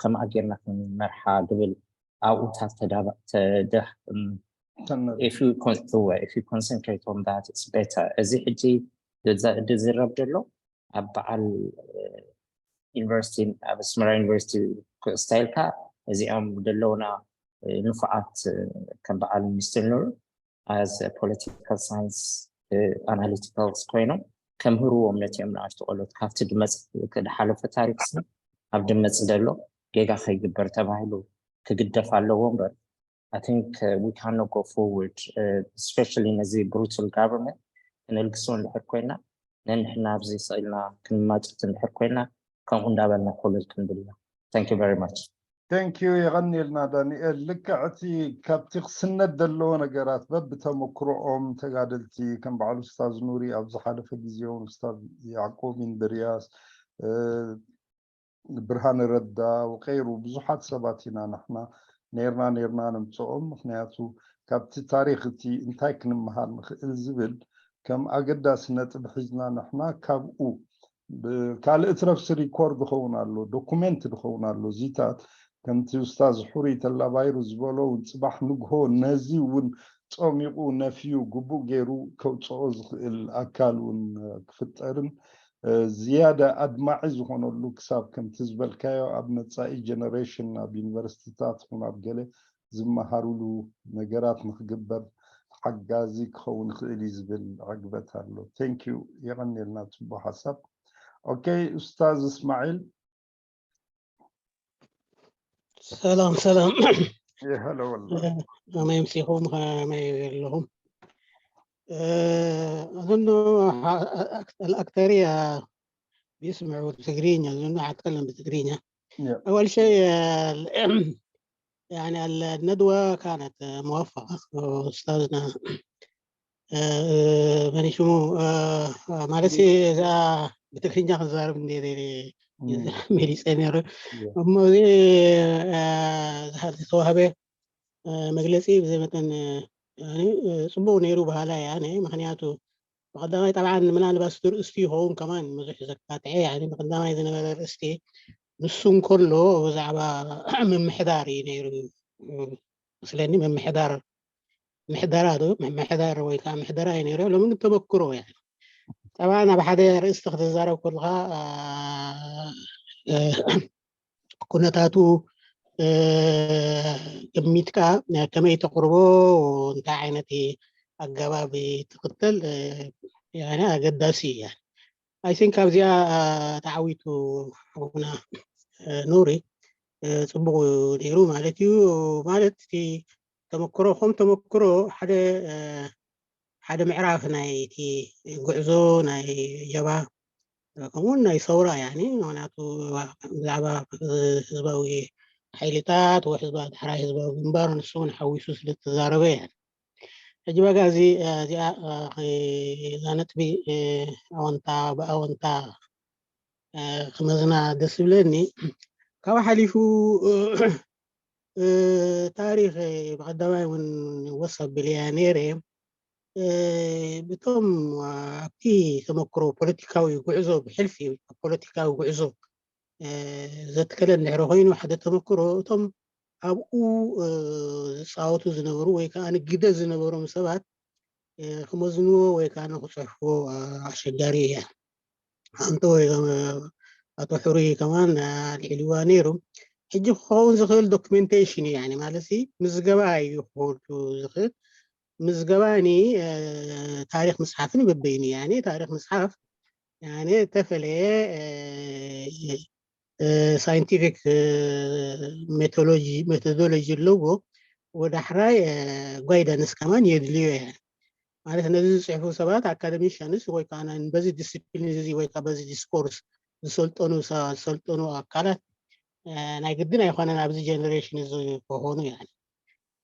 ከመኣ ጌርና ክንመርሓ ዝብል ኣብኡታት ተዳባ ተደህ if you con- እወ, if you concentrate on that it's better። እዚ ሕጂ ዝዘረብ ዘሎ ኣብ በዓል ዩኒቨርሲቲ ኣብ ኣስመራ ዩኒቨርሲቲ ክስታይልካ እዚኦም ዘለውና ንፉዓት ከም በዓል ሚኒስትር ኑር as political science analyticals ኮይኖም ከምህርዎም ነቲኦም ንኣሽቱ ቆሎት ካብቲ ድመፅ ድሓለፈ ታሪክ ስኒ ኣብ ድመፅ ዘሎ ጌጋ ከይግበር ተባሂሉ ክግደፍ ኣለዎ እምበር I think uh, we cannot go forward, uh, especially ነዚ brutal government ክነልግሶ እንድሕር ኮይና ነንሕና ኣብዚ ስኢልና ክንማጨት እንድሕር ኮይና ከምኡ እንዳበልና ኮለል ክንብል ኢና። Thank you very much። Thank you። የቐንየልና ዳንኤል። ልክዕ እቲ ካብቲ ክስነድ ዘለዎ ነገራት በብተመክሮኦም ተጋደልቲ ከም በዓል ኡስታዝ ኑሪ ኣብ ዝሓለፈ ግዜ እውን ኡስታዝ ያዕቆብ ኢንድርያስ ብርሃነ ረዳ ወቀይሩ ብዙሓት ሰባት ኢና ንሕና ነርና ነርና ነምፅኦም። ምክንያቱ ካብቲ ታሪክ እቲ እንታይ ክንመሃር ንክእል ዝብል ከም ኣገዳሲ ነጥብ ሒዝና ንሕና ካብኡ ካልእ ትረፍሲ ሪኮርድ ዝኸውን ኣሎ፣ ዶኩሜንት ዝኸውን ኣሎ። እዚታት ከምቲ ኡስታዝ ሕሩይ ተላባይሩ ዝበሎ እውን ፅባሕ ንግሆ ነዚ እውን ፀሚቑ ነፍዩ ግቡእ ገይሩ ከውፅኦ ዝኽእል ኣካል እውን ክፍጠርን ዝያዳ ኣድማዒ ዝኾነሉ ክሳብ ከምቲ ዝበልካዮ ኣብ መፃኢ ጀነሬሽን ኣብ ዩኒቨርሲቲታት ኹን ኣብ ገለ ዝመሃሩሉ ነገራት ንክግበር ሓጋዚ ክኸውን ይኽእል እዩ ዝብል ዕግበት ኣሎ። Thank you። የቐንየልና ፅቡቅ ሓሳብ። ኦኬ ኡስታዝ እስማዒል። ሰላም ሰላም። ሄሎ ወላ ከመይ ምሲኹም ከመይ ኣለኹም? أظن الأكثرية بيسمعوا بتقرينيا، أظن حتكلم بتقرينيا. أول شيء يعني الندوة كانت موفقة، أستاذنا መን ሽሙ ማለት እዛ ብትግርኛ ክዛረብ እንደ መሊፀ ነይሩ እሞ እዚ ዝተዋህበ መግለፂ ብዘይ መጠን ፅቡቅ ነይሩ በሃላ እያ። ምክንያቱ ብቀዳማይ ጠብዓን ምናልባት እቲ ርእስቲ ይኸውን ከማን ብዙሕ ዘካትዐ ብቀዳማይ ዝነበረ ርእስቲ ንሱ እንከሎ ብዛዕባ ምምሕዳር እዩ ነይሩ መስለኒ። ምምሕዳር ምሕደራ ዶ ምምሕዳር ወይ ከዓ ምሕደራ እዩ ነይሩ። ሎሚ ግን ተመክሮ እያ ጠብዓን ኣብ ሓደ ርእስቲ ክትዛረብ ከለካ ኩነታቱ ገሚትካ ከመይ ተቅርቦ እንታይ ዓይነት ኣገባብ ትኽተል ኣገዳሲ እያ። I think ኣብዚኣ ተዓዊቱ ሓውና ኑሪ ፅቡቅ ነይሩ ማለት እዩ። ማለት እቲ ተመክሮ ከም ተመክሮ ሓደ ሓደ ምዕራፍ ናይ እቲ ጉዕዞ ናይ ጀብሃ ከምኡውን ናይ ሰውራ ያኒ ምክንያቱ ብዛዕባ ህዝባዊ ሓይልታት ወይ ህዝባዊ ዳሕራይ ህዝባዊ ግንባር ንሱ እውን ሓዊሱ ስለ ዝተዛረበ እያ። ሕጂ በጋ እዚ እዚኣ እዛ ነጥቢ ኣወንታ ብኣወንታ ክመዝና ደስ ይብለኒ። ካብ ሓሊፉ ታሪክ ብቀዳማይ እውን ወስ ኣብልያ ነይረ ብቶም ኣብቲ ተመክሮ ፖለቲካዊ ጉዕዞ ብሕልፊ ፖለቲካዊ ጉዕዞ ዘትከለ እንድሕሪ ኮይኑ ሓደ ተመክሮ እቶም ኣብኡ ዝፃወቱ ዝነበሩ ወይ ከዓ ንግደ ዝነበሮም ሰባት ክመዝንዎ ወይ ከዓ ንክፅሕፍዎ ኣሸጋሪ እያ። ኣንተ ወይ ኣቶ ሕሩይ ከማን ኣልዒልዋ ነይሩ። ሕጂ ክኸውን ዝኽእል ዶክመንቴሽን እዩ ማለት ምዝገባ እዩ ክህሉ ዝኽእል። ምዝገባ ኒ ታሪክ ምፅሓፍን በበይኑ እያ ታሪክ ምፅሓፍ ተፈለየ ሳይንቲፊክ ሜቶዶሎጂ ኣለዎ። ወዳሕራይ ጋይዳንስ ከማን የድልዮ እየ። ማለት ነዚ ዝፅሕፉ ሰባት ኣካደሚሽንስ ወይ ከዓ በዚ ዲስፕሊን እዚ ወይ ከዓ በዚ ዲስኮርስ ዝሰልጠኑ ዝሰልጠኑ ኣካላት ናይ ግድን ኣይኮነን ኣብዚ ጀነሬሽን እዚ ክኾኑ፣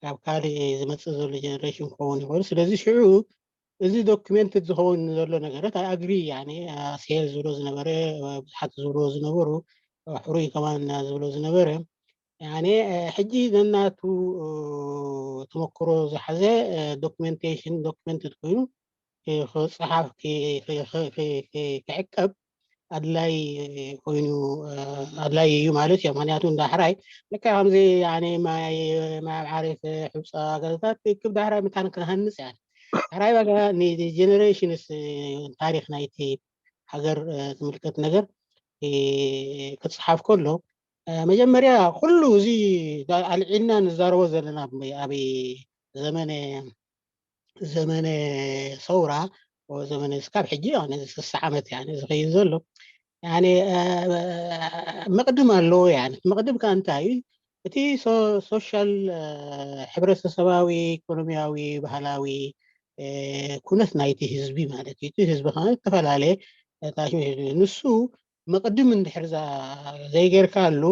ካብ ካልእ ዝመፅእ ዘሎ ጀነሬሽን ክኸውን ይኽእል። ስለዚ ሽዑ እዚ ዶክመንት ዝኸውን ዘሎ ነገራት ኣይ ኣግሪ። ሴል ዝብሎ ዝነበረ፣ ብዙሓት ዝብሎ ዝነበሩ፣ ሕሩይ ከማን ዝብሎ ዝነበረ፣ ሕጂ ነናቱ ተመክሮ ዝሓዘ ዶክመንቴሽን ዶክመንት ኮይኑ ክፅሓፍ ክዕቀብ ኣድላይ ኮይኑ ኣድላይ እዩ ማለት እዩ። ምክንያቱ እንዳሕራይ ልክዕ ከምዚ ማይ ማይ ዓሪፍ ሕብፃ ገዛታት ክብ ዳሕራይ ምታን ክንሃንፅ እያ። ሕራይ በቃ ንጀነሬሽንስ ታሪኽ ናይቲ ሃገር ዝምልከት ነገር ክፅሓፍ ከሎ መጀመርያ ኩሉ እዚ ኣልዒልና ንዛረቦ ዘለና ኣብ ዘመነ ዘመነ ሰውራ ዘመነ ስካብ ሕጂ ስሳ ዓመት ዝኸይድ ዘሎ መቕድም ኣለዎ። መቕድም ከ እንታይ እዩ? እቲ ሶሻል፣ ሕብረተሰባዊ፣ ኢኮኖሚያዊ፣ ባህላዊ ኩነት ናይቲ ህዝቢ ማለት እዩ። እቲ ህዝቢ ከ ዝተፈላለየ ንሱ መቕድም እንድሕር ዘይገርካ ኣሉ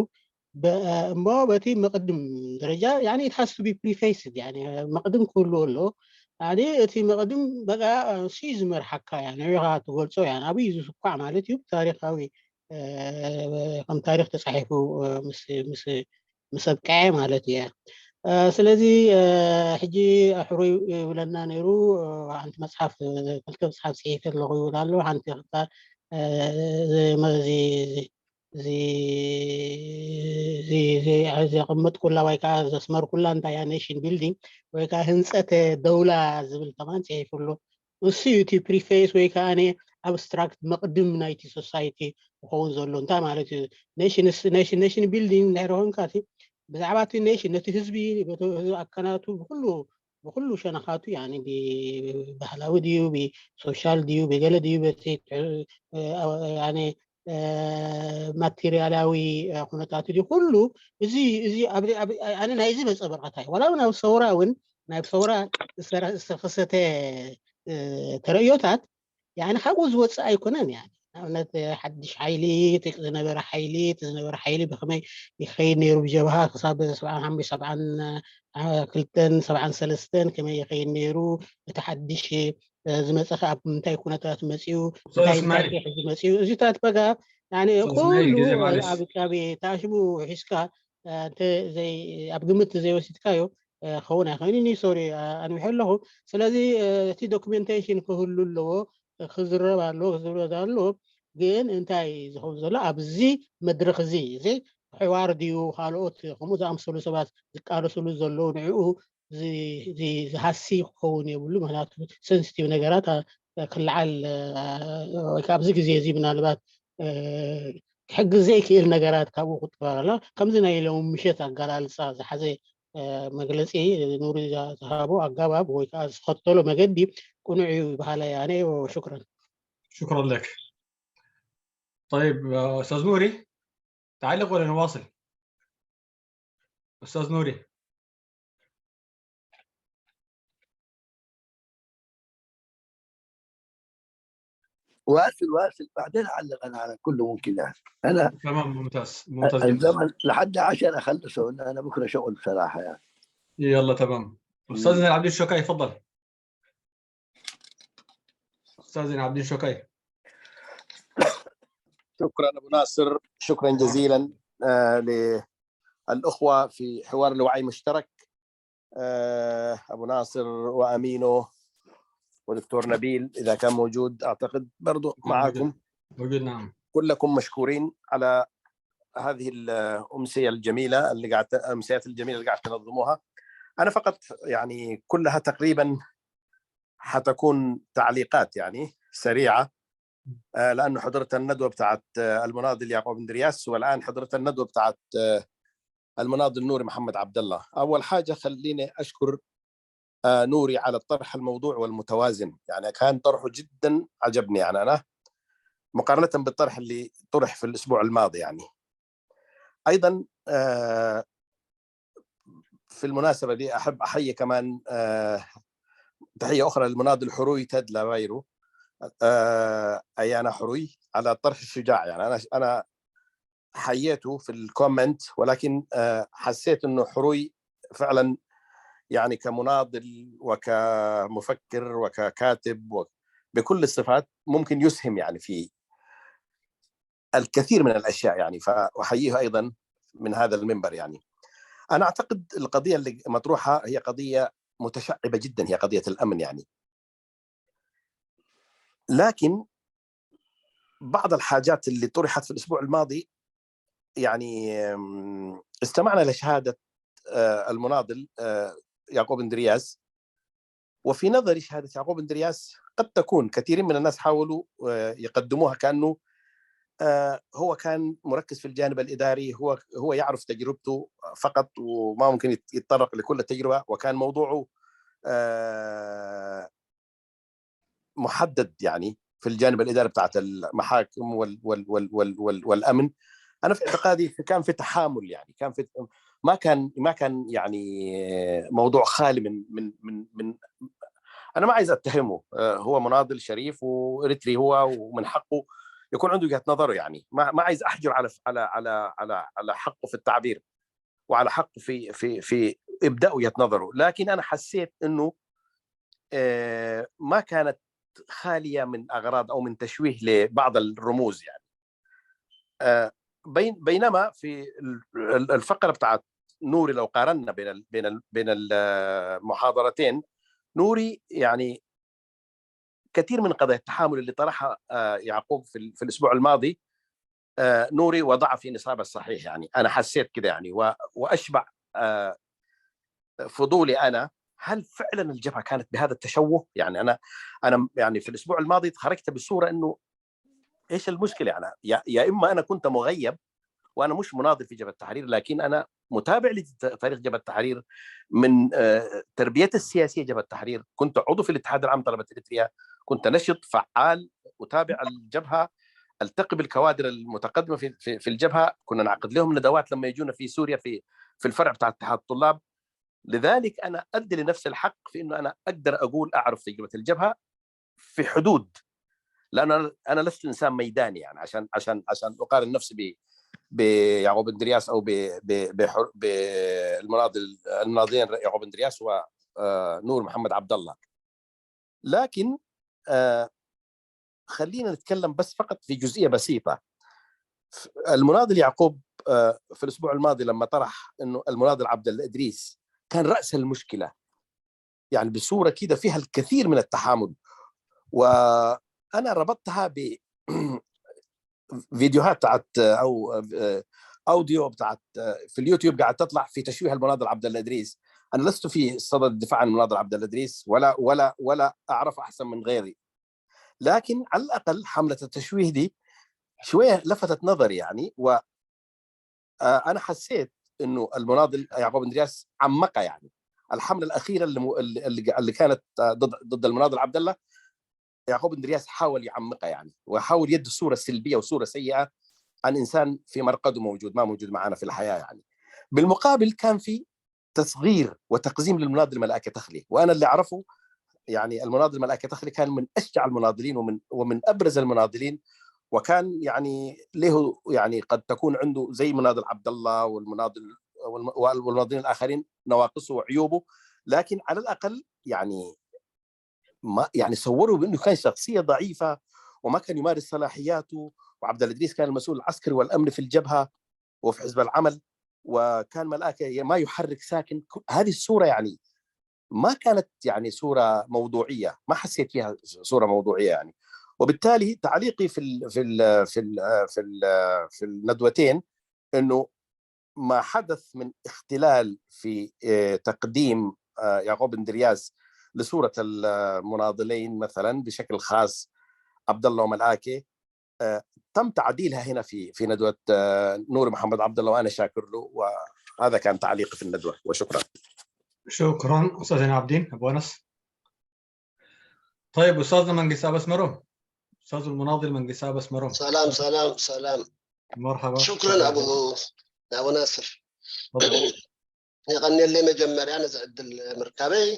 እሞ በቲ መቕድም ደረጃ it has to be preface መቕድም ክህሉ ኣሎ። እቲ መቕድም በቃ ሲ ዝመርሓካ እያ ንዕኻ ትገልጾ እያ። ኣብይ ዝስኳዕ ማለት እዩ ታሪካዊ ከም ታሪክ ተፃሒፉ ምስ ኣብቀዐ ማለት እየ። ስለዚ ሕጂ ሕሩይ ይብለና ነይሩ። ሓንቲ መፅሓፍ ክልተ መፅሓፍ ፅሒፈ ኣለኹ ይብል ኣሎ። ሓንቲ ዘቐመጥኩላ ወይ ከዓ ዘስመርኩላ እንታይ እያ ኔሽን ቢልዲንግ ወይ ከዓ ህንፀተ ደውላ ዝብል ከማን ፅሒፉ ኣሎ። እሱ እዩ እቲ ፕሪፌስ ወይ ከዓ ኣብስትራክት መቕድም ናይቲ ሶሳይቲ ክኸውን ዘሎ እንታይ ማለት እዩ? ኔሽን ቢልዲንግ እንድሕር ኮንካ ብዛዕባ እቲ ኔሽን ነቲ ህዝቢ ኣካናቱ ብኩሉ ብኩሉ ሸነኻቱ ብባህላዊ ድዩ ብሶሻል ድዩ ብገለ ድዩ በቲ ማቴሪያላዊ ኩነታት ድዩ ኩሉ እዚ እዚ ኣነ ናይዚ መፀበቐታ እዩ። ዋላ እውን ኣብ ሰውራ እውን ናይ ሰውራ ዝተኸሰተ ተርእዮታት ካብኡ ዝወፅእ ኣይኮነን። ንኣብነት ሓድሽ ሓይሊ ዝነበረ ሓይሊ እቲ ዝነበረ ሓይሊ ብከመይ ይኸይድ ነይሩ ብጀብሃ ክሳብ ሰብዓን ሓሙሽተ ሰብዓን ክልተን ሰብዓን ሰለስተን ከመይ ይኸይድ ነይሩ እቲ ሓድሽ ዝመፀ ከ ኣብ ምንታይ ኩነታት መፅኡ እንታይ እንታይ ሒዙ መፅኡ እዚታት በጋ ኩሉ ኣብ ቃቤ ታሽሙ ሒዝካ ኣብ ግምት ዘይወሲድካዮ ክኸውን ኣይኽእልን እዩ። ሶሪ ኣንዊሐ ኣለኹ። ስለዚ እቲ ዶክሜንቴሽን ክህሉ ኣለዎ፣ ክዝረብ ኣለዎ፣ ክዝረብ ኣለዎ። ግን እንታይ ዝኸውን ዘሎ ኣብዚ መድረኽ እዚ እዚ ሕዋር ድዩ ካልኦት ከምኡ ዝኣምሰሉ ሰባት ዝቃለስሉ ዘለዉ ንዕኡ ዝሃሲ ክኸውን የብሉ። ምክንያቱ ሰንስቲቭ ነገራት ክልዓል ወይ ከዓ ኣብዚ ግዜ እዚ ምናልባት ክሕግዝ ዘይክእል ነገራት ካብኡ ክጥበር ኣሎ። ከምዚ ናይ ሎም ምሸት ኣገላልፃ ዝሓዘ መግለፂ ኑሪ ዝሃቦ ኣጋባብ ወይ ከዓ ዝኸተሎ መገዲ ቅኑዕ እዩ በሃላይ ኣነ። ሽክረን። شكرا لك. طيب أستاذ نوري، تعلق ولا نواصل؟ أستاذ نوري. واصل واصل بعدين اعلق انا على كله ممكن يعني. انا تمام ممتاز ممتاز جدا. الزمن لحد عشرة اخلصه، انا بكره شغل بصراحه يعني. يلا تمام. استاذنا عبد الشكاي تفضل. استاذنا عبد الشكاي. شكرا ابو ناصر، شكرا جزيلا آه للاخوه في حوار الوعي المشترك. آه ابو ناصر وامينو ودكتور نبيل اذا كان موجود، اعتقد برضو معاكم. موجود نعم. كلكم مشكورين على هذه الامسيه الجميله اللي قاعد الامسيات الجميله اللي قاعد تنظموها. انا فقط يعني كلها تقريبا حتكون تعليقات يعني سريعه، آه، لانه حضرت الندوه بتاعت آه، المناضل يعقوب اندرياس، والان حضرت الندوه بتاعت آه، المناضل نوري محمد عبد الله. اول حاجه خليني اشكر آه، نوري على الطرح الموضوع والمتوازن، يعني كان طرحه جدا عجبني يعني انا مقارنه بالطرح اللي طرح في الاسبوع الماضي يعني. ايضا آه، في المناسبة دي أحب أحيي كمان آه، تحية أخرى للمناضل حروي تيد لافايرو، آه، أيانا حروي، على الطرح الشجاع. يعني أنا أنا حييته في الكومنت، ولكن آه، حسيت إنه حروي فعلا، يعني كمناضل وكمفكر وككاتب، بكل الصفات، ممكن يسهم يعني في الكثير من الأشياء يعني. فأحييه أيضا من هذا المنبر يعني. أنا أعتقد القضية اللي مطروحة هي قضية متشعبة جدا، هي قضية الأمن يعني. لكن بعض الحاجات اللي طرحت في الأسبوع الماضي، يعني استمعنا لشهادة آه، المناضل آه، يعقوب اندرياس. وفي نظري شهادة يعقوب اندرياس قد تكون، كثيرين من الناس حاولوا آه، يقدموها كأنه آه، هو كان مركز في الجانب الإداري، هو هو يعرف تجربته فقط، وما ممكن يتطرق لكل التجربة، وكان موضوعه آه، محدد يعني في الجانب الإداري بتاعت المحاكم وال وال وال وال وال والأمن. أنا في اعتقادي كان في تحامل، يعني كان في، ما كان ما كان يعني موضوع خالي من من من من أنا ما عايز أتهمه. آه، هو مناضل شريف وإريتري هو، ومن حقه يكون عنده وجهة نظره، يعني ما ما عايز أحجر على على على على على حقه في التعبير وعلى حقه في في في إبداء وجهة نظره. لكن أنا حسيت إنه آه، ما كانت خالية من أغراض أو من تشويه لبعض الرموز يعني. آه، بين بينما في ال- ال- الفقرة بتاعت نوري، لو قارنا بين ال بين ال بين المحاضرتين، نوري يعني كثير من قضايا التحامل اللي طرحها آه، يعقوب في, ال- في الأسبوع الماضي، آه، نوري وضع في نصابه الصحيح، يعني أنا حسيت كده يعني، و- وأشبع آه، فضولي أنا، هل فعلا الجبهة كانت بهذا التشوه؟ يعني أنا أنا يعني في الأسبوع الماضي خرجت بصورة إنه إيش المشكلة؟ يعني يا, يا إما أنا كنت مغيب وأنا مش مناضل في جبهة التحرير، لكن أنا متابع لتاريخ جبهة التحرير من آه، تربيتي السياسية جبهة التحرير. كنت عضو في الاتحاد العام طلبة إريتريا، كنت نشط فعال، أتابع الجبهة، ألتقي بالكوادر المتقدمة في في, في الجبهة، كنا نعقد لهم ندوات لما يجونا في سوريا في في الفرع بتاع اتحاد الطلاب. لذلك أنا أدي لنفسي الحق في إنه أنا أقدر أقول أعرف تجربة الجبهة في حدود، لأن أنا أنا لست إنسان ميداني يعني عشان عشان عشان أقارن نفسي ب بيعقوب اندرياس أو ب ب بحر- بالمناضل المناضلين يعقوب اندرياس ونور محمد عبد الله. لكن آه، خلينا نتكلم بس فقط في جزئية بسيطة. المناضل يعقوب آه، في الأسبوع الماضي لما طرح إنه المناضل عبد الله إدريس كان رأس المشكلة، يعني بصورة كده فيها الكثير من التحامل، وأنا ربطتها ب فيديوهات بتاعت او اوديو بتاعت في اليوتيوب قاعد تطلع في تشويه المناضل عبد الله ادريس. انا لست في صدد الدفاع عن المناضل عبد الله ادريس، ولا ولا ولا اعرف احسن من غيري، لكن على الاقل حمله التشويه دي شويه لفتت نظري يعني. و انا حسيت انه المناضل يعقوب اندرياس عمقها يعني. الحمله الاخيره اللي اللي اللي كانت ضد ضد المناضل عبد الله، يعقوب اندرياس حاول يعمقها يعني، وحاول يدي صوره سلبيه وصوره سيئه عن انسان في مرقده موجود، ما موجود معنا في الحياه يعني. بالمقابل كان في تصغير وتقزيم للمناضل ملائكه تخلي، وانا اللي اعرفه يعني المناضل ملائكه تخلي كان من اشجع المناضلين ومن ومن ابرز المناضلين، وكان يعني له يعني قد تكون عنده زي مناضل عبد الله والمناضل والمناضلين الاخرين نواقصه وعيوبه، لكن على الاقل يعني ما يعني صوروا بانه كان شخصيه ضعيفه وما كان يمارس صلاحياته. وعبد الادريس كان المسؤول العسكري والامن في الجبهه وفي حزب العمل، وكان ملائكه ما يحرك ساكن. هذه الصوره يعني ما كانت يعني صوره موضوعيه، ما حسيت فيها صوره موضوعيه يعني. وبالتالي تعليقي في ال في ال في ال في ال في الندوتين انه ما حدث من اختلال في آه، تقديم آه، يعقوب اندرياس لصوره المناضلين مثلا بشكل خاص عبد الله وملائكه، آه، تم تعديلها هنا في في ندوه آه، نور محمد عبد الله، وانا شاكر له. وهذا كان تعليقي في الندوه، وشكرا. شكرا استاذ زين عابدين ابو انس. طيب استاذنا መንግስቱ ኣበስመሮም، استاذ المناضل መንግስቱ ኣበስመሮም. سلام سلام سلام. مرحبا. شكرا ابو ابو ناصر. تفضل. የቐንየለይ መጀመርያ ነዚ ዕድል ምርካበይ።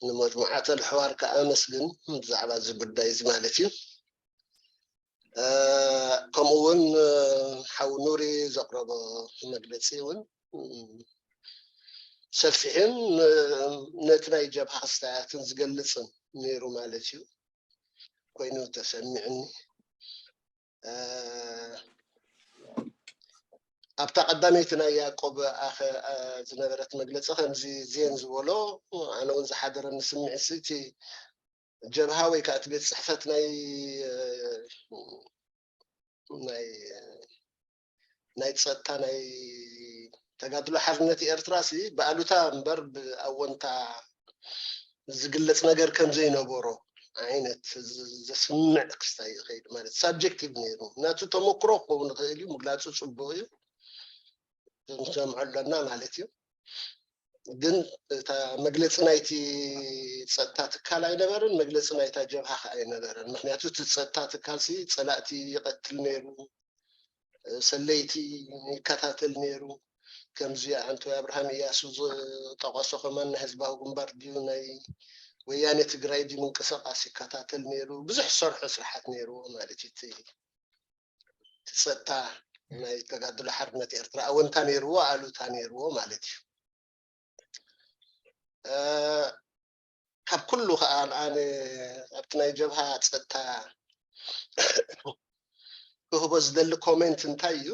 ንመጅሙዓት ኣልሕዋር ከኣ ኣመስግን ብዛዕባ እዚ ጉዳይ እዚ ማለት እዩ። ከምኡ እውን ሓው ኑሪ ዘቕረቦ መግለፂ እውን ሰፊሕን ነቲ ናይ ጀብሃ ክስታያትን ዝገልፅን ነይሩ ማለት እዩ ኮይኑ ተሰሚዕኒ። ኣብታ ቀዳመይቲ ናይ ያዕቆብ ኣኸ ዝነበረት መግለፂ ከምዚ ዜን ዝበሎ ኣነ እውን ዝሓደረኒ ስምዒት እቲ ጀብሃ ወይ ከዓ እቲ ቤት ፅሕፈት ናይ ናይ ናይ ፀጥታ ናይ ተጋድሎ ሓርነት ኤርትራ ሲ ብኣሉታ እምበር ብኣወንታ ዝግለፅ ነገር ከም ዘይነበሮ ዓይነት ዘስምዕ ክስታይ ይኸይድ ማለት ሳብጀክቲቭ ነይሩ ናቱ ተመክሮ ክኸውን ይኽእል እዩ ምግላፁ ፅቡቅ እዩ ንሰምዖ ኣለና ማለት እዩ ግን እታ መግለፂ ናይቲ ፀጥታ ትካል ኣይነበርን መግለፂ ናይታ ጀብሃ ከዓ ኣይነበረን ምክንያቱ እቲ ፀጥታ ትካል ሲ ፀላእቲ ይቀትል ነይሩ ሰለይቲ ይከታተል ነይሩ ከምዚ ኣንቶ ኣብርሃም እያሱ ዝጠቀሶ ከማን ናይ ህዝባዊ ግንባር ድዩ ናይ ወያኔ ትግራይ ድዩ ምንቅስቃስ ይከታተል ነይሩ ብዙሕ ዝሰርሖ ስራሓት ነይርዎ ማለት እዩ እቲ ፀጥታ ናይ ተጋድሎ ሓርነት ኤርትራ ኣወንታ ነይርዎ ኣሉታ ነይርዎ ማለት እዩ ካብ ኩሉ ከዓ ኣነ ኣብቲ ናይ ጀብሃ ፀጥታ ክህቦ ዝደሊ ኮሜንት እንታይ እዩ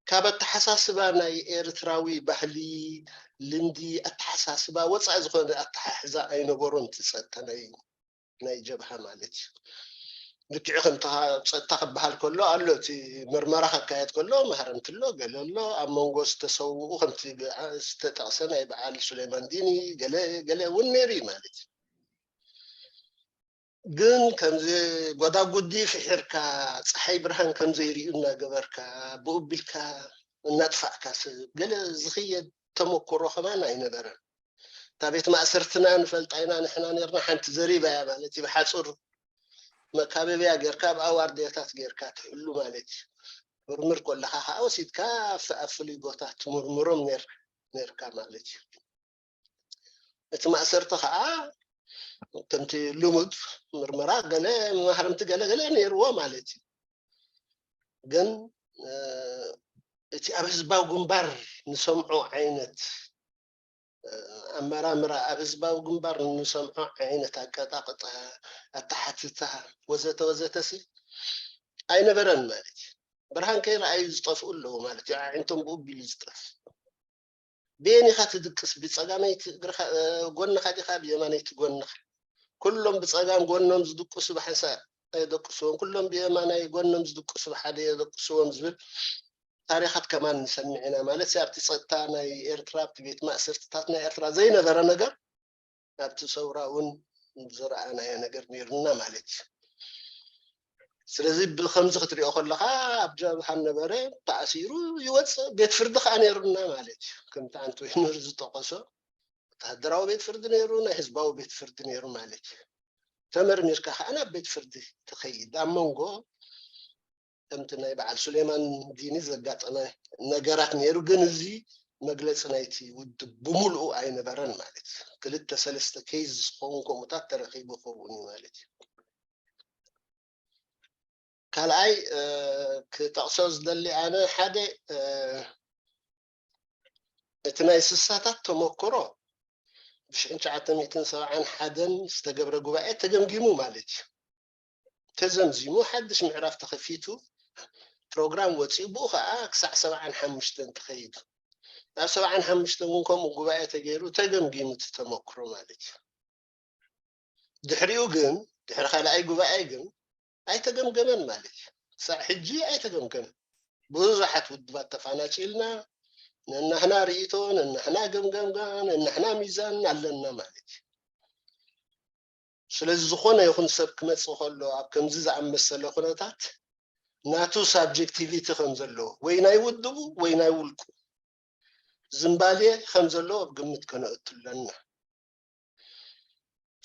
ካብ ኣተሓሳስባ ናይ ኤርትራዊ ባህሊ ልምዲ ኣተሓሳስባ ወፃኢ ዝኾነ ኣተሓሕዛ ኣይነበሮን እቲ ፀጥታ ናይ ናይ ጀብሃ ማለት እዩ ልክዕ ከምቲ ፀጥታ ክበሃል ከሎ ኣሎ እቲ ምርመራ ከካየድ ከሎ ማህረምቲ ኣሎ ገለ ኣሎ ኣብ መንጎ ዝተሰውኡ ከምቲ ዝተጠቕሰ ናይ በዓል ሱሌማን ዲኒ ገለ ገለ እውን ነይሩ እዩ ማለት እዩ ግን ከምዚ ጎዳጉዲ ፍሒርካ ፀሓይ ብርሃን ከምዘይርእዩ እናገበርካ ብኡ ቢልካ እናጥፋእካ ሰብ ገለ ዝኽየድ ተመክሮ ከማን ኣይነበረን እታ ቤት ማእሰርትና ንፈልጣ ኢና ንሕና ነርና ሓንቲ ዘሪባ እያ ማለት እዩ ብሓፁር መካበብያ ጌርካ ኣብ ኣዋርድያታት ጌርካ ትሕሉ ማለት እዩ ምርምር ኮለካ ከዓ ወሲድካ ኣብ ፍሉይ ቦታ ትምርምሮም ነርካ ማለት እዩ እቲ ማእሰርቲ ከዓ ከምቲ ልሙድ ምርመራ ገለ መሃርምቲ ገለ ገለ ነይርዎ ማለት እዩ ግን እቲ ኣብ ህዝባዊ ግንባር ንሰምዖ ዓይነት ኣመራምራ ኣብ ህዝባዊ ግንባር ንሰምዖ ዓይነት ኣቀጣቅጣ ኣተሓትታ ወዘተ ወዘተ ሲ ኣይነበረን ማለት እዩ ብርሃን ከይረኣዩ ዝጠፍኡ ኣለዉ ማለት እዩ ኣዒንቶም ብኡ ቢሉ ዝጠፍ ብየኒኻ ትድቅስ ብፀጋመይቲ እግርኻ ጎንኻ ዲኻ ብየማነይቲ ጎንኻ ኩሎም ብፀጋም ጎኖም ዝድቅሱ ብሓንሳ ኣይደቅስዎም ኩሎም ብየማናይ ጎኖም ዝድቅሱ ብሓደ የደቅስዎም ዝብል ታሪኻት ከማን ንሰምዕ ኢና ማለት ኣብቲ ፀጥታ ናይ ኤርትራ ኣብቲ ቤት ማእሰርትታት ናይ ኤርትራ ዘይነበረ ነገር ኣብቲ ሰውራ እውን ዝረኣናዮ ነገር ነይሩና ማለት እዩ ስለዚ ብከምዚ ክትሪኦ ከለካ ኣብ ጀብሃ ነበረ ተኣሲሩ ይወፅእ ቤት ፍርዲ ከዓ ነይሩና ማለት እዩ ከምቲ ኣንቶይኖር ዝጠቀሶ ወተሃደራዊ ቤት ፍርዲ ነይሩ ናይ ህዝባዊ ቤት ፍርዲ ነይሩ ማለት እዩ ተመርሚርካ ከዓ ናብ ቤት ፍርዲ ትኸይድ ኣብ መንጎ ከምቲ ናይ በዓል ሱሌማን ዲኒ ዘጋጠመ ነገራት ነይሩ ግን እዚ መግለፂ ናይቲ ውድብ ብምሉኡ ኣይነበረን ማለት ክልተ ሰለስተ ኬዝ ዝኸውን ከምኡታት ተረኪቡ ኸውን እዩ ማለት እዩ ካልኣይ ክጠቕሶ ዝደሊ ኣነ ሓደ እቲ ናይ ስሳታት ተመክሮ ብሽሕን ትሽዓተ ሚእትን ሰብዓን ሓደን ዝተገብረ ጉባኤ ተገምጊሙ ማለት እዩ ተዘምዚሙ ሓድሽ ምዕራፍ ተኸፊቱ ፕሮግራም ወፂኡ ብኡ ከዓ ክሳዕ ሰብዓን ሓሙሽተን ተኸይዱ ናብ ሰብዓን ሓሙሽተን እውን ከምኡ ጉባኤ ተገይሩ ተገምጊሙ እቲ ተመክሮ ማለት እዩ ድሕሪኡ ግን ድሕሪ ካልኣይ ጉባኤ ግን ኣይተገምገመን ማለት እዩ ክሳዕ ሕጂ ኣይተገምገመን ብዙሓት ውድባት ተፋናጭልና ነናሕና ርእቶ ነናሕና ገምገምጋ ነናሕና ሚዛን ኣለና ማለት እዩ ስለዚ ዝኾነ ይኹን ሰብ ክመፅእ ከሎ ኣብ ከምዚ ዝኣመሰለ ኩነታት ናቱ ሳብጀክቲቪቲ ከም ዘለዎ ወይ ናይ ውድቡ ወይ ናይ ውልቁ ዝምባሌ ከም ዘለዎ ኣብ ግምት ከነእቱ ኣለና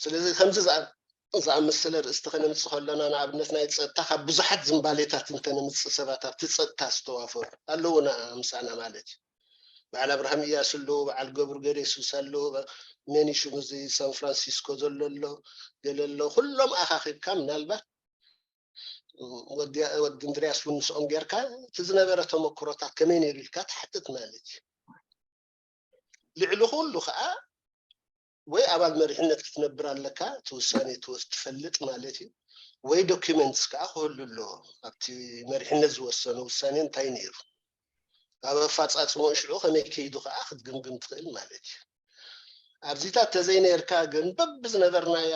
ስለዚ ከምዚ ዝኣመሰለ ርእስቲ ከነምፅእ ከለና ንኣብነት ናይ ፀጥታ ካብ ብዙሓት ዝምባሌታት እንተነምፅእ ሰባት ኣብቲ ፀጥታ ዝተዋፈሩ ኣለውና ምሳና ማለት እዩ በዓል ኣብርሃም እያሱ ኣለዉ፣ በዓል ገብሩ ገሬሱስ ኣለዉ፣ መን እዩ ሽሙ እዚ ሳን ፍራንሲስኮ ዘሎ ኣሎ፣ ገለ ኣሎ። ኩሎም ኣኻኺብካ ምናልባት ወዲ እንድርያስ እውን ምስኦም ጌርካ እቲ ዝነበረ ተመክሮታት ከመይ ነይሩ ኢልካ ትሓትት ማለት እዩ። ልዕሊ ኩሉ ከዓ ወይ ኣባል መሪሕነት ክትነብር ኣለካ፣ እቲ ውሳኔ ትፈልጥ ማለት እዩ። ወይ ዶኪመንትስ ከዓ ክህሉ ኣለዎ፣ ኣብቲ መሪሕነት ዝወሰኑ ውሳኔ እንታይ ነይሩ፣ ኣብ ኣፋፃፅሞ ሽዑ ከመይ ከይዱ ከዓ ክትግምግም ትኽእል ማለት እዩ። ኣብዚታት ተዘይነርካ ግን በብዝነበርናያ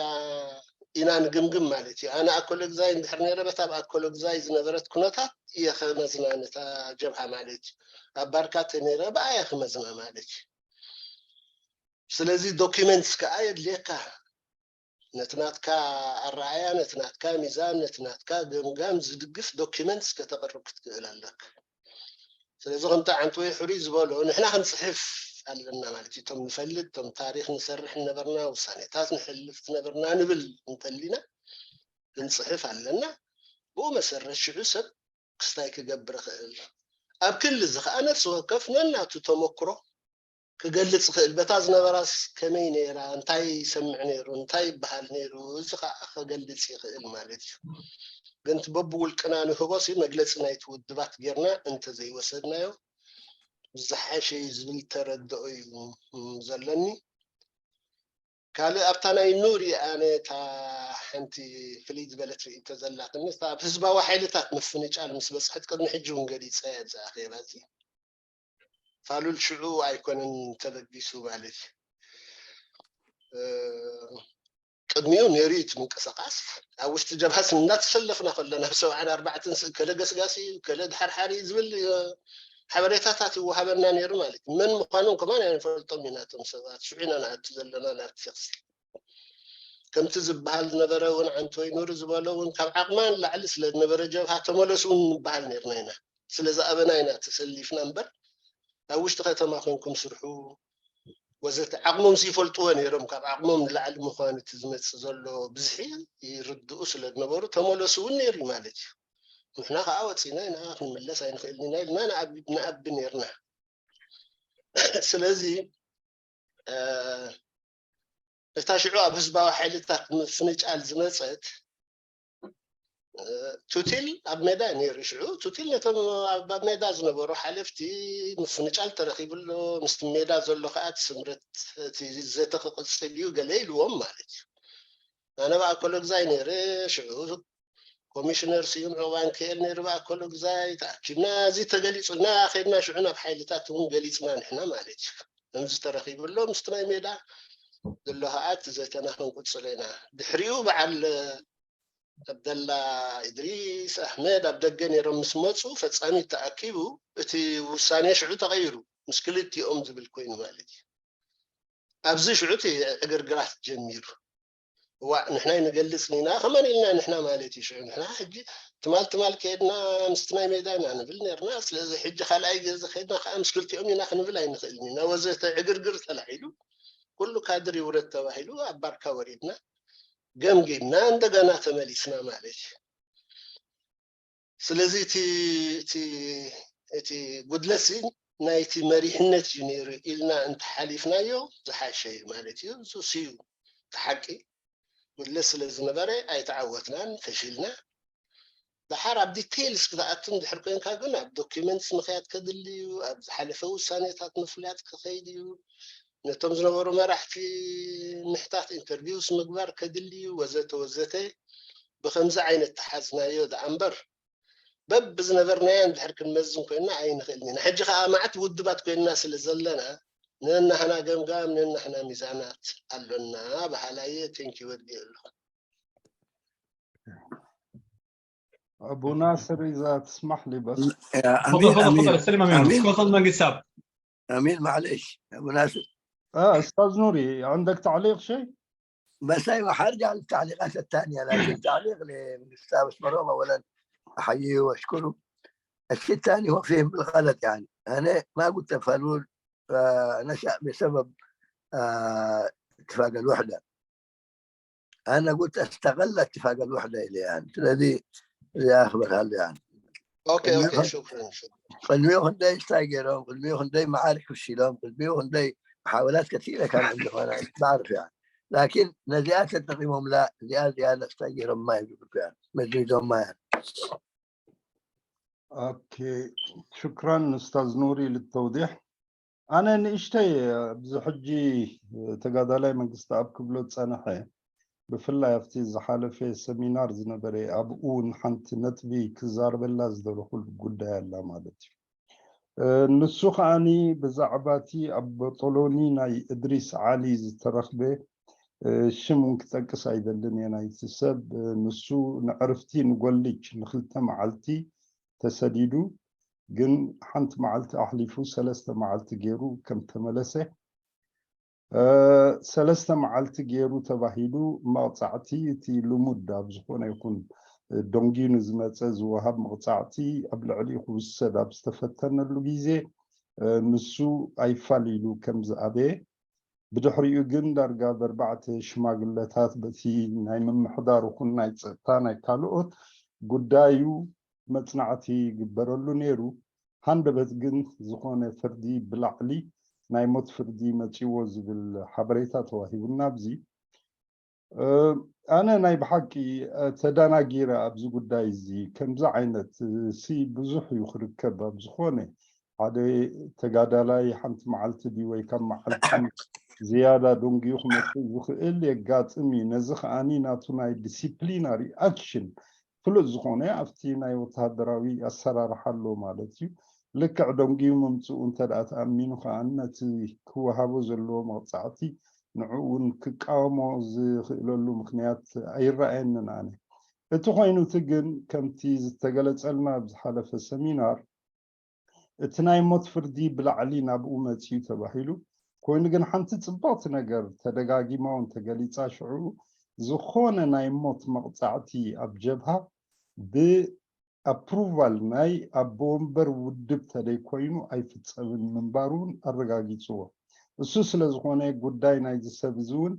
ኢና ንግምግም ማለት እዩ። ኣነ ኣኮሎግዛይ እንድሕር ነረ በታ ኣብ ኣኮሎግዛይ ዝነበረት ኩነታት እየ ከመዝና ነታ ጀብሃ ማለት እዩ። ኣብ ባርካ ተነረ ብኣየ ክመዝና ማለት እዩ። ስለዚ ዶኪመንትስ ከዓ የድልየካ፣ ነቲ ናትካ ኣረኣያ፣ ነቲ ናትካ ሚዛን፣ ነቲ ናትካ ገምጋም ዝድግፍ ዶኪመንትስ ከተቕርብ ክትክእል ኣለካ። ስለዚ ከምቲ ዓንተወይ ሕሩይ ዝበሎ ንሕና ክንፅሕፍ ኣለና ማለት እዩ። እቶም ንፈልጥ፣ እቶም ታሪክ ንሰርሕ ነበርና፣ ውሳኔታት ንሕልፍ ነበርና ንብል እንተሊና ክንፅሕፍ ኣለና። ብኡ መሰረት ሽዑ ሰብ ክስታይ ክገብር ይኽእል። ኣብ ክሊ እዚ ከዓ ነፍሲ ወከፍ ነናቱ ተመክሮ ክገልፅ ይኽእል። በታ ዝነበራስ ከመይ ነይራ፣ እንታይ ይሰምዕ ነይሩ፣ እንታይ ይበሃል ነይሩ፣ እዚ ከዓ ክገልፅ ይኽእል ማለት እዩ። ግን እቲ በብውልቅና ንህቦ ሲ መግለፂ ናይቲ ውድባት ጌርና እንተዘይወሰድናዮ ዝሓሸ እዩ ዝብል ተረድኦ እዩ ዘለኒ። ካልእ ኣብታ ናይ ኑሪ ኣነ እታ ሓንቲ ፍልይ ዝበለት ርእይቶ ዘላትኒ እታ ኣብ ህዝባዊ ሓይልታት ምፍንጫል ምስ በፅሐት ቅድሚ ሕጂ እውን ገሊፀ እያ እዛ ኣኼባ እዚ ፋሉል ሽዑ ኣይኮነን ተበጊሱ ማለት እዩ። ቅድሚኡ ነይሩ እዩ እቲ ምንቅስቃስ ኣብ ውሽጢ ጀብሃስ እናተሰለፍና ከለና ኣብ ሰብዓን ኣርባዕተን ከለ ገስጋሲ ከለ ድሓርሓሪ ዝብል ሓበሬታታት ይወሃበና ነይሩ ማለት እዩ። መን ምዃኖም ከማን ኣይንፈልጦም ኢና እቶም ሰባት ሽዑ ኢና ንኣቱ ዘለና ናብቲ ሸክሲ ከምቲ ዝበሃል ዝነበረ እውን ዓንተወይ ኑሪ ዝበሎ እውን ካብ ዓቕማ ንላዕሊ ስለ ዝነበረ ጀብሃ ተመለሱ እውን ንበሃል ነርና ኢና። ስለ ዝኣበና ኢና ተሰሊፍና እምበር ኣብ ውሽጢ ከተማ ኮንኩም ስርሑ ወዘተ ዓቕሞም ይፈልጥዎ ነይሮም። ካብ ዓቕሞም ንላዕሊ ምዃኑ እቲ ዝመፅእ ዘሎ ብዝሒ ይርድኡ ስለ ዝነበሩ ተመለሱ እውን ነይሩ ማለት እዩ። ንሕና ከዓ ወፂና ኢና ክንምለስ ኣይንኽእልን ኢና ኢልና ንኣቢ ነርና። ስለዚ እታ ሽዑ ኣብ ህዝባዊ ሓይልታት ምፍንጫል ዝመፀት ቱቲል ኣብ ሜዳ ነይሩ። ሽዑ ቱቲል ነቶም ኣብ ሜዳ ዝነበሩ ሓለፍቲ ምፍንጫል ተረኺቡ ኣሎ፣ ምስቲ ሜዳ ዘሎ ከዓ እቲ ስምረት እቲ ዘተ ክቕፅል እዩ ገለ ኢልዎም ማለት እዩ። ኣነ ብኣኮሎግዛይ ነይረ። ሽዑ ኮሚሽነር ስዩም ዕቑባን ክኤል ነይሩ ብኣኮሎግዛይ ተኣኪብና እዚ ተገሊፁልና ከድና ሽዑ ናብ ሓይልታት እውን ገሊፅና ንሕና ማለት እዩ። ከምዚ ተረኺቡ ኣሎ ምስቲ ናይ ሜዳ ዘሎ ከዓ እቲ ዘተና ክንቅፅሎ ኢና። ድሕሪኡ በዓል ኣብደላ ኢድሪስ ኣሕመድ ኣብ ደገ ነይሮም ምስ መፁ ፈፃሚ ተኣኪቡ እቲ ውሳኔ ሽዑ ተቐይሩ ምስ ክልቲኦም ዝብል ኮይኑ ማለት እዩ። ኣብዚ ሽዑ እቲ ዕግርግራት ጀሚሩ። እዋእ ንሕና ንገልፅ ኢና ከመን ኢልና ንሕና ማለት እዩ። ሽዑ ንሕና ሕጂ ትማል ትማል ከድና ምስቲ ናይ ሜዳ ኢና ንብል ነርና። ስለዚ ሕጂ ካልኣይ ገዚ ከድና ከዓ ምስ ክልቲኦም ኢና ክንብል ኣይንኽእልን ኢና ወዘተ ዕግርግር ተላዒሉ ኩሉ ካድር ይውረድ ተባሂሉ ኣብ ባርካ ወሪድና ገምጊምና እንደገና ተመሊስና ማለት እዩ። ስለዚ እቲ እቲ እቲ ጉድለት ሲ ናይቲ መሪሕነት እዩ ነይሩ ኢልና እንተሓሊፍናዮ ዝሓሸ እዩ ማለት እዩ። እሱ ስዩ እቲ ሓቂ ጉድለት ስለ ዝነበረ ኣይተዓወትናን፣ ፈሺልና። ደሓር ኣብ ዲቴይልስ ክትኣቱ እንድሕር ኮይንካ ግን ኣብ ዶኪመንትስ ምኽያድ ከድሊ እዩ፣ ኣብ ዝሓለፈ ውሳኔታት ምፍላጥ ክኸይድ እዩ፣ ነቶም ዝነበሩ መራሕቲ ምሕታት ኢንተርቪውስ ምግባር ከድሊ እዩ ወዘተ ወዘተ። ብከምዚ ዓይነት ተሓዝናዮ ደኣ እምበር በብዝነበርናዮ እንድሕር ክንመዝን ኮይንና ኣይንኽእልን ኢና። ሕጂ ከዓ መዓት ውድባት ኮይንና ስለ ዘለና ነናህና ገምጋም ነናህና ሚዛናት ኣሎና በሃላየ። ቴንኪ ወዲ ኣለኹ። أبو ناصر إذا تسمح لي بس. تفضل تفضل تفضل استلم منه. تفضل مجلس ساب. امين معلش ابو ناصر. اه استاذ نوري، عندك تعليق شيء؟ بس ايوه حرجع للتعليقات الثانيه، لكن تعليق للاستاذ اسمرهم اولا احييه واشكره. الشيء الثاني هو فهم بالغلط، يعني انا ما قلت فلول آه نشا بسبب آه اتفاق الوحده. انا قلت استغل اتفاق الوحده الى الان الذي يا اخبر هل يعني ኦኬ ኦኬ፣ ሽክራን። ቅድሚኡ ክንደይ እንታይ ገይሮም፣ ቅድሚኡ ክንደይ መዓር ክፍሽሎም፣ ቅድሚኡ ክንደይ ሓወላት ከቲለ ካብ ዝኾነ ባዕርፍ እያ። ላኪን ነዚኣ ተጠቂሞምላ እዚኣ እዚኣ እንታይ ገይሮማ ይብሉ እያ፣ መድሪዶማ እያ። ኦኬ፣ ሽክራን ኡስታዝ ኑሪ ልተውዲሕ። ኣነ ንእሽተይ ኣብዚ ሕጂ ተጋዳላይ መንግስቲ ኣብ ክብሎ ዝጸንሐ፣ ብፍላይ ኣብቲ ዝሓለፈ ሰሚናር ዝነበረ፣ ኣብኡ እውን ሓንቲ ነጥቢ ክዛረበላ ዝደለኹሉ ጉዳይ ኣላ ማለት እዩ። ንሱ ከዓኒ ብዛዕባ እቲ ኣብ ቦጦሎኒ ናይ እድሪስ ዓሊ ዝተረኽበ ሽም እውን ክጠቅስ ኣይደልን እየ ናይቲ ሰብ። ንሱ ንዕርፍቲ ንጎልጅ ንክልተ መዓልቲ ተሰዲዱ፣ ግን ሓንቲ መዓልቲ ኣሕሊፉ ሰለስተ መዓልቲ ገይሩ ከም ተመለሰ፣ ሰለስተ መዓልቲ ገይሩ ተባሂሉ መቕፃዕቲ፣ እቲ ልሙድ ኣብ ዝኾነ ይኹን ደንጉዩ ንዝመፀ ዝወሃብ መቕፃዕቲ ኣብ ልዕሊኡ ክውሰድ ኣብ ዝተፈተነሉ ግዜ ንሱ ኣይፋል ኢሉ ከም ዝኣበየ፣ ብድሕሪኡ ግን ዳርጋ ብኣርባዕተ ሽማግለታት በቲ ናይ ምምሕዳር ይኹን ናይ ፀጥታ ናይ ካልኦት ጉዳዩ መፅናዕቲ ይግበረሉ ነይሩ። ሃንደበት ግን ዝኾነ ፍርዲ ብላዕሊ ናይ ሞት ፍርዲ መፂዎ ዝብል ሓበሬታ ተዋሂቡና። ኣብዚ ኣነ ናይ ብሓቂ ተደናጊረ ኣብዚ ጉዳይ እዚ። ከምዚ ዓይነት ሲ ብዙሕ እዩ ክርከብ ኣብ ዝኾነ ሓደ ተጋዳላይ ሓንቲ መዓልቲ ድዩ ወይ ካብ መዓልቲ ዝያዳ ደንጉዩ ክመፅእ ዝኽእል የጋጥም እዩ። ነዚ ከዓኒ ናቱ ናይ ዲሲፕሊናሪ ኣክሽን ፍሉጥ ዝኾነ ኣብቲ ናይ ወተሃደራዊ ኣሰራርሓ ኣሎ ማለት እዩ። ልክዕ ደንጉዩ ምምፅኡ እንተ ደኣ ተኣሚኑ ከዓኒ ነቲ ክወሃቦ ዘለዎ መቕፃዕቲ ንዕኡ እውን ክቃወሞ ዝኽእለሉ ምኽንያት ኣይረኣየንን ኣነ። እቲ ኮይኑ እቲ ግን ከምቲ ዝተገለፀልና ኣብ ዝሓለፈ ሰሚናር እቲ ናይ ሞት ፍርዲ ብላዕሊ ናብኡ መፅዩ ተባሂሉ። ኮይኑ ግን ሓንቲ ፅብቕቲ ነገር ተደጋጊማ እውን ተገሊፃ። ሽዑ ዝኾነ ናይ ሞት መቕፃዕቲ ኣብ ጀብሃ ብኣፕሩቫል ናይ ኣቦ ወንበር ውድብ ተደይኮይኑ ኣይፍፀምን ምንባሩ እውን ኣረጋጊፅዎ። እሱ ስለ ዝኾነ ጉዳይ ናይዚ ሰብ እዚ እውን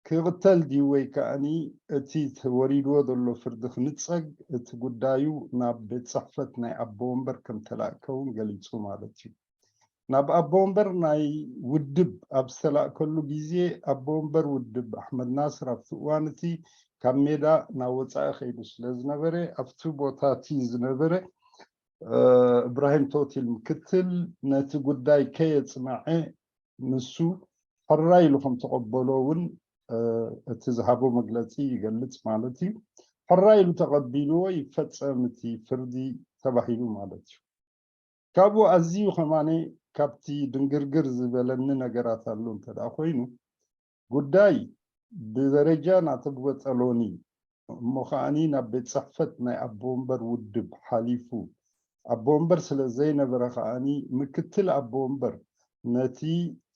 ክቕተል ድዩ ወይ ከዓኒ እቲ ተወሪድዎ ዘሎ ፍርዲ ክንጸግ እቲ ጉዳዩ ናብ ቤት ጽሕፈት ናይ ኣቦ ወንበር ከም ተላእከ እውን ገሊጹ ማለት እዩ። ናብ ኣቦ ወንበር ናይ ውድብ ኣብ ዝተላእከሉ ግዜ ኣቦ ወንበር ውድብ ኣሕመድ ናስር ኣብቲ እዋን እቲ ካብ ሜዳ ናብ ወጻኢ ከይዱ ስለ ዝነበረ ኣብቲ ቦታ እቲ ዝነበረ እብራሂም ቶቲል ምክትል ነቲ ጉዳይ ከየጽናዐ ንሱ ሕራይ ኢሉ ከም ተቐበሎ እውን እቲ ዝሃቦ መግለፂ ይገልፅ ማለት እዩ። ሕራይ ኢሉ ተቐቢልዎ ይፈፀም እቲ ፍርዲ ተባሂሉ ማለት እዩ። ካብኡ ኣዝዩ ከማነ ካብቲ ድንግርግር ዝበለኒ ነገራት ኣሎ እንተ ደኣ ኮይኑ ጉዳይ ብደረጃ ናተቦ ጸሎኒ እሞ ከዓኒ ናብ ቤት ጽሕፈት ናይ ኣቦ ወንበር ውድብ ሓሊፉ ኣቦ ወንበር ስለ ዘይነበረ ከዓኒ ምክትል ኣቦ ወንበር ነቲ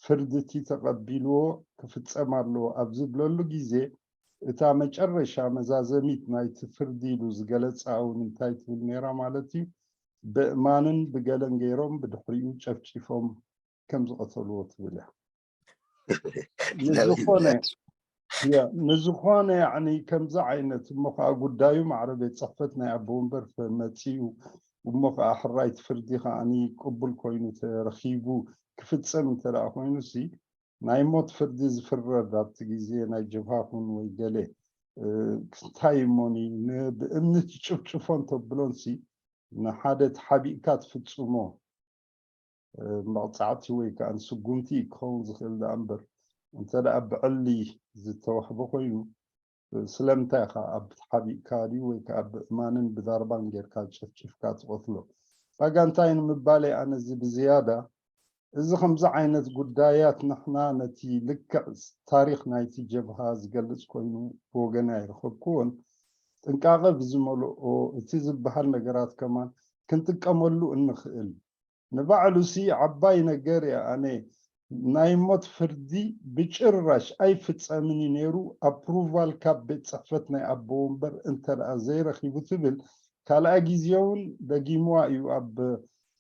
ፍርዲ እቲ ተቐቢልዎ ክፍጸም ኣለዎ ኣብ ዝብለሉ ግዜ እታ መጨረሻ መዛዘሚት ናይቲ ፍርዲ ኢሉ ዝገለጻ እውን እንታይ ትብል ነይራ ማለት እዩ ብእማንን ብገለን ገይሮም ብድሕሪኡ ጨፍጪፎም ከም ዝቐተልዎ ትብል እያ። ንዝኾነ ንዝኾነ ያዕኒ ከምዚ ዓይነት እሞ ከዓ ጉዳዩ ማዕረ ቤት ፅሕፈት ናይ ኣቦ ወንበር መፂኡ እሞ ከዓ ሕራይቲ ፍርዲ ከዓኒ ቅቡል ኮይኑ ተረኺቡ ክፍፀም እንተ ደኣ ኮይኑ ሲ ናይ ሞት ፍርዲ ዝፍረድ ኣብቲ ግዜ ናይ ጀብሃ ኩን ወይ ገለ እንታይ እሞኒ ብእምኒ ትጭፍጭፎን ተብሎን ሲ ንሓደ ተሓቢእካ ትፍፅሞ መቕፃዕቲ ወይ ከዓ ንስጉምቲ ክኸውን ዝኽእል ደኣ እምበር እንተ ደኣ ብዕሊ ዝተዋህበ ኮይኑ ስለምንታይ ኢኻ ኣብ ሓቢእካ ድዩ ወይ ከዓ ብእማንን ብዳርባን ጌርካ ጨፍጭፍካ ትቐትሎ? ጸጋ እንታይ ንምባል እየ ኣነ እዚ ብዝያዳ እዚ ከምዚ ዓይነት ጉዳያት ንሕና ነቲ ልክዕ ታሪኽ ናይቲ ጀብሃ ዝገልጽ ኮይኑ ብወገና ኣይረኸብክዎን። ጥንቃቐ ብዝመልኦ እቲ ዝበሃል ነገራት ከማን ክንጥቀመሉ እንኽእል ንባዕሉሲ ዓባይ ነገር እያ ኣነ ናይ ሞት ፍርዲ ብጭራሽ ኣይፍጸምን እዩ ነይሩ ኣፕሩቫል ካብ ቤት ጽሕፈት ናይ ኣቦ ወንበር እንተ ደኣ ዘይረኺቡ ትብል ካልኣይ ግዜ እውን ደጊምዋ እዩ ኣብ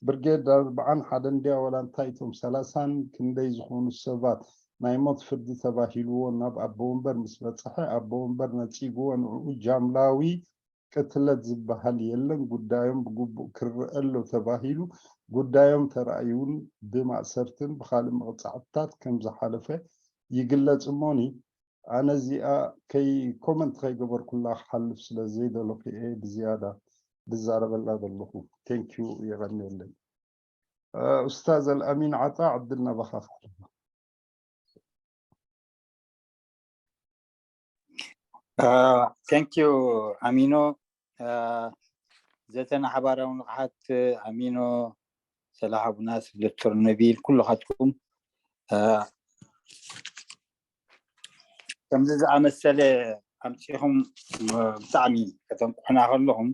ብርጌድ ኣርብዓን ሓደን ድያ ዋላ እንታይ እቶም ሰላሳን ክንደይ ዝኾኑ ሰባት ናይ ሞት ፍርዲ ተባሂልዎ ናብ ኣቦ ወንበር ምስ በፅሐ ኣቦ ወንበር ነፂግዎ ንዕኡ ጃምላዊ ቅትለት ዝበሃል የለን። ጉዳዮም ብግቡእ ክረአ ኣሎ ተባሂሉ፣ ጉዳዮም ተራእዩ እውን ብማእሰርትን ብኻልእ መቕጻዕትታት ከም ዝሓለፈ ይግለጽ እሞኒ፣ ኣነ እዚኣ ከይ ኮመንት ከይገበርኩላ ክሓልፍ ስለ ዘይደለኹ እየ ብዝያዳ ዝዛረበላ ዘለኹ። ቴንኪዩ፣ የቐንየለይ። ኡስታዝ ኣልኣሚን ዓጣ፣ ዕድል ናባኻ ክሕልፍ። ቴንኪዩ ኣሚኖ። ዘተና ሓባራዊ ንቕሓት ኣሚኖ፣ ሰላሕ ኣቡናስ፣ ዶክተር ነቢል፣ ኩልኻትኩም ከምዚ ዝኣመሰለ ኣምፂኹም ብጣዕሚ ከተንቁሕና ከለኹም፣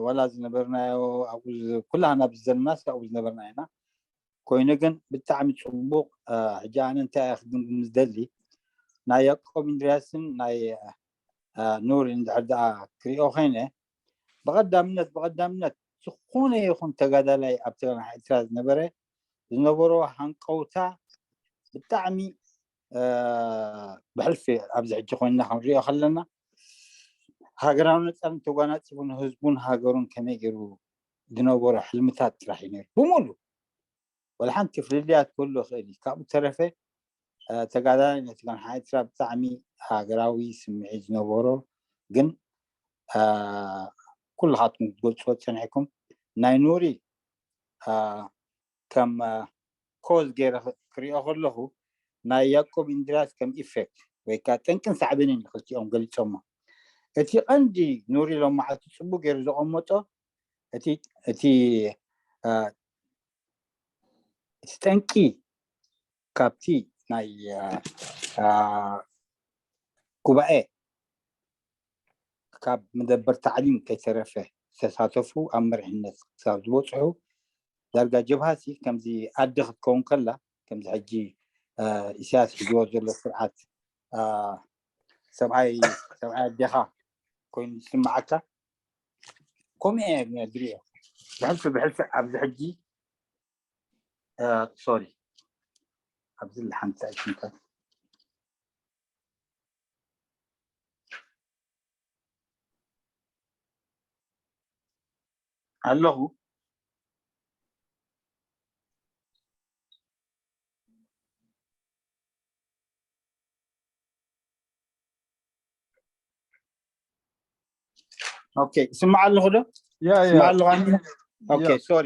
ዋላ ዝነበርናዮ ኣብኡ፣ ኩላህና ኣብዚ ዘለናስ ኣብኡ ዝነበርና ኢና። ኮይኑ ግን ብጣዕሚ ፅቡቕ። ሕጂ ኣነ እንታይ እየ ክግምግም ዝደሊ፣ ናይ ያቆብ እንድርያስን ናይ ኑሪ እንድሕር ደኣ ክሪኦ ኮይነ፣ ብቐዳምነት ብቐዳምነት ዝኾነ ይኹን ተጋዳላይ ኣብ ትግራይ ኤርትራ ዝነበረ ዝነበሮ ሃንቀውታ ብጣዕሚ ብሕልፊ ኣብዚ ሕጂ ኮይንና ክንሪኦ ከለና፣ ሃገራዊ ነፃነት ተጓናፂፉ ንህዝቡን ሃገሩን ከመይ ገይሩ ዝነበሮ ሕልምታት ጥራሕ እዩ ነይሩ ብሙሉ። ወላ ሓንቲ ፍልልያት ክህሉ ይኽእል እዩ። ካብኡ ተረፈ ተጋዳላይ ነቲ ጓንሓ ኤርትራ ብጣዕሚ ሃገራዊ ስምዒት ዝነበሮ፣ ግን ኩልኻትኩም ክትገልፅዎ ፀኒሕኩም፣ ናይ ኑሪ ከም ኮዝ ገይረ ክሪኦ ከለኹ፣ ናይ ያቆብ እንድርያስ ከም ኢፌክት ወይ ከዓ ጠንቅን ሳዕቤንን ክልቲኦም ገሊፆሞ። እቲ ቀንዲ ኑሪ ሎማዓቲ ፅቡቅ ገይሩ ዘቐመጦ እቲ እቲ ጠንቂ ካብቲ ናይ ጉባኤ ካብ መደበር ታዕሊም ከይተረፈ ዝተሳተፉ ኣብ መሪሕነት ክሳብ ዝበፅሑ፣ ዳርጋ ጀብሃሲ ከምዚ ኣደ ክትከውን ከላ፣ ከምዚ ሕጂ ኢሳያስ ሒዝዎ ዘሎ ስርዓት ሰብኣይ ሰብኣይ ኣዴኻ ኮይኑ ዝስምዓካ፣ ከምኡ እየ ዝሪኦ። ብሕልፊ ብሕልፊ ኣብዚ ሕጂ ሶሪ፣ ኣብዚ ሓንቲ ኣይሽንታት ኣለኹ። ኦኬ፣ ይስማዕ ኣለኹ ዶ? ያ ያ ይስማዕ ኣለኹ ኣነ? ኦኬ፣ ሶሪ፣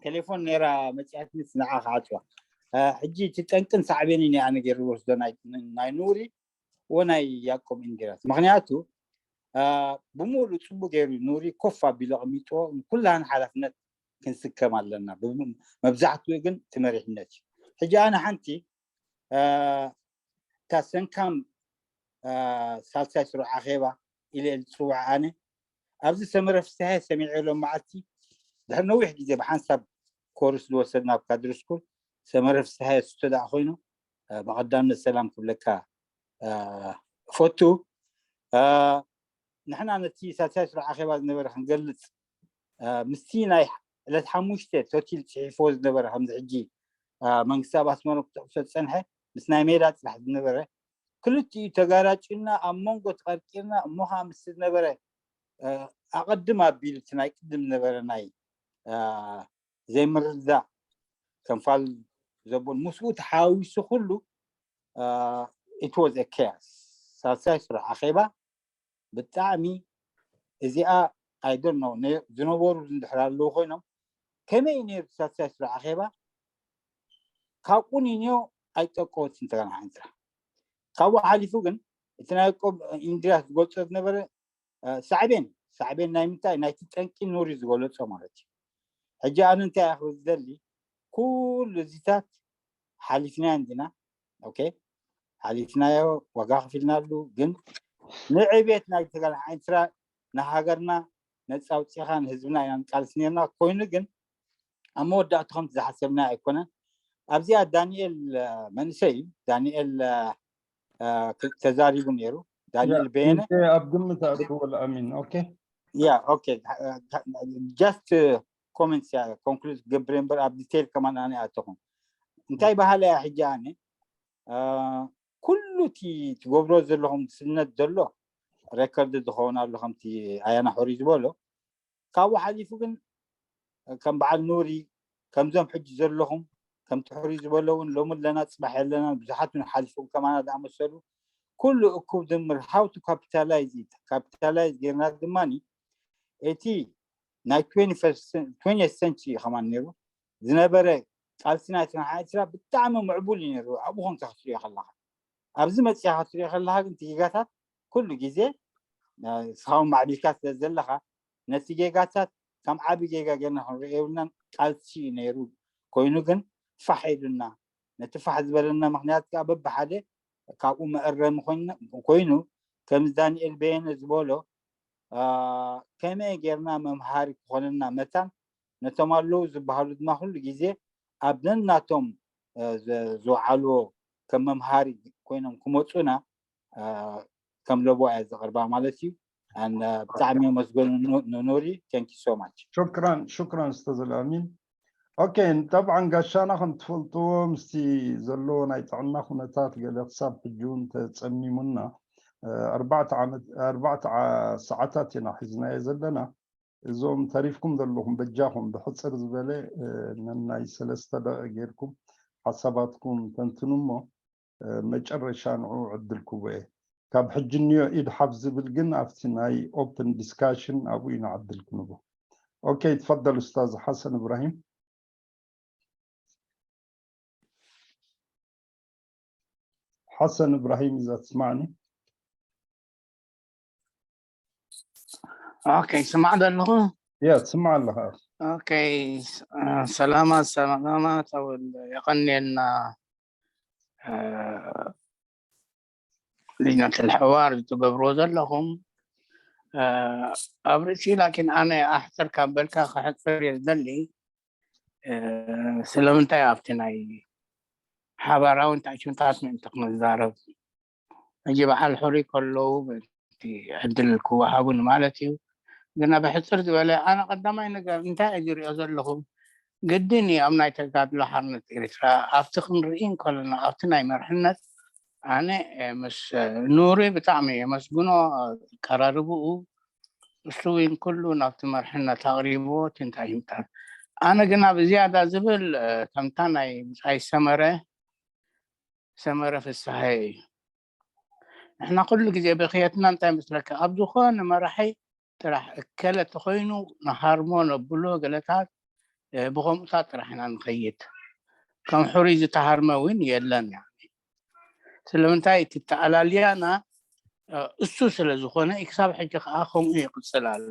ቴሌፎን ነይራ መፅያትኒ፣ ንዓ ክዓፅዋ። ሕጂ እቲ ጠንቅን ሳዕቤንን እየ ኣነ ገይሩ ዝወስዶ ናይ ኑሪ ወናይ ያቆብ እንድርያስ። ምክንያቱ ብሙሉ ፅቡቅ ገይሩ ኑሪ ኮፍ ኣቢሉ ኣቐሚጥዎ፣ ኩላህና ሓላፍነት ክንስከም ኣለና። መብዛሕትኡ ግን እቲ መሪሕነት እዩ። ሕጂ ኣነ ሓንቲ እታ ሰንካም ሳልሳይ ስሩዕ ኣኼባ ኢለ ዝፅውዓ ኣነ፣ ኣብዚ ሰመረ ፍስሃየ ሰሚዐ ሎም መዓልቲ ድሕሪ ነዊሕ ግዜ ብሓንሳብ ኮርስ ዝወሰድና ኣብ ካድሪ ስኩል፣ ሰመረ ፍስሃየ ስቶ ደኣ ኮይኑ፣ ብቐዳምነት ሰላም ክብለካ እፈቱ። ንሕና ነቲ ሳልሳይ ስሩዕ ኣኼባ ዝነበረ ክንገልፅ፣ ምስቲ ናይ ዕለት ሓሙሽተ ቶቲል ፅሒፎ ዝነበረ፣ ከምዚ ሕጂ መንግስቲ ኣብ ኣስመሮም ክጠቕሶ ዝፀንሐ፣ ምስ ናይ ሜዳ ፅራሕ ዝነበረ፣ ክልቲኡ ተጋራጭና ኣብ መንጎ ተቐርቂርና፣ እሞ ከዓ ምስ ዝነበረ ኣቐድም ኣቢሉ እቲ ናይ ቅድም ዝነበረ ናይ ዘይምርድዳእ፣ ከንፋል ዘቦን ምስኡ ተሓዋዊሱ ኩሉ፣ it was a chaos። ሳልሳይ ስሩዕ ኣኼባ ብጣዕሚ እዚኣ፣ I don't know፣ ዝነበሩ እንድሕር ኣለዉ ኮይኖም፣ ከመይ ነይሩ ሳልሳይ ስሩዕ ኣኼባ? ካብ ቁኒንዮ ኣይጠቀወትን ተጋናሓንታ። ካብኡ ሓሊፉ ግን እቲ ናይ ያቆብ እንድርያስ ዝገልፆ ዝነበረ ሳዕቤን፣ ሳዕቤን ናይ ምንታይ? ናይቲ ጠንቂ ኑሪ ዝገለፆ ማለት እዩ። ሕጂ ኣነ እንታይ እየ ክብል ዝደሊ፣ ኩሉ እዚታት ሓሊፍናዮ እንዲና። ኦኬ፣ ሓሊፍናዮ፣ ዋጋ ከፊልናሉ። ግን ንዕቤት ናይ ተጋናሓንታ፣ ንሃገርና ነፃ ኣውፂኻ ንህዝብና ኢና ንቃልስ ነርና። ኮይኑ ግን ኣብ መወዳእቱ ከምቲ ዝሓሰብና ኣይኮነን። ኣብዚኣ ዳንኤል መንእሰይ እዩ፣ ዳንኤል ተዛሪቡ ነይሩ። ዳንኤል በየነ ኣብ ግምት ኣእትዎ ኣልኣሚን። ኦኬ ያ ኦኬ፣ just ኮመንትስ እያ ኮንክሉድ ክገብር እምበር ኣብ ዲቴይል ከማን ኣነ ኣተኹም እንታይ ባህል እያ። ሕጂ ኣነ ኩሉ እቲ ትገብሮ ዘለኹም ስነት ዘሎ ሬከርድ ዝኸውን ኣሎ ከምቲ ኣያና ሕሩይ ዝበሎ። ካብኡ ሓሊፉ ግን ከም በዓል ኑሪ፣ ከምዞም ሕጂ ዘለኹም፣ ከምቲ ሕሩይ ዝበሎ እውን ሎሚ ኣለና ጽባሕ የለና፣ ብዙሓት እውን ሓሊፎም ከማና ዝኣመሰሉ፣ ኩሉ እኩብ ድምር how to capitalize it፣ ካፒታላይዝ ጌርና ድማ እቲ ናይ twentieth century ከማን ነይሩ ዝነበረ ቃልሲ ናይ ትንሓ ኤርትራ ብጣዕሚ ምዕቡል እዩ ነይሩ። ኣብኡ ኮንካ ክትሪኦ ከለኻ፣ ኣብዚ መፅያ ክትሪኦ ከለኻ ግን እቲ ጌጋታት ኩሉ ግዜ ንስኻውን ማዕቢልካ ስለ ዘለኻ ነቲ ጌጋታት ከም ዓቢ ጌጋ ጌርና ክንሪኦ የብልናን። ቃልሲ እዩ ነይሩ ኮይኑ ግን ፋሕ ኢሉና፣ ነቲ ፋሕ ዝበለና ምክንያት ከዓ በብሓደ ካብኡ መእረሚ ኮይኑ፣ ከምዚ ዳንኤል በየነ ዝበሎ ከመይ ጌርና መምሃሪ ክኾነና መታን ነቶም ኣለዉ ዝበሃሉ ድማ ኩሉ ግዜ ኣብ ነናቶም ዝወዓልዎ ከም መምሃሪ ኮይኖም ክመፁና ከም ለቦ እያ ዘቕርባ ማለት እዩ። ብጣዕሚ መስገኑ ንኑሪ። Thank you so much። ሹክራን ሹክራን ስተዘላሚን። ኦኬ፣ ጠብዓን ጋሻና ከም ትፈልጥዎ ምስቲ ዘለዎ ናይ ጥዕና ኩነታት ገለ ክሳብ ሕጂ እውን ተጸሚሙና ኣርባዕተ ዓመት ኣርባዕተ ሰዓታት ኢና ሒዝናዮ ዘለና። እዞም ተሪፍኩም ዘለኹም በጃኹም ብሕጽር ዝበለ ነናይ ሰለስተ ደቂቕ ጌርኩም ሓሳባትኩም ተንትኑ እሞ መጨረሻ ንዑ ዕድል ክቦ እየ። ካብ ሕጂ እንዮ ኢድ ሓፍ ዝብል ግን ኣብቲ ናይ ኦፕን ዲስካሽን ኣብኡ ኢና ዕድል ክንቦ። ኦኬ፣ ትፈደል ኡስታዝ ሓሰን እብራሂም። ሓሰን እብራሂም እዛ ትስማዕኒ? ኦኬ፣ ስማዕ ዘለኹ። ያ ትስማዕ ኣለኻ። ኦኬ፣ ሰላማት ሰላማት ኣወል የቐንየልና። ልጅነት ልሕዋር ትገብርዎ ዘለኹም ኣብ ርእሲ ላኪን ኣነ ኣሕፅር ካብ በልካ ክሕፅር እየ ዝደሊ። ስለምንታይ ኣብቲ ናይ ሓባራዊ እንታይ ሽምታት ምእንቲ ክንዛረብ ሕጂ በዓል ሕሩይ ከለዉ እቲ ዕድል ክወሃቡ ንማለት እዩ። ግና ብሕፅር ዝበለ ኣነ ቀዳማይ ነገር እንታይ እዩ ዝሪኦ ዘለኹ ግድን እዩ ኣብ ናይ ተጋድሎ ሓርነት ኤርትራ ኣብቲ ክንርኢ እንከለና ኣብቲ ናይ መርሕነት ኣነ ምስ ኑሪ ብጣዕሚ የመስግኖ ቀራርብኡ እሱ እውን ኩሉ ናብቲ መርሕነት ኣቕሪብዎ እቲ እንታይ ይምጣል ኣነ ግና ብዝያዳ ዝብል ከምታ ናይ ብፃይ ሰመረ ሰመረ ፍስሃየ እዩ። ንሕና ኩሉ ግዜ ብኽየትና እንታይ መስለካ ኣብ ዝኾነ መራሒ ጥራሕ እከለ ተኾይኑ ንሃርሞ ነብሎ ገለታት ብኸምኡታት ጥራሕ ኢና ንኸይድ። ከም ሕሩይ ዝተሃርመ እውን የለን። ስለምንታይ እቲ ተኣላልያና እሱ ስለ ዝኾነ ክሳብ ሕጂ ከዓ ከምኡ ይቕፅል ኣሎ።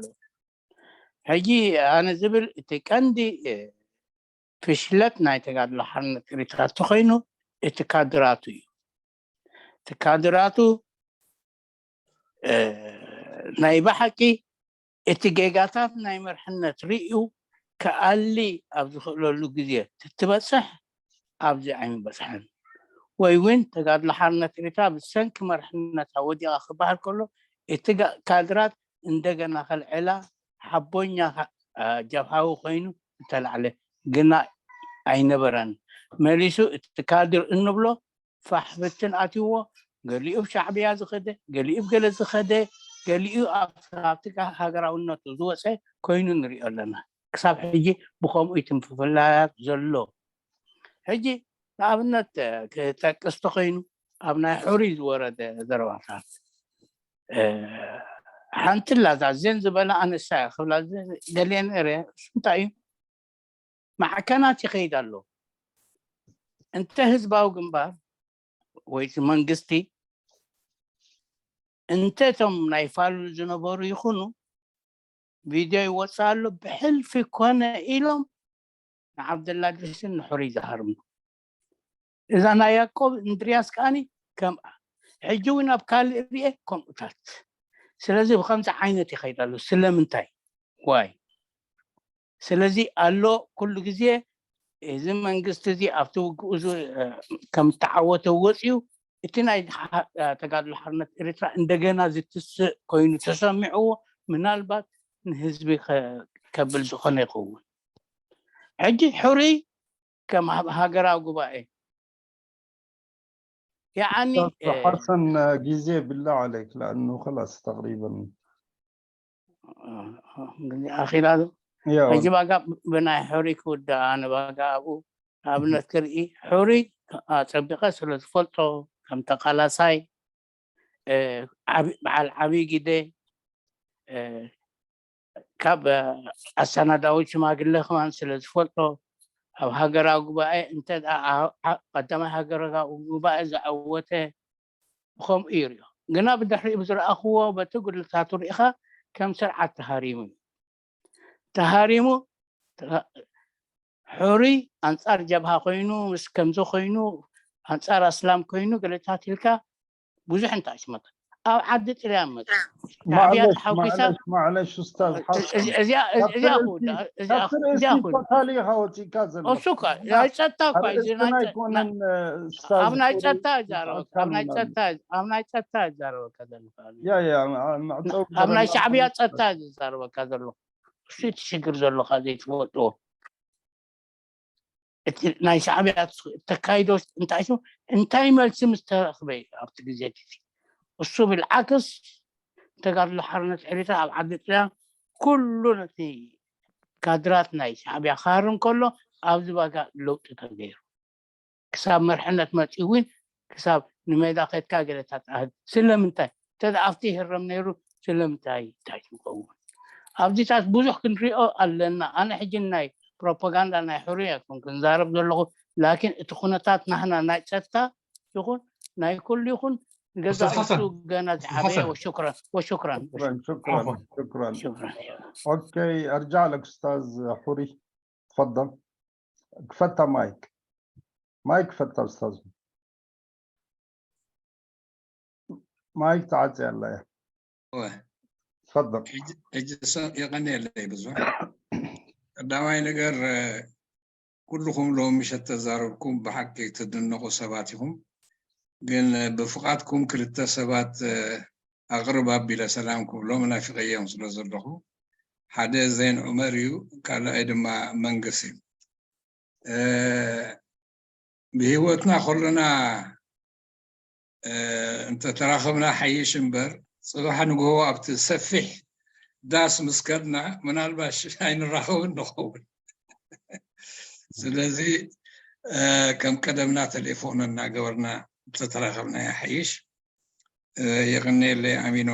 ሕጂ ኣነ ዝብል እቲ ቀንዲ ፍሽለት ናይ ተጋድሎ ሓርነት ኤርትራ ተኾይኑ እቲ ካድራቱ እዩ። እቲ ካድራቱ ናይ ብሓቂ እቲ ጌጋታት ናይ መርሕነት ርእዩ ክኣሊ ኣብ ዝኽእለሉ ግዜ ትትበፅሕ ኣብዚ ኣይምበፅሐን። ወይ እውን ተጋድሎ ሓርነት ኤርትራ ብሰንኪ መርሕነታ ወዲቓ ክበሃል ከሎ እቲ ካድራት እንደገና ከልዕላ ሓቦኛ ጀብሃዊ ኮይኑ ዝተላዕለ ግና ኣይነበረን። መሊሱ እቲ ካድር እንብሎ ፋሕ ብትን ኣትይዎ፣ ገሊኡ ብ ሻዕብያ ዝኸደ፣ ገሊኡ ብ ገለ ዝኸደ፣ ገሊኡ ኣብቲ ሃገራውነቱ ዝወፀ ኮይኑ ንሪኦ ኣለና። ክሳብ ሕጂ ብኸምኡ እቲ ምፍልላያት ዘሎ። ሕጂ ንኣብነት ክጠቅስ ተኾይኑ ኣብ ናይ ሕሩይ ዝወረደ ዘረባታት ሓንቲ ላዛ ዜን ዝበላ ኣነሳ ክብላ ደልየ ነረ እንታይ እዩ ማዕከናት ይኸይድ ኣሎ። እንተ ህዝባዊ ግንባር ወይ መንግስቲ እንተ እቶም ናይ ፋሉል ዝነበሩ ይኹኑ ቪድዮ ይወፅእ ኣሎ ብሕልፊ ኮነ ኢሎም ንዓብደላ ድሪስን ንሕሩይ ዝሃርሙ እዛ ናይ ያቆብ እንድርያስ ከዓኒ ከምኣ ሕጂ እውን ኣብ ካልእ ርኤ ከምኡታት ስለዚ ብከምዚ ዓይነት ይኸይድ ኣሎ ስለምንታይ ዋይ ስለዚ ኣሎ ኩሉ ግዜ እዚ መንግስቲ እዚ ኣብቲ ውግኡ ከም ተዓወተ ወፅዩ እቲ ናይ ተጋድሎ ሓርነት ኤርትራ እንደገና ዝትስእ ኮይኑ ተሰሚዕዎ ምናልባት ንህዝቢ ከብል ዝኾነ ይኸውን ሕጂ ሕሩይ ከም ሃገራዊ ጉባኤ ያዓኒ ኡስታዝ ሓሰን ግዜ ብላዕ ዓለይክ ለኣኑ ከላስ ተቅሪበን እንግዲህ ኣኺላ ያው ሕጂ ባጋ ብናይ ሕሩይ ክውዳእ ኣነ ባጋ ኣብኡ ኣብነት ክርኢ ሕሩይ ኣጸቢቐ ስለ ዝፈልጦ ከም ተቃላሳይ እ፣ ዓቢ- በዓል ዓብዪ ግደ እ፣ ካብ ኣሰናዳዊ ሽማግለ ከማን ስለ ዝፈልጦ ኣብ ሃገራዊ ጉባኤ እንተ ደኣ ኣ- ኣ- ቀዳማይ ሃገራዊ ጉባኤ ዝዓወተ ብኸምኡ ይሪኦ። ግና ብድሕሪኡ ብዝረኣኽዎ በቲ ጉድለታቱ ርኢኻ ከም ስርዓት ተሃሪሙ እዩ። ተሃሪሙ ተሃ- ሕሩይ ኣንጻር ጀብሃ ኮይኑ ምስ ከምዚ ኮይኑ ኣንጻር ኣስላም ኮይኑ ገለታት ኢልካ ብዙሕ እንታይ ሽመት ኣብ ዓዲ ጥልያን መጽ ሻዕብያ ማዕለሽ ተሓጒሳ ማዕለሽ ማዕለሽ ኡስታዝ ሓሰን እዚኣ ካብቲ እዚኣ ርእሲ ክውዳ እዚኣ ካብቲ ርእሲ እዚኣ ክውዳ ኮታ ሊኻ ወፂእካ ዘለኻ እሱ እኮ ናይ ጸጥታ እኮ እዩ፣ እዚ ርእስና ናይ ጸ- ኣይኮነን ና- ኡስታዝ ኣብ ናይ ቁሩብ ጸጥታ ይዛረበካ ኣብ ናይ ኣካልና ጸጥታ ኣብ ናይ ጸጥታ ይዛረበካ ዘለካ ያ ያ መዕፀው ኣብ ናይ ገበና ሻዕብያ ማለት ጸጥታ እዩ ዝዛረበካ ዘለኹ። እሱ እቲ ሽግር ዘሎ ካብ ዘይትፈልጥዎ እቲ ናይ ሻዕብያ ተካይዶ እንታይ ሽሙ እንታይ መልሲ ምስ ተረኽበ እዩ ኣብቲ ግዜ እቲ እሱ ብልዓክስ ተጋድሎ ሓርነት ኤርትራ ኣብ ዓዲ ጥልያን ኩሉ ነቲ ካድራት ናይ ሻዕብያ ክሃርም ከሎ ኣብዚ ባጋ ለውጢ ተገይሩ ክሳብ መርሕነት መፂኡ እውን ክሳብ ንሜዳ ከድካ ገለታት ኣህል ስለምንታይ እንተ ኣብቲ ይህረም ነይሩ ስለምንታይ እንታይ ዝኸውን ኣብዚታት ብዙሕ ክንሪኦ ኣለና ኣነ ሕጂ ናይ ፕሮፓጋንዳ ናይ ሕሩይ ኣይኮን ክንዛረብ ዘለኹ ላኪን እቲ ኩነታት ናህና ናይ ፀጥታ ይኹን ናይ ኩሉ ይኹን ንገዛ ኡስታዝ ሓሰን፣ ርእሱ ገና ኡስታዝ ዝዓበየ ሓሰን። ወሽክረን ወሽክረን ሽክረን ሽክረን ዓፎን። ሽክረን ሽክረን ኦኬ ارجع لك استاذ حوري تفضل ክፈታ ማይክ ማይክ ክፈታ استاذ ማይክ ተዓፅያ ኣላ እያ እወ። تفضل ሕጂ ሰ- የቐንየለይ ብዙሕ። ቀዳማይ ነገር እ፣ ኩልኹም ሎሚ ምሸት ተዛረብኩም ብሓቂ ትድነቑ ሰባት ኢኹም። ግን እ፣ ብፍቓድኩም ክልተ ሰባት እ፣ ኣቕርብ ኣቢለ ሰላም ክብሎም ናፊቐዮም ስለ ዘለኹ ሓደ ዜን ዑመር እዩ፣ ካልኣይ ድማ መንግስ እዩ። እ፣ ብህይወትና ከለና እ፣ እንተተራኸብና ሓይሽ እምበር ፅባሕ ንግሆ ኣብቲ ሰፊሕ ዳስ ምስ ከድና ምናልባሽ ኣይንራኸብን ንኸውን። ስለዚ እ፣ ከም ቀደምና ቴሌፎን እናገበርና እንተተራኸብና ይሓይሽ። እ፣ የቐንየለይ ኣሚኖ፣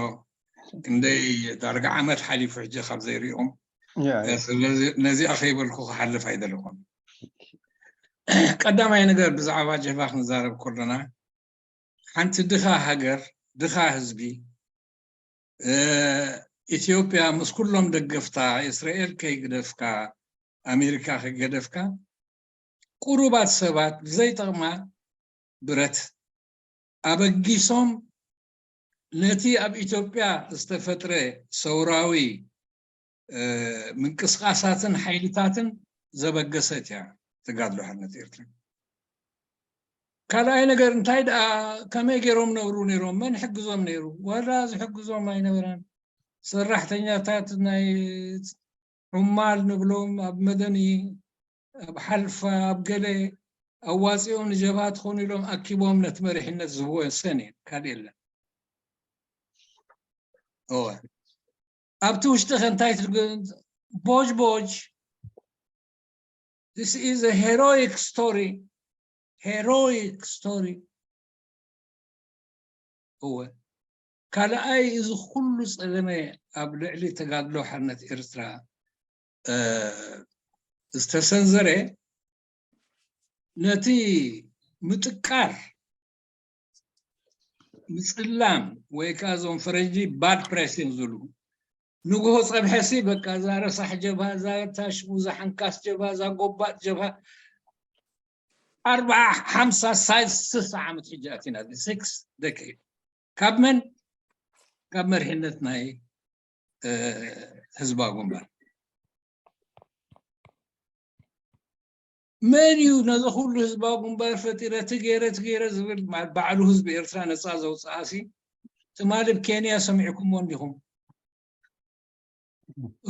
ክንደይ ዳርጋ ዓመት ሓሊፉ ሕጂ ካብ ዘይሪኦም። ያ እ፣ ስለዚ ነዚኣ ከይበልኩ ክሓልፍ ኣይደለኹን። ቀዳማይ ነገር ብዛዕባ ጀብሃ ክንዛረብ ከለና ሓንቲ ድኻ ሃገር ድኻ ህዝቢ እ፣ ኢትዮጵያ ምስ ኩሎም ደገፍታ እስራኤል ከይገደፍካ ኣሜሪካ ከይገደፍካ ቁሩባት ሰባት ብዘይጠቕማ ብረት ኣበጊሶም ነቲ ኣብ ኢትዮጵያ ዝተፈጥረ ሰውራዊ እ፣ ምንቅስቃሳትን ሓይልታትን ዘበገሰት እያ ተጋድሎ ሓርነት ኤርትራ። ካልኣይ ነገር እንታይ ደኣ ከመይ ገይሮም ነብሩ ነይሮም? መን ይሕግዞም ነይሩ? ዋላ ዝሕግዞም ኣይነበረን። ሰራሕተኛታት ናይ ዑማል ንብሎም ኣብ መደኒ ኣብ ሓልፋ ኣብ ገለ ኣዋፂኦም ንጀብሃ ትኾኑ ኢሎም ኣኪቦም ነቲ መሪሕነት ዝህብዎ ሰን እዩ ካልእ የለን። እወ ኣብቲ ውሽጢ ከ እንታይ ትርጉም ቦጅ ቦጅ this is a heroic story heroic story እወ ካልኣይ እዚ ኩሉ ፀለመ ኣብ ልዕሊ ተጋድሎ ሓርነት ኤርትራ እ፣ ዝተሰንዘረ ነቲ ምጥቃር ምፅላም ወይ ከዓ እዞም ፈረንጂ bad press እዮም ዝብሉ ንግሆ ፀብሐሲ በቃ እዛ ረሳሕ ጀብሃ እዛ ታሽሙ እዛ ሓንካስ ጀብሃ እዛ ጎባጥ ጀብሃ ኣርባዓ ሓምሳ ሳልሳ ዓመት ሕጂ ኣቲና six decade ካብ መን ካብ መሪሕነት ናይ እ፣ ህዝባዊ ግንባር መን እዩ ነዚ ኩሉ ህዝባዊ ግንባር ፈጢረ ትገይረ ትገይረ ዝብል ማ- ባዕሉ ህዝቢ ኤርትራ ነፃ ዘውፅኣሲ ትማሊ ብ ኬንያ ሰሚዕኩሞ እንዲኹም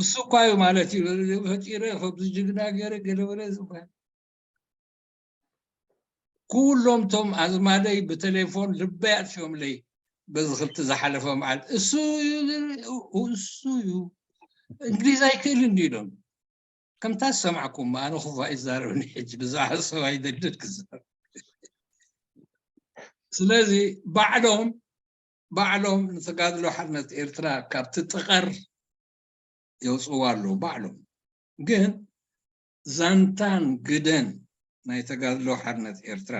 እሱ እኳ እዩ ማለት እዩ ፈጢረ ከምዚ ጅግና ገይረ ገለበለ ዝበሃል ኩሎም ቶም ኣዝማደይ ብቴሌፎን ልበይ ኣጥፊኦምለይ። በዚ ክልተ ዝሓለፈ መዓልቲ እሱ እዩ፣ እሱ እዩ፣ እንግሊዝ ኣይክእልን ድዩ ኢሎም። ከምታ ዝሰማዕኩም ኣነ ክፉእ ኣይዛረብን ሕጂ ብዛዕባ ሰብ ኣይደልን ክዛረብ። ስለዚ ባዕሎም ባዕሎም ንተጋድሎ ሓርነት ኤርትራ ካብቲ ጥቐር የውፅዋ ኣለዉ ባዕሎም። ግን ዛንታን ግደን ናይ ተጋድሎ ሓርነት ኤርትራ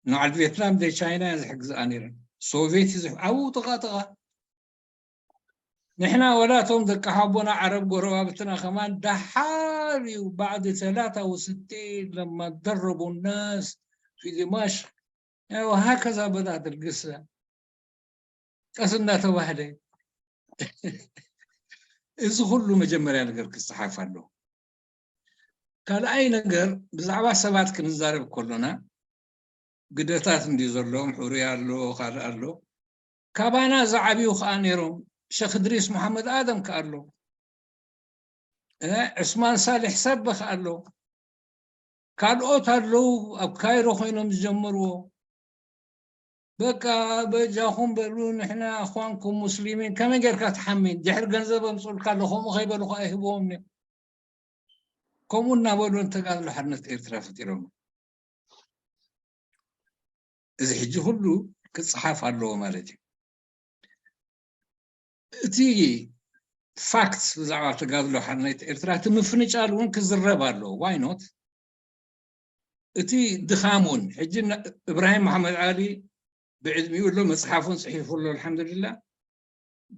ንዓል ቬትናም ዘይ ቻይና እያ ዝሕግዝኣ ነይረን። ሶቪየት እዩ ዝሕ ኣብኡ ጥቓ ጥቓ ንሕና ወላቶም ደቂ ሓቦና ዓረብ ጎረባብትና ከማን ደሓር እዩ ባዕዲ ተላታ ወስቲ ለማ ደረቡ ናስ ፊ ዲማሽቅ ያው ሃከዛ በዳ ድርግስ ቀስ እንዳተባህለ እዚ ኩሉ መጀመርያ ነገር ክፀሓፍ ኣሎ። ካልኣይ ነገር ብዛዕባ ሰባት ክንዛረብ ከሎና ግደታት እንዲ ዘለዎም ሕሩይ ኣሎ ካልእ ኣሎ ካባና ዝዓብዩ ከዓ ነይሮም ሸክ ድሪስ መሓመድ ኣደም ከዓ ኣሎ ዑስማን ሳልሕ ሰብ ከዓ ኣሎ ካልኦት ኣለዉ ኣብ ካይሮ ኮይኖም ዝጀመርዎ በቃ በጃኹም በሉ ንሕና ኣኽዋንኩም ሙስሊሚን ከመይ ጌርካ ትሓሚን ድሕሪ ገንዘብ ኣምፅኡልካ ኣሎ ከምኡ ከይበሉ ከዓ ይህብዎም እዮም ከምኡ እናበሉ ንተጋድሎ ሓርነት ኤርትራ ፈጢሮም እዚ ሕጂ ኩሉ ክፀሓፍ ኣለዎ ማለት እዩ እቲ ፋክት ብዛዕባ ተጋድሎ ሓርነት ኤርትራ እቲ ምፍንጫል እውን ክዝረብ ኣለዎ ዋይኖት እቲ ድኻም እውን ሕጂ እብራሂም መሓመድ ዓሊ ብዕድሚኡ ኣሎ መፅሓፉን ፅሒፉ ኣሎ ኣልሓምዱልላ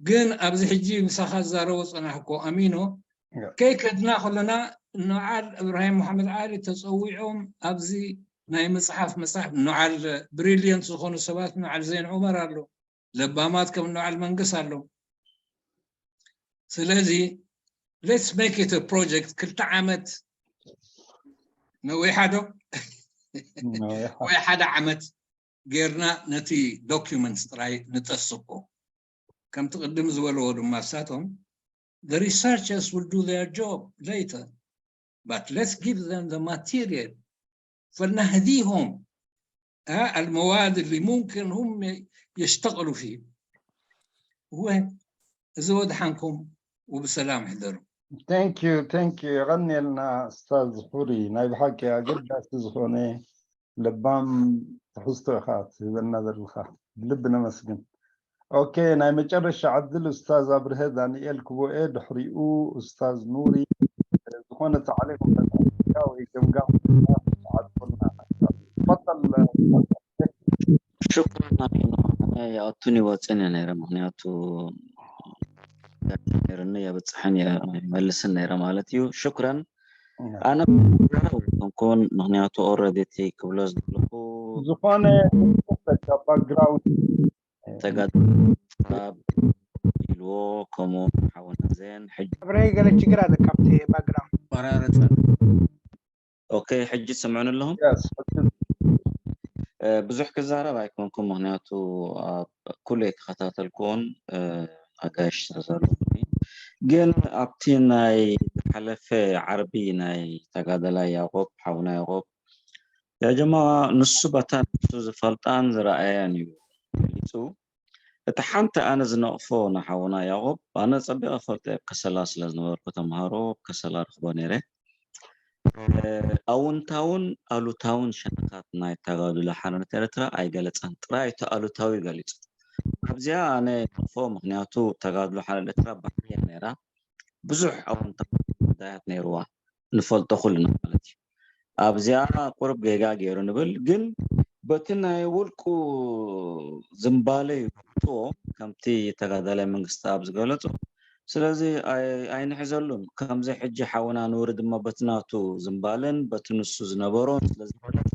ግን ኣብዚ ሕጂ ምሳኻ ዝዛረቦ ፀናሕኮ ኣሚኖ ከይከድና ከለና ንዓል እብራሂም መሓመድ ዓሊ ተፀዊዖም ኣብዚ ናይ መፅሓፍ መፅሓፍ ንዓል ብሪልየንት ዝኾኑ ሰባት ንዓል ዜን ዑመር ኣሎ ለባማት ከም ንዓል መንግስ ኣሎ ስለዚ let's make it a project ክልተ ዓመት ነዊሓ ዶ ወይ ሓደ ዓመት ጌርና ነቲ ዶኪመንትስ ጥራይ ንጠስቆ ከምቲ ቅድም ዝበልዎ ድማ ሳቶም the researchers will do their job later but let's give them the material فلنهديهم المواد اللي ممكن هم يشتغلوا فيه وين እዚ ወድሓንኩም وبسلام احضروا Thank you thank you የቐንየልና ኡስታዝ ሑሪ ናይ ብሓቂ ኣገዳሲ ዝኾነ ለባም ትሕዝቶ ኢኻ ትህበና ዘለኻ ብልቢ ነመስግን ኦኬ ናይ መጨረሻ ዕድል ኡስታዝ ኣብርሀ ዳንኤል ክቦኤ ድሕሪኡ ኡስታዝ ኑሪ ዝኾነ ታዕሊቕ ወይ ገምጋም ዓድቦልና ፈጠል ሽኩራን ኣነ ይኣቱን ይወፅን እየ ነይረ ምክንያቱ ነይርኒ የብፅሕን ይመልስን ነይረ ማለት እዩ ሽኩረን ኣነ ኮንኩን ምክንያቱ ኦረዲ እቲ ክብሎ ዝደለኩ ዝኾነ ባክግራውንድ ተጋድ ኢልዎ ከምኡ ሓወና ዘን ሕጂ ኣብረይ ገለ ችግር ኣለካ ኣብቲ ባክግራውንድ ቆራረፀ ኦኬ ሕጂ ትሰምዑን ኣለኹም ብዙሕ ክዛረብ ኣይኮንኩም ምክንያቱ ኩሉ ኣይተኸታተልኩዎን ኣጋይሽ ስለዘለኹኒ ግን ኣብቲ ናይ ዝሓለፈ ዓርቢ ናይ ተጋደላይ ያቆብ ሓውና ያቆብ ያጀማ ንሱ በታ ንሱ ዝፈልጣን ዝረኣያን እዩ ገሊፁ እቲ ሓንቲ ኣነ ዝነቕፎ ንሓውና ያቆብ ኣነ ፀቢቐ ፈልጦ ኣብ ከሰላ ስለ ዝነበርኩ ተምሃሮ ኣብ ከሰላ ርክቦ ነይረ ኣውንታውን ኣሉታውን ሸነኻት ናይ ተጋድሎ ሓርነት ኤርትራ ኣይገለፀን ጥራይ እቲ ኣሉታዊ ገሊፁ ኣብዚኣ ኣነ ነቕፎ ምክንያቱ ተጋድሎ ሓርነት ኤርትራ ባሕሪ እያ ነይራ ብዙሕ ኣውንታዊ ጉዳያት ነይርዋ ንፈልጦ ኩልና ማለት እዩ ኣብዚኣ ቁሩብ ጌጋ ገይሩ ንብል ግን በቲ ናይ ውልቁ ዝምባለ ይውጥዎ ከምቲ ተጋዳላይ መንግስቲ ኣብ ዝገለፁ ስለዚ ኣይንሕዘሉን ከምዚ ሕጂ ሓውና ንውሪ ድማ በቲ ናቱ ዝምባለን በቲ ንሱ ዝነበሮን ስለዝፈለጠ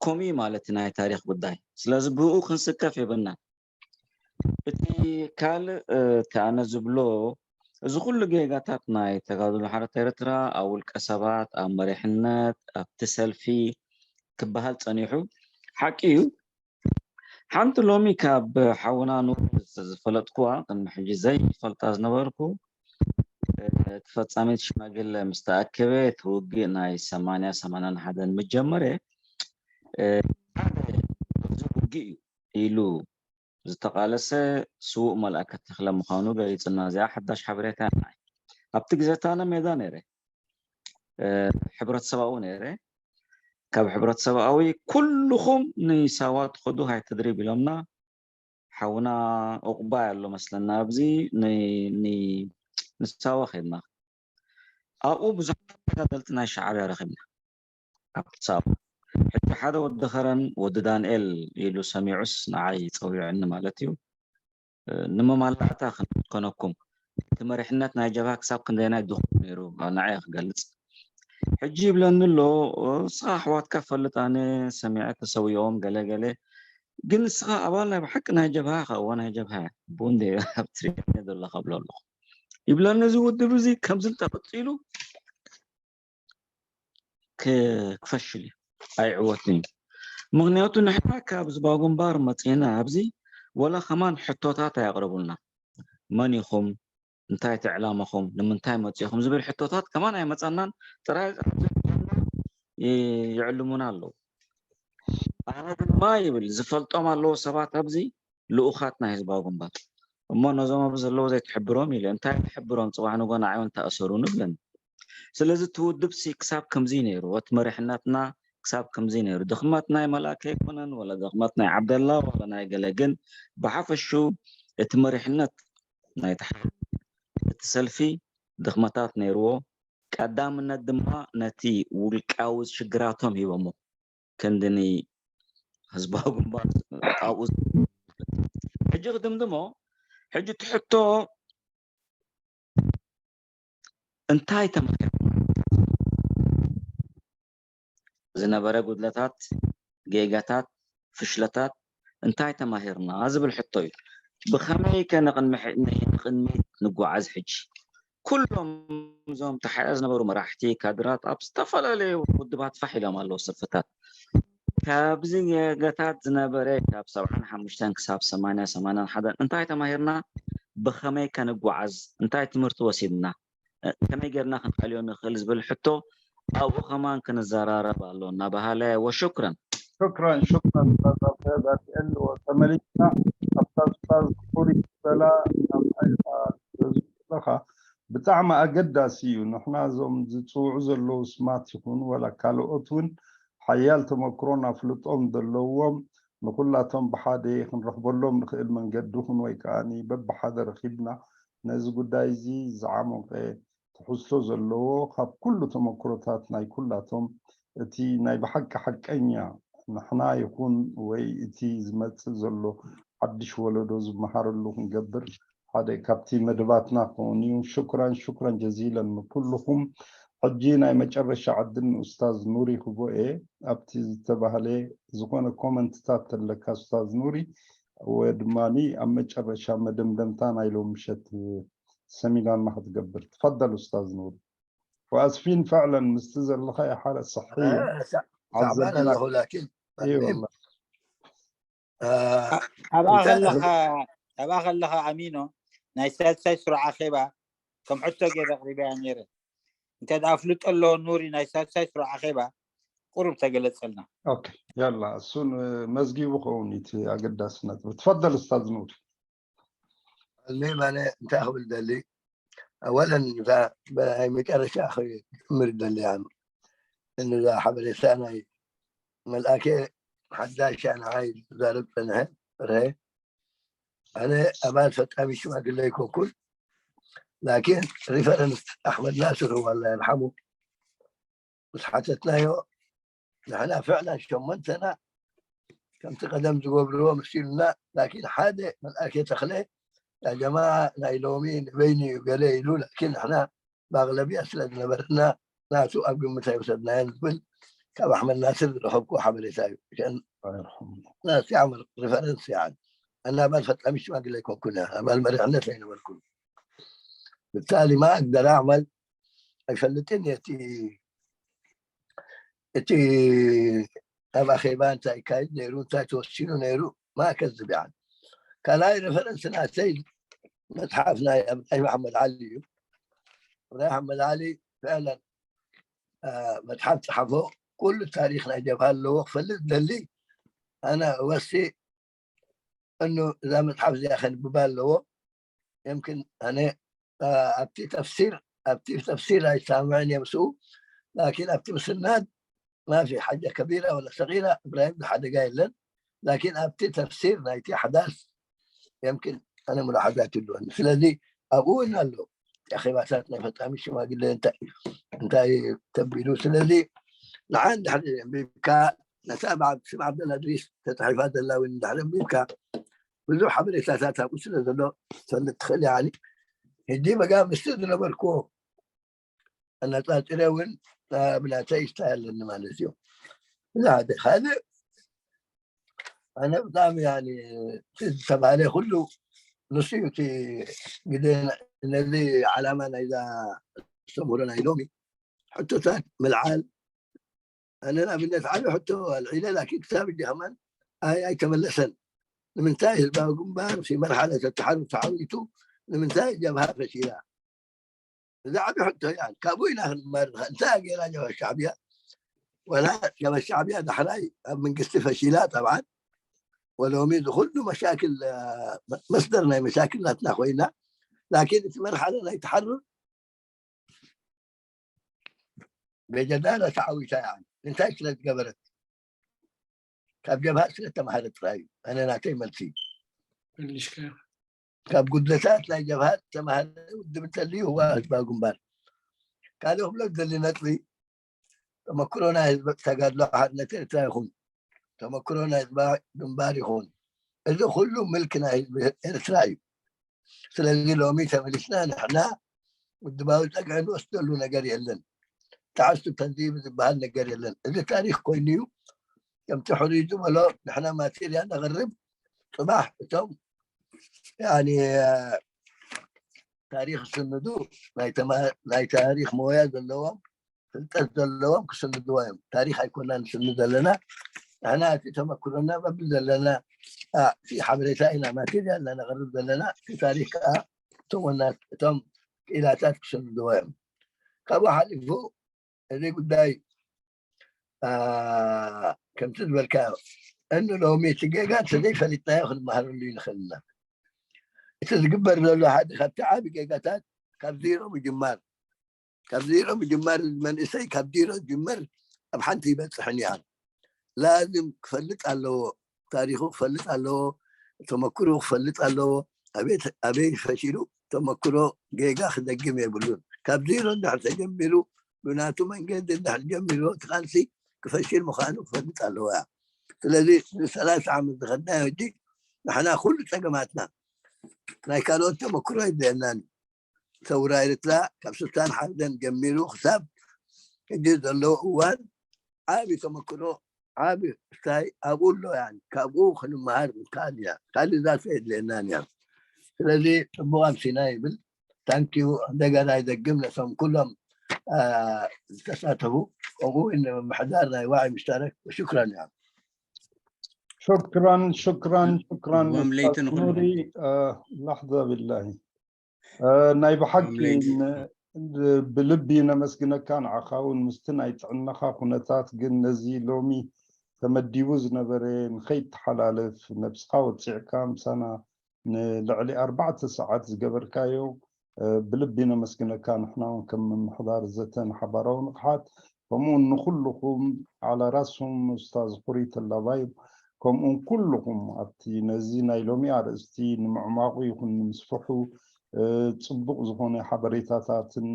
ከምኡ ማለት ናይ ታሪክ ጉዳይ ስለዚ ብኡ ክንስከፍ የብልና እቲ ካልእ እቲ ኣነ ዝብሎ እዚ ኩሉ ጌጋታት ናይ ተጋድሎ ሓርነት ኤርትራ ኣብ ውልቀ ሰባት ኣብ መሪሕነት ኣብቲ ሰልፊ ክበሃል ፀኒሑ ሓቂ እዩ ሓንቲ ሎሚ ካብ ሓውና ኑር ዝፈለጥኩዋ ቅድሚ ሕጂ ዘይፈልጣ ዝነበርኩ እቲ ፈጻሚት ሽማግለ ምስ ተኣከበ፣ እቲ ውግእ ናይ ሰማንያ ሰማንያን ሓደን ምስ ጀመረ፣ ሓደ እዚ ውግእ እዩ ኢሉ ዝተቓለሰ ስዉእ መልኣከ ተኽለ ምዃኑ ገሊጹልና። እዚኣ ሓዳሽ ሓበሬታ እያ ንዓይ። ኣብቲ ግዜ ኣነ ሜዳ ነይረ፣ ሕብረተሰባዊ ነይረ። ካብ ሕብረተሰባዊ ኩልኹም ንሳዋ ትኸዱ ሃይ ተድሪብ ኢሎምና። ሓውና ዑቕባይ ኣሎ መስለና ኣብዚ ንሳዋ ከድና ኣብኡ ብዙሓት ተጋደልቲ ናይ ሻዕብያ ረኺብና ኣብቲ ሳዋ። ሕጂ ሓደ ወዲ ኸረን ወዲ ዳንኤል ኢሉ ሰሚዑስ ንዓይ ጸዊዕኒ ማለት እዩ። ንምማላእታ ክንኮነኩም እቲ መሪሕነት ናይ ጀብሃ ክሳብ ክንደይናይ ድኹም ነይሩ ንዓይ ክገልጽ። ሕጂ ይብለኒ ኣሎ፣ እስኻ ኣሕዋትካ ፈልጥ ኣነ ሰሚዐ ተሰዊኦም ገለ ገለ፣ ግን እስኻ ኣባል ናይ ብሓቂ ናይ ጀብሃ ኢኻ። እዋ ናይ ጀብሃ እያ። ብኡ እንደ ኣብ ትሪኒ ዘለኻ እብሎ ኣለኹ ይብለኒ። እዚ ውድብ እዚ ከምዚ እንተቐጺሉ ክፈሽል እዩ፣ ኣይዕወትን እዩ። ምኽንያቱ ንሕና ካብ ዝባጉንባር መፂና ኣብዚ ወላ ከማን ሕቶታት ኣየቕረቡልና። መን ኢኹም? እንታይ እቲ ዕላማኹም? ንምንታይ መፂኹም? ዝብል ሕቶታት ከማን ኣይመፃናን። ጥራይ ይዕልሙና ኣለዉ። ኣነ ድማ ይብል ዝፈልጦም ኣለዉ ሰባት ኣብዚ ልኡኻት ናይ ህዝባዊ ግንባር እሞ ነዞም ኣብዚ ዘለዉ ዘይትሕብሮም ኢለ እንታይ ትሕብሮም ፅባሕ ንጎ ንዓይ እውን ተኣሰሩ ንብለን። ስለዚ እቲ ውድብ ሲ ክሳብ ከምዚ ነይሩ እቲ መሪሕነትና ክሳብ ከምዚ ነይሩ ድኽመት ናይ መልኣከ ኣይኮነን ወላ ድኽመት ናይ ዓብደላ ወላ ናይ ገለ ግን ብሓፈሹ እቲ መሪሕነት ናይቲ ሓ- እቲ ሰልፊ ድኽመታት ነይርዎ ቀዳምነት ድማ ነቲ ውልቃዊ ሽግራቶም ሂቦሞ ክንድኒ ህዝባዊ ግንባር ኣብኡ ሕጂ ክድምድሞ ሕጂ ትሕቶ እንታይ ተማሂርና ዝነበረ ጉድለታት ጌጋታት ፍሽለታት እንታይ ተማሂርና ዝብል ሕቶ እዩ። ብኸመይ ከ ንቕድሚት ንጓዓዝ ሕጂ? ኩሎም እዞም ተሓያ ዝነበሩ መራሕቲ ካድራት ኣብ ዝተፈላለዩ ውድባት ፋሕ ኢሎም ኣለዉ ሰልፍታት። ካብዚ ጌጋታት ዝነበረ ካብ ሰብዓን ሓሙሽተን ክሳብ ሰማንያ ሰማንያን ሓደን እንታይ ተማሂርና? ብኸመይ ከንጓዓዝ እንታይ ትምህርቲ ወሲድና? ከመይ ጌርና ክንኣልዮ ንኽእል ዝብል ሕቶ ኣብኡ ከማን ክንዘራረብ ኣሎ እናበሃለ ወሽክረን። ሽክረን ሽክረን ዳንኤል ተመሊስና ኣብታ ስታዝ ኩሪ ዝበላ ናብኣይኻ ዘለኻ ብጣዕሚ ኣገዳሲ እዩ። ንሕና እዞም ዝፅውዑ ዘለዉ ስማት ይኹን ወላ ካልኦት እውን ሓያል ተመክሮን ኣፍልጦን ዘለዎም ንኩላቶም ብሓደ ክንረኽበሎም ንኽእል መንገዲ ይኹን ወይ ከዓ በብሓደ ረኺብና ነዚ ጉዳይ እዚ ዝዓሞቐ ትሕዝቶ ዘለዎ ካብ ኩሉ ተመክሮታት ናይ ኩላቶም እቲ ናይ ብሓቂ ሓቀኛ ንሕና ይኹን ወይ እቲ ዝመጽእ ዘሎ ሓድሽ ወለዶ ዝመሃረሉ ክንገብር ሓደ ካብቲ መደባትና ክኸውን እዩ። ሽኩራን ሽኩራን ጀዚለን ንኩልኹም። ሕጂ ናይ መጨረሻ ዕድል ንኡስታዝ ኑሪ ክቦ እየ። ኣብቲ ዝተባህለ ዝኾነ ኮመንትታት ተለካ ኡስታዝ ኑሪ ወይ ድማ ኣብ መጨረሻ መደምደምታ ናይ ሎም ምሸት ሰሚናርና ክትገብር ትፈደል ኡስታዝ ኑሪ። ወኣስፊን ፈዕለን ምስቲ ዘለኻዮ ሓለት ሰሒ እዩ። تعبان ኣለኹ ላኪን እይ ወላ ኣብኣ ከለኻ ኣብኣ ከለኻ ኣሚኖ ናይ ሳልሳይ ስሩዕ ኣኼባ ከም ሕቶ ገይረ ኣቕሪበያ ነይረ። እንተ ደኣ ኣፍልጦ ኣለዎ ኑሪ ናይ ሳልሳይ ስሩዕ ኣኼባ ቁሩብ ተገለጸልና። ኦኬ ያላ እሱን መዝጊቡ ከውን እቲ ኣገዳሲ ነጥቢ። ትፈደል ኡስታዝ ኑሪ። እኔ ማነ እንታይ ክብል ደሊ ኣወለን እዛ ናይ መጨረሻ ክምር ደሊ ያን እንዛ ሓበሬታ ናይ መልኣከ ሓዳሽ ንዓይ ዛረብ ጸንሐ ርሀ ኣነ ኣባል ፈጻሚ ሽማግለ ኣይኮንኩን ላኪን ሪፈረንስ ኣሕመድ ናስር ዋላ ይርሓሙ ምስ ሓተትናዮ ንሕና ፍዕላ ሸሞንተና ከምቲ ቀደም ዝገብርዎ መሲሉና ላኪን ሓደ መልኣከ ተኽለ ያ ጀማዓ ናይ ሎሚ ንበይኑ እዩ ገለ ኢሉ ላኪን ንሕና ብኣግለቢያ ስለ ዝነበረና ናቱ ኣብ ግምት ኣይወሰድናዮን ዝብል ካብ ኣሕመድ ናስር ዝረኸብኩ ሓበሬታ እዩ። ናስቲ ዓመር ሪፈረንስ ይዓል ኣና ኣባል ፈጻሚ ሽማግለ ኣይኮንኩን ኣባል መሪሕነት ኣይነበርኩን። ብታሊ ማ ኣግደራ ዓመል ኣይፈልጥን እቲ እቲ ኣብ ኣኼባ እንታይ ይካየድ ነይሩ እንታይ ተወሲኑ ነይሩ ማ ከዝብ ይዓል። ካልኣይ ሪፈረንስ ናተይ መፅሓፍ ናይ ኣብራሂም ኣሕመድ ዓሊ እዩ። እብራሂም መላሊ ፍዕለን መፅሓፍ ፀሓፎ፣ ኩሉ ታሪክ ናይ ጀብሃ ኣለዎ ክፈልጥ ደሊ። ኣነ ወሲ እኑ እዛ መፅሓፍ እዚኣ ከንብባ ኣለዎ። የምክን ኣነ ኣብቲ ተፍሲር ኣብቲ ተፍሲር ኣይሰማምዕን እየ ምስኡ፣ ላኪን ኣብቲ ምስናድ ማፊ ሓጃ ከቢራ ወላ ሰቂራ እብራሂም ዝሓደጋ የለን። ላኪን ኣብቲ ተፍሲር ናይቲ ሓዳስ የምክን ኣነ ሙሉ ሓዳት ይልወኒ። ስለዚ ኣብኡ እውን ኣሎ ኣኼባታት ናይ ፈፃሚ ሽማግለ እንታይ ተቢሉ። ስለዚ ንዓ እንድሕር ኣንቢብካ ነታ ብዓብ ስም ዓብደላ ድሪስ ተፃሒፋ ዘላ እውን እንድሕር ኣንቢብካ ብዙሕ ሓበሬታታት ኣብኡ ስለ ዘሎ ትፈልጥ ትኽእል። ያኒ ሕጂ በጋ ምስቲ ዝነበርኩዎ ኣነፃፂረ እውን ብናተይ ስታይ ኣለኒ ማለት እዩ። እዚ ሓደ። ካልእ ኣነ ብጣዕሚ ያኒ እቲ ዝተባህለ ኩሉ ንሱ እዩ እቲ ግዜ ነዚ ዓላማ ናይዛ ዝተምህሮ ናይ ሎሚ ሕቶታት ምልዓል። ኣነ ንኣብነት ዓቢ ሕቶ ኣልዒለ ላኪን ክሳብ ሕጂ ከማን ኣይ ኣይተመለሰን። ንምንታይ ህዝባዊ ግንባር ሲ መርሓለ ተተሓሩ ተሓዊቱ ንምንታይ ጀብሃ ፈሲላ? እዚ ዓቢ ሕቶ እያ። ካብኡ ኢና ክንመሃር ንኽእል። እንታይ እያ ገይራ ጀብሃ ሻዕብያ? ወላ ጀብሃ ሻዕብያ ዳሕራይ ኣብ መንግስቲ ፈሺላ ጠብዓን ወሎሚ እዚ ኩሉ መሻክል መስደር ናይ መሻክል ናትና ኮይና ላኪን እቲ መርሓለ ናይ ተሓሩር በጀዳላ ተዓዊታ እያ። እንታይ ስለ ዝገበረት? ካብ ጀብሃ ስለ ተማሃረ ጥራይ እዩ። ኣነ ናተይ መልሲ መልሽካ ካብ ጉድለታት ናይ ጀብሃ ተማሃረ ውድብ እንተልዩ ህዋ ህዝባዊ ግንባር ካልእ ክብሎ ዝደሊ ነጥቢ ተመክሮ ናይ ህዝቢ ተጋድሎ ሓርነት ኤርትራ ይኹን ተመክሮ ናይ ህዝባዊ ግንባር ይኹን እዚ ኩሉ ምልክ ናይ ህዝቢ ኤርትራ እዩ። ስለዚ ሎሚ ተመሊስና ንሕና ውድባዊ ፀግዒ ንወስደሉ ነገር የለን። ተዓስቱ ተንዚብ ዝበሃል ነገር የለን። እዚ ታሪክ ኮይኑ እዩ። ከምቲ ሕሩይ ዝበሎ ንሕና ማቴርያል ነቕርብ። ፅባሕ እቶም ያኒ ታሪክ ዝስንዱ ናይ ተማ- ናይ ታሪክ ሞያ ዘለዎም ፍልጠት ዘለዎም ክስንድዎ እዮም። ታሪክ ኣይኮና ንስንድ ዘለና ንሕና እቲ ተመክሮና በብል ዘለና ኣ፣ እቲ ሓበሬታ ኢና ማቴርያል ኢና ነቕርብ ዘለና። እቲ ታሪክ ከዓ እቶም ወና እቶም ክኢላታት ክስንድዎ እዮም። ካብኡ ሓሊፉ እዚ ጉዳይ ኣ፣ ከምቲ ዝበልካዮ እኑ ሎሚ እቲ ጌጋ እንተዘይፈሊጥናዮ ክንመሃረሉ ይንኽእል ኢና። እቲ ዝግበር ዘሎ ሓደ ካብቲ ዓቢ ጌጋታት ካብ ዜሮ ምጅማር ካብ ዜሮ ምጅማር መንእሰይ ካብ ዜሮ ዝጅምር ኣብ ሓንቲ ይበፅሕን እያ። ላዝም ክፈልጥ ኣለዎ፣ ታሪኹ ክፈልጥ ኣለዎ፣ ተመክሮ ክፈልጥ ኣለዎ። ኣበይ ኣበይ ፈሺሉ ተመክሮ ጌጋ ክደግም የብሉን። ካብ ዜሮ እንድሕር ተጀሚሩ ብናቱ መንገዲ እንድሕር ጀሚሩ እቲ ቃልሲ ክፈሽል ምዃኑ ክፈልጥ ኣለዎ እያ። ስለዚ ንሰላሳ ዓመት ዝኸድናዮ ሕጂ ንሕና ኩሉ ፀገማትና ናይ ካልኦት ተመክሮ የድልየናን እዩ። ሰውራ ኤርትራ ካብ ስልሳን ሓደን ጀሚሩ ክሳብ ሕጂ ዘለዎ እዋን ዓቢ ተመክሮ ዓቢ ስታይ ኣብኡ ኣሎ። ያ ካብኡ ክንመሃር ንከኣል ኢና። ካልእ ዛት የድልየናን እያ። ስለዚ ፅቡቅ ኣምሲና ይብል። ታንኪዩ እንደገና ይደግም ነቶም ኩሎም ዝተሳተፉ ከምኡ ንምምሕዳር ናይ ዋዒ ምሽታረክ ሽክራን እያ። شكرا شكرا شكرا እዋም ለይቲ ንኹሉ ኑሪ لحظة بالله ናይ ብሓቂ ለይቲ ብልቢ ነመስግነካ። ንዓኻ እውን ምስቲ ናይ ጥዕናኻ ኩነታት ግን ነዚ ሎሚ ተመዲቡ ዝነበረ ንኸይተሓላለፍ ነብስኻ ወፂዕካ ምሳና ንልዕሊ ኣርባዕተ ሰዓት ዝገበርካዮ ብልቢ ነመስግነካ። ንሕና እውን ከም ምምሕዳር ዘተን ሓባራዊ ንቕሓት ከምኡውን ንኩልኹም ዓላ ራስኩም ኡስታዝ ኩሪ ተላባይ ከምኡውን ኩልኹም ኣብቲ ነዚ ናይ ሎሚ ኣርእስቲ ንምዕማቑ ይኹን ንምስፍሑ ፅቡቕ ዝኾነ ሓበሬታታትን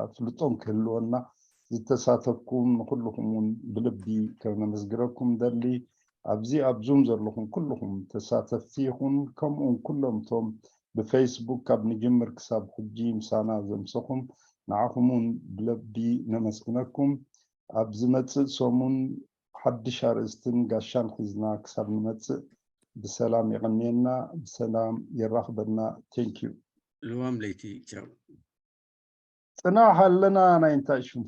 ኣፍልጦን ክህልወና ዝተሳተፍኩም ንኩልኹም እውን ብልቢ ከነመስግነኩም ደሊ። ኣብዚ ኣብ ዙም ዘለኹም ኩልኹም ተሳተፍቲ ይኹን ከምኡውን ኩሎም እቶም ብፌስቡክ ካብ ንጅምር ክሳብ ሕጂ ምሳና ዘምሰኹም ንዓኹም እውን ብልቢ ነመስግነኩም። ኣብ ዝመፅእ ሰሙን ሓድሽ ኣርእስትን ጋሻን ሒዝና ክሳብ ንመፅእ ብሰላም የቐንየና፣ ብሰላም የራኽበና። ቴንኪዩ። ልዋም ለይቲ ቻው። ፅናሕ ኣለና ናይ እንታይ ሽሙ